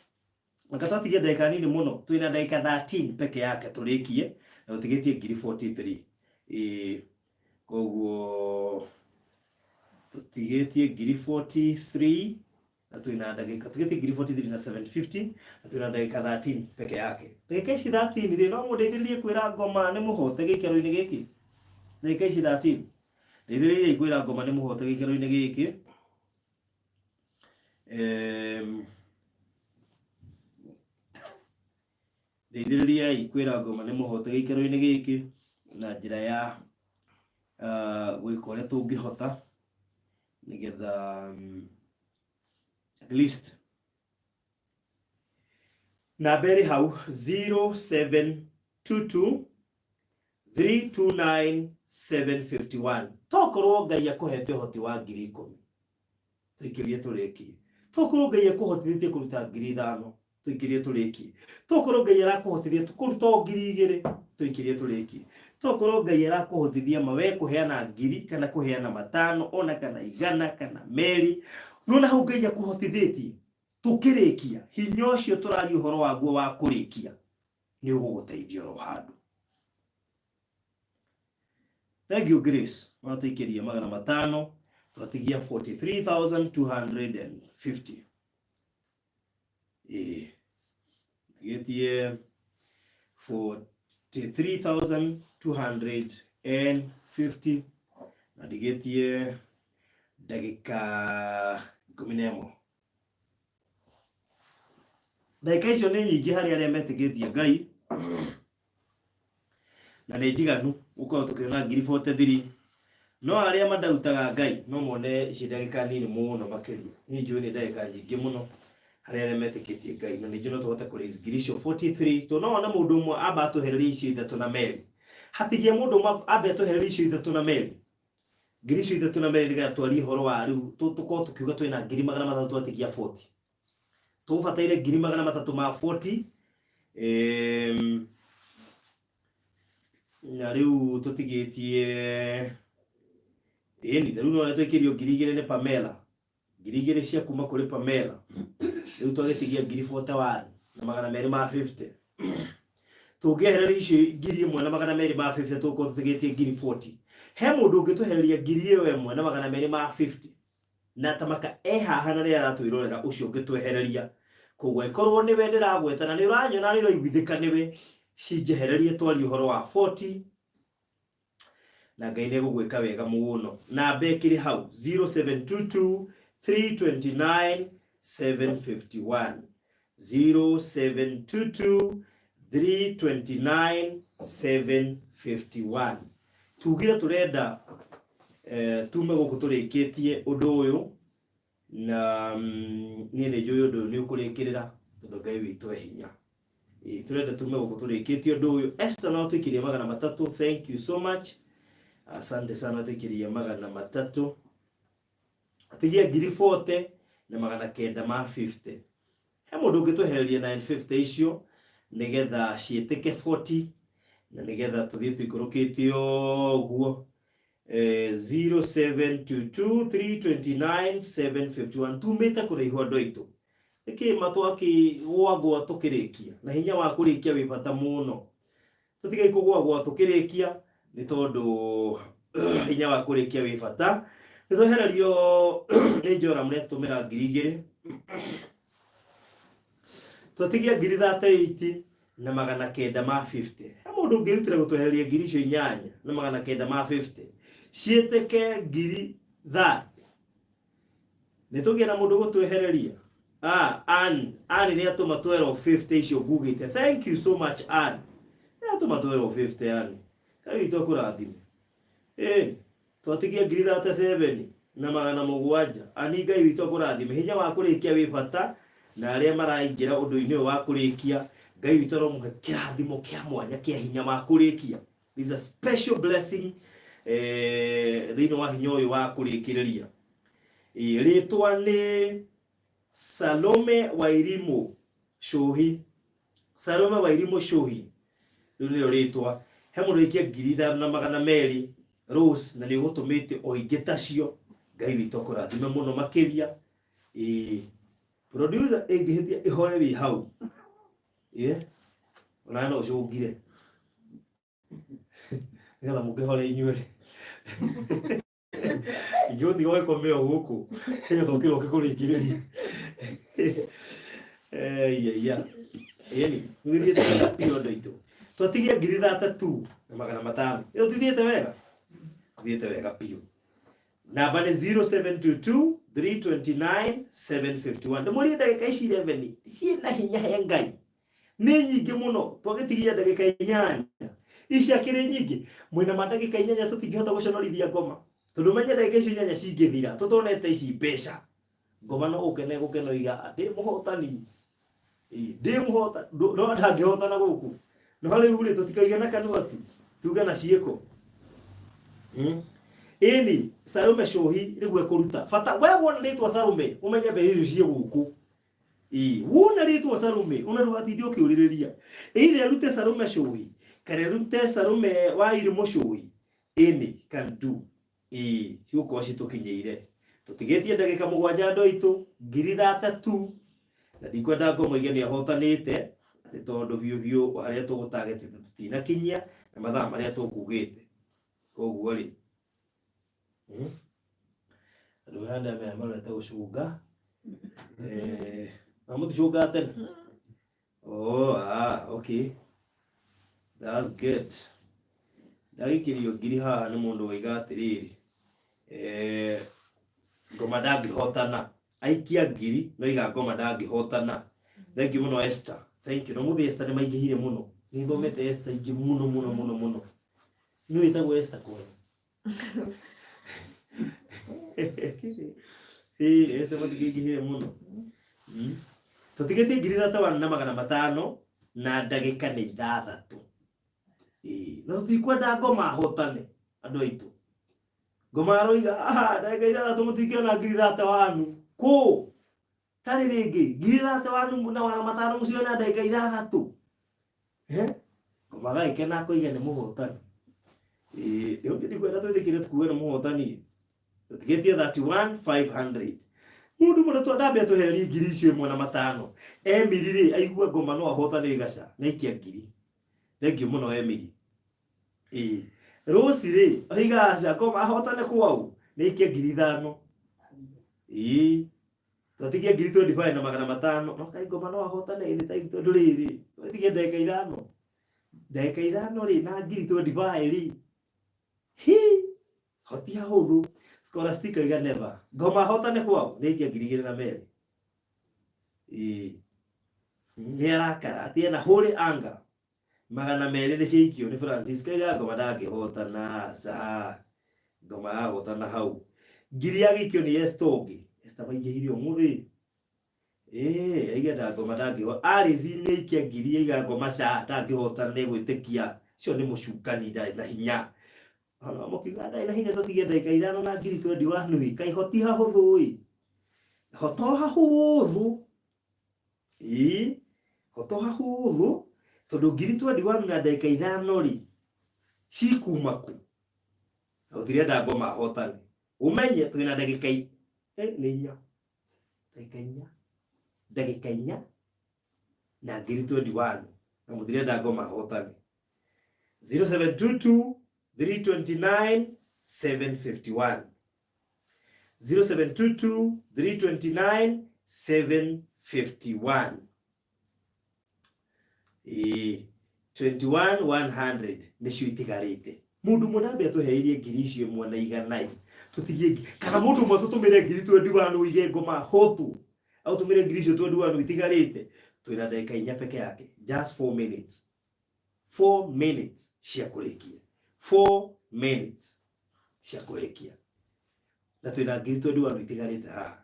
Maka twatigie ndagĩka nini mũno, twĩna ndagĩka 13 peke yake tũrĩkie na tũtigĩtie ngiri 43. Koguo tũtigĩtie ngiri 43 na twĩna ndagĩka tũtigĩtie ngiri 43 na 750 na twĩna ndagĩka 13 peke yake. Ndagĩka ici 13 rĩ, no mũndeithĩrĩrie kwĩra ngoma nĩ mũhote gĩikaro-inĩ gĩkĩ. Ndagĩka ici 13 ndeithĩrĩriei kwĩra ngoma nĩ mũhote gĩikaro-inĩ gĩkĩ. Ndeithĩrĩriai kwĩra ngoma nĩ mũhote gĩikaro-inĩ gĩkĩ na njĩra ya gwĩka ũrĩa tũngĩhota nĩgetha at least namba ĩrĩ hau 0722 329 751. Tokorwo Ngai akũhete ũhoti wa ngiri 10 tũikĩrie tũrĩkie. Tokorwo Ngai akũhotithĩtie kũruta ngiri 5 tũikĩrie tũrĩkie. Tokorwo Ngai arakũhotithia kũruta o ngiri 2 tũikĩrie tũrĩkie. Tokorwo Ngai arakũhotithia ma we kũheana ngiri kana kũheana 5 ona kana 100 kana 2, nona hau Ngai akũhotithĩtie tũkĩrĩkia hinya ũcio tũraria ũhoro waguo wa kũrĩkia nĩ ũgũgũteithia oro handũ. Thank you Grace, watũikĩria 500 twatigia 43,250. Gĩtie 43,250 na ndigĩtie ndagĩka 11. Ndagĩka icio nĩ nyingĩ harĩ arĩa metĩkĩtie Ngai na nĩ njiganu gũkorwo tũkĩona ngiri 43, no arĩa mandautaga Ngai no mone ici ndagĩka nini mũno makĩria. Niĩ njũĩ nĩ ndagĩka nyingĩ mũno harĩ arĩa metĩkĩtie Ngai, na nĩ njũĩ no tũhote kũ raise ngiri icio 43, tondũ no wone mũndũ ũmwe amba atũhererie icio ithatũ na merĩ. Hatigia mũndũ ũmwe ambe atũhererie icio ithatũ na merĩ, ngiri icio ithatũ na merĩ, nĩgetha twarie ũhoro wa rĩu tũkorwo tũkiuga twĩna ngiri 300 twatigia 40. Tũgũbataire ngiri 300 ma 40, na rĩu tũtigĩtie ĩni rĩu no twĩkĩrio ngiri 2 nĩ Pamela, ngiri 2 cia kuma kũrĩ Pamela. Rĩu twagĩtigia ngiri 41 na 250. Tũngĩehereria icio ngiri 1 na 250 tũgũkorwo tũtigĩtie ngiri 40. He mũndũ ũngĩtwehereria ngiri ĩyo ĩmwe na 250 na tamaka e haha na nĩ aratwĩrorera ũcio ũngĩtwehereria. Koguo ĩkorwo nĩwe ndĩragweta na nĩ ũranyona nĩ ũraiguithĩka nĩwe, cinjehererie twarie ũhoro wa 40 na Ngai nĩ egũgwĩka wega mũno. Namba ĩkĩrĩ hau 0722 329 751, 0722 329 751. Tugire tũrenda tume gũkũ tũrĩkĩtie ũndũ ũyũ na niĩ nĩ njũĩ ũndũ ũyũ nĩ ũkũrĩkĩrĩra tondũ Ngai witũ e hinya. Ĩĩ, tũrenda tume gũkũ tũrĩkĩtie ũndũ ũyũ. Esther no tũikĩrie 300, thank you so much. Asante sana, tũikĩrie 300. Tigia ngiri 40 na 950. He mũndũ ũngĩtwehereria 950 icio nĩgetha ciĩtĩke 40 na nĩgetha tũthiĩ tũikũrũkĩte ũguo. 0722 329 751. Tumĩte kũraihu andũ aitũ, nĩkĩ ma twakĩgwagwa tũkĩrĩkia, na hinya wa kũrĩkia wĩ bata mũno. Tũtigai kũgwagwa tũkĩrĩkia nĩ tondũ hinya wa kũrĩkia wĩ bata. Nĩ twehererio nĩ Joram nĩ atũmĩra 2000, twatigia ngiri 38 na 950. He mũndũ ũngĩrutĩra gũtwehereria ngiri icio 8 na 950 ciĩtĩke ngiri 30? Nĩ tũgĩe na mũndũ gũtwehereria. Ann, Ann nĩ atũma 1250 icio ngugĩte. Thank you so much, Ann. Nĩ atũma 1250. Ann, Ngai witũ akũrathime. Ĩni twatigia ngiri 37 na 700. Ani, Ngai witũ akũrathime. Hinya wa kũrĩkia wĩ bata, na arĩa maraingĩra ũndũ-inĩ ũyũ wa kũrĩkia, Ngai witũ aromũhe kĩrathimo kĩa mwanya kĩa hinya wa kũrĩkia. This is a special blessing thĩinĩ wa hinya ũyũ wa kũrĩkĩrĩria. Rĩtwa nĩ Salome Wairimu Cuhi. Salome Wairimu Cuhi rĩu nĩrĩo rĩtwa. He mũndũ waikia 5200, Rose, na nĩ ũgũtũmĩte o ingĩ tacio. Ngai witũ akũrathime mũno makĩria. Ĩĩ, producer ĩngĩhĩtia ĩhore wĩ hau. Ĩĩ, onawe no ũcũngire nĩgetha mũkĩhore inyuerĩ. Ingĩgũtiga ũgĩkome o gũkũ nĩgetha ũkĩroke kũrĩkĩrĩria. Iya, ĩni nĩgĩthiĩte wega biũ andũ aitũ. Twatigia ngiri 32 na 500. Ĩyo tithiĩte wega, thiĩte wega biũ. Namba nĩ 0722 329 751. Ndĩmũrie, ndagĩka ici 11 ciĩna hinya he Ngai nĩ nyingĩ mũno. Twagĩtigia ndagĩka 8, ici akĩrĩ nyingĩ. Mwĩna ma ndagĩka 8 tũtingĩhota gũconorithia ngoma, tondũ menye ndagĩka icio 8 cingĩthira tũtonete ici mbeca, ngoma no gũkene gũkena oiga ndĩ mũhotani. Ĩĩ, ndĩ mũhotani, no ndangĩhotana gũkũ. No rĩu rĩ, tũtikaige na kanua tu, tuge na ciĩko. Ĩni Salome Cuhi rĩu ekũruta bata. We wona rĩtwa Salome ũmenye mbeca icio ciĩ gũkũ. Ĩĩ, wona rĩtwa Salome ona ndũgatinde ũkĩũrĩrĩria either arute Salome Cuhi kana arute Salome wa Irimũ Cuhi. Ĩni can do. Ĩĩ, cigũkorwo citũkinyĩire. Tũtigĩtie ndagĩka 7, andũ aitũ, ngiri 32, na ndikwenda ngoma ige nĩ ahotanĩte atĩ tondũ biũ biũ harĩa tũgũtagetete tũtinakinyia na mathaa marĩa tũkugĩte. Koguo rĩ, andũ mehanda maya marorete gũcunga. Na mũticungaga tene? Oh, ah, okay. That's good. Ndagĩikĩrio ngiri haha nĩ mũndũ waiga atĩrĩrĩ, ngoma ndangĩhotana. Aikia ngiri no iga ngoma ndangĩhotana. Thank you mũno, Esther. Thank you. No mũthĩ Esther nĩ maingĩhire mũno. Nĩ thomete Esther ingĩ mũno mũno mũno mũno. Nĩ wĩtagwo Esther kwanyu? Ĩĩ, Esther matingĩingĩhire mũno. Tũtigĩtie ngiri 31 na 500 na ndagĩka nĩ 6. Ĩĩ, no tũtikwenda ngoma ahotane, andũ aitũ. Ngoma aroiga, aha, ndagĩka 6 mũtingĩona ngiri 31 kũ tarĩ rĩngĩ ngiri 31 na 500 mũciona ndagĩka 6. Ngoma agagĩkena akoiga nĩ mũhotani. Ĩĩ, rĩu ndikwenda twĩtĩkĩre tukuge nĩ mũhotani. Tũtigĩtie 31 500. Mũndũ mũno twandambia twehererie ngiri icio 1 na 5. Emily rĩ, aigua ngoma no ahotane igaca na aikia ngiri. Thank you mũno, Emily. Ĩĩ, Rose rĩ, oiga aca, ngoma ahotane kwau nĩ aikia ngiri 5. Ĩĩ, twatigia ngiri 25 na 500. No kaĩ ngoma no ahotane anytime, tondũ rĩrĩ twatigia ndagĩka 5, ndagĩka 5 rĩ, na ngiri 25 rĩ, hi hoti hahũthũ. Scholastica iga never, ngoma ahotane kwao nĩ aikia ngiri 2 na merĩ. Ĩĩ, nĩ arakara atĩ ena holy anger. Magana merĩ nĩ ciaikio nĩ Francis Kaiga ngoma ndangĩhotana aca. Ngoma yahotana hau. Ngiri yagĩikio nĩ Esther ũngĩ. Esther maingĩhire ũmũthĩ. Ĩĩ, aiga nda ngoma ndangĩhota. Alice nĩ aikia ngiri aiga ngoma ca ndangĩhotana nĩ gwĩtĩkia. Ũcio nĩ mũcukani ndarĩ na hinya. Ona mũkiuga ndarĩ na hinya tũtige ndagĩka ithano na ngiri 21 ĩ. Kaĩ hoti hahũthũ ĩ. Hoto hahũthũ. Ĩĩ, hoto hahũthũ tondũ ngiri 21 na ndagĩka ithano rĩ cikuma kũ? Na gũtirenda ngoma ahotane. Ũmenye twĩna ndagĩka nĩ inya. Ndagĩka inya. Ndagĩka inya na ngiri 21 na mũtirenda ngoma ahotane. 0722 329 751. 0722 329 751. Ĩĩ, 21 100 nĩcio itigarĩte. Mũndũ ũmwe nambe atũheirie ngiri icio ĩmwe na iganai tũtigie kana mũndũ ũmwe tũtũmĩre ngiri 21 ũige ngoma hotu aũtũmĩre ngiri icio 21 itigarĩte. Twĩna ndagĩka inya peke yake, just 4 minutes, 4 minutes cia kũrĩkia, 4 minutes cia kũrĩkia, na twĩna ngiri 21 itigarĩte haha.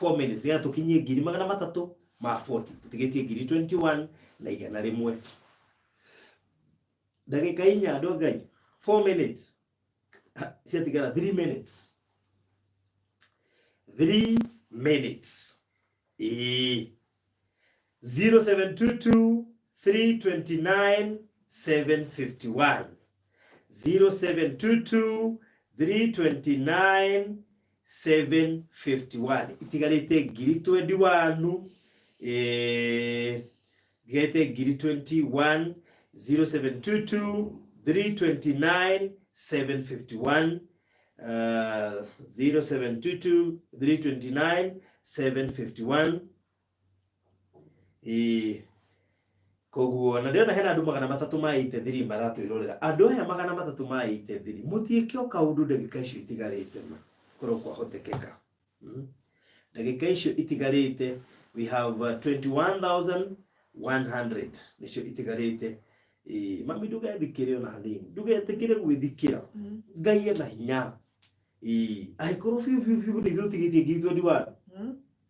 4 minutes nĩgetha tũkinyie ngiri magana matatũ ma 40. Tũtigĩtie ngiri 21 na igana rĩmwe. Ndagĩka inya, andũ a Ngai, 4 minutes ciatigara, 3 minutes, 3 minutes. Ĩĩ, 0722 329 751, 0722 329 751. Itigarĩte ngiri 21, itigarĩte ngiri 21. 0722 329 751, 0722 329 751. Ĩĩ, koguo na ndĩrona hena andũ magana matatũ ma 83 maratwĩrorera. Andũ aya magana matatũ ma 83, mũtiĩke o kaũndũ ndagĩka icio itigarĩte, ma korwo kwahotekeka. Ndagĩka icio itigarĩte, we have 21100 nĩcio itigarĩte. Ĩĩ, mami, ndũgethikĩre ona hanini, ndũgetĩkĩre gwĩthikĩra. Ngai ena hinya. Ĩĩ, angĩkorwo biũ biũ biũ nĩ ithuĩ tũtigĩtie ngiri 21,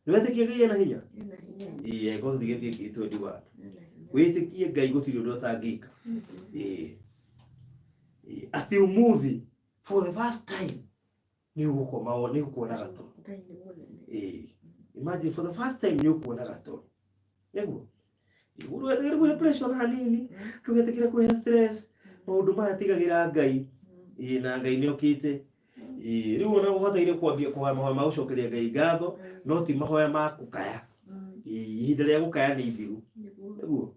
nĩwetĩkie Ngai ena hinya. Ĩĩ, angĩkorwo tũtigĩtie ngiri 21, wĩtĩkie Ngai gũtirĩ ũndũ atangĩka. Ĩĩ. Ĩĩ, atĩ ũmũthĩ for the first time nĩ ũgũkoma, nĩ ũkuona gatoro. Ĩĩ, imagine, for the first time nĩ ũkuona gatoro. Nĩguo ndũgetĩkĩre kwĩhe pressure ona hanini, ndũgetĩkĩre kwĩhe stress. Maũndũ maya tigagĩra Ngai. Ĩĩ, na Ngai nĩ okĩte. Ĩĩ, rĩu ona ũbataire kwambia kũhoya mahoya ma gũcokeria Ngai ngatho, no ti mahoya ma kũkaya. Ĩĩ, ihinda rĩa gũkaya nĩ ithiru. Nĩguo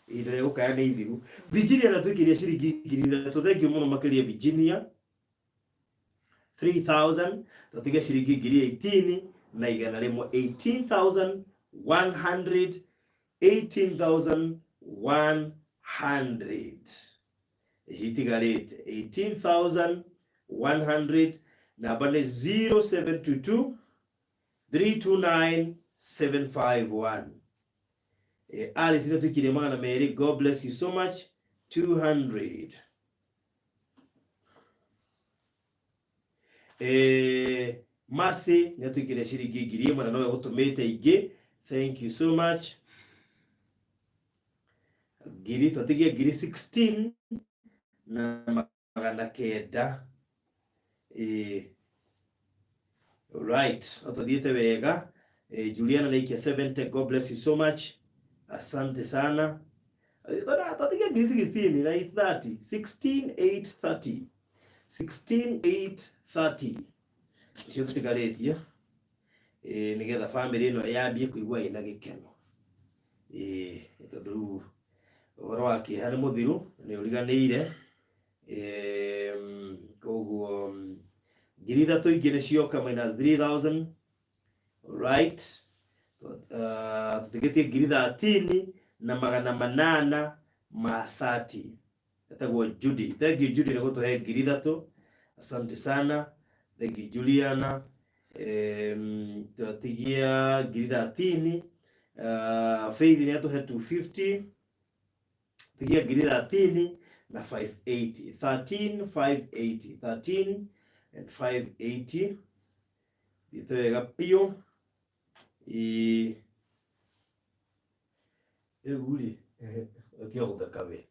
ihinda rĩa gũkaya nĩ ithiru. Virginia natwĩkĩria ciringi 3000. Thank you mũno makĩria, Virginia. 3000, tũtige ciringi ngiri 18 na igana rĩmwe, 18100, 18100 itigarĩte, 18100. Namba nĩ 0722 329 751. Alice nĩ magana merĩ. God bless you so much. 200. Mercy nĩ atwĩkĩria ciringi 1000 na nowe gũtũmĩte ingĩ. Thank you so much. Ngiri twatigie ngiri 16 na magana kenda. Right, no tũthiĩte wega. Juliana nĩaikia 70. God bless you so much, asante sana. Twatigie ngiri 16 na 830, 16 830, 16 830 icio tũtigarĩtie, nĩgetha bamĩrĩ ĩno yambie kũigua ĩna gĩkeno. Tondũ rĩu ũhoro wa kĩeha nĩ mũthiru, nĩ ũriganĩire. Koguo 3000 ingĩ nĩ cioka, minus 3000. Right, tũtigĩtie ngiri 13 na magana manana ma 30. Etagwo Judy. Thank you, Judy, nĩ gũtũhe 3000. Asante sana. Thank you, Juliana. Twatigia ngiri 13. Faith nĩ atũhe 250. Tigia ngiri 13 na 580. 13 580. 13 and 580. Thiĩte wega biũ. Ĩĩ. Rĩu rĩ, ũtige gũtheka we.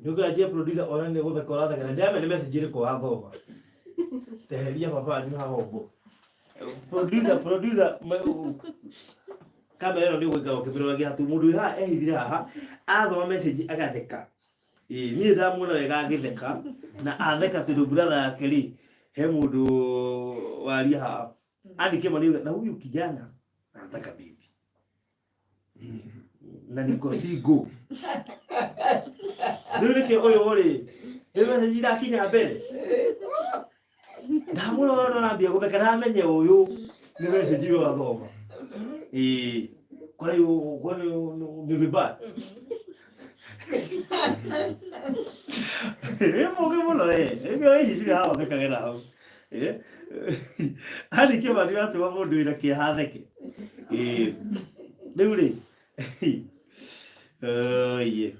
Nĩ ũkũranjia producer ona nĩ gũtheka ũratheka na ndĩramenya nĩ message ĩrĩkũ wathoma. Teheria baba wanyu haha ũguo. Producer, producer, kamera ĩno nĩ ũgũikara ũkĩmĩroragia hatu mũndũ wĩ haha ehithire haha athoma message agatheka. Ĩĩ niĩ ndamuona wega agĩtheka na atheka tondũ brother yake rĩ he mũndũ waria haha andike maneno na huyu kijana anataka bibi na niko single. Rĩu nĩkĩ ũyũ rĩ nĩ message irakinya mbere ndamũrora ndarambia gũtheka ndamenye ũyũ nĩ message ũyũ athoma. Ĩĩ kwani kwani ni vibaya? Wĩ mũũgĩ mũno we. Rĩu ici ndirĩ haha ũthekagĩra hau. Eh? Anĩ kĩmani watũma mũndũ wĩna kĩeha atheke. Ĩĩ. Rĩu rĩ oiye.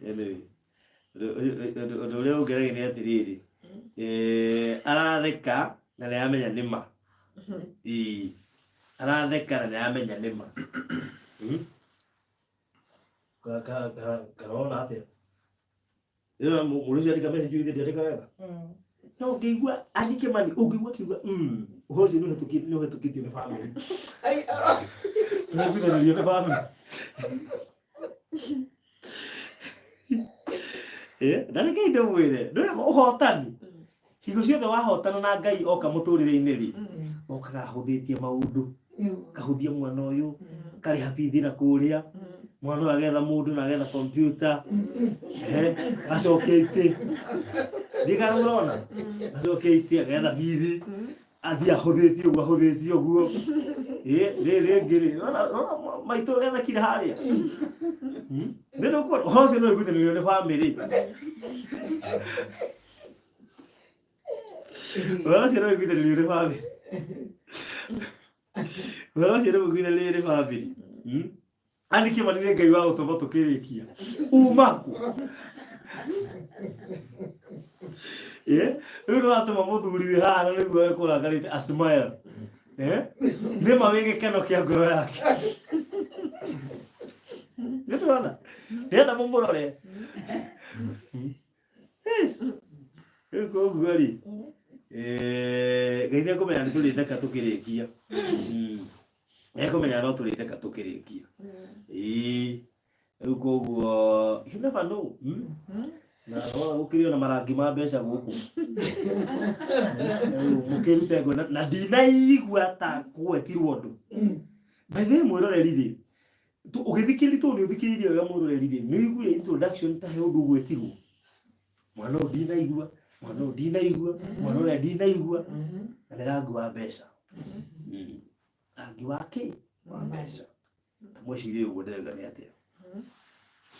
Anyway, ũndũ ũrĩa ũngenagia nĩ atĩrĩrĩ, eh, aratheka na nĩ aramenya nĩ ma. Ĩĩ. Aratheka na nĩ aramenya nĩ ma. Karona atĩa? Ĩno mũndũ ũcio andĩka message ithe ndĩandĩka wega. No ũngĩigua andĩke mani ũngĩigua akiuga ũhoro ũcio nĩ ũhetũkĩtio nĩ ũhetũkĩtio nĩ family. Nĩ nĩ family. Eh, na reke ndĩmwĩre, ndũĩ ũhotani. Hingo ciothe wahotana na Ngai oka mũtũrĩre-inĩ rĩ, okaga ahũthĩtie maũndũ. Kahũthia mwana ũyũ, karĩha bithi na kũrĩa, mwana ũyũ agetha mũndũ na agetha kompiuta, eh, acokia itĩ. Ndiũĩ kana nĩmũrona? Acokia itĩ agetha bithi, athiĩ ahũthĩtie ũguo ahũthĩtie ũguo. Ĩ, rĩrĩ rĩngĩ rĩ, nĩwona nĩwona maitũ ũrĩa athekire harĩa? Nĩ nĩũkuona, ũhoro ũcio nĩ ũiguithanĩrio nĩ bamĩrĩ. Ũhoro ũcio nĩ ũiguithanĩrio nĩ bamĩrĩ. Ũhoro ũcio nĩ ũiguithanĩrio nĩ bamĩrĩ. Andy Kĩmani nĩ Ngai wa gũtũma tũkĩrĩkia. Uma kũ? Eh, rĩu nĩ watũma mũthuri wĩ haha na nĩguo ekũrakarĩte a smile. Eh? Nĩ ma wĩ gĩkeno kĩa ngoro yake. Nĩ ndĩrona. Ndĩrenda mũmũrore. Yes. Rĩu koguo rĩ, eh, Ngai nĩ ekũmenya nĩ tũrĩtheka tũkĩrĩkia. Nĩ ekũmenya no tũrĩtheka tũkĩrĩkia. Ĩĩ. Rĩu koguo you never know. Na wona gũkĩrĩ ona marangi ma mbeca gũkũ. Rĩu mũkĩrute ngo na ndinaigua ta kũgwetirwo ũndũ. By the way mwĩroreri rĩ, ũgĩthikĩrĩria tondũ nĩ ũthikĩrĩirie wega mwĩroreri rĩ, nĩ ũiguire introduction ta he ũndũ ũgwetirwo. Mwana ũyũ ndinaigua, mwana ũyũ ndinaigua, mwana ũrĩa ndinaigua, na nĩ rangi wa mbeca. Rangi wa kĩ? Wa mbeca. Ta mwĩcirie ũguo ndĩrauga nĩ atĩa.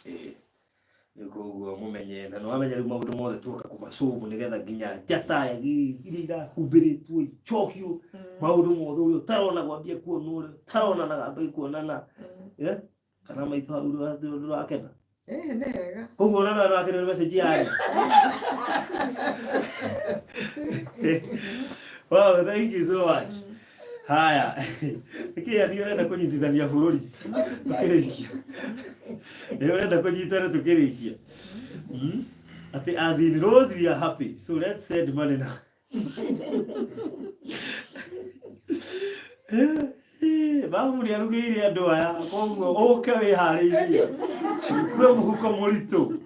Ĩĩ. Rĩu koguo mũmenye, na nĩ wamenya rĩu maũndũ mothe tuoka kũmacovu nĩgetha nginya njata iria irahumbĩrĩtwo icokio, maũndũ mothe ũrĩa ũtarona gwambia kuona ũrĩa ũtarona na gambia kuonana. Eh? Kana maitũ hau ndũrakena?
Eh, nĩ hega.
Koguo ona no akenio nĩ message yayo. Wow, thank you so much. Haya. Nĩkĩ yani ũrenda kũnyitithania bũrũri tũkĩrĩkia? Ĩ ũrenda kũnyitana tũkĩrĩkia? Atĩ as in Rose we are happy. So let's send money now. Babu nĩ arugĩire andũ aya koguo ũke wĩharĩirie ũkue mũhuko mũritũ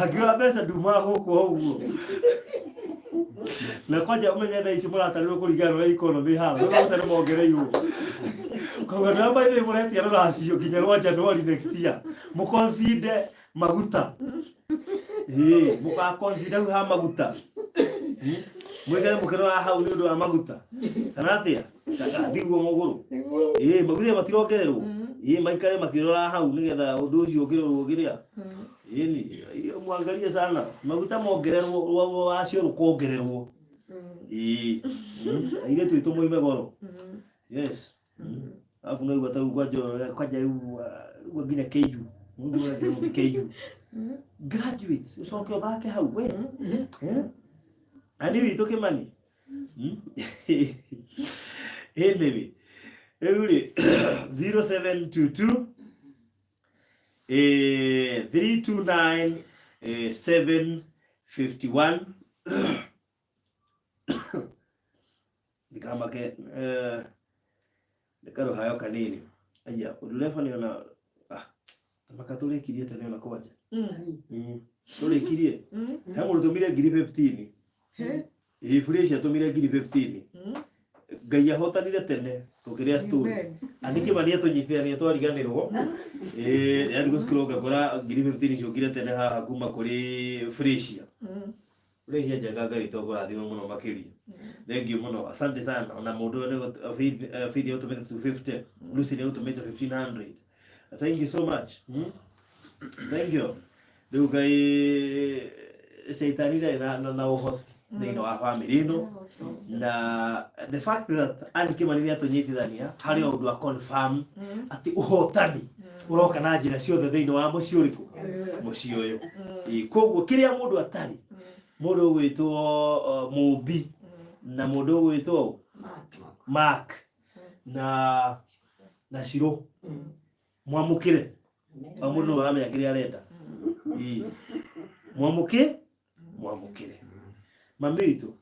angiuga mbeca ndumaga gũkũ o ũguo na kwanja ũmenye thaa ici mũratarĩrwo kũringana na ũrĩa economy ĩhana no maguta nĩ mongereirwo koguo andũ arĩa maithe mũretia rũracio nginya rwa January next year mũconsider maguta ĩĩ mũgaconsider hau ha maguta Mũikare mũkĩrora hau nĩ ũndũ wa maguta kana atĩa thiguo mũgũrũ ĩĩ maguta matirongererwo ĩĩ maikare makĩrora hau nĩgetha ũndũ ũcio ũkĩrorwo kĩrĩa ĩni mwangalie sana maguta mongererwo rwa wacio rũkongererwo ĩĩ airĩtu aitũ moime goro yes alafu naigua ta rĩu kwanja kwanja rĩu nginya KU. Mũndũ ũrathiĩ KU graduates ũcoke ũthake hau we. Eh? Ani witũ Kĩmani. Anyway, rĩu rĩ 0722 329 751 ndikamake nĩkarũhayo kanini aya ũndũ ũrĩa bani ona ah, tamaka tũrĩkirie tene ona kwanja. Tũrĩkirie he mũndũ tũmire ngiri 15. Ĩĩ Felicia atũmire ngiri 15. Ngai ahotanire tene tũkĩrĩa story. Ani Kĩmani atũnyitithania twariganĩrwo. Ĩĩ yaani gũcukuru ngakora ngiri 15 ciũkire tene haha kuma kũrĩ Felicia. Felicia njega Ngai tũkũrathime mũno makĩria. Thank you mũno. Asante sana. Ona mũndũ ũyũ nĩ Faith Faith ũtũmĩte 250. Lucy nĩ ũtũmĩte 1500. Thank you so much. Thank you. Rĩu Ngai caitani ndarĩ na ũhoti thĩinĩ wa bamĩrĩ ĩno na the fact that Ann Kĩmani nĩ atũnyitithania harĩ o ũndũ a confirm atĩ ũhotani ũroka na njĩra ciothe thĩinĩ wa mũciĩ ũrĩkũ mũciĩ ũyũ. Ĩĩ, koguo kĩrĩa mũndũ atarĩ mũndũ ũgwĩtwo Mũmbi na mũndũ ũgwĩtwo Mark na Shiro mwamũkĩre o mũndũ nĩwe ũramenya kĩrĩa arenda. Ĩĩ. Mwamũkĩre mami witũ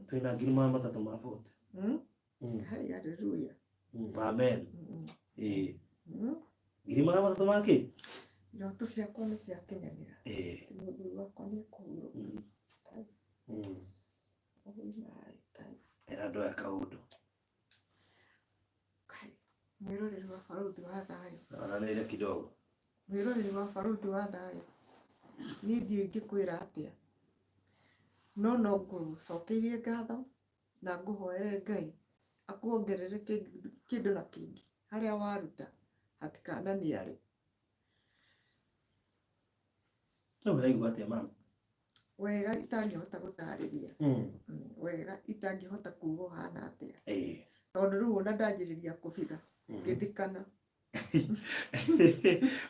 twĩna 300 ma bote.
Hai, hallelujah.
Amen. Ĩĩ. 300 ma kĩ?
Iroto ciakwa nĩ ciakinyanĩra.
Ĩĩ.
Mũthuri wakwa nĩ ekũhurũka. Oi, my Ngai.
Ĩra andũ aya kaũndũ.
Ngai. Mwĩroreri wa Barũthi wa Thayũ.
Aranĩire kidogo.
Mwĩroreri wa Barũthi wa Thayũ. Niĩ ndiũĩ ingĩkwĩra atĩa. No no ngũcokeirie ngatho na ngũhoere Ngai akuongerere kĩndũ na kĩngĩ harĩa waruta hatikananiare.
Rĩu ũraigua atĩa mama?
Wega itangĩhota gũtarĩria. Wega itangĩhota kuga ũhana atĩa. Tondũ rĩu ona ndanjĩrĩria kũbiga ngĩthikana.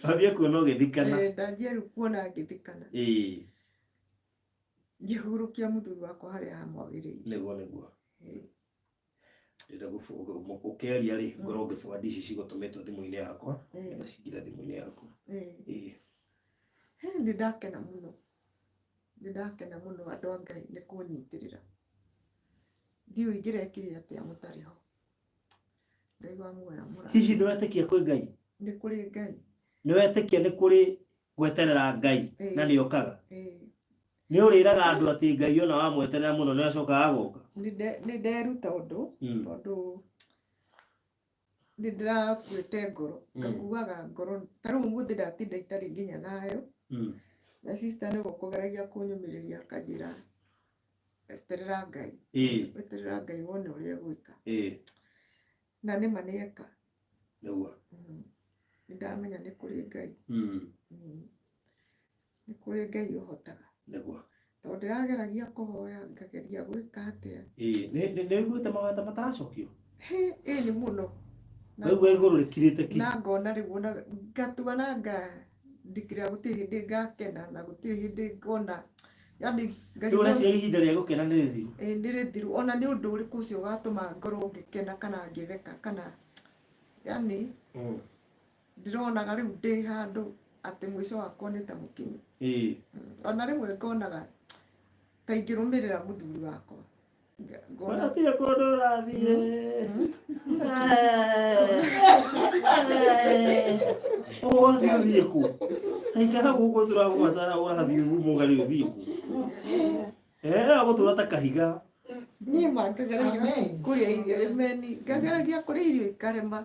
Wambia kuona ũgĩthikana.
Ndanjia rĩu kuona ngĩthikana. Ngĩhurũkia mũthuri wakwa harĩa hamwagĩrĩire.
Nĩguo nĩguo. Ndĩrenda ũkĩaria rĩ ngorwo ngĩbwandi ici cigũtũmĩtwo thimũ-inĩ yakwa nĩgetha cingĩre thimũ-inĩ yaku.
He nĩ ndakena mũno. Nĩ ndakena mũno andũ a Ngai nĩ kũnyitĩrĩra. Ndiũĩ ingĩrekire atĩa mũtarĩ ho. Ngai wa muoyo amũrathime.
Hihi nĩ wetĩkia kwĩ Ngai?
Nĩ kũrĩ Ngai.
Nĩ wetĩkia nĩ kũrĩ gweterera Ngai na nĩ okaga? Nĩ ũrĩraga andũ atĩ Ngai ona wamweterera mũno nĩ acokaga agoka?
Nĩ nderuta ũndũ tondũ nĩ ndĩrakuĩte ngoro ngakuaga ngoro ta rĩu ũmũthĩ ndatinda itarĩ nginya thayũ. Na sister nĩwe ũkũgeragia kũnyũmĩrĩria akanjĩra eterera Ngai. Eterera Ngai wone ũrĩa egwĩka. Na nĩma nĩ eka.
Nĩguo.
Nĩ ndamenya nĩ kũrĩ Ngai. Nĩ kũrĩ Ngai ũhotaga.
Nĩguo.
Tondũ ndĩrageragia kũhoya ngageria gwĩka atĩa.
Nĩ ũiguĩte mahoya ta mataracokio?
Ĩĩ nĩ mũno.
Waigua igũrũ rĩkirĩte ki.
Na ngona rĩu ona ngatua na ngandikĩra gũtirĩ hĩndĩ ngakena na gũtirĩ hĩndĩ ngona yani
Rĩu ũreciria ihinda rĩa gũkena nĩ rĩthiru?
Ĩĩ nĩ rĩthiru. Ona nĩ ũndũ ũrĩkũ ũcio ũgatũma ngorwo ngĩkena kana ngĩtheka kana yani ndĩronaga rĩu ndĩ handũ atĩ mũico wakwa nĩ ta mũkinyu. Ona rĩmwe ngonaga ta ingĩrũmĩrĩra mũthuri wakwa. Ngona
Gũtirĩ kũndũ ũrathiĩ. Ũgathiĩ ũthiĩ kũ? Ta ikara gũkũ tũragũbatara ũrathiĩ mũgarĩ ũthiĩ kũ? Agũtũra ta kahiga.
Niĩ ma ngageragia kũrĩa irio imeni, ngageragia kũrĩa irio ikarema.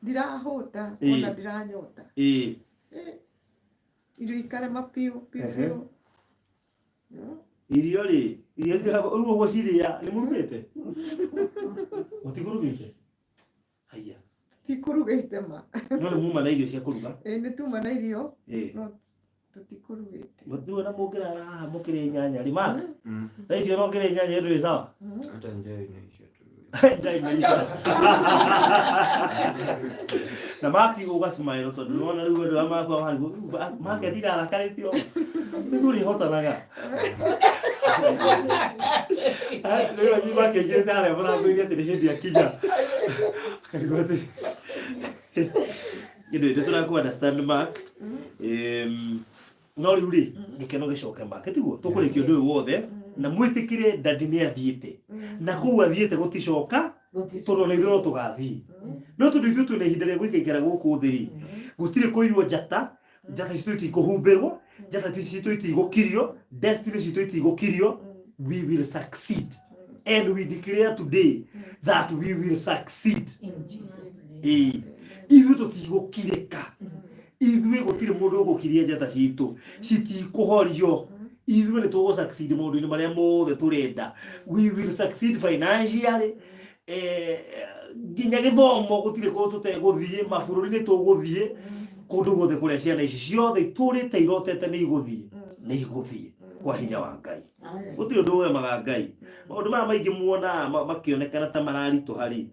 Ndirahũta ona ndiranyota. Irio ikarema piũ piũ piũ.
Irio rĩ, irio rĩu ũgũcirĩa nĩ mũrugĩte? Mũtikũrugĩte? Haiya.
Tikũrugĩte ma.
No nĩ muma na irio cia kũruga?
Ĩĩ nĩ tuma na irio. No tũtikũrugĩte.
Mũtirĩ na mũngĩrara haha mũkĩrĩe nyanya rĩ, Mark? Thaa icio no ũkĩrĩe nyanya ndũrĩ sawa?
Hata njaa inaisha tu.
Njaa imeisha. Na maki ũgacmaĩrwo tondũ nĩwona rĩu andũ arĩa makwa marigwo makethira arakarĩtio nĩ tũrĩhotanaga. Rĩu anyi makĩingĩrĩte harĩa mũrango-inĩ atĩ nĩ hĩndĩ akinya akarigwo atĩ anyway, nĩ tũrakũ understand Mark. No rĩu rĩ gĩkeno gĩcoke Mark, tiguo tũkũrĩkia ũndũ ũyũ wothe na mwĩtĩkĩre dadi nĩ athiĩte na kũu athiĩte gũticoka tondũ ona ithuĩ no tũgathiĩ no tondũ ithuĩ twĩna ihinda rĩa gũikaikara gũkũ thĩ rĩ gũtirĩ kũiywo njata njata citũ itikũhumbĩrwo njata citũ itigũkirio destiny citũ itigũkirio. We will succeed and we declare today that we will succeed. Ĩĩ, ithuĩ tũtigũkirĩka, ithuĩ gũtirĩ mũndũ ũgũkiria njata citũ citikũhorio. Ithuĩ nĩ tũgũ succeed maũndũ-inĩ marĩa mothe tũrenda. We will succeed financially, nginya gĩthomo gũtirĩ kũndũ tũtegũthiĩ, mabũrũri nĩ tũgũthiĩ kũndũ guothe kũrĩa ciana ici ciothe itũrĩte irotete nĩ igũthiĩ, nĩ igũthiĩ kwa hinya wa Ngai. Gũtirĩ ũndũ ũremaga Ngai. Maũndũ maya maingĩ muonaga makĩonekana ta mararitũha rĩ,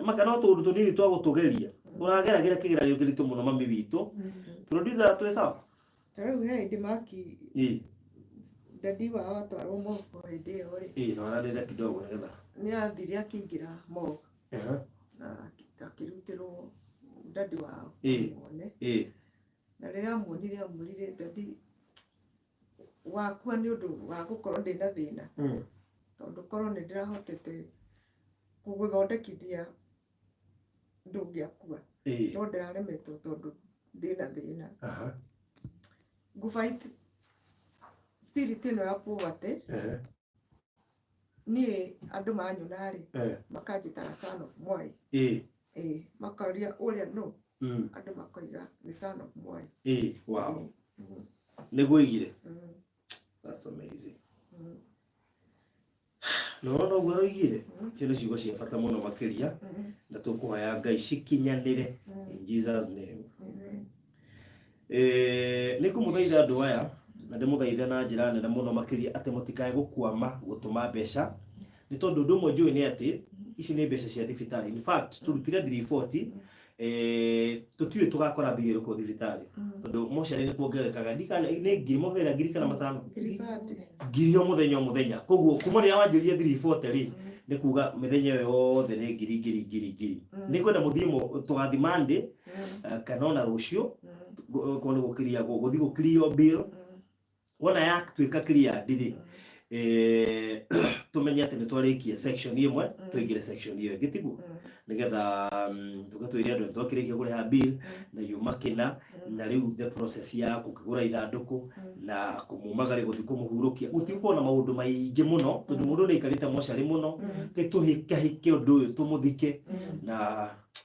maka no tũũndũ tũnini twa gũtũgeria. Ũrageragĩra kĩgeranio kĩritũ mũno mami witũ. Producer, twĩ sawa?
Ta rĩu he hĩndĩ maki dadi wao atwarwo moko hĩndĩ ĩyo rĩ.
Ĩĩ, no aranĩria kidogo nĩgetha.
Nĩ athire akĩingĩra morgue na akĩrutĩrwo dadi wao amuone. Na rĩrĩa amuonire amwĩrire, "Dadi wakua nĩ ũndũ wa gũkorwo ndĩna thĩna, tondũ korwo nĩ ndĩrahotete gũgũthondekithia ndũngĩakua, no ndĩraremetwo tondũ ndĩna thĩna." Ngũfight spirit ĩno ya poverty. Niĩ andũ manyona rĩ, makanjĩtaga son of Mwai. Ĩĩ, makoria ũrĩa nũ, andũ makoiga nĩ son of Mwai.
Ĩĩ, wow, nĩguo oigire. That's amazing. Na wona ũguo aroigire, icio nĩ ciugo cia bata mũno makĩria na tũkũhoya Ngai cikinyanĩre in Jesus name. Nĩ ngũmũthaitha andũ aya na ndĩmũthaithe na njĩra nene mũno makĩria atĩ mũtikae gũkwama gũtũma mbeca nĩ tondũ ũndũ ũmwe njũĩ nĩ atĩ ici nĩ mbeca cia thibitarĩ. In fact, tũrutire 340, tũtiũĩ tũgakora mbia ĩrĩkũ thibitarĩ tondũ mocarĩ nĩ kuongererekaga ndikana nĩ ngiri mongerera ngiri kana matano ngiri o mũthenya o mũthenya. Koguo kuma rĩrĩa wanjĩrire 340 rĩ, nĩ kuga mĩthenya ĩyo yothe nĩ ngiri ngiri ngiri ngiri. Nĩ kwenda mũthiĩ tũgathiĩ Monday, kana ona rũciũ korwo nĩ gũkiria gũthiĩ gũkirio bill wona yatuĩka cleared rĩ, tũmenye atĩ nĩ twarĩkia section ĩmwe tũingĩre section ĩyo ĩngĩ, tiguo? Nĩgetha tũke twĩre andũ nĩ twakĩrĩkia kũrĩha bill na yuma kĩna na rĩu the process ya gũkĩgũra ithandũkũ na kũmumagaria gũthiĩ kũmũhurũkia gũtigũkorwo na maũndũ maingĩ mũno tondũ mũndũ nĩ aikarĩte mocarĩ mũno. Tũhĩkahĩke ũndũ ũyũ tũmũthike na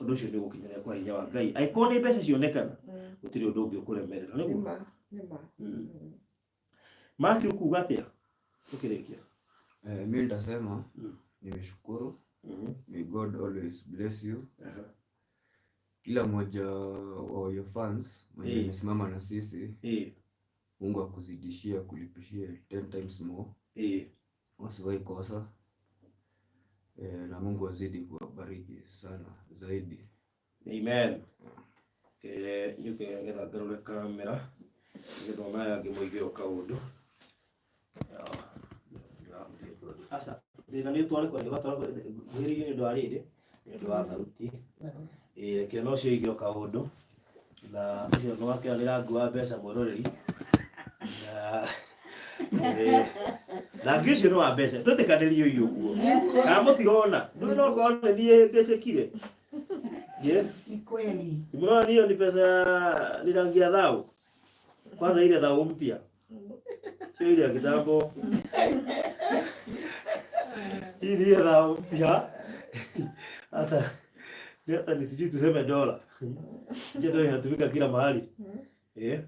ũndũ ũcio nĩ ũgũkinyanĩra kwa hinya wa Ngai angĩkorwo nĩ mbeca cionekana, gũtirĩ ũndũ ũngĩ ũkũremerera nĩguo.
Nĩma nĩma.
Maki, ũkuga atĩa ũkĩrĩkia?
Mi nitasema nimeshukuru. May God always bless you. Kila mmoja wa your fans mwenye amesimama na sisi, Mungu akuzidishie, akulipishie 10 times more. Usiwahi kosa. Na Mungu azidi kuwabariki sana zaidi.
Amen. Nyuke ngetha ngarũre kamera nĩgetha onayo angĩ mũige o kaũndũ. Aca thĩna nĩ ũtware kũraihu watwara nguhĩrĩirie nĩ ũndũ wa rĩrĩ nĩ ũndũ wa thauti. Ĩĩ, reke ona ũcio ũige o kaũndũ na ũcio nĩ wake nĩ rangi wa mbeca mwĩroreri na rangi ũcio nĩ wa mbeca twĩtĩkanĩrie ũyũ ũguo kana mũtirona ndũĩ no korwo nĩ niĩ ngĩcĩkire. Yeah.
Ni kweli.
Mnaona hiyo ni pesa, ni rangi ya dhao. Kwanza ile dhao mpya. Sio ile ya kitambo. Hii ni ile dhao mpya. Hata ni sijui tuseme dola. Hiyo dola inatumika kila mahali. Eh.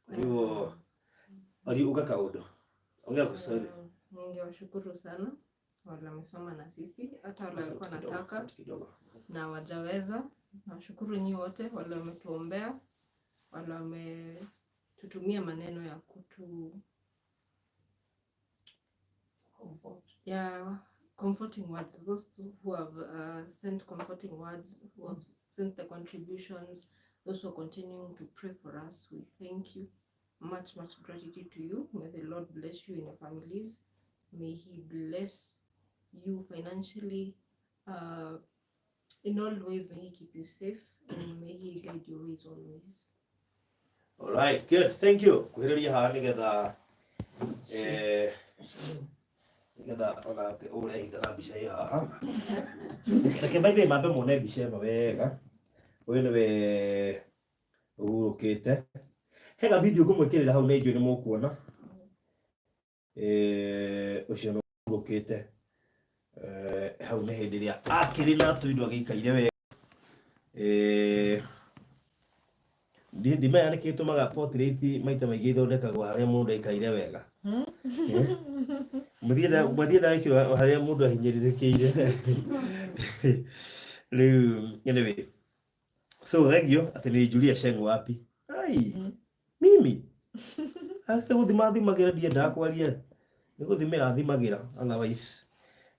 Kwa hivyo waliuka kaũndũ. Ongea kwa Kiswahili.
Ningewashukuru sana wale wamesimama na sisi, hata wale
Sauti
walikuwa
kidogo,
nataka
sauti kidogo.
Na wajaweza. Nawashukuru nyinyi wote wale wametuombea, wale wametutumia maneno ya kutu Comforting words, those who have sent comforting words, who have sent the contributions, those who are continuing to pray for us, we thank you. Much, much gratitude to you. May the Lord bless you in your families. May He bless you financially. In all ways, may He keep you safe and may He guide your ways always.
All right, good. Thank you. Kuhĩrĩria haha nĩgetha nĩgetha onake ũrehitha na mbica ĩ haha. Reke by the way mambe mone mbica ĩno wega. Ũyũ nĩwe ũhurũkĩte. Hena video ngũmwĩkĩrĩra hau nĩ njũĩ nĩ mũkuona. Ũcio nĩ ũhurũkĩte. Hau nĩ hĩndĩ ĩrĩa akĩrĩ na tũindo agĩikaire wega. Ndimenya nĩkĩ gĩtũmaga portrait maita maingĩ ithondekagwo harĩa mũndũ aikaire wega. Mũthiĩ ndagĩkĩrwo harĩa mũndũ ahinyĩrĩrĩkĩire. Rĩu anyway. So thank you atĩ nĩ Julia Sheng wapi. Ai. Mimi. Ake gũthima thimagĩra ndiendaga kwaria. Nĩ gũthimĩra thimagĩra otherwise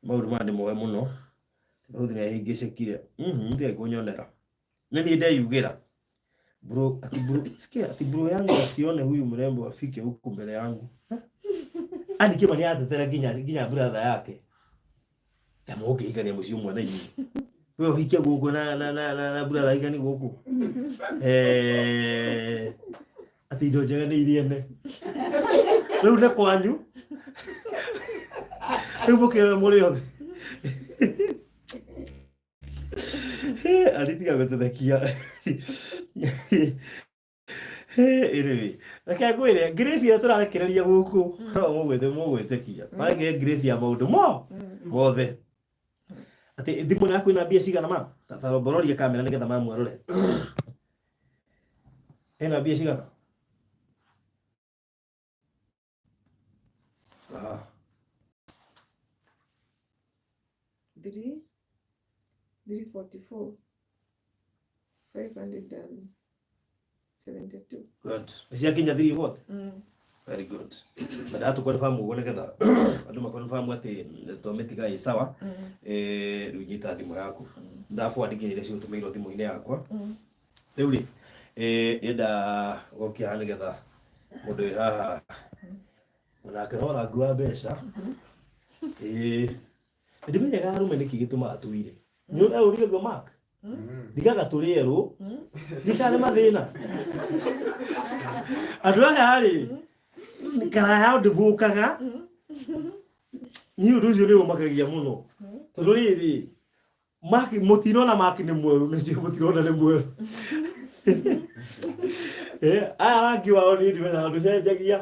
maũndũ maya nĩ moe mũno. Ruth nĩ ahĩngĩcĩkire. Ndigai kũnyonera. Nĩ niĩ ndeyugĩra. Bro, ati bro, sikia, ati bro yangu asione huyu mrembo afike huku mbele yangu. Ani kima ni atetera nginya nginya brother yake. Ta mũngĩhikania mũciĩ ũmwe na inyuĩ. We ũhikie gũkũ na na na na, na brother ahikanie gũkũ. Ati indo njega nĩ iriene. Rĩu nĩ kwanyu. Rĩu mũkĩoe mũrĩ othe. Aritiga gũtũthekia. Anyway, reke ngwĩre Grace ĩrĩa tũrarekereria gũkũ mũgwĩte mũgwĩtĩkia mareke Grace ya maũndũ mo mothe atĩ thimũ yaku ĩna mbia cigana ma ta rombororia kamera nĩgetha mamu arore ĩna mbia cigana. Ah.
3 344 572.
Good. Nĩ ciakinya three what? Very good. Na ndatũ confirm ũguo nĩgetha andũ ma confirm atĩ twamĩtiga ĩ sawa. Rĩu nyita thimũ yaku. Ndaforward nginya iria cigũtũmĩirwo thimũ-inĩ yakwa. Rĩu rĩ, ndĩrenda gũkia haha nĩgetha mũndũ wĩ haha onake no rangi wa mbeca. Ndimenyaga arũme nĩkĩ gĩtũmaga tũire. Nĩ ũrĩa ũguo Mark? Ndigaga tũrĩ erũ. Ndikana nĩ mathĩna. Andũ aya rĩ, kara yao ndĩthũkaga. Niĩ ũndũ ũcio nĩ ũmakagia mũno. Tondũ rĩrĩ, Mark mũtinona Mark nĩ mwerũ, nĩ njũĩ mũtirona nĩ mwerũ. Aya rangi wao niĩ ndimenyaga ndũcenjagia.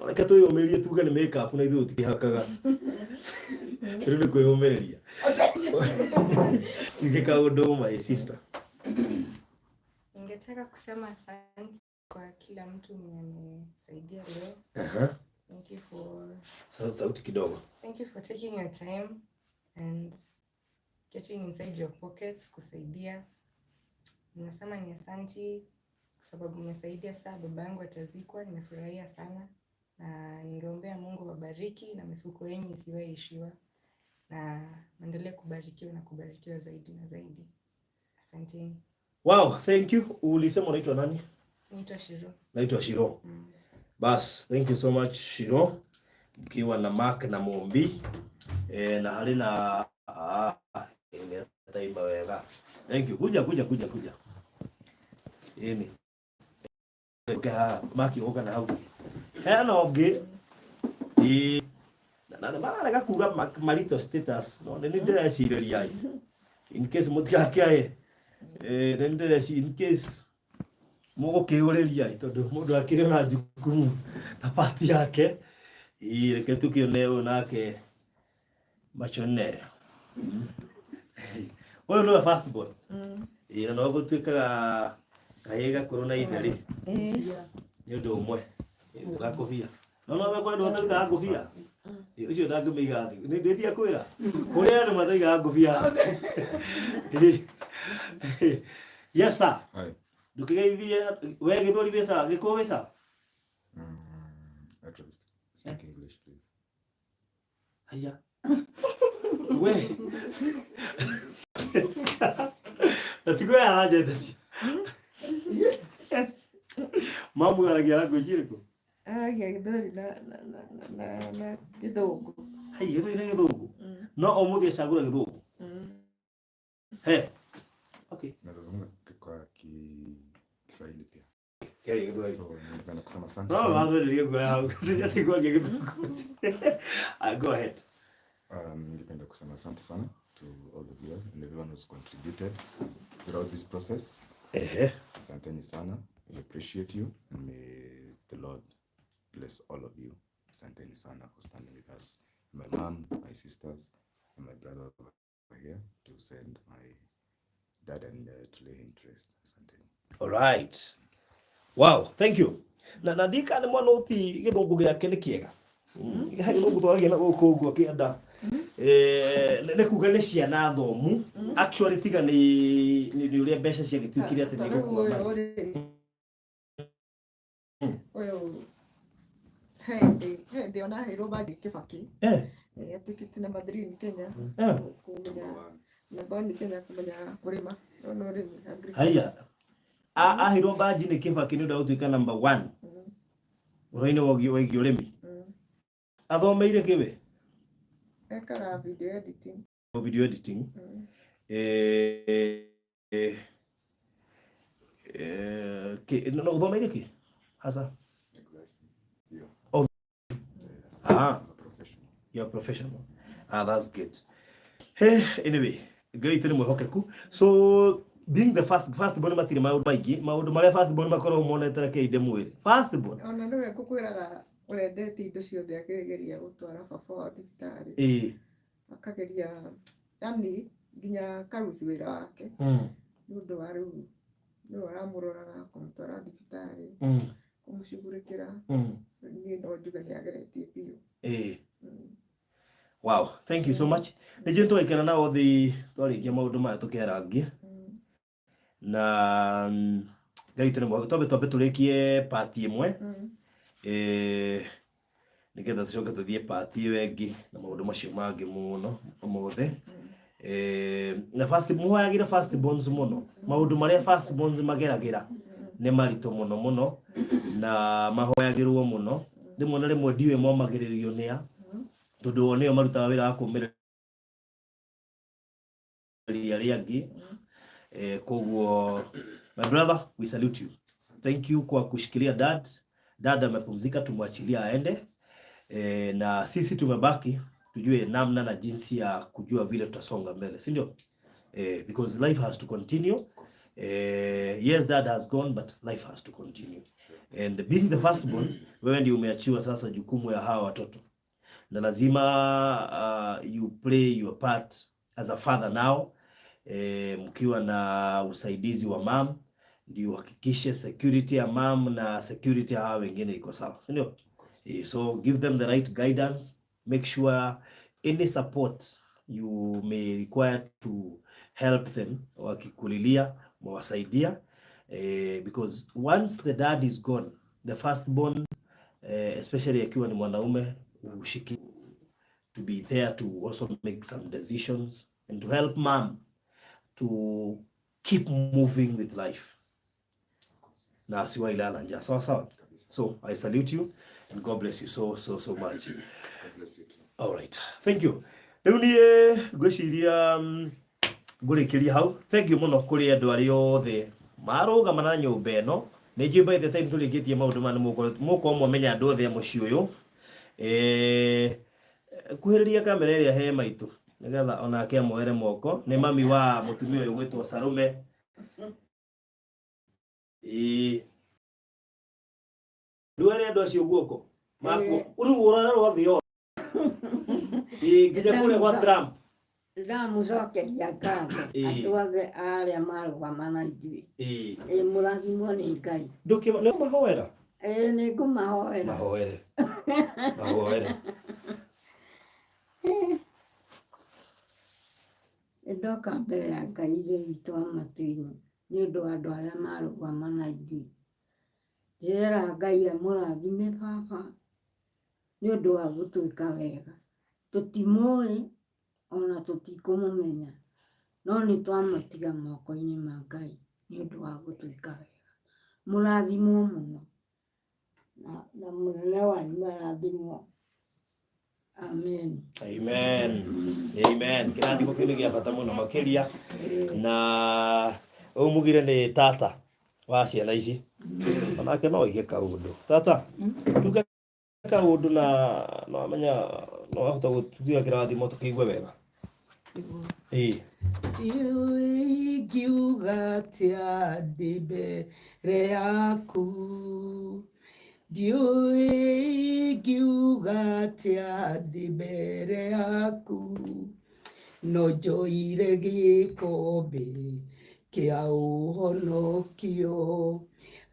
Reke twĩyũmĩrĩrie tuge nĩ make up na ithuĩ tũtikĩhakaga. Rĩu nĩ kwĩyũmĩrĩria. Yuge kaũndũ my sister.
Ningetaka kusema asante kwa kila mtu mwenye amesaidia leo. Thank you for
Sauti kidogo.
Thank you for taking your time and getting inside your pockets kusaidia. Ninasema ni asanti kwa sababu umesaidia saa baba yangu atazikwa. Nimefurahia sana na ningeombea Mungu awabariki na mifuko yenu isiwahi ishiwa na muendelee kubarikiwa na kubarikiwa zaidi na zaidi. Asanteni.
Wow, thank you. Ulisema unaitwa nani?
Naitwa Shiro.
Naitwa Shiro. Bas, thank you so much Shiro. Mkiwa na Mark na Mumbi na harĩ na taima wega. Thank you. Kuja kuja kuja kuja. Ĩni. Ũke haha Mark ũka na hau. Hena ũngĩ. Ĩĩ. Na nĩ mararega kuga marital status. No nĩ ndĩrecirĩria. In case mũtigakĩae. Nĩ ndĩreci in case mũgũkĩũrĩria tondũ mũndũ akĩrĩ na jukumu na pati yake. Ĩĩ, reke tũkĩone ũyũ nake Machone. Ũyũ nĩwe first born. Ĩĩ, na no gũtuĩkaga kahĩĩ gakũrũ na ithe rĩ nĩ ũndũ ũmwe. Gakũbia. No no we kwenda matarutaga ngũbia. Ũcio ndangĩmĩiga thĩ. Nĩ ndĩtia kwĩra. Kũrĩ andũ mataigaga ngũbia. Yes sir. Ndũkĩgeithie we gĩthweri wĩ sawa, gĩkũyũ wĩ sawa?
I trust. Speak English, please.
Haya. We. Na tiguo aranjenderia. Mamu aragia language ĩrĩkũ?
Aragia Gĩthweri na na na na na na Gĩthũngũ.
Hai, Gĩthweri na Gĩthũngũ. No ũmũthĩ acagũra Gĩthũngũ. He. Okay.
Nazungumza kwa Kiswahili pia.
Kĩaria Gĩthweri.
So ningependa kusema asante
No,
sana.
wathĩrĩrie guoya hau. Atĩ kwaria Gĩthũngũ. Ah, go ahead.
Ningependa kusema asante sana to all the viewers and everyone who's contributed throughout this process.
Ehe.
Asanteni sana. We appreciate you and may the Lord bless all of you. Asanteni sana for standing with us. My mom, my sisters, and my brother over here to send my dad and to lay him to rest. Asanteni.
All right. Wow, thank you. Na ndika nĩ mwana ũti gĩthũngũ gĩake nĩ kĩega. He gĩthũngũ twaragia na gũkũ ũguo kĩenda. Eh, nĩ kuga nĩ ciana thomu. Actually tiga nĩ ũrĩa mbeca ciagĩtuĩkire atĩ nĩ
Ta rĩu
gũkua
ũyũ
marĩ.
rĩ, ũyũ he hĩndĩ ona aheirwo bangi Kĩbakĩ.
Eh.
Atuĩkĩte number 3 in Kenya.
Eh.
Kũmenya number 1 in Kenya kũmenya kũrĩma. Nĩwona ũrĩmi agriculture.
Haiya. Aheirwo mbanji nĩ Kĩbakĩ nĩ ũndũ wa gũtuĩka number 1. Ũhoro-inĩ wĩgiĩ ũrĩmi. Athomeire kĩ we?
Ekaga video editing.
Video editing. Eh, eh, eh, no uthomeire kĩ? Hasa.
Exactly. Yeah.
Oh. Ah.
I'm a professional.
You're a professional. Ah, that's good. Hey, anyway, Ngai witũ nĩ mwĩhokeku. So being the first born matirĩ maũndũ maingĩ, maũndũ marĩa first born makoragwo monete reke ndĩmwĩre. First born.
Ona nĩwe ngũkwĩraga ũrendetie indo ciothe akĩgeria gũtwara baba wao thibitarĩ.
Ĩĩ.
Akageria yani nginya akaruti wĩra wake. Nĩ ũndũ wa rĩu nĩwe ũramũroraga kũmũtwara thibitarĩ, kũmũcugurĩkĩra. Niĩ no njuge nĩ ageretie biũ.
Ĩĩ. Wow, thank you so much. Nĩ njũĩ tũgaikara nao thĩ twarĩkia maũndũ maya tũkĩarangie. Na Ngai witũ nĩ mwega. Twambe tũrĩkie part ĩmwe. Eh, nĩgetha tũcoke tũthiĩ part ĩyo ĩngĩ na maũndũ macio mangĩ mũno mothe. Eh, na first muhoyagĩre first borns mũno. Maũndũ marĩa first borns mageragĩra nĩ maritũ mũno mũno na mahoyagĩrwo mũno. Rĩmwe na rĩmwe ndiũĩ momagĩrĩrio nĩ a tondũ o nĩo marutaga wĩra wa kũmĩrĩria arĩa angĩ. Eh, koguo my brother, we salute you. Thank you kwa kushikilia dad. Dad amepumzika, tumwachilia aende. Eh, na sisi tumebaki tujue namna na jinsi ya kujua vile tutasonga mbele, si ndio? Eh, because life has to continue. Eh, yes, dad has gone but life has to continue. And being the firstborn, wewe ndio umeachiwa sasa jukumu ya hawa watoto. Na lazima you play your part as a father now. Eh, mkiwa na usaidizi wa mam ndio uhakikishe security ya mam na security ya hawa wengine iko sawa, si ndio? Eh, so give them the right guidance, make sure any support you may require to help them, wakikulilia mwasaidia, eh, because once the dad is gone, the firstborn, eh, especially akiwa ni mwanaume, ushiki to be there to also make some decisions and to help mom to keep moving with life. Na asiwahi lala njaa. Sawa sawa. So I salute you and God bless you so so so much.
God bless you too.
All right. Thank you. Rĩu niĩ ngwĩciria ngũrĩkĩria hau. Thank you mũno kũrĩ andũ arĩa othe marũgama na nyũmba ĩno. Nĩ njũĩ by the time tũrĩkĩtie maũndũ maya nĩ mũgũkorwo mwamenya andũ othe a mũciĩ ũyũ. Eh, kuhĩrĩria kamera ĩrĩa he maitũ nĩgetha onake amoere moko. Nĩ mami wa mũtumia ũyũ gwĩtwo Salome. Ĩĩ. Ndwere andũ acio guoko. Makuo. Rĩu ũrora rwa thĩ yothe. Ĩĩ, nginya kũrĩa gwa Trump.
Ndamũcokeria ngatho andũ othe arĩa marũgama na ithuĩ.
Ĩĩ.
Ĩ mũrathimwo nĩ Ngai.
Nĩ ũmahoera?
Ĩ nĩ ngũmahoera.
Mahoere. Mahoere.
Ndoka mbere ya Ngai Ithe witũ wa matu-inĩ nĩ ũndũ wa andũ arĩa marũgama na ithuĩ. Ndĩrera Ngai amũrathime baba nĩ ũndũ wa gũtwĩka wega. Tũtimũĩ ona tũtikũmũmenya, no nĩ twamũtiga moko-inĩ ma Ngai nĩ ũndũ wa gũtwĩka wega. Mũrathimwo mũno na mũnene wanyu arathimwo. Amen.
Amen. Amen. Kĩrathimo kĩu nĩ gĩa bata mũno makĩria na ũyũ mugire nĩ tata wa ciana ici onake no oige kaũndũ tata tuge kaũndũ na no amenya no ahota gũtugira kĩrathimo tũkĩigue wega ĩĩ
Ndiũĩ ingiuga atĩa ndĩ mbere yaku, ndiũĩ ingiuga atĩa ndĩ mbere yaku, no njoire gĩkombe kĩa ũhonokio,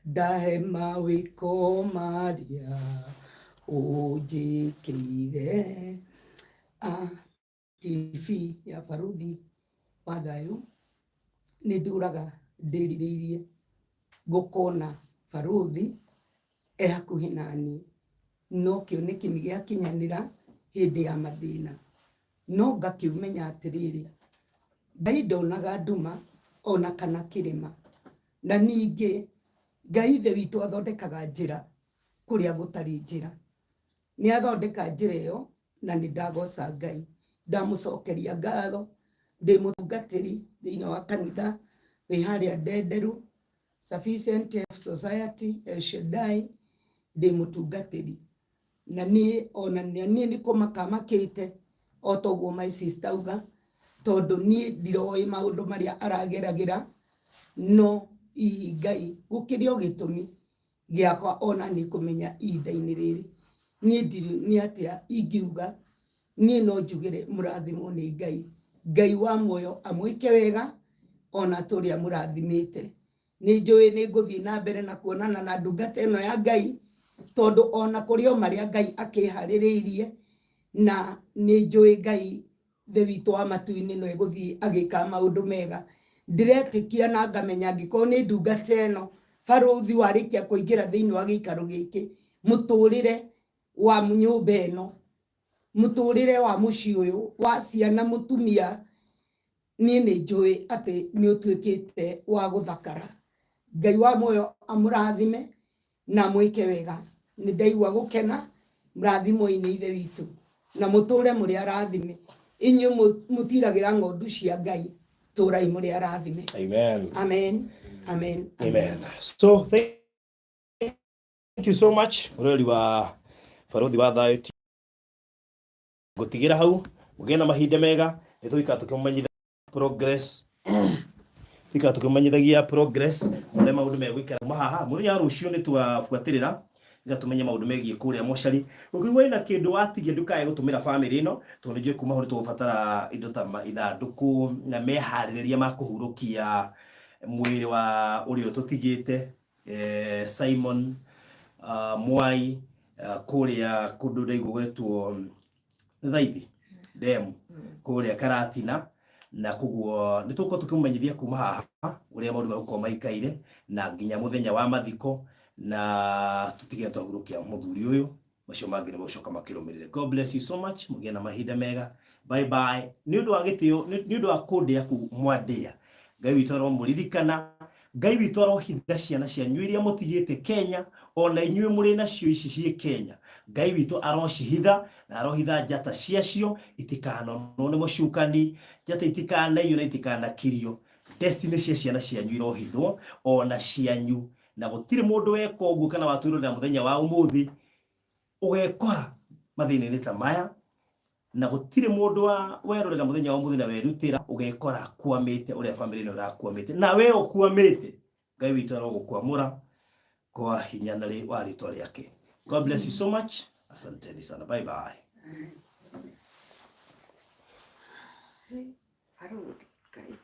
ndahe mawĩko marĩa ũnjĩkĩire. Ah, TV ya Baruthi wa Thayũ, nĩ ndũraga ndĩrirĩirie gũkona Baruthi e hakuhĩ naniĩ, no kĩoneki nĩ gĩakinyanĩra hĩndĩ ya mathĩna. No ngakĩmenya atĩrĩrĩ, Ngai ndonaga nduma ona kana kĩrĩma, na ningĩ Ngai ithe witũ athondekaga njĩra kũrĩa gũtarĩ njĩra. Nĩ athondeka njĩra ĩyo na nĩ ndagoca Ngai, ndamũcokeria ngatho, ndĩ mũtungatĩri thĩinĩ wa kanitha wĩ harĩa Ndenderu Sufficient Help Society El Shaddai, ndĩ mũtungatĩri na niĩ ona niĩ nĩ kũmaka makĩte o ta ũguo my sister auga, tondũ niĩ ndiroĩ maũndũ marĩa arageragĩra, no hihi Ngai gũkĩrĩ o gĩtũmi gĩakwa ona niĩ kũmenya ihinda-inĩ rĩrĩ niĩ ndirĩ nĩ atĩa ingiuga. Niĩ no njugĩre mũrathimwo nĩ Ngai, Ngai wa muoyo amwĩke wega ona tũrĩa mũrathimĩte. Nĩ njũĩ nĩ ngũthiĩ na mbere na kuonana na ndungata ĩno ya Ngai, tondũ ona kũrĩ o marĩa Ngai akĩharĩrĩirie, na nĩ njũĩ Ngai Ithe witũ wa matu-inĩ no egũthiĩ agĩkaga maũndũ mega. Ndĩretĩkia na ngamenya angĩkorwo nĩ ndungata ĩno, barũthi warĩkia kũingĩra thĩinĩ wa gĩikaro gĩkĩ, mũtũrĩre wa nyũmba ĩno, mũtũrĩre wa mũciĩ ũyũ, wa ciana, mũtumia, niĩ nĩ njũĩ atĩ nĩ ũtuĩkĩte wa gũthakara. Ngai wa muoyo amũrathime na amwĩke wega. Nĩ ndaigua gũkena, mũrathimwo-inĩ Ithe witũ, na mũtũre mũrĩ arathime. Inyuĩ mũtiragĩra ng'ondu cia Ngai, tũrai mũrĩ arathime.
Amen.
Amen. Amen.
Amen. So thank you so much mũrori wa Barũthi wa Thayũ. Ngũtigĩra hau, mũgĩe na mahinda mega, nĩ tũgĩikara tũkĩmũmenyithagia progress, tũikara tũkĩmũmenyithagia progress ũrĩa maũndũ megũikara kuma haha. Mũthenya wa rũciũ nĩ tũgabuatĩrĩra nĩgetha tũmenye maũndũ megiĩ kũrĩa mocarĩ. Ũngĩigua wĩna kĩndũ watigia ndũkae gũtũmĩra bamĩrĩ ĩno, tondũ nĩ njũĩ kuma hau nĩ tũgũbatara indo ta ithandũkũ na meharĩrĩria ma kũhurũkia mwĩrĩ wa ũrĩa ũtũtigĩte Simon Mwai kũrĩa kũndũ ndaigua gwetwo Thaithi demu kũrĩa Karatina, na koguo nĩ tũgũkorwo tũkĩmũmenyithia kuma haha ũrĩa maũndũ megũkorwo maikaire na nginya mũthenya wa mathiko, na tũtige twahurũkia mũthuri ũyũ, macio mangĩ nĩ megũcoka makĩrũmĩrĩre. God bless you so much, mũgĩe na mahinda mega, bye bye. Nĩ ũndũ wa gĩtĩo, nĩ ũndũ wa kũndĩa kũu mwandĩa, Ngai witũ aromũririkana, Ngai witũ arohitha ciana cianyu iria mũtigĩte Kenya, ona inyuĩ mũrĩ nacio ici ciĩ Kenya. Ngai witũ arocihitha na arohitha njata ciacio itikanonwo nĩ mũcukani, njata itikanaiywo na itikanakirio. Destiny cia ciana cianyu irohithwo ona cianyu, na gũtirĩ mũndũ weka ũguo kana watwĩrorera mũthenya wa ũmũthĩ ũgekora mathĩna-inĩ ta maya, na gũtirĩ mũndũ wa werorera mũthenya wa ũmũthĩ na werutĩra ũgekora akwamĩte ũrĩa bamĩrĩ ĩno ĩrakwamĩte, na we ũkwamĩte. Ngai witũ arogũkwamũra kwa hinya na wa rĩtwa rĩake. God bless you so much, asanteni sana, bye bye.
Baruthi, Ngai.